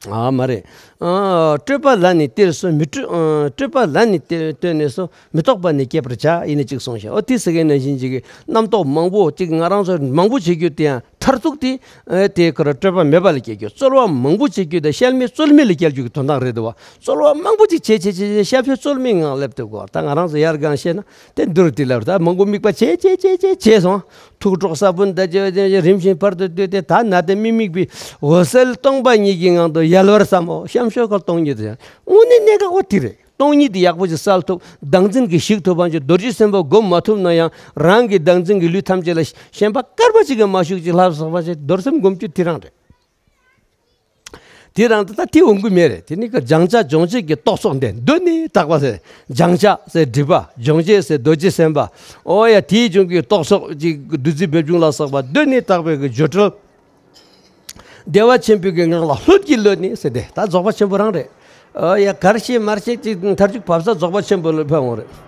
ཨ་མ་རེད། ཨ་སྤྲོས་པ་ལ་ནི་ལྟོས་ནས་སོ། མི་སྤྲོ་ཨ་སྤྲོས་པ་ལ་ནི་ལྟོས་ལྟོས་ནས་སོ། མི་རྟོག་པ་ནི་སྐྱེད་པར་བྱ། ཡིན་ན་ཅིག་གསུངས་ཤག་འོ་དེ་ཟེར་མཁན་ནང་བཞིན་ཅིག་གི་རྣམ་རྟོག་མང་པོ་ཅིག་ང་རང་ཚོ་མང་པོ་བྱེད་རྒྱུ་དེ་ཡང་མཐར་ཐུག་དེ་ཨ་དེ་ཁོ་ར་སྤྲོས་པ་མེད་པ་ལ་སྐྱེ་རྒྱུ། རྩོལ་བ་མང་པོ་བྱེད་རྒྱུ་དང་གཤལ་མེ་རྩོལ་མེ་ལ་སྐྱེ་རྒྱུ་གི་དོན་དག་རེད་འདུག་བ། རྩོལ་བ་མང་པོ་ཅིག་བྱས་བྱས་བྱས་བྱས་གཤལ་མེ་རྩོལ་མེའི་ངང་སླེབས་འདུག་གོ་ད་ང་རང་ཚོ་ཡར་གང་བཤད་ན་དེ་འདུར་དེ་ལབ་ད་མང་པོ་དམིགས་པ་བྱས་བྱས་བྱས་བྱས་བྱས་སོང་། ཐུགས་གྲོགས་ས་བོན་དང་བཅས་པ་རིམ་བཞིན་བར་དུ་གཏོད་དེ་ད་ན་དེ་མི་དམིགས་པའི་འོད་གསལ་སྟོང་པ་ཉིད་ཀྱི་ངང་དུ་ཡལ་བར་བསམ་མོ། གཤམ་ཤོག་ཁ་སྟོང་ཉིད་དུ་ཡང་དངོས་གནས་གནད་འགག་པོ་དེ་རེད། སྟོང་ཉིད་དེ་ཡག་པོ་ཞིག་གསལ་ཐུབ། བདག་འཛིན་གྱིས་ཞིག་ཐུབ་པ་ཅིག་རྡོ་རྗེ་སེམས་དཔའ་སྒོམ་མ་ཐུབ་ན་ཡང་རང་གི་བདག་འཛིན་གྱི་ལུས་ཐམས་ཅད་ལ་ཞེན་པ་སྐར་མ་གཅིག་གིས་མ་ཞུགས་ཅིག་ལྷ་བསགས་པ་ཅིག་རྡོར་སེམས་སྒོམ་རྒྱུ་དེ་རང་རེད། དེ་རང་ད་ལྟ་དེ་འོང་གི་མེད་རེད། དེ་ནི་གི་སྦྱང་བྱ་སྦྱོང་བྱེད་ཀྱི་རྟོག་ཚོགས་འདི་གདོད་ནས་དག་པ་ཟེར། སྦྱང་བྱ་ཟེར་སྒྲིབ་པ། སྦྱོང་བྱེད་ཟེར་རྡོ་རྗེ་སེམས་དཔའ། ཨོ་ཡ། དེའི་འབྱུང་གི་རྟོག་ཚོགས་ཀྱི་བདུད་རྩི་སྦས་བྱུང་ལ་སོགས་པ་གདོད་ནས་དག་པའི་གི་སྦྱོར་སྒྲོལ། བདེ་བ་ཆེན་པོའི་གི་ངང་ལ་ལྷོད་ཀྱིས་གློད་ནས་ཟེར་ཏེ། ད་རྫོགས་པ་ཆེན་པོ་རང་རེད། ཨོ་ཡ། གར་ཤེས་མར་ཤེས་ཅིག་མཐར་ཐུག་བབས་ས་རྫོགས་པ་ཆེན་པོ་ལ་ཕེབས་འོང་རེད།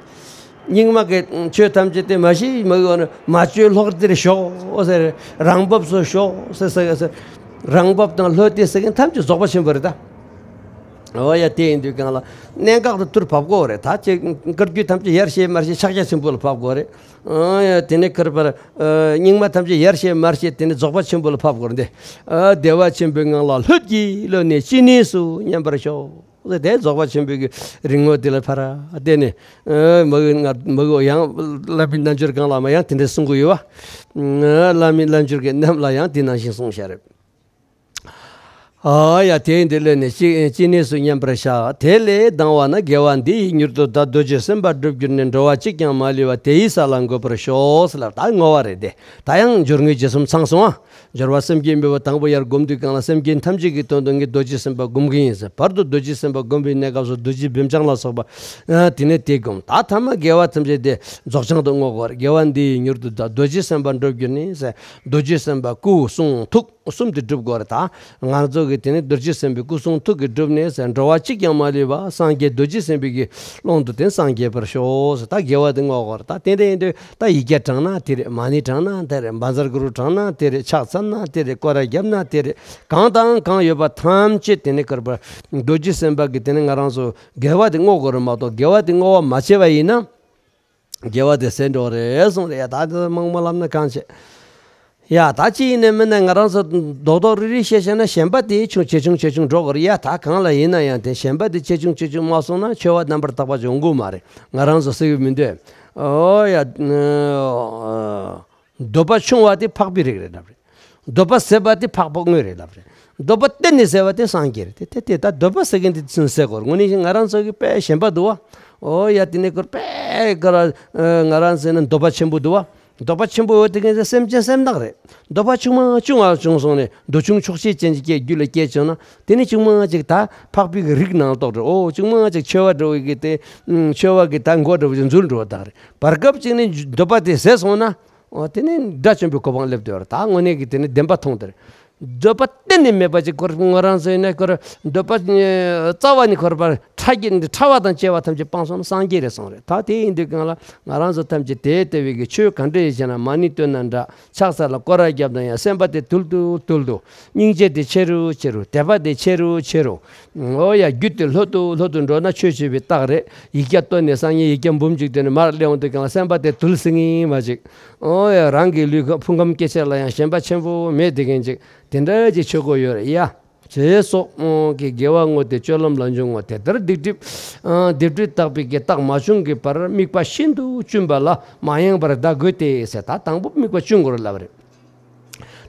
རྙིང་མ་གི་ཆོས་ཐམས་ཅད་དེ་མ་ཤེས་མ་གི་འོ་ན་མ་བཅོས་ལྷོར་དེར་ཞོག་ཟེར། རང་བབས་སུ་ཞོག་ཟེར་ཟེར་ཟེར། རང་བབས་དང་ལྷོད་དེ་ཟེར་མཁན་ཐམས་ཅད་རྫོགས་པ་ཆེན་པོ་རེད་ད། ཨོ་ཡ། དེ་ཡིན་དུས་གང་ལ་གནད་འགག་ཏུ་ཐུར་བབས་དགོས་རེད། ད་ཅིག་བཀའ་བརྒྱུད་ཐམས་ཅད་ཡར་ཤེས་མར་ཤེས་ཕྱག་རྒྱ་ཆེན་པོ་ལ་བབས་དགོས་རེད། ཨོ་ཡ། དེ་ནས་ཁར་པར་རྙིང་མ་ཐམས་ཅད་ཡར་ཤེས་མར་ཤེས་དེ་ནས་རྫོགས་པ་ཆེན་པོ་ལ་བབས་དགོས་རེད། འདི་བདེ་བ་ཆེན་པོའི་ངང་ལ་ལྷོད་ཀྱིས་གློད་ནས་ཅི་ནུས་སུ་མཉམ་པར་ཞོག་ཟེར། དེ་རྫོགས་པ་ཆེན་པོའི་གི་རིག་ངོ་དེ་ལ་ཕར་བལྟས་ནས། མ་གི་ང་མ་གི་ཡང་བླ་མའི་རྣལ་འབྱོར་གང་ལ་མ་ཡང་དེ་འདྲ་གསུང་གི་ཡོད་པ། བླ་མའི་རྣལ་འབྱོར་གྱི་རྣམས་ལ་ཡང་དེ་ནང་བཞིན་གསུངས་བཞག་རེད། ཨ་ཡ། དེ་འདི་ལས་ནི་ཅི་ཅི་ནུས་སུ་མཉམ་པར་བཞག་དེ་ལས་ལྡང་བ་ན་དགེ་བ་འདི་ཡིས་མྱུར་དུ་བདག་རྡོ་རྗེ་སེམས་དཔའ་འགྲུབ་གྱུར་ནས། འགྲོ་བ་གཅིག་ཀྱང་མ་ལུས་པ་དེ་ཡི་ས་ལ་འགོད་པར་ཤོག་ཟེར་ལབ། ད་བསྔོ་བ་རེད་དེ། ད་ཡང་སྦྱོར་དངོས་རྗེས་གསུམ་ཚང་སོང་ཨ། སྦྱོར་བ་སེམས་བསྐྱེད་སྨོན་པ་དང་པོ་ཡར་བསྒོམ་དུས་གང་ལ་སེམས་ཅན་ཐམས་ཅད་ཀྱི་དོན་དུ་ངས་རྡོ་རྗེ་སེམས་དཔའ་བསྒོམ་གྱི་ཡིན་ཟེར། བར་དུ་རྡོ་རྗེ་སེམས་དཔའ་བསྒོམ་པའི་གནས་སྐབས་སུ་རྡོ་རྗེ་སྦེད་སྦྱང་ལ་སོགས་པ། ཨ་དེ་ནས་དེ་བསྒོམ། ད་ཐ་མ་དགེ་བ་ཐམས་ཅད་དེ་རྫོགས་བྱང་དུ་བསྔོ་དགོས་རེད། དགེ་བ་འདི་ཡིས་མྱུར་དུ་བདག་རྡོ་རྗེ་སེམས་དཔའ་འགྲུབ་གྱུར་ནས་ཟེར། རྡོ་རྗེ་སེམས་དཔའ་སྐུ་གསུང་ཐུགས་གསུམ་དེ་སྒྲུབ་དགོས་རེད། ད་ང་ཚོ་གི་དེ་ནི་རྡོ་རྗེ་སེམས་དཔའི་སྐུ་གསུང་ཐུགས་ཀྱིས་སྒྲུབ་ནས་ཟེར། འགྲོ་བ་གཅིག་ཀྱང་མ་ལུས་པ་སངས་རྒྱས་རྡོ་རྗེ་སེམས་དཔའི་གི་ཀློང་དུ་དེ་སངས་རྒྱས་པར་ཤོག་ཟེར། ད་དགེ་བ་དེ་བསྔོ་དགོས་རེད། ད་དེ་འདྲ་ཡིན་དུས་ད་ཡིག་བརྒྱ་བགྲངས་ན་དེ་རེད། མ་ཎི་བགྲངས་ན་དེ་རེད། བཛྲ་གུ་རུ་བགྲངས་ན་དེ་རེད། ཕྱག་འཚལ་ན་དེ་རེད། སྐོར་ར་བརྒྱབ་ན་དེ་རེད། གང་དང་གང་ཡོད་པ་ཐམས་ཅད་དེ་ནི་ཀར་པ་རྡོ་རྗེ་སེམས་དཔའ་གི་དེ་ནི་ང་རང་ཚོ་དགེ་བ་དེ་བསྔོ་དགོས་རེད་མ་གཏོགས། དགེ་བ་དེ་བསྔོ་བ་མ་བྱས་པ་ཡིན་ན། དགེ་བ་དེ་ཟད་འགྲོ་རེད་གསུངས་རེད། ཡ་ད་དེ་མང་མོ་ལབ་ན་གང་བྱེད། ཡ་ད་ཅི་ཡིན་ནའི་མིན་ནའི་ང་རང་ཚོ་རྡོག་རྡོག་རིལ་རིལ་བཤད་བཤད་ན་ཞེན་པ་དེ་ཆུང་ཇེ་ཆུང་ཇེ་ཆུང་འགྲོ་དགོས་རེད། ཡ་ད་གང་ལ་ཡིན་ན་ཡང་དེ་ཞེན་པ་དེ་ཇེ་ཆུང་ཇེ་ཆུང་མ་སོང་ན་ཆོས་པ་རྣམ་པར་དག་པ་ཅིག་ཡོང་གི་མ་རེད། ང་རང་ཚོ་སྲིད་པའི་མི་འདོད། ཨོ་ཡ། འདོད་པ་ཆུང་བ་དེ་འཕགས་པའི་རིགས་རེད་ལབ་རེད། འདོད་པ་ཟད་པ་དེ་འཕགས་པ་དངོས་རེད་ལབ་རེད། འདོད་པ་གཏན་ནས་ཟད་པ་དེ་སངས་རྒྱས་རེད། དེ་དེ་དེ་ད་འདོད་པ་ཟེར་མཁན་དེ་ཚུན་ཟད་དགོས་རེད། དངོས་གནས་ང་རང་ཚོ་གི་དཔེ་ཞེན་པ་འདུག་བ། ཨོ་ཡ། དེ་ནས་ཁོར་དཔེ་ག་ར་ང་རང་ཟེར་ན་འདོད་པ་ཆེན་པོ་འདུག་བ། འདོད་པ་ཆེན་པོ་ཡོད་དེ་གན་སེམས་ཅན་སེམས་བདག་རེད། འདོད་པ་ཆུང་མ་ཆུང་བ་བྱུང་སོང་ནས་འདོད་ཆུང་ཆོག་ཤེས་ཅན་གྱི་སྐད་རྒྱུད་ལ་སྐྱེས་བྱུང་ན་དེ་ནི་ཆུང་མ་ཅིག་ད་འཕགས་པའི་གི་རིགས་ནང་གཏོགས་རེད། ཨོ་ཆུང་མ་ཅིག་ཆོས་པ་འགྲོ་བའི་གི་དེ་ཆོས་པ་གི་ད་མགོ་འགྲོ་བའི་འཛུལ་འགྲོ་བ་དག་རེད། བར་སྐབས་ཅིག་ནི་འདོད་པ་དེ་ཟད་སོང་ན། ཨོ་དེ་ནི་དགྲ་བཅོམ་པའི་གོ་འཕང་སླེབས་དེ་བར་ད་དངོས་གནས་ཀྱི་དེ་ནི་བདེན་པ་མཐོང་དེར། འདོད་པ་གཏན་ནས་མེད་པ་ཅིག་ཁོར་ང་རང་ཚོ་ཡིན་ན་ཁོར་འདོད་པ་རྩ་བ་ནས་ཁོར་པར་ཕྲ་རྒྱས་འདི་ཕྲ་བ་དང་བཅས་པ་ཐམས་ཅད་སྤངས་སོང་ན་སངས་རྒྱས་རེད་གསུངས་རེད། ད་དེ་ཡིན་དུས་གང་ལ་ང་རང་ཚོ་ཐམས་ཅད་དེ་ལྟ་བུའི་གི་ཆོས་ག་འདྲ་ཡིན་ཞེ་ན་མ་ཎི་བཏོན་ན་འདྲ། ཕྱག་འཚལ་ལ་སྐོར་ར་བརྒྱབ་ན་ཡང་སེམས་པ་དེ་དུལ་དུ་དུལ་དུ། སྙིང་རྗེ་དེ་ཆེ་རུ་ཆེ་རུ། དད་པ་དེ་ཆེ་རུ་ཆེ་རུ། ཨོ་ཡ། རྒྱུད་དེ་ལྷོད་དུ་ལྷོད་དུ་འགྲོ་ན་ཆོས་བྱེད་པའི་རྟགས་རེད། ཡིག་བརྒྱ་བཏོན་ནས་སང་ཉིན་ཡིག་བརྒྱ་འབུམ་གཅིག་བཏོན་ནས་མར་སླེབས་འོང་དུས་གང་ལ་སེམས་པ་དེ་དུལ་སྲིད་ངེས་མ་ཅིག་ཨོ་ཡ། རང་གི་ལུས་ཁམས་ཕུང་ཁམས་སྐྱེ་མཆེད་ལ་ཡང་ཞེན་པ་ཆེན་པོ་མེད་དེ་མཁན་ཅིག་དེ་འདྲ་ཅིག་ཆོས་སྒོ་ཡོད་རེད་ཡ། ཞེས་སོགས་ཀྱི་དགེ་བ་བསྔོ་སྟེ་སྤྱོད་ལམ་ལ་འཇུག་ངོ་། དེ་ལྟར་སྡིག་སྒྲིབ་སྡིག་སྒྲིབ་དག་པའི་གི་རྟགས་མ་བྱུང་གི་བར་དམིགས་པ་ཤིན་ཏུ་བཅུན་པ་ལ་མ་ཡེངས་པར་བཟླ་དགོས་ཏེ་ཟེར། ད་དང་པོ་དམིགས་པ་བཅུན་དགོས་རེད་ལབ་རེད།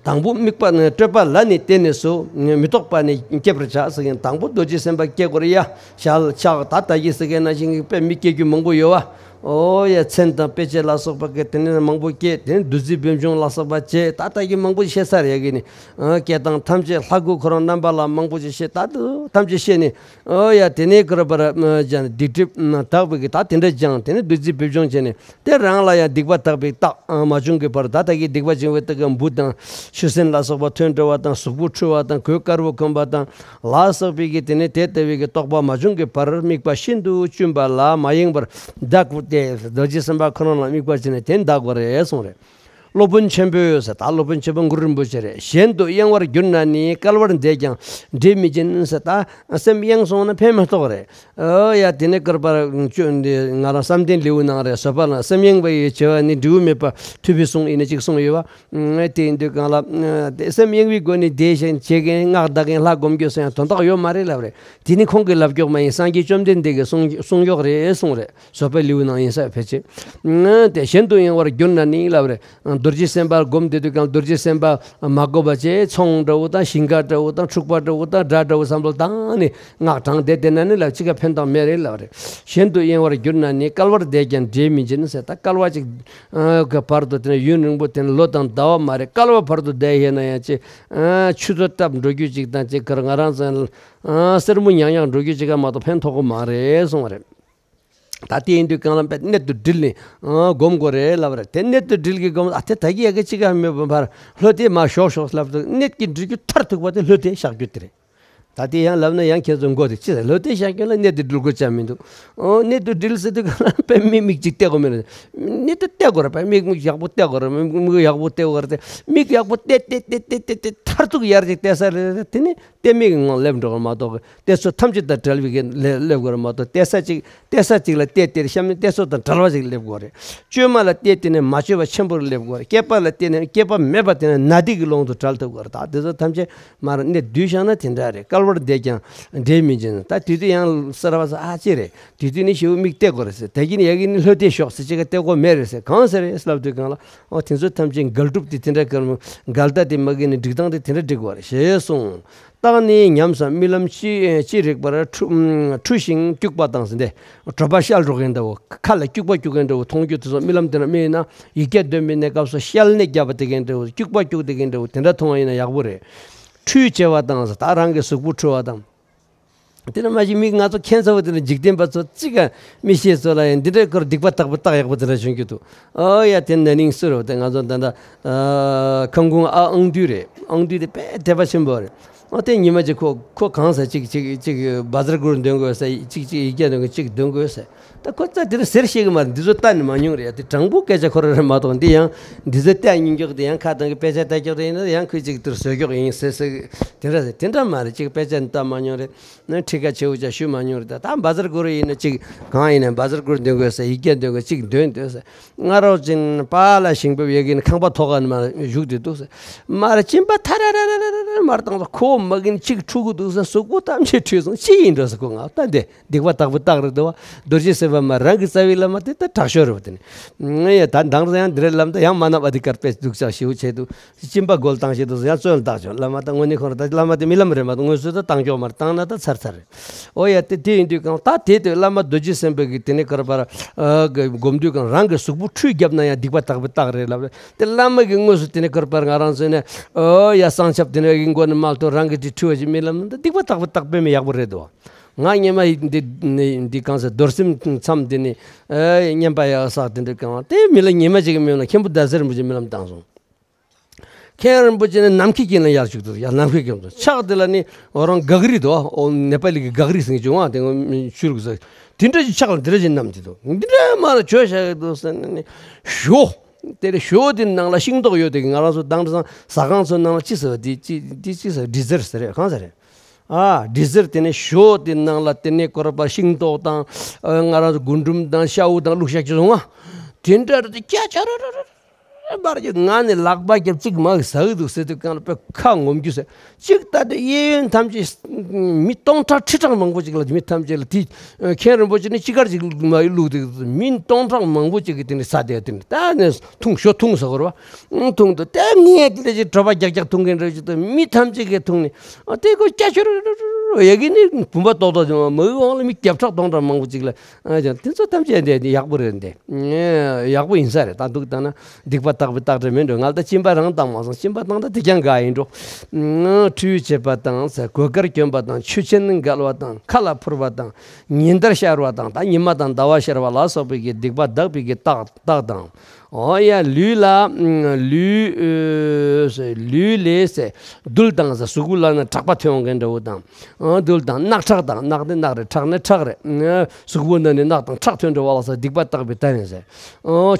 དང་པོ་དམིགས་པ་ནི་སྤྲོས་པ་ལ་ནི་བརྟེན་ནས་སུ་མི་རྟོག་པ་ནི་སྐྱེད་པར་བྱ་ཟེར་མཁན་དང་པོ་རྡོ་རྗེ་སེམས་དཔའ་སྐྱེ་དགོས་རེད་ཡ། ཞལ་ཕྱག་ད་ལྟ་ཡི་ཟེར་མཁན་ནང་བཞིན་གྱི་དཔེ་མི་སྐྱེ་རྒྱུ་མང་པོ་ཡོད་བ། ཨོ་ཡ། མཚན་དང་དཔེ་བྱད་ལ་སོགས་པ་གི་དེ་ནས་མང་པོ་སྐྱེ། དེ་ནས་བདུད་རྩི་སྦས་བྱུང་ལ་སོགས་པ་བྱས། ད་ལྟ་ཡི་མང་པོ་བཤད་ས་རེད་གི་ནི། ཨ་སྐད་གདངས་ཐམས་ཅད་ལྷ་སྐུ་ཁོ་རང་རྣམ་པ་ལ་མང་པོ་ཞིག་བཤད། ད་དུ་ཐམས་ཅད་བཤད་ནི། ཨོ་ཡ། དེ་ནས་ཁོ་ར་པར་སྦྱང་སྡིག་སྒྲིབ་དག་པའི་གི་ད་དེ་འདྲ་སྦྱང་། དེ་ནས་བདུད་རྩི་སྦས་བྱུང་བྱས་ནས། དེ་རང་ལ་ཡང་སྡིག་པ་དག་པའི་རྟགས་མ་བྱུང་གི་བར་ད་ལྟ་གི་སྡིག་པ་བྱུང་བའི་རྟགས་ཀྱི་འབུ་དང་ཆུ་སྲིན་ལ་སོགས་པ་ཐོན་འགྲོ་བ་དང་། གཟུགས་པོ་འཁྲུ་བ་དང་། གོས་དཀར་པོ་གོན་པ་དང་ལ་སོགས་པའི་གི་དེ་ནི་དེ་ལྟ་བུའི་གི་རྟོག་པ་མ་བྱུང་གི་བར་དམིགས་པ་ཤིན་ཏུ་བཅུན་པ་ལ་མ་ཡེངས་པར་བཟླ་དགོས་ཏེ། རྡོ་རྗེ་སེམས་དཔའ་ཁོ་རང་ལ་དམིགས་པ་བྱས་ནས་དེ་བཟླ་དགོས་རེད་གསུངས་རེད། སློབ་དཔོན་ཆེན་པོས་ཟེར། ད་སློབ་དཔོན་ཆེན་པོ་གུ་རུ་རིན་པོ་ཆེ་རེད། གཞན་དུ་གཡེང་བར་གྱུར་ན་ནི། བསྐལ་པར་འདས་ཀྱང་འདྲིས་མི་འབྱིན་ཟེར། ད་སེམས་གཡེང་སོང་ན་ཕན་མི་ཐོགས་རེད། ཨོ་ཡ། དེ་ནས་སྐོར་པར་བཅོས་འདི་ང་རང་བསམ་གཏན་ལེའུ་ནང་རེད། བཟོད་པ་ལ་སེམས་གཡེང་བ་ཡི་བྱ་བ་ནི། འབྲས་བུ་མེད་པ་ཐུབ་པས་གསུངས་ཡིན་ན་ཅིག་གསུངས་ཡོད་བ། དེ་ཡིན་དུས་གང་ལ་དེ་སེམས་གཡེང་བའི་སྒོ་ནས་བསྡད་ཞིང་བྱེད་མཁན་སྔགས་བཟླ་མཁན་ལྷ་སྒོམ་རྒྱུ་སོགས་ཡང་དོན་དག་ཡོད་མ་རེད་ལབ་རེད། དེ་ནི་ཁོང་གི་ལབ་རྒྱོག་མ་ཡིན། སངས་རྒྱས་བཅོམ་ལྡན་འདས་ཀྱི་གསུང་གསུང་རྒྱོག་རེད་གསུངས་རེད། བཟོད་པའི་ལེའུ་ནང་ཡིན་ས་ཕལ་ཆེར། དེ་གཞན་དུ་གཡེང་བར་གྱུར་ན་ནི་ལབ་རེད། རྡོ་རྗེ་སེམས་དཔའ་སྒོམ་བསྡད་དུས་གང་རྡོ་རྗེ་སེམས་དཔའ་མ་དགོས་པ་བྱས། ཚོང་འདྲ་བོ་དང་ཞིང་ཁ་འདྲ་བོ་དང་འཁྲུག་པ་འདྲ་བོ་དང་དགྲ་འདྲ་བོ་བསམ་བློ་བཏང་ནས་སྔགས་བགྲངས་བསྡད་དེ་ན་ནི་ལབ་ཅི་ག་ཕན་ཐོགས་མེད་རེད་ལབ་རེད། གཞན་དུ་གཡེང་བར་གྱུར་ན་ནི། བསྐལ་པར་བསྡད་ཀྱང་འབྲས་མི་འབྱིན་ཟེར། ད་བསྐལ་པ་ཅིག་གི་བར་དུ་དེ་ནས་ཡུན་རིང་པོ་དེ་ནས་ལོ་དང་ཟླ་བ་མ་རེད། བསྐལ་པ་བར་དུ་བསྡད་ཤེས་ན་ཡང་ཅི་ཆུ་ཚོད་བཏབ་འགྲོ་རྒྱུ་ཅིག་དང་ཅིག་གར་ང་རང་ཚོ་སེར་མོ་ཉག་ཉག་འགྲོ་རྒྱུ་ཅིག་ག་མ་གཏོགས་ཕན་ཐོགས་གི་མ་རེད་གསུངས་པ་རེད། ད་དེ་ཡིན་དུས་གང་ལ་དཔེ་གནད་དུ་དྲིལ་ནས་ཨ་སྒོམ་དགོས་རེད་ལབ་རེད། དེ་གནད་དུ་དྲིལ་གི་སྒོམ། ཨ་དེ་ད་གི་ཡ་གི་ཅི་ག་མེད་པ་བར་ལྷོད་དེ་མ་ཞོག་ཞོག་ལབ་དུས་གནད་ཀྱི་འདྲི་རྒྱུ་མཐར་ཐུག་པ་དེ་ལྷོད་དེ་བཞག་རྒྱུ་དེ་རེད། ད་དེ་ཡང་ལབ་ན་ཡང་ཁྱེད་ཚོ་མགོ་དེ་ཅི་ཟེར་ལྷོད་དེ་བཞག་རྒྱུ་ལ་གནད་དུ་དྲིལ་དགོས་ཅག་མི་འདུག་ཨོ་གནད་དུ་དྲིལ་ཟེར་དུས་གང་ལ་དཔེ་མིག་མིག་ཅིག་བལྟས་དགོས་མེད་རེད། གནད་དུ་བལྟས་དགོས་རེད། དཔེ་མིག་མིག་ཡག་པོ་བལྟས་དགོས་རེད། མིག་མིག་ཡག་པོ་བལྟས་དགོས་རེད། དེ་མིག་ཡག་པོ་བལྟས་བལྟས་བལྟས་བལྟས་བལྟས་བལྟས་མཐར་ཐུག་ཡར་ཅིག་བལྟས་ས་རེད། དེ་ནི་གཏད་མེད་ཀྱི་ངང་སླེབས་འགྲོ་གི་མ་གཏོགས་གཏད་སོ་ཐམས་ཅད་དང་བྲལ་བའི་གི་ལས་སླེབས་དགོས་རེད་མ་གཏོགས། གཏད་ས་གཅིག་གཏད་ས་གཅིག་ལ་གཏད་དེ་གཤམ་ནས་གཏད་སོ་དང་བྲལ་བ་ཞིག་སླེབས་དགོས་རེད། བཅོས་མ་ལ་གཏད་དེ་ནས་མ་བཅོས་པ་ཆེན་པོར་སླེབས་དགོས་རེད། སྐྱེས་པ་ལ་གཏད་ནས་སྐྱེས་པ་མེད་པ་དེ་ནས་ནད་དུག་གི་ཀློང་དུ་བྲལ་ཐུབ་དགོས་རེད། ད་དེ་ཚོ་ཐམས་ཅད་མར་གནད་བསྡུས་བཞག་ན་དེ་འདྲ་རེད། བསྐལ་པར་བསྡད་ཀྱང་འབྲས་མི་འབྱིན། ད་དེ་དུས་ཡང་གསར་བ་ས་ཨ་ཅེ་རེད། དེ་དུས་ནི་ཞེའུ་མིག་གཏད་དགོས་རེད་ཟེར། དེ་གིན་ཡ་གིན་ནི་ལྷོད་དེ་ཤོག་ཟེར། ཅི་ག་གཏད་དགོས་མེད་རེད་ཟེར། གང་ཟེར་རེད་ལབ་དུས་གང་ལ། ཨོ་དེ་ཚོ་ཐམས་ཅད་འགལ་སྒྲུབ་དེ་དེ་འདྲ་ཀར་མོ་འགལ་ཟླ་དེ་མ་གི་ནི་སྒྲིག་སྟངས་དེ་དེ་འདྲ་སྒྲིག་དགོས་རེད་ཞེས་གསུངས། བརྟགས་ནས་ཉམས་སམ་རྨི་ལམ་ཅི་ཅི་རིགས་པར་འཁྲུ་འཁྲུ་ཞིང་སྐྱུག་པ་དང་ཟེར་ཏེ། གྲོད་པ་ཤལ་འགྲོ་མཁན་འདྲ་བོ། ཁ་ལ་སྐྱུག་པ་སྐྱུག་མཁན་འདྲ་བོ་མཐོང་རྒྱུ་དེ་ཚོ་རྨི་ལམ་དེ་ན་རྨིས་ན། ཡིག་བརྒྱ་འདོན་པའི་གནས་སྐབས་སུ་ཤལ་ནས་བརྒྱབ་པ་དེ་གན་འདྲ་བོ་སྐྱུག་པ་སྐྱུག་དེ་གན་འདྲ་བོ་དེ་འདྲ་མཐོང་བ་ཡིན་ན་ཡག་པོ་རེད། ཁྲུས་བྱེད་པ་དང་ཟེར། ད་རང་གི་གཟུགས་པོ་འཁྲུ་བ་དང་། དེ་ན་མ་གཞི་མིག་ང་ཚོ་ཁྱད་མཚར་བ་དེ་ན་འཇིག་རྟེན་པ་ཚོ་གཅིག་ག་མི་ཤེས་ཚོ་ལ་ཡང་འདི་འདྲའི་སྐོར་སྡིག་པ་དག་པོ་བཏགས་ཡག་པོ་དེ་འདྲ་བྱུང་རྒྱུ་འདུག་ཨོ་ཡ་དེ་ན་ནིང་སུ་རེད་དེ་ང་ཚོ་ད་ལྟ་ཨ་ཁང་ཁུང་ཨ་ཨང་དུས་རེད། ཨང་དུས་དེ་དཔེ་དད་པ་ཆེན་པོ་རེད། ཨོ་དེ་ཉི་མ་གཅིག་ཁོ་ཁོ་གང་ས་གཅིག་གཅིག་གཅིག་བཛྲ་གུ་རུ་འདོན་དགོས་ས་གཅིག་གཅིག་ཡིག་བརྒྱ་འདོན་དགོས་གཅིག་འདོན་དགོས་ས། ད་ཁོ་ཙ་དེ་ར་ཟེར་ཤེས་གི་མ་རེད། འདི་ཚོ་ལྟ་ནི་མ་མྱོང་རེད། ཡ་དེ་དྲང་པོ་སྐད་ཆ་ཁོ་ར་རེད་མ་གཏོགས་འདི་ཡང་འདི་ཚོ་ལྟ་སྙིང་རྒྱོག་དེ་ཡང་ཁ་དང་གི་དཔེ་ཆ་ལྟ་རྒྱོག་དེ་ཡིན་ན་ཡང་ཁོས་ཅིག་དེར་བཟོས་རྒྱོག་ཡིན་ཟེར་ཟེར་གི་དེ་འདྲ་ཟེར། དེ་འདྲ་མ་རེད། ཅིག་དཔེ་ཆ་ལྟ་མ་མྱོང་རེད། ཁྲི་ཀ་ཆེའུ་ཅག་ཞུ་མ་མྱོང་རེད། ད་ད་བཛྲ་གུ་རུ་ཡིན་ན་ཅིག་གང་ཡིན་ན་བཛྲ་གུ་རུ་འདོན་དགོས་ཟེར། ཡིག་བརྒྱ་འདོན་དགོས་ཅིག་འདོན་འདོན་ཟེར། ང་རོགས་ཅན་པཱ་ལགས་ཞིང་ཕེབས་ཡ་གིན་ཁང་པ་ཐོག་ཁ་ནས་མར་བཞུགས་བསྡད་འདུག་ཟེར། མར་གཅིན་པ་ཐ་ར་ར་ར་ར་ར་མར་བཏང་ཚོ་ཁོ་མ་གིན་གཅིག་འཁྲུ་གི་འདུག་ཟེར། གཟུགས་པོ་ཐམས་ཅད་འཁྲུས་སོང་། ཅི་ཡིན་འགྲོ་ཟེར། ཁོ་ང་ལྟ་འདི་སྡིག་པ་དག་པོ་བཏགས་རེད་འདུག་བ། རྡོ་རྗེ་སེམས་དཔའ་མ་རང་གི་རྩ་བའི་བླ་མ་དེ་ད་དྲག་ཤོས་རེད་བ། དེ་ནི་ང་ཡ་ད་འདང་རེ་ཡང་འདི་རེད་ལབ། ད་ཡང་མ་ན་བ་དི་ཀར་དཔེ་སྡུག་ཅག་ཞེའུ་བྱས་འདུག་གཅིན་པ་སྒོ་ལ་བཏང་བྱས་འདུག་ཟེར། ཡང་བཙོན་ལ་བཏང་ཆོག་བླ་མ་ད་དངོས་གནས་ཁོ་རང་ད་བླ་མ་དེ་རྨི་ལམ་རེད་མ་གཏོགས་དངོས་སུ་ད་བཏང་ཆོག་མ་རེད། བཏང་ན་ད་ཚར་ཚར་རེད། ཨོ་ཡ་དེ་དེ་ཡིན་དུས་གང་ད་དེ་དེ་བླ་མ་རྡོ་རྗེ་སེམས་དཔའ་གི་དེ་ནས་ཀར་པར་ཨ་གི་སྒོམ་དུས་གང་རང་གི་གཟུགས་པོ་ཁྲུས་བརྒྱབ་ན་ཡང་སྡིག་པ་དག་པོ་བཏགས་རེད་ལབ་རེད། དེ་བླ་མ་གི་དངོས་སུ་དེ་ནས་ཀར་པར་ང་རང་ཚོ་ནས་ཨོ་ཡ་གསང་ཆབ་དེ་ནས་གི་མགོ་ནས་མལ་དུ་རང་གི་དེ་ཁྲུས་པ་ཅིག་རྨི་ལམ་ད་སྡིག་པ་དག་པོ་བཏགས་པས་མི་ཡག་པོ་རེད་དོ། ང་སྔོན་མ་འདི་འདི་གང་ཟེར་རྡོར་སེམས་མཚམས་འདི་ནས་ཨེ་བསྙེན་པ་ཡག་བསགས་དེ་འདྲ་གང་དེ་མི་ལ་ཉི་མ་ཅིག་མིན་ན་མཁན་པོ་ཟླ་ཟེར་མོ་ཅིག་རྨི་ལམ་བཏང་སོང་། མཁན་རིན་པོ་ཆེ་ནི་ནམ་མཁའི་དཀྱིལ་ན་ཡར་བཅུག་འདུག་ཡར་ནམ་མཁའི་དཀྱིལ་དུ་ཕྱག་དེ་ལ་ནི་འོ་རང་ག་གི་རི་དོ། འོ་ནེ་པ་ལི་གི་ག་གི་རི་ཟེར་གྱི་བྱུང་བ་དེ་ངོ་ཤུ་རུ་གི་ས་དེ་འདྲ་ཅིག་ཕྱག་ལ་འདི་འདྲ་ཅིག་བསྣམས་ཀྱི་འདུག་འདི་འདྲ་མར་བྱོས་བཞག་གི་འདུག་ཟེར་ནས་ནི་ཞོ། དེ་ལས་ཞོ་དེ་ནང་ལ་ཤིང་ཏོག་ཡོད་དེ་གི་ང་རང་ཚོ་དྭངས་གཙང་ཟ་ཁང་ཚོ་ནང་ལ་ཅི་ཟེར་བ་དེ་ཅི་དེ་ཅི་ཟེར་ཌི་ཟར་ཟེར་རེད་གང་ཟེར་རེད། ཨ་ཌི་ཟར་དེ་ནས་ཞོ་དེ་ནང་ལ་དེ་ནས་ཀོ་ར་པ་ཤིང་ཏོག་དང་ཨ་ང་རང་ཚོ་རྒུན་འབྲུམ་དང་ཤ་འུ་དང་བླུགས་བཞག་ཀྱི་བྱུང་བ་དེ་འདྲ་རེད། དེ་སྐྱ་ཆ་ར་ར་ར། པར་གྱི་ང་ནི་ལག་པ་རྒྱབ་གཅིག་མ་གི་ཟ་གི་འདུག་ཟེར་དུས་གང་ལ་དཔེ་ཁ་ངོམ་རྒྱུ་ཟེར། གཅིག་ལྟ་དུས་གཡས་གཡོན་ཐམས་ཅད་མི་སྟོང་ཕྲག་ཁྲི་ཕྲག་མང་པོ་ཅིག་ལ་མི་ཐམས་ཅད་ལ་དེ་མཁན་རིན་པོ་ཆེ་ནི་ཅི་དགར་ཅིག་མ་བླུགས་དུས་མི་སྟོང་ཕྲག་མང་པོ་ཅིག་གི་དེ་ནི་ཟ་དེ་དེ་ནི་ད་ནི་འཐུང་ཞོ་འཐུང་ཟ་གོ་ར་བ། འཐུང་དུས་དེ་ངས་དེ་འདྲ་ཅིག་གྲོད་པ་རྒྱག་རྒྱག་འཐུང་མཁན་རེ་ཅིག་དུས་མི་ཐམས་ཅད་ཀྱིས་འཐུང་ནི་དེ་ཁོ་སྐྱ་ཆུ་རུ་རུ་རུ་རུ་ཡ་གི་ནི་བུམ་པ་ཏོག་ཏོག་ཅིག་མ་གི་དབང་ལ་མི་བརྒྱ་ཕྲག་སྟོང་ཕྲག་མང་པོ་ཅིག་ལ། ཨ་ཅང་དེ་ཚོ་ཐམས་ཅད་འདི་ཡག་པོ་རེད་འདི། ཡག་པོ་ཡིན་ས་རེད། ད་འདུག་ད་ན་སྡིག་པ་དག་པའི་རྟགས་འདྲ་མིན་འགྲོ། ང་ལ་ད་གཅིན་པ་རང་བཏང་མ་སོང་། གཅིན་པ་བཏང་ད་དེ་ཀྱང་དགའ་ཡིན་འགྲོ། ཁྲུས་བྱེད་པ་དང་ཟེར། གོས་དཀར་གྱོན་པ་དང་། ཆུ་ཆེན་བཀལ་བ་དང་། ཁ་ལ་ཕུར་བ་དང་། ཉིན་ལྟར་ཤར་བ་དང་། ད་ཉི་མ་དང་ཟླ་བ་ཤར་བ་ལ་སོགས་པའི་གི་སྡིག་པ་དག་པའི་གི་རྟགས་རྟགས་དང་། ཨོ་ཡ་ལུས་ལ་ལུས་ལུས་ལས་ཟེར། རྡུལ་དང་ཟེར། གཟུགས་པོ་ལ་ནི་ཁྲག་པ་ཐོན་མཁན་འདྲ་བོ་དང་། རྡུལ་དང་རྣག་ཁྲག་དང་། རྣག་ནི་རྣག་རེད། ཁྲག་ནི་ཁྲག་རེད། གཟུགས་པོ་ནང་ནས་རྣག་དང་ཁྲག་ཐོན་འགྲོ་བ་ལ་སོགས་སྡིག་པ་བཏགས་པའི་རྟགས་ཡིན་ཟེར།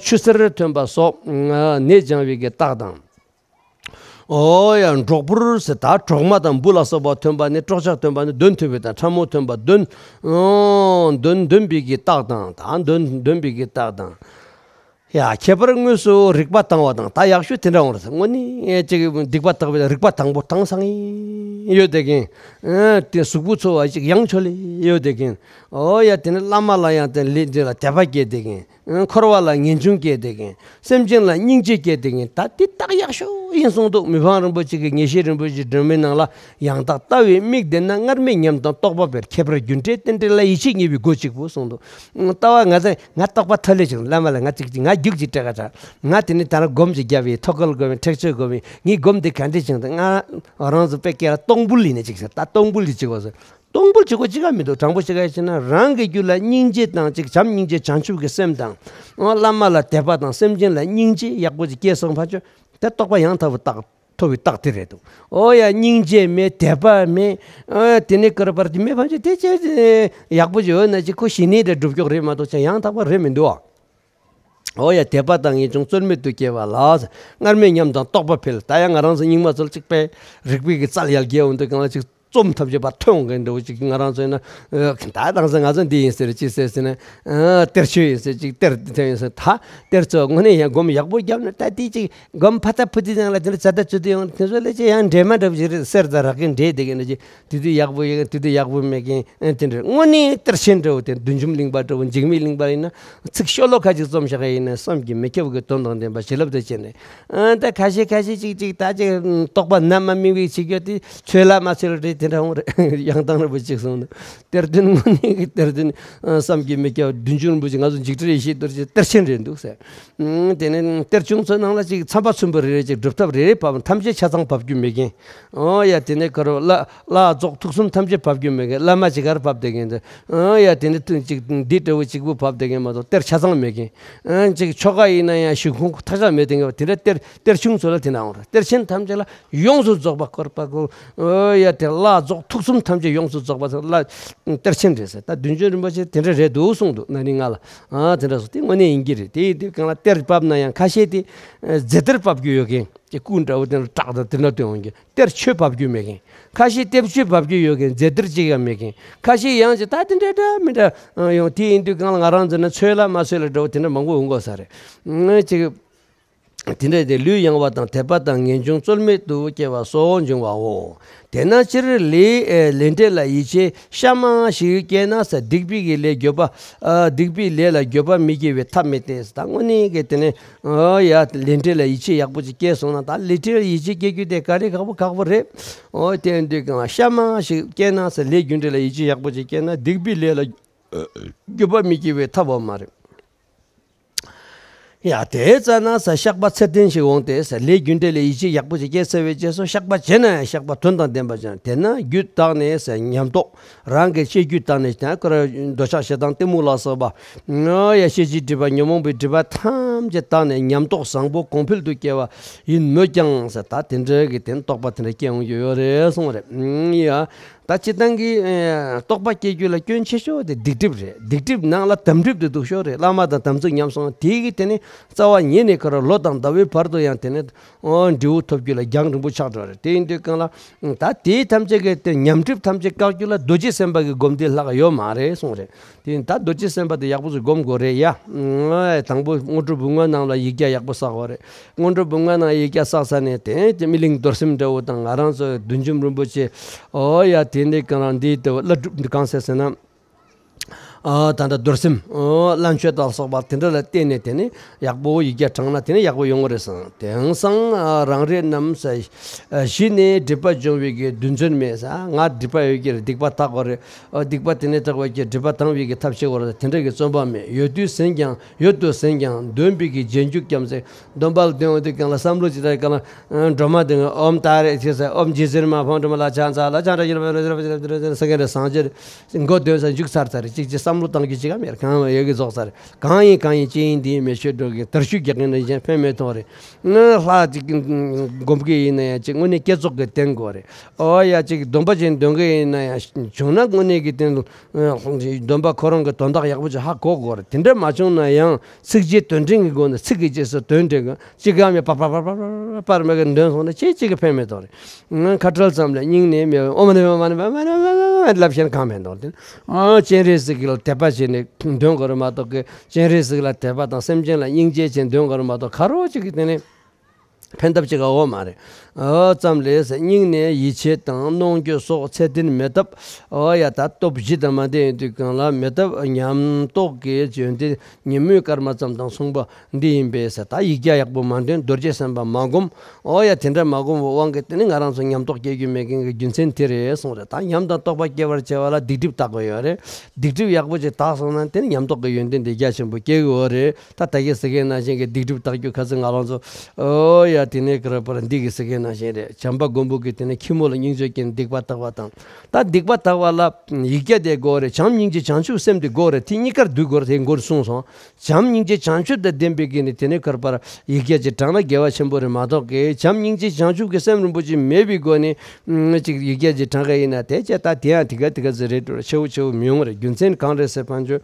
ཆུ་སེར་ཐོན་པ་སོགས་ནད་སྦྱང་བའི་གི་རྟགས་དང་། ཨོ་ཡ་འབྲོག་ཕུར་ཟེར། ད་གྲོག་མ་དང་འབུ་ལ་སོགས་པ་ཐོན་པ་ནི་སྲོག་ཆགས་ཐོན་པ་ནི་གདོན་ཐོན་པའི་དང་། ཕྲ་མོ་ཐོན་པ་གདོན་གདོན་འདོན་པའི་གི་རྟགས་དང་། ད་གདོན་འདོན་པའི་གི་རྟགས་དང་། ཡ། ཁྱད་པར་དངོས་སུ་རིག་པ་དྭངས་བ་དང་། ད་ཡག་ཤོས་དེ་འདྲ་འོང་རེད། དངོས་གནས་ཅིག་སྡིག་པ་དག་པའི་རིག་པ་དྭངས་པོ་དྭངས་སང་ཡོད་དེ་གིན། ཨ། དེ་གཟུགས་པོ་ཚོ་བ་ཅིག་ཡང་ཆོ་ལེ་ཡོད་དེ་གིན། ཨོ་ཡ། དེ་ནི་བླ་མ་ལ་ཡང་དེ་ལས་དེ་ལ་དད་པ་སྐྱེས་དེ་གིན། ཨ། འཁོར་བ་ལ་ངེས་འབྱུང་སྐྱེས་དེ་གིན། སེམས་ཅན་ལ་སྙིང་རྗེ་སྐྱེས་དེ་གིན། ད་དེ་རྟགས་ཡག་ཤོས་ཡིན་གསུངས་འདུག། མི་ཕམ་རིན་པོ་ཆེ་གིས་ངེས་ཤེས་རིན་པོ་ཆེའི་སྒྲོན་མེའི་ནང་ལ། ཡང་དག་ལྟ་བའི་མིག་ལྡན་ན། སྔར་མེད་ཉམས་དང་རྟོགས་པ་འཕེལ། ཁྱད་པར་རྒྱུ་འབྲས་རྟེན་འབྲེལ་ལ། ཡིད་ཆེས་ཉེ་བའི་སྒོ་གཅིག་པུ་གསུངས་འདུག། ལྟ་བ་ང་ཚོ་ང་རྟོགས་པ་ཐོན་ལེ་ཅིག། བླ་མ་ལ་ང་ཅིག་ཅིག་ང་རྒྱུག་ཅིག་སྤྲད་ག་ད། ང་དེ་ནི་ད་ར་སྒོམ་ཅིག་རྒྱབ་ཡི། ཐོག་ཁལ་སྒོམ་ཡི། ཁྲེགས་ཆོད་སྒོམ་ཡི། ངའི་སྒོམ་དེ་ག་འདྲས་ཅིག་ད། ང་རང་ཚོ་དཔེ་སྐད་ལ་སྟོང་འབུལ་ཡིན་ནི་ཅིག་ཟེར། ད་སྟོང་འབུལ་ཅིག་བྱེད་དགོས་ཟེར། སྟོང་འབུལ་བྱེད་དགོས་ཅི་ག་མི་འདུག། དྲང་པོ་ཅི་ག་ཡིན་ན། རང་གི་རྒྱུད་ལ་སྙིང་རྗེ་དང་ཅིག་བྱམས་སྙིང་རྗེ་བྱང་ཆུབ་ཀྱི་སེམས་དང་། བླ་མ་ལ་དད་པ་དང་སེམས་ཅན་ལ་སྙིང་རྗེ་ཡག་པོ་ཅིག་སྐྱེས་སོང་ཕར་ཆོད། དེ་རྟོགས་པ་ཡང་དག་པའི་རྟགས། ཐོབ་པའི་རྟགས་དེ་རེད་འདུག། ཨོ་ཡ། སྙིང་རྗེ་མེད། དད་པ་མེད། ཨ། དེ་ནས་ཀར་པར་དེ་མེད་ཕན་ཆད་དེ་ཅི་ཡག་པོ་ཅིག་ཡོད་ན་ཅིག་ཁོ་ཞི་གནས་དེ་སྒྲུབ་ཀྱོག་རེད་མ་གཏོགས་ཅང་ཡང་དག་པ་རེད་མི་འདུག་ཨ། ཨོ་ཡ། དད་པ་དང་ངེས་འབྱུང་རྩོལ་མེད་དུ་སྐྱེ་བ་ལ། སྔར་མེད་ཉམས་དང་རྟོགས་པ་འཕེལ། ད་ཡང་ང་རང་ཚོ་རྙིང་མ་ཚོ་ལ་ཅིག་དཔེ་རིག་པའི་གི་རྩལ་ཡར་རྒྱས་འོང་དུས་གང་ལ་ཅིག་རྩོམ་ཐམས་ཅད་པར་ཐོན་འོང་མཁན་འདྲ་བོ་ཅིག། ང་རང་ཚོ་ཡིན་ན། ཨ། ད་དང་སང་ང་ཚོ་འདི་ཡིན་ཟེར་ཅི་ཟེར་ཟེར་ན། ཨ། གཏེར་ཆོས་ཡིན་ཟེར་ཅིག། གཏེར་དེ་ཡིན་ཟེར། ད་གཏེར་ཚོ་དངོས་གནས་ཡང་སྒོམ་ཡག་པོ་བརྒྱབ་ན་ད་དེ་ཅིག་སྒོམ་ཕ་ཐ་ཕུ་ཐི་ནང་ལ་དེ་འདྲ་ཛ་དྲག་ཚུད་དུ་ཡོང་། དེ་ཚོ་ལས་ཅི་ཡང་འདྲེས་མ་འདྲ་བོ་ཞིག་རེད། གསེར་དང་རག་གི་འདྲེས་དེ་གི་འདྲ་ཅིག། དེ་དུས་ཡག་པོ་ཡིན། དེ་དུས་ཡག་པོ་མེད་མཁན། ཨེ། དེ་འདྲ་དངོས་གནས་གཏེར་ཆེན་འདྲ་བོ་དེ། བདུད་འཇོམས་གླིང་པ་འདྲ་བོ། འཇིགས་མེད་གླིང་པ་ཡིན་ན། ཚིག་ཤོ་ལོ་ཁ་ཅིག་རྩོམ་བཞག་གི་ཡིན་ན། བསམ་གྱིས་མི་ཁྱབ་ཀྱི་དོན་དང་ལྡན་པ་བྱིན་རླབས་དང་བཅས་ནས། ཨ། ད་ཁ་ཤས་ཁ་ཤས་ཅིག་ཅིག་ད་ཅིག་རྟོགས་པ་ནམ་མ་སྨིན་པའི་ཕྱི་རྒྱུད་དེ་ཚོད་ལ་མ་ཚོད་ལ་རེད། དེ་འདྲ་འོང་རེད། ཡང་དང་རིན་པོ་ཆེས་གསུངས་འདུག། གཏེར་སྟོན་དངོས་གནས་ཀྱི་གཏེར་སྟོན། ཨ། བསམ་གྱིས་མི་ཁྱབ། བདུད་འཇོམས་རིན་པོ་ཆེ། ང་ཚོ་འཇིགས་བྲལ་ཡེ་ཤེས་རྡོ་རྗེ་གཏེར་ཆེན་རེད་འདུག་ཟེར། ཨ། དེ་ནས་གཏེར་ཆུང་ཚོའི་ནང་ལ་ཅིག་ཚན་པ་ཚོམ་བུ་རེ་རེ་ཅིག་སྒྲུབ་ཐབས་རེ་རེ་བབས། ཐམས་ཅད་ཆ་ཚང་བབས་རྒྱུ་མེད་མཁན། ཨོ་ཡ། དེ་ནས་ཁོ་རང་བླ་བླ་རྫོགས་ཐུགས་གསུམ་ཐམས་ཅད་བབས་རྒྱུ་མེད་མཁན། བླ་མ་ཅིག་གར་བབས་བསྡད་མཁན་དེ། ཨོ་ཡ། དེ་ནས་ཐུན་ཅིག་འདི་འདྲ་བོ་གཅིག་པུ་བབས་བསྡད་མཁན་མ་གཏོགས་གཏེར་ཆ་ཚང་མེད་མཁན། ཨ། ཅིག་ཆོ་ག་ཡིན་ན་ཡང་གཞུང་ཁུངས་ཐག་ཆོད་མེད་མཁན་དེ་འདྲ་གཏེར་གཏེར་ཆུང་ཚོ་ལ་དེ་འདྲ་འོང་རེད། གཏེར་ཆེན་ཐམས་ཅད་ལ་ཡོངས་སུ་རྫོགས་པ་བསྐོར་པ་གོ། ཨོ་ཡ། དེ་བླ་རྫོགས་ཐུགས་གསུམ་ཐམས་ཅད་ཡོངས་སུ་རྫོགས་པ་ཚོ་ལ་གཏེར་ཆེན་རེད་ཟེར། ད་བདུད་འཇོམས་རིན་པོ་ཆེ་དེ་འདྲ་རེད་འདུག་གསུངས་འདུག། ན་ནིང་ང་ལ། ཨ། དེ་འདྲ་སོང་། དེ་དངོས་གནས་ཡིན་གྱི་རེད། དེ་ཡིན་དུས་གང་ལ་གཏེར་བབས་ན་ཡང་ཁ་ཤས་དེ་རྫས་གཏེར་བབས་རྒྱུ་ཡོད་མཁན། དེ་སྐུ་འདྲ་བོ་དེ་ལ་བྲག་དང་དེ་འདྲ་དེ་འོང་མཁན། གཏེར་ཆོས་བབས་རྒྱུ་མེད་མཁན། ཁ་ཤས་གཏེར་ཆོས་བབས་རྒྱུ་ཡོད་མཁན། རྫས་གཏེར་གཅིག་ཡང་མེད་མཁན། ཁ་ཤས་ཡང་ཅིག་ད་དེ་འདྲ་འདྲ་མི་འདྲ་ཡོང་། དེ་ཡིན་དུས་གང་ལ་ང་རང་ཚོ་ན་ཚོད་ལ་མ་ཚོད་ལ་འདྲ་བོ་དེ་འདྲ་མང་པོ་ཡོང་དགོས་ས་རེད། ཨ། ཅིག། དེ་འདྲ་དེ་ལུས་ཡང་བ་དང་། དད་པ་དང་ངེས་འབྱུང་རྩོལ་མེད་དུ་སྐྱེ་བ་སོགས་འབྱུང་བའོ། དེས་ན་སྤྱིར་ལས་ལས་འབྲས་ལ་ཡིད་ཆེས་ཤ་མང་ཞིག་སྐྱེས་ན་ཟེར། སྡིག་པའི་གི་ལས་འགྱོད་པ། ཨ། སྡིག་པའི་ལས་ལ་འགྱོད་པ་མི་སྐྱེ་བའི་ཐབས་མེད་དེ། ད་དངོས་གནས་ཀྱི་དེ་ནས། ཨོ་ཡ། ལས་འབྲས་ལ་ཡིད་ཆེས་ཡག་པོ་ཅིག་སྐྱེས་སོང་ན། ད་ལས་འབྲས་ལ་ཡིད་ཆེས་སྐྱེ་རྒྱུ་དེ་ག་རེ་ཁག་པོ་ཁག་པོ་རེད། ཨོ། དེ་ཡིན་དུས་གང་ལ་ཤ་མང་ཞིག་སྐྱེས་ན་ཟེར། ལས་རྒྱུ་འབྲས་ལ་ཡིད་ཆེས་ཡག་པོ་ཅིག་སྐྱེས་ན་སྡིག་པའི་ལས་ལ་འགྱོད་པ་མི་སྐྱེ་བའི་ཐབས་འོང་མ་རེད། ཡ། དེ་ཙ་ན་ཟེར། བཤགས་པ་ཚད་ལྡན་ཞིག་འོང་སྟེ་ཟེར། ལས་རྒྱུ་འབྲས་ལ་ཡིད་ཆེས་ཡག་པོ་ཅིག་སྐྱེས་ཚར་བའི་རྗེས་སུ་བཤགས་པ་བྱས་ན་ཡང་བཤགས་པ་དོན་དང་ལྡན་པ་ཅིག། དེས་ན་རྒྱུད་དག་ནས་ཟེར། ཉམས་རྟོགས། རང་གི་ཤེས་རྒྱུད་དག་ནས་ཀྱང་། འདོད་ཆགས་ཞེ་སྡང་གཏི་མུག་ལ་སོགས་པ། ཨོ་ཡ། ཤེས་བྱའི་སྒྲིབ་པ་ཉོན་མོངས་པའི་སྒྲིབ་པ་ཐམས་ཅད་དག་ནས་ཉམས་རྟོགས་བཟང་པོ་གོང་འཕེལ་དུ་སྐྱེ་བ་ཡིན་མོད་ཀྱང་ཟེར། ད་དེ་འདྲ་གི་དེ་རྟོགས་པ་དེ་འདྲ་སྐྱེ་འོང་རྒྱུ་ཡོད་རེད་གསུངས་རེད། ཨང་། ཡ། ད་སྤྱིར་བཏང་གི། ཨེ། རྟོགས་པ་སྐྱེ་རྒྱུ་ལ་སྐྱོན་ཆེ་ཤོས་དེ་སྡིག་སྒྲིབ་རེད། སྡིག་སྒྲིབ་ནང་ལ་དམ་སྒྲིབ་དེ་སྡུག་ཤོས་རེད། བླ་མ་དང་དམ་ཚིག་ཉམས་སོང་། དེ་གི་དེ་ནས་རྩ་བ་ཉིད་ནས་ཁོ་རང་ལོ་དང་ཟླ་བའི་བར་དུ་ཡང་དེ་ནས། ཨོ། འབྲས་བུ་ཐོབ་རྒྱུ་ལ་རྒྱང་རིང་པོ་ཆགས་འགྲོ་རེད། དེ་ཡིན་དུས་གང་ལ། ད་དེའི་ཐམས་ཅད་ཀྱི་དེ་ཉམས་གྲིབ་ཐམས་ཅད་བཀག་རྒྱུ་ལ་རྡོ་རྗེ་སེམས་དཔའ་གི་སྒོམ་བཟླས་ལྷག་ཡོད་མ་རེད་གསུངས་རེད། དེ་ཡིན་ད་རྡོ་རྗེ་སེམས་དཔའ་དེ་ཡག་པོ་ཞིག་སྒོམ་དགོས་རེད་ཡ། དང་པོ་སྔོན་འགྲོ་བུམ་ངོས་ནང་ལ་ཡིག་བརྒྱ་ཡག་པོ་བསགས་དགོས་རེད། སྔོན་འགྲོ་བུམ་ངོས་ནང་ཡིག་བརྒྱ་བསགས་ཚར་ནས་དེ་དེ་སྨིན་གླིང་རྡོར་སེམས་འདྲ་བོ་དང་། ང་རང་ཚོ་བདུད་འཇོམས་རིན་པོ་ཆེ། ཨོ་ཡ། དེ་འདི་གང་རང་འདི་ལྟ་བུ་བླ་སྒྲུབ་འདི་གང་ཟེར་ཟེར་ན། ཨ། ད་ལྟ་རྡོར་སེམས། ཨོ། བླ་མཆོད་དང་སོགས་པ་དེ་འདྲ་ལ་བརྟེན་ནས་དེ་ནི་ཡག་པོ་ཡིག་བརྒྱ་བགྲངས་ན་དེ་ནི་ཡག་པོ་ཡོང་གི་རེད་བསམ། དེང་སང་། ཨ། རང་རེ་རྣམས་ཟེར། ཨ། གཞི་ནས་སྒྲིབ་པ་སྦྱོང་བའི་གི་རྡུལ་ཚོན་མེད་ཟེར། ང་སྒྲིབ་པ་ཡོད་ཀྱི་རེད། སྡིག་པ་དག་པ་རེད། ཨ། སྡིག་པ་དེ་ནས་དག་པའི་གི་སྒྲིབ་པ་དག་པའི་གི་ཐབས་ཤེས་དགོས་རེད། དེ་འདྲ་གི་བརྩོན་པ་མེད། ཡོད་དུས་ཟིན་ཀྱང་། ཡོད་དུ་ཟིན་ཀྱང་། འདོན་པའི་གི་རྗེས་འཇུག་སྐྱོམ་ཟེར། འདོན་པ་ལ་འདོན་འོང་དུས་གང་ལ་བསམ་བློ་ཅིག་བཏང་གང་ལ། ཨ། སྒྲོལ་མ་འདོན། ཨོཾ་ཏཱ་རེ་ཅེས་ཟེར། ཨོཾ་རྗེ་བཙུན་མ་འཕགས་པ་སྒྲོལ་མ་ལ་ཕྱག་འཚལ་ལོ། ཕྱག་འཚལ་ལོ། སངས་རྒྱས་ལ་སངས་རྒྱས། མགོ་འདོན་ས་འཇུག་ཚར་ཚར་རེད། ཅིག་ཅིག་བསམ་བློ་གཏང་རྒྱུ་ཅིག་ག་མེད། གང་ཡོད་ཀྱི་རྫོགས་ཚར། གང་ཡིན་གང་ཡིན་ཅི་ཡིན་འདི་ཡིན་མི་ཤེས་འགྲོ་གི། དར་ཤུགས་རྒྱག་གི་ན་གཞན་ཕན་མེད་མཐོང་རེད། ང་ལྷ་ཅིག་སྒོམ་གི་ཡིན་ན་ཡང་ཅིག་དངོས་གནས་བསྐྱེད་རྫོགས་ཀྱི་རྟེན་དགོས་རེད། ཨོ་ཡ། ཅིག་སྡོམ་པ་ཅན་འདོན་གི་ཡིན་ན་ཡང་བྱུང་ན་དངོས་གནས་ཀྱི་རྟེན། སྡོམ་པ་ཁོ་རང་གི་དོན་དག་ཡག་པོ་ཅིག་ཧ་གོ་དགོས་རེད། དེ་འདྲ་མ་བྱུང་ན་ཡང་ཚིག་རྗེས་དོན་དྲན་གྱི་སྒོ་ནས་ཚིག་གི་རྗེས་སུ་དོན་དྲན་གྱི། ཅི་གང་མེད་པར་པར་པར་པར་པར་མེད་གི་འདོན་སོང་ན་ཅི་ཅིག་གི་ཕན་མེད་དོ་རེད། ང་ཁ་བྲལ་ཙམ་ལས་སྙིང་ནས་མེད། ཨོཾ་མ་ཎི་པདྨེ་མ་ཎི་པདྨེ་མ་ཎི་པདྨེ་ལབ་བཞིན་གང་མེད་དོ་རེད། ཨ། སྤྱན་རས་གཟིགས་ལ་ དད་པ་བྱས་ནས་འདོན་དགོས་རེད་མ་གཏོགས་ཀྱི་སྤྱན་རས་གཟིགས་ལ་དད་པ་དང་སེམས་ཅན་ལ་སྙིང་རྗེ་བྱས་འདོན་དགོས་རེད་མ་གཏོགས་ཁ་རོག་ཅིག་གིས་དེ་ནས་ཕན་ཐབས་ཅིག་ག་ཡོད་མ་རེད། ཨོ་ཙམ་ལས་སྙིང་ནས་ཡིད་ཆེས་དང་གནོང་འགྱོད་སོགས་ཚད་ལྡན་མེད་སྟབས། ཨོ་ཡ་ད་སྟོབས་བཞི་དང་མ་ལྡན་ཡོད་དུས་གང་ལ་མེད་སྟབས་ཉམས་རྟོགས་ཀྱི་ཡོན་ཏན་ཉིན་མོའི་སྐར་མ་ཙམ་དང་མཚུངས་པ་འདི་ཡིན་པས་ཟེར། ད་ཡིག་བརྒྱ་ཡག་པོ་མ་འདོན། རྡོ་རྗེ་སེམས་དཔའ་མ་བསྒོམ། ཨོ་ཡ་དེ་འདྲ་མ་བསྒོམ་པའི་དབང་གིས་དེ་ནི་ང་རང་ཚོ་ཉམས་རྟོགས་སྐྱེ་རྒྱུ་མེད་མཁན་གྱི་རྒྱུ་མཚན་དེ་རེད་གསུངས་རེད། ད་ཉམས་དང་རྟོགས་པ་སྐྱེ་བར་བྱ་བ་ལ་སྡིག་སྒྲིབ་དག་དགོས་ཡོད་རེད། སྡིག་སྒྲིབ་ཡག་པོ་ཅིག་དག་སོང་ན་དེ་ནི་ཉམས་རྟོགས་ཀྱི་ཡོན་ཏན་དེ་རྒྱ་ཆེན་པོ་སྐྱེ་གི་ཡོད་རེད། ད་ད་གིན་ཟེར་མཁན་ནང་བཞིན་གྱི་སྡིག་སྒྲིབ་དག་རྒྱུ་ཁ་སང་ང་རང་ཚོ་ཨོ་ཡ་དེ་ནས་ག་རེ་པར་འདི་གི་ཟེར་མཁན་ནང་བཞིན་རེད། བྱམས་པ་མགོན་པོ་གིས་དེ་ནས་ཁྱི་མོ་ལ་སྙིང་རྗེ་སྐྱེས་ནས་སྡིག་པ་དག་པ་དང་། ད་སྡིག་པ་དག་པ་ལ་ཡིག་བརྒྱ་དེ་དགོས་རེད། བྱམས་སྙིང་རྗེ་བྱང་ཆུབ་སེམས་དེ་དགོས་རེད། དེ་གཉིས་ཀར་འདུས་དགོས་རེད། དེ་མགོར་གསུངས་སོང་། བྱམས་སྙིང་རྗེ་བྱང་ཆུབ་དང་ལྡན་པའི་གི་ནི་དེ་ནས་ག་རེ་པར་ཡིག་བརྒྱ་ཅིག་བགྲངས་ན་དགེ་བ་ཆེན་པོ་རེད་མ་གཏོགས་ཀྱི་བྱམས་སྙིང་རྗེ་བྱང་ཆུབ་ཀྱི་སེམས་རིན་པོ་ཆེ་མེད་པའི་སྒོ་ནས་ཅིག་ཡིག་བརྒྱ་ཅིག་བགྲངས་མཁན་ཡིན་ན་དེ་ཅི་ད་དེ་ཡང་དེ་ག་དེ་ག་ཟིག་རེད་འགྲོ། ཆེ་བོ་ཆེ་བོ་མི་ཡོང་རེད། རྒྱུ་མཚན་གང་རེད་ཟེར་བ་ཅིན།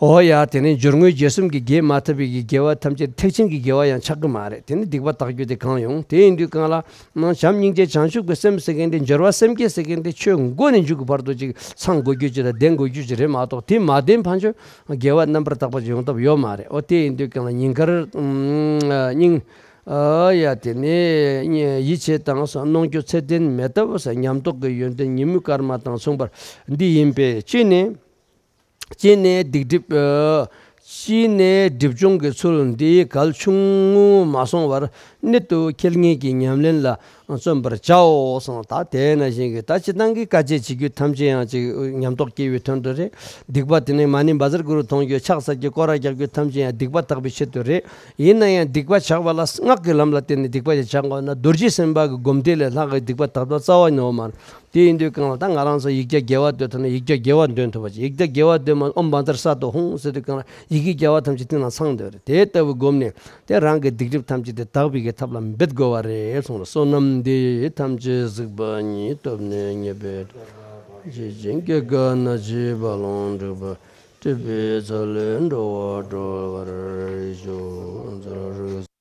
ཨོ་ཡ་དེ་ནས་སྦྱོར་དངོས་རྗེས་གསུམ་གྱིས་བརྒལ་མ་ཐུབ་པའི་གི་དགེ་བ་ཐམས་ཅད་ཐེག་ཆེན་གྱི་དགེ་བ་ཡང་ཆགས་ཀྱི་མ་རེད། དེ་ནི་སྡིག་པ་དག་རྒྱུ་དེ་གང་ཡོང་། དེ་ཡིན་དུས་གང་ལ་ནང་བྱམས་སྙིང་རྗེ་བྱང་ཆུབ་ཀྱི་སེམས་ཟེར་མཁན་དེ་སྦྱོར་བ་སེམས་བསྐྱེད་ཟེར་མཁན་དེ་ཆོས་མགོ་ནས་མཇུག་གི་བར་དུ་ཅིག་ཚང་དགོས་རྒྱུ་ཅིག་དང་ལྡན་དགོས་རྒྱུ་ཅིག་རེད་མ་གཏོགས། དེ་མ་ལྡན་ཕན་ཆོད་དགེ་བ་རྣམ་པར་དག་པ་ཅིག་ཡོང་ཐབས་ཡོད་མ་རེད། ཨོ་དེ་ཡིན་དུས་གང་ལ་ཉིན་དཀར་སྙིང་ཨ་ཡ་དེ་ནས་ཡིད་ཆེས་དང་གནོང་འགྱོད་ཚད་ལྡན་མེད་སྟབས་ཉམས་རྟོགས་ཀྱི་ཡོན་ཏན་ཉིན་མོའི་སྐར་མ་དང་མཚུངས་པར་འདི་ཡིན་པས། ཅི་ནས། ཅི་ནས་སྡིག་སྒྲིབ། ཅི་ནས་སྒྲིབ་སྦྱོང་གི་ཚུལ་འདི་གལ་ཆུང་ངུ་མ་སོང་བར་གནད་དུ་འཁེལ་ངེས་ཀྱི་ཉམས་ལེན་ལ་བརྩོན་པར་བྱའོ་གསུངས། ད་དེ་ནང་བཞིན་གྱི་ད་སྤྱིར་བཏང་གི་དཀའ་སྤྱད་བྱེད་རྒྱུ་ཐམས་ཅད་ཡང་ཅིག་ཉམས་རྟོགས་སྐྱེ་བའི་དོན་དུ་རེད། སྡིག་པ་དེ་ནི་མ་ཎི་བཛྲ་གུ་རུ་མཐོང་རྒྱུ་ཕྱག་འཚལ་རྒྱུ་སྐོར་ར་རྒྱག་རྒྱུ་ཐམས་ཅད་ཡང་སྡིག་པ་དག་པའི་ཆེད་དུ་རེད། ཡིན་ན་ཡང་སྡིག་པ་བྱ་བ་ལ་སྔགས་ཀྱི་ལམ་ལ་བརྟེན་ནས་སྡིག་པ་ཞིག་བྱ་དགོས་ན་རྡོ་རྗེ་སེམས་དཔའ་གི་སྒོམ་བཟླས་ལས་ལྷག་གི་སྡིག་པ་དག་ཐབས་རྩ་བ་ནས་ཡོད་མ་རེད། དེ་ཡིན་དུས་གང་ལ་ད་ང་རང་ཚོ་ཡིག་བརྒྱ་དགེ་བ་འདོན་ཐུབ་ན་ཡིག་བརྒྱ་དགེ་བ་འདོན་ཐུབ་པ་ཅིག་ཡིག་བརྒྱ་དགེ་བ་འདོན་མ་ཨོཾ་བཛྲ་སཏྭ་ཧཱུྃ་ཟེར་དུས་གང་ལ་ཡི་གེ་བརྒྱ་པ་ཐམས་ཅད་དེ་ནང་ཚང་འདོད་རེད། དེ་ལྟ་བུའི་སྒོམ་ནས་དེ་རང་གི་སྡིག་སྒྲིབ་ཐམས་ཅད་དེ་དག་པའི་གི་ཐབས་ལ་འབད་དགོས་པ་རེད་གསུངས་ལ། བསོད་ནམས་འདི་ཡིས་ཐམས་ཅད་གཟིགས་པ་ཉིད། ཐོབ་ནས་ཉེས་པའི་དགྲ་རྣམས་ཕམ་བྱས་ཤིང་། སྐྱེ་རྒ་ན་འཆིའི་རྦ་ཀློང་འཁྲུགས་པ། སྲིད་པའི་མཚོ་ལས་འགྲོ་བ་སྒྲོལ་བར་ཤོག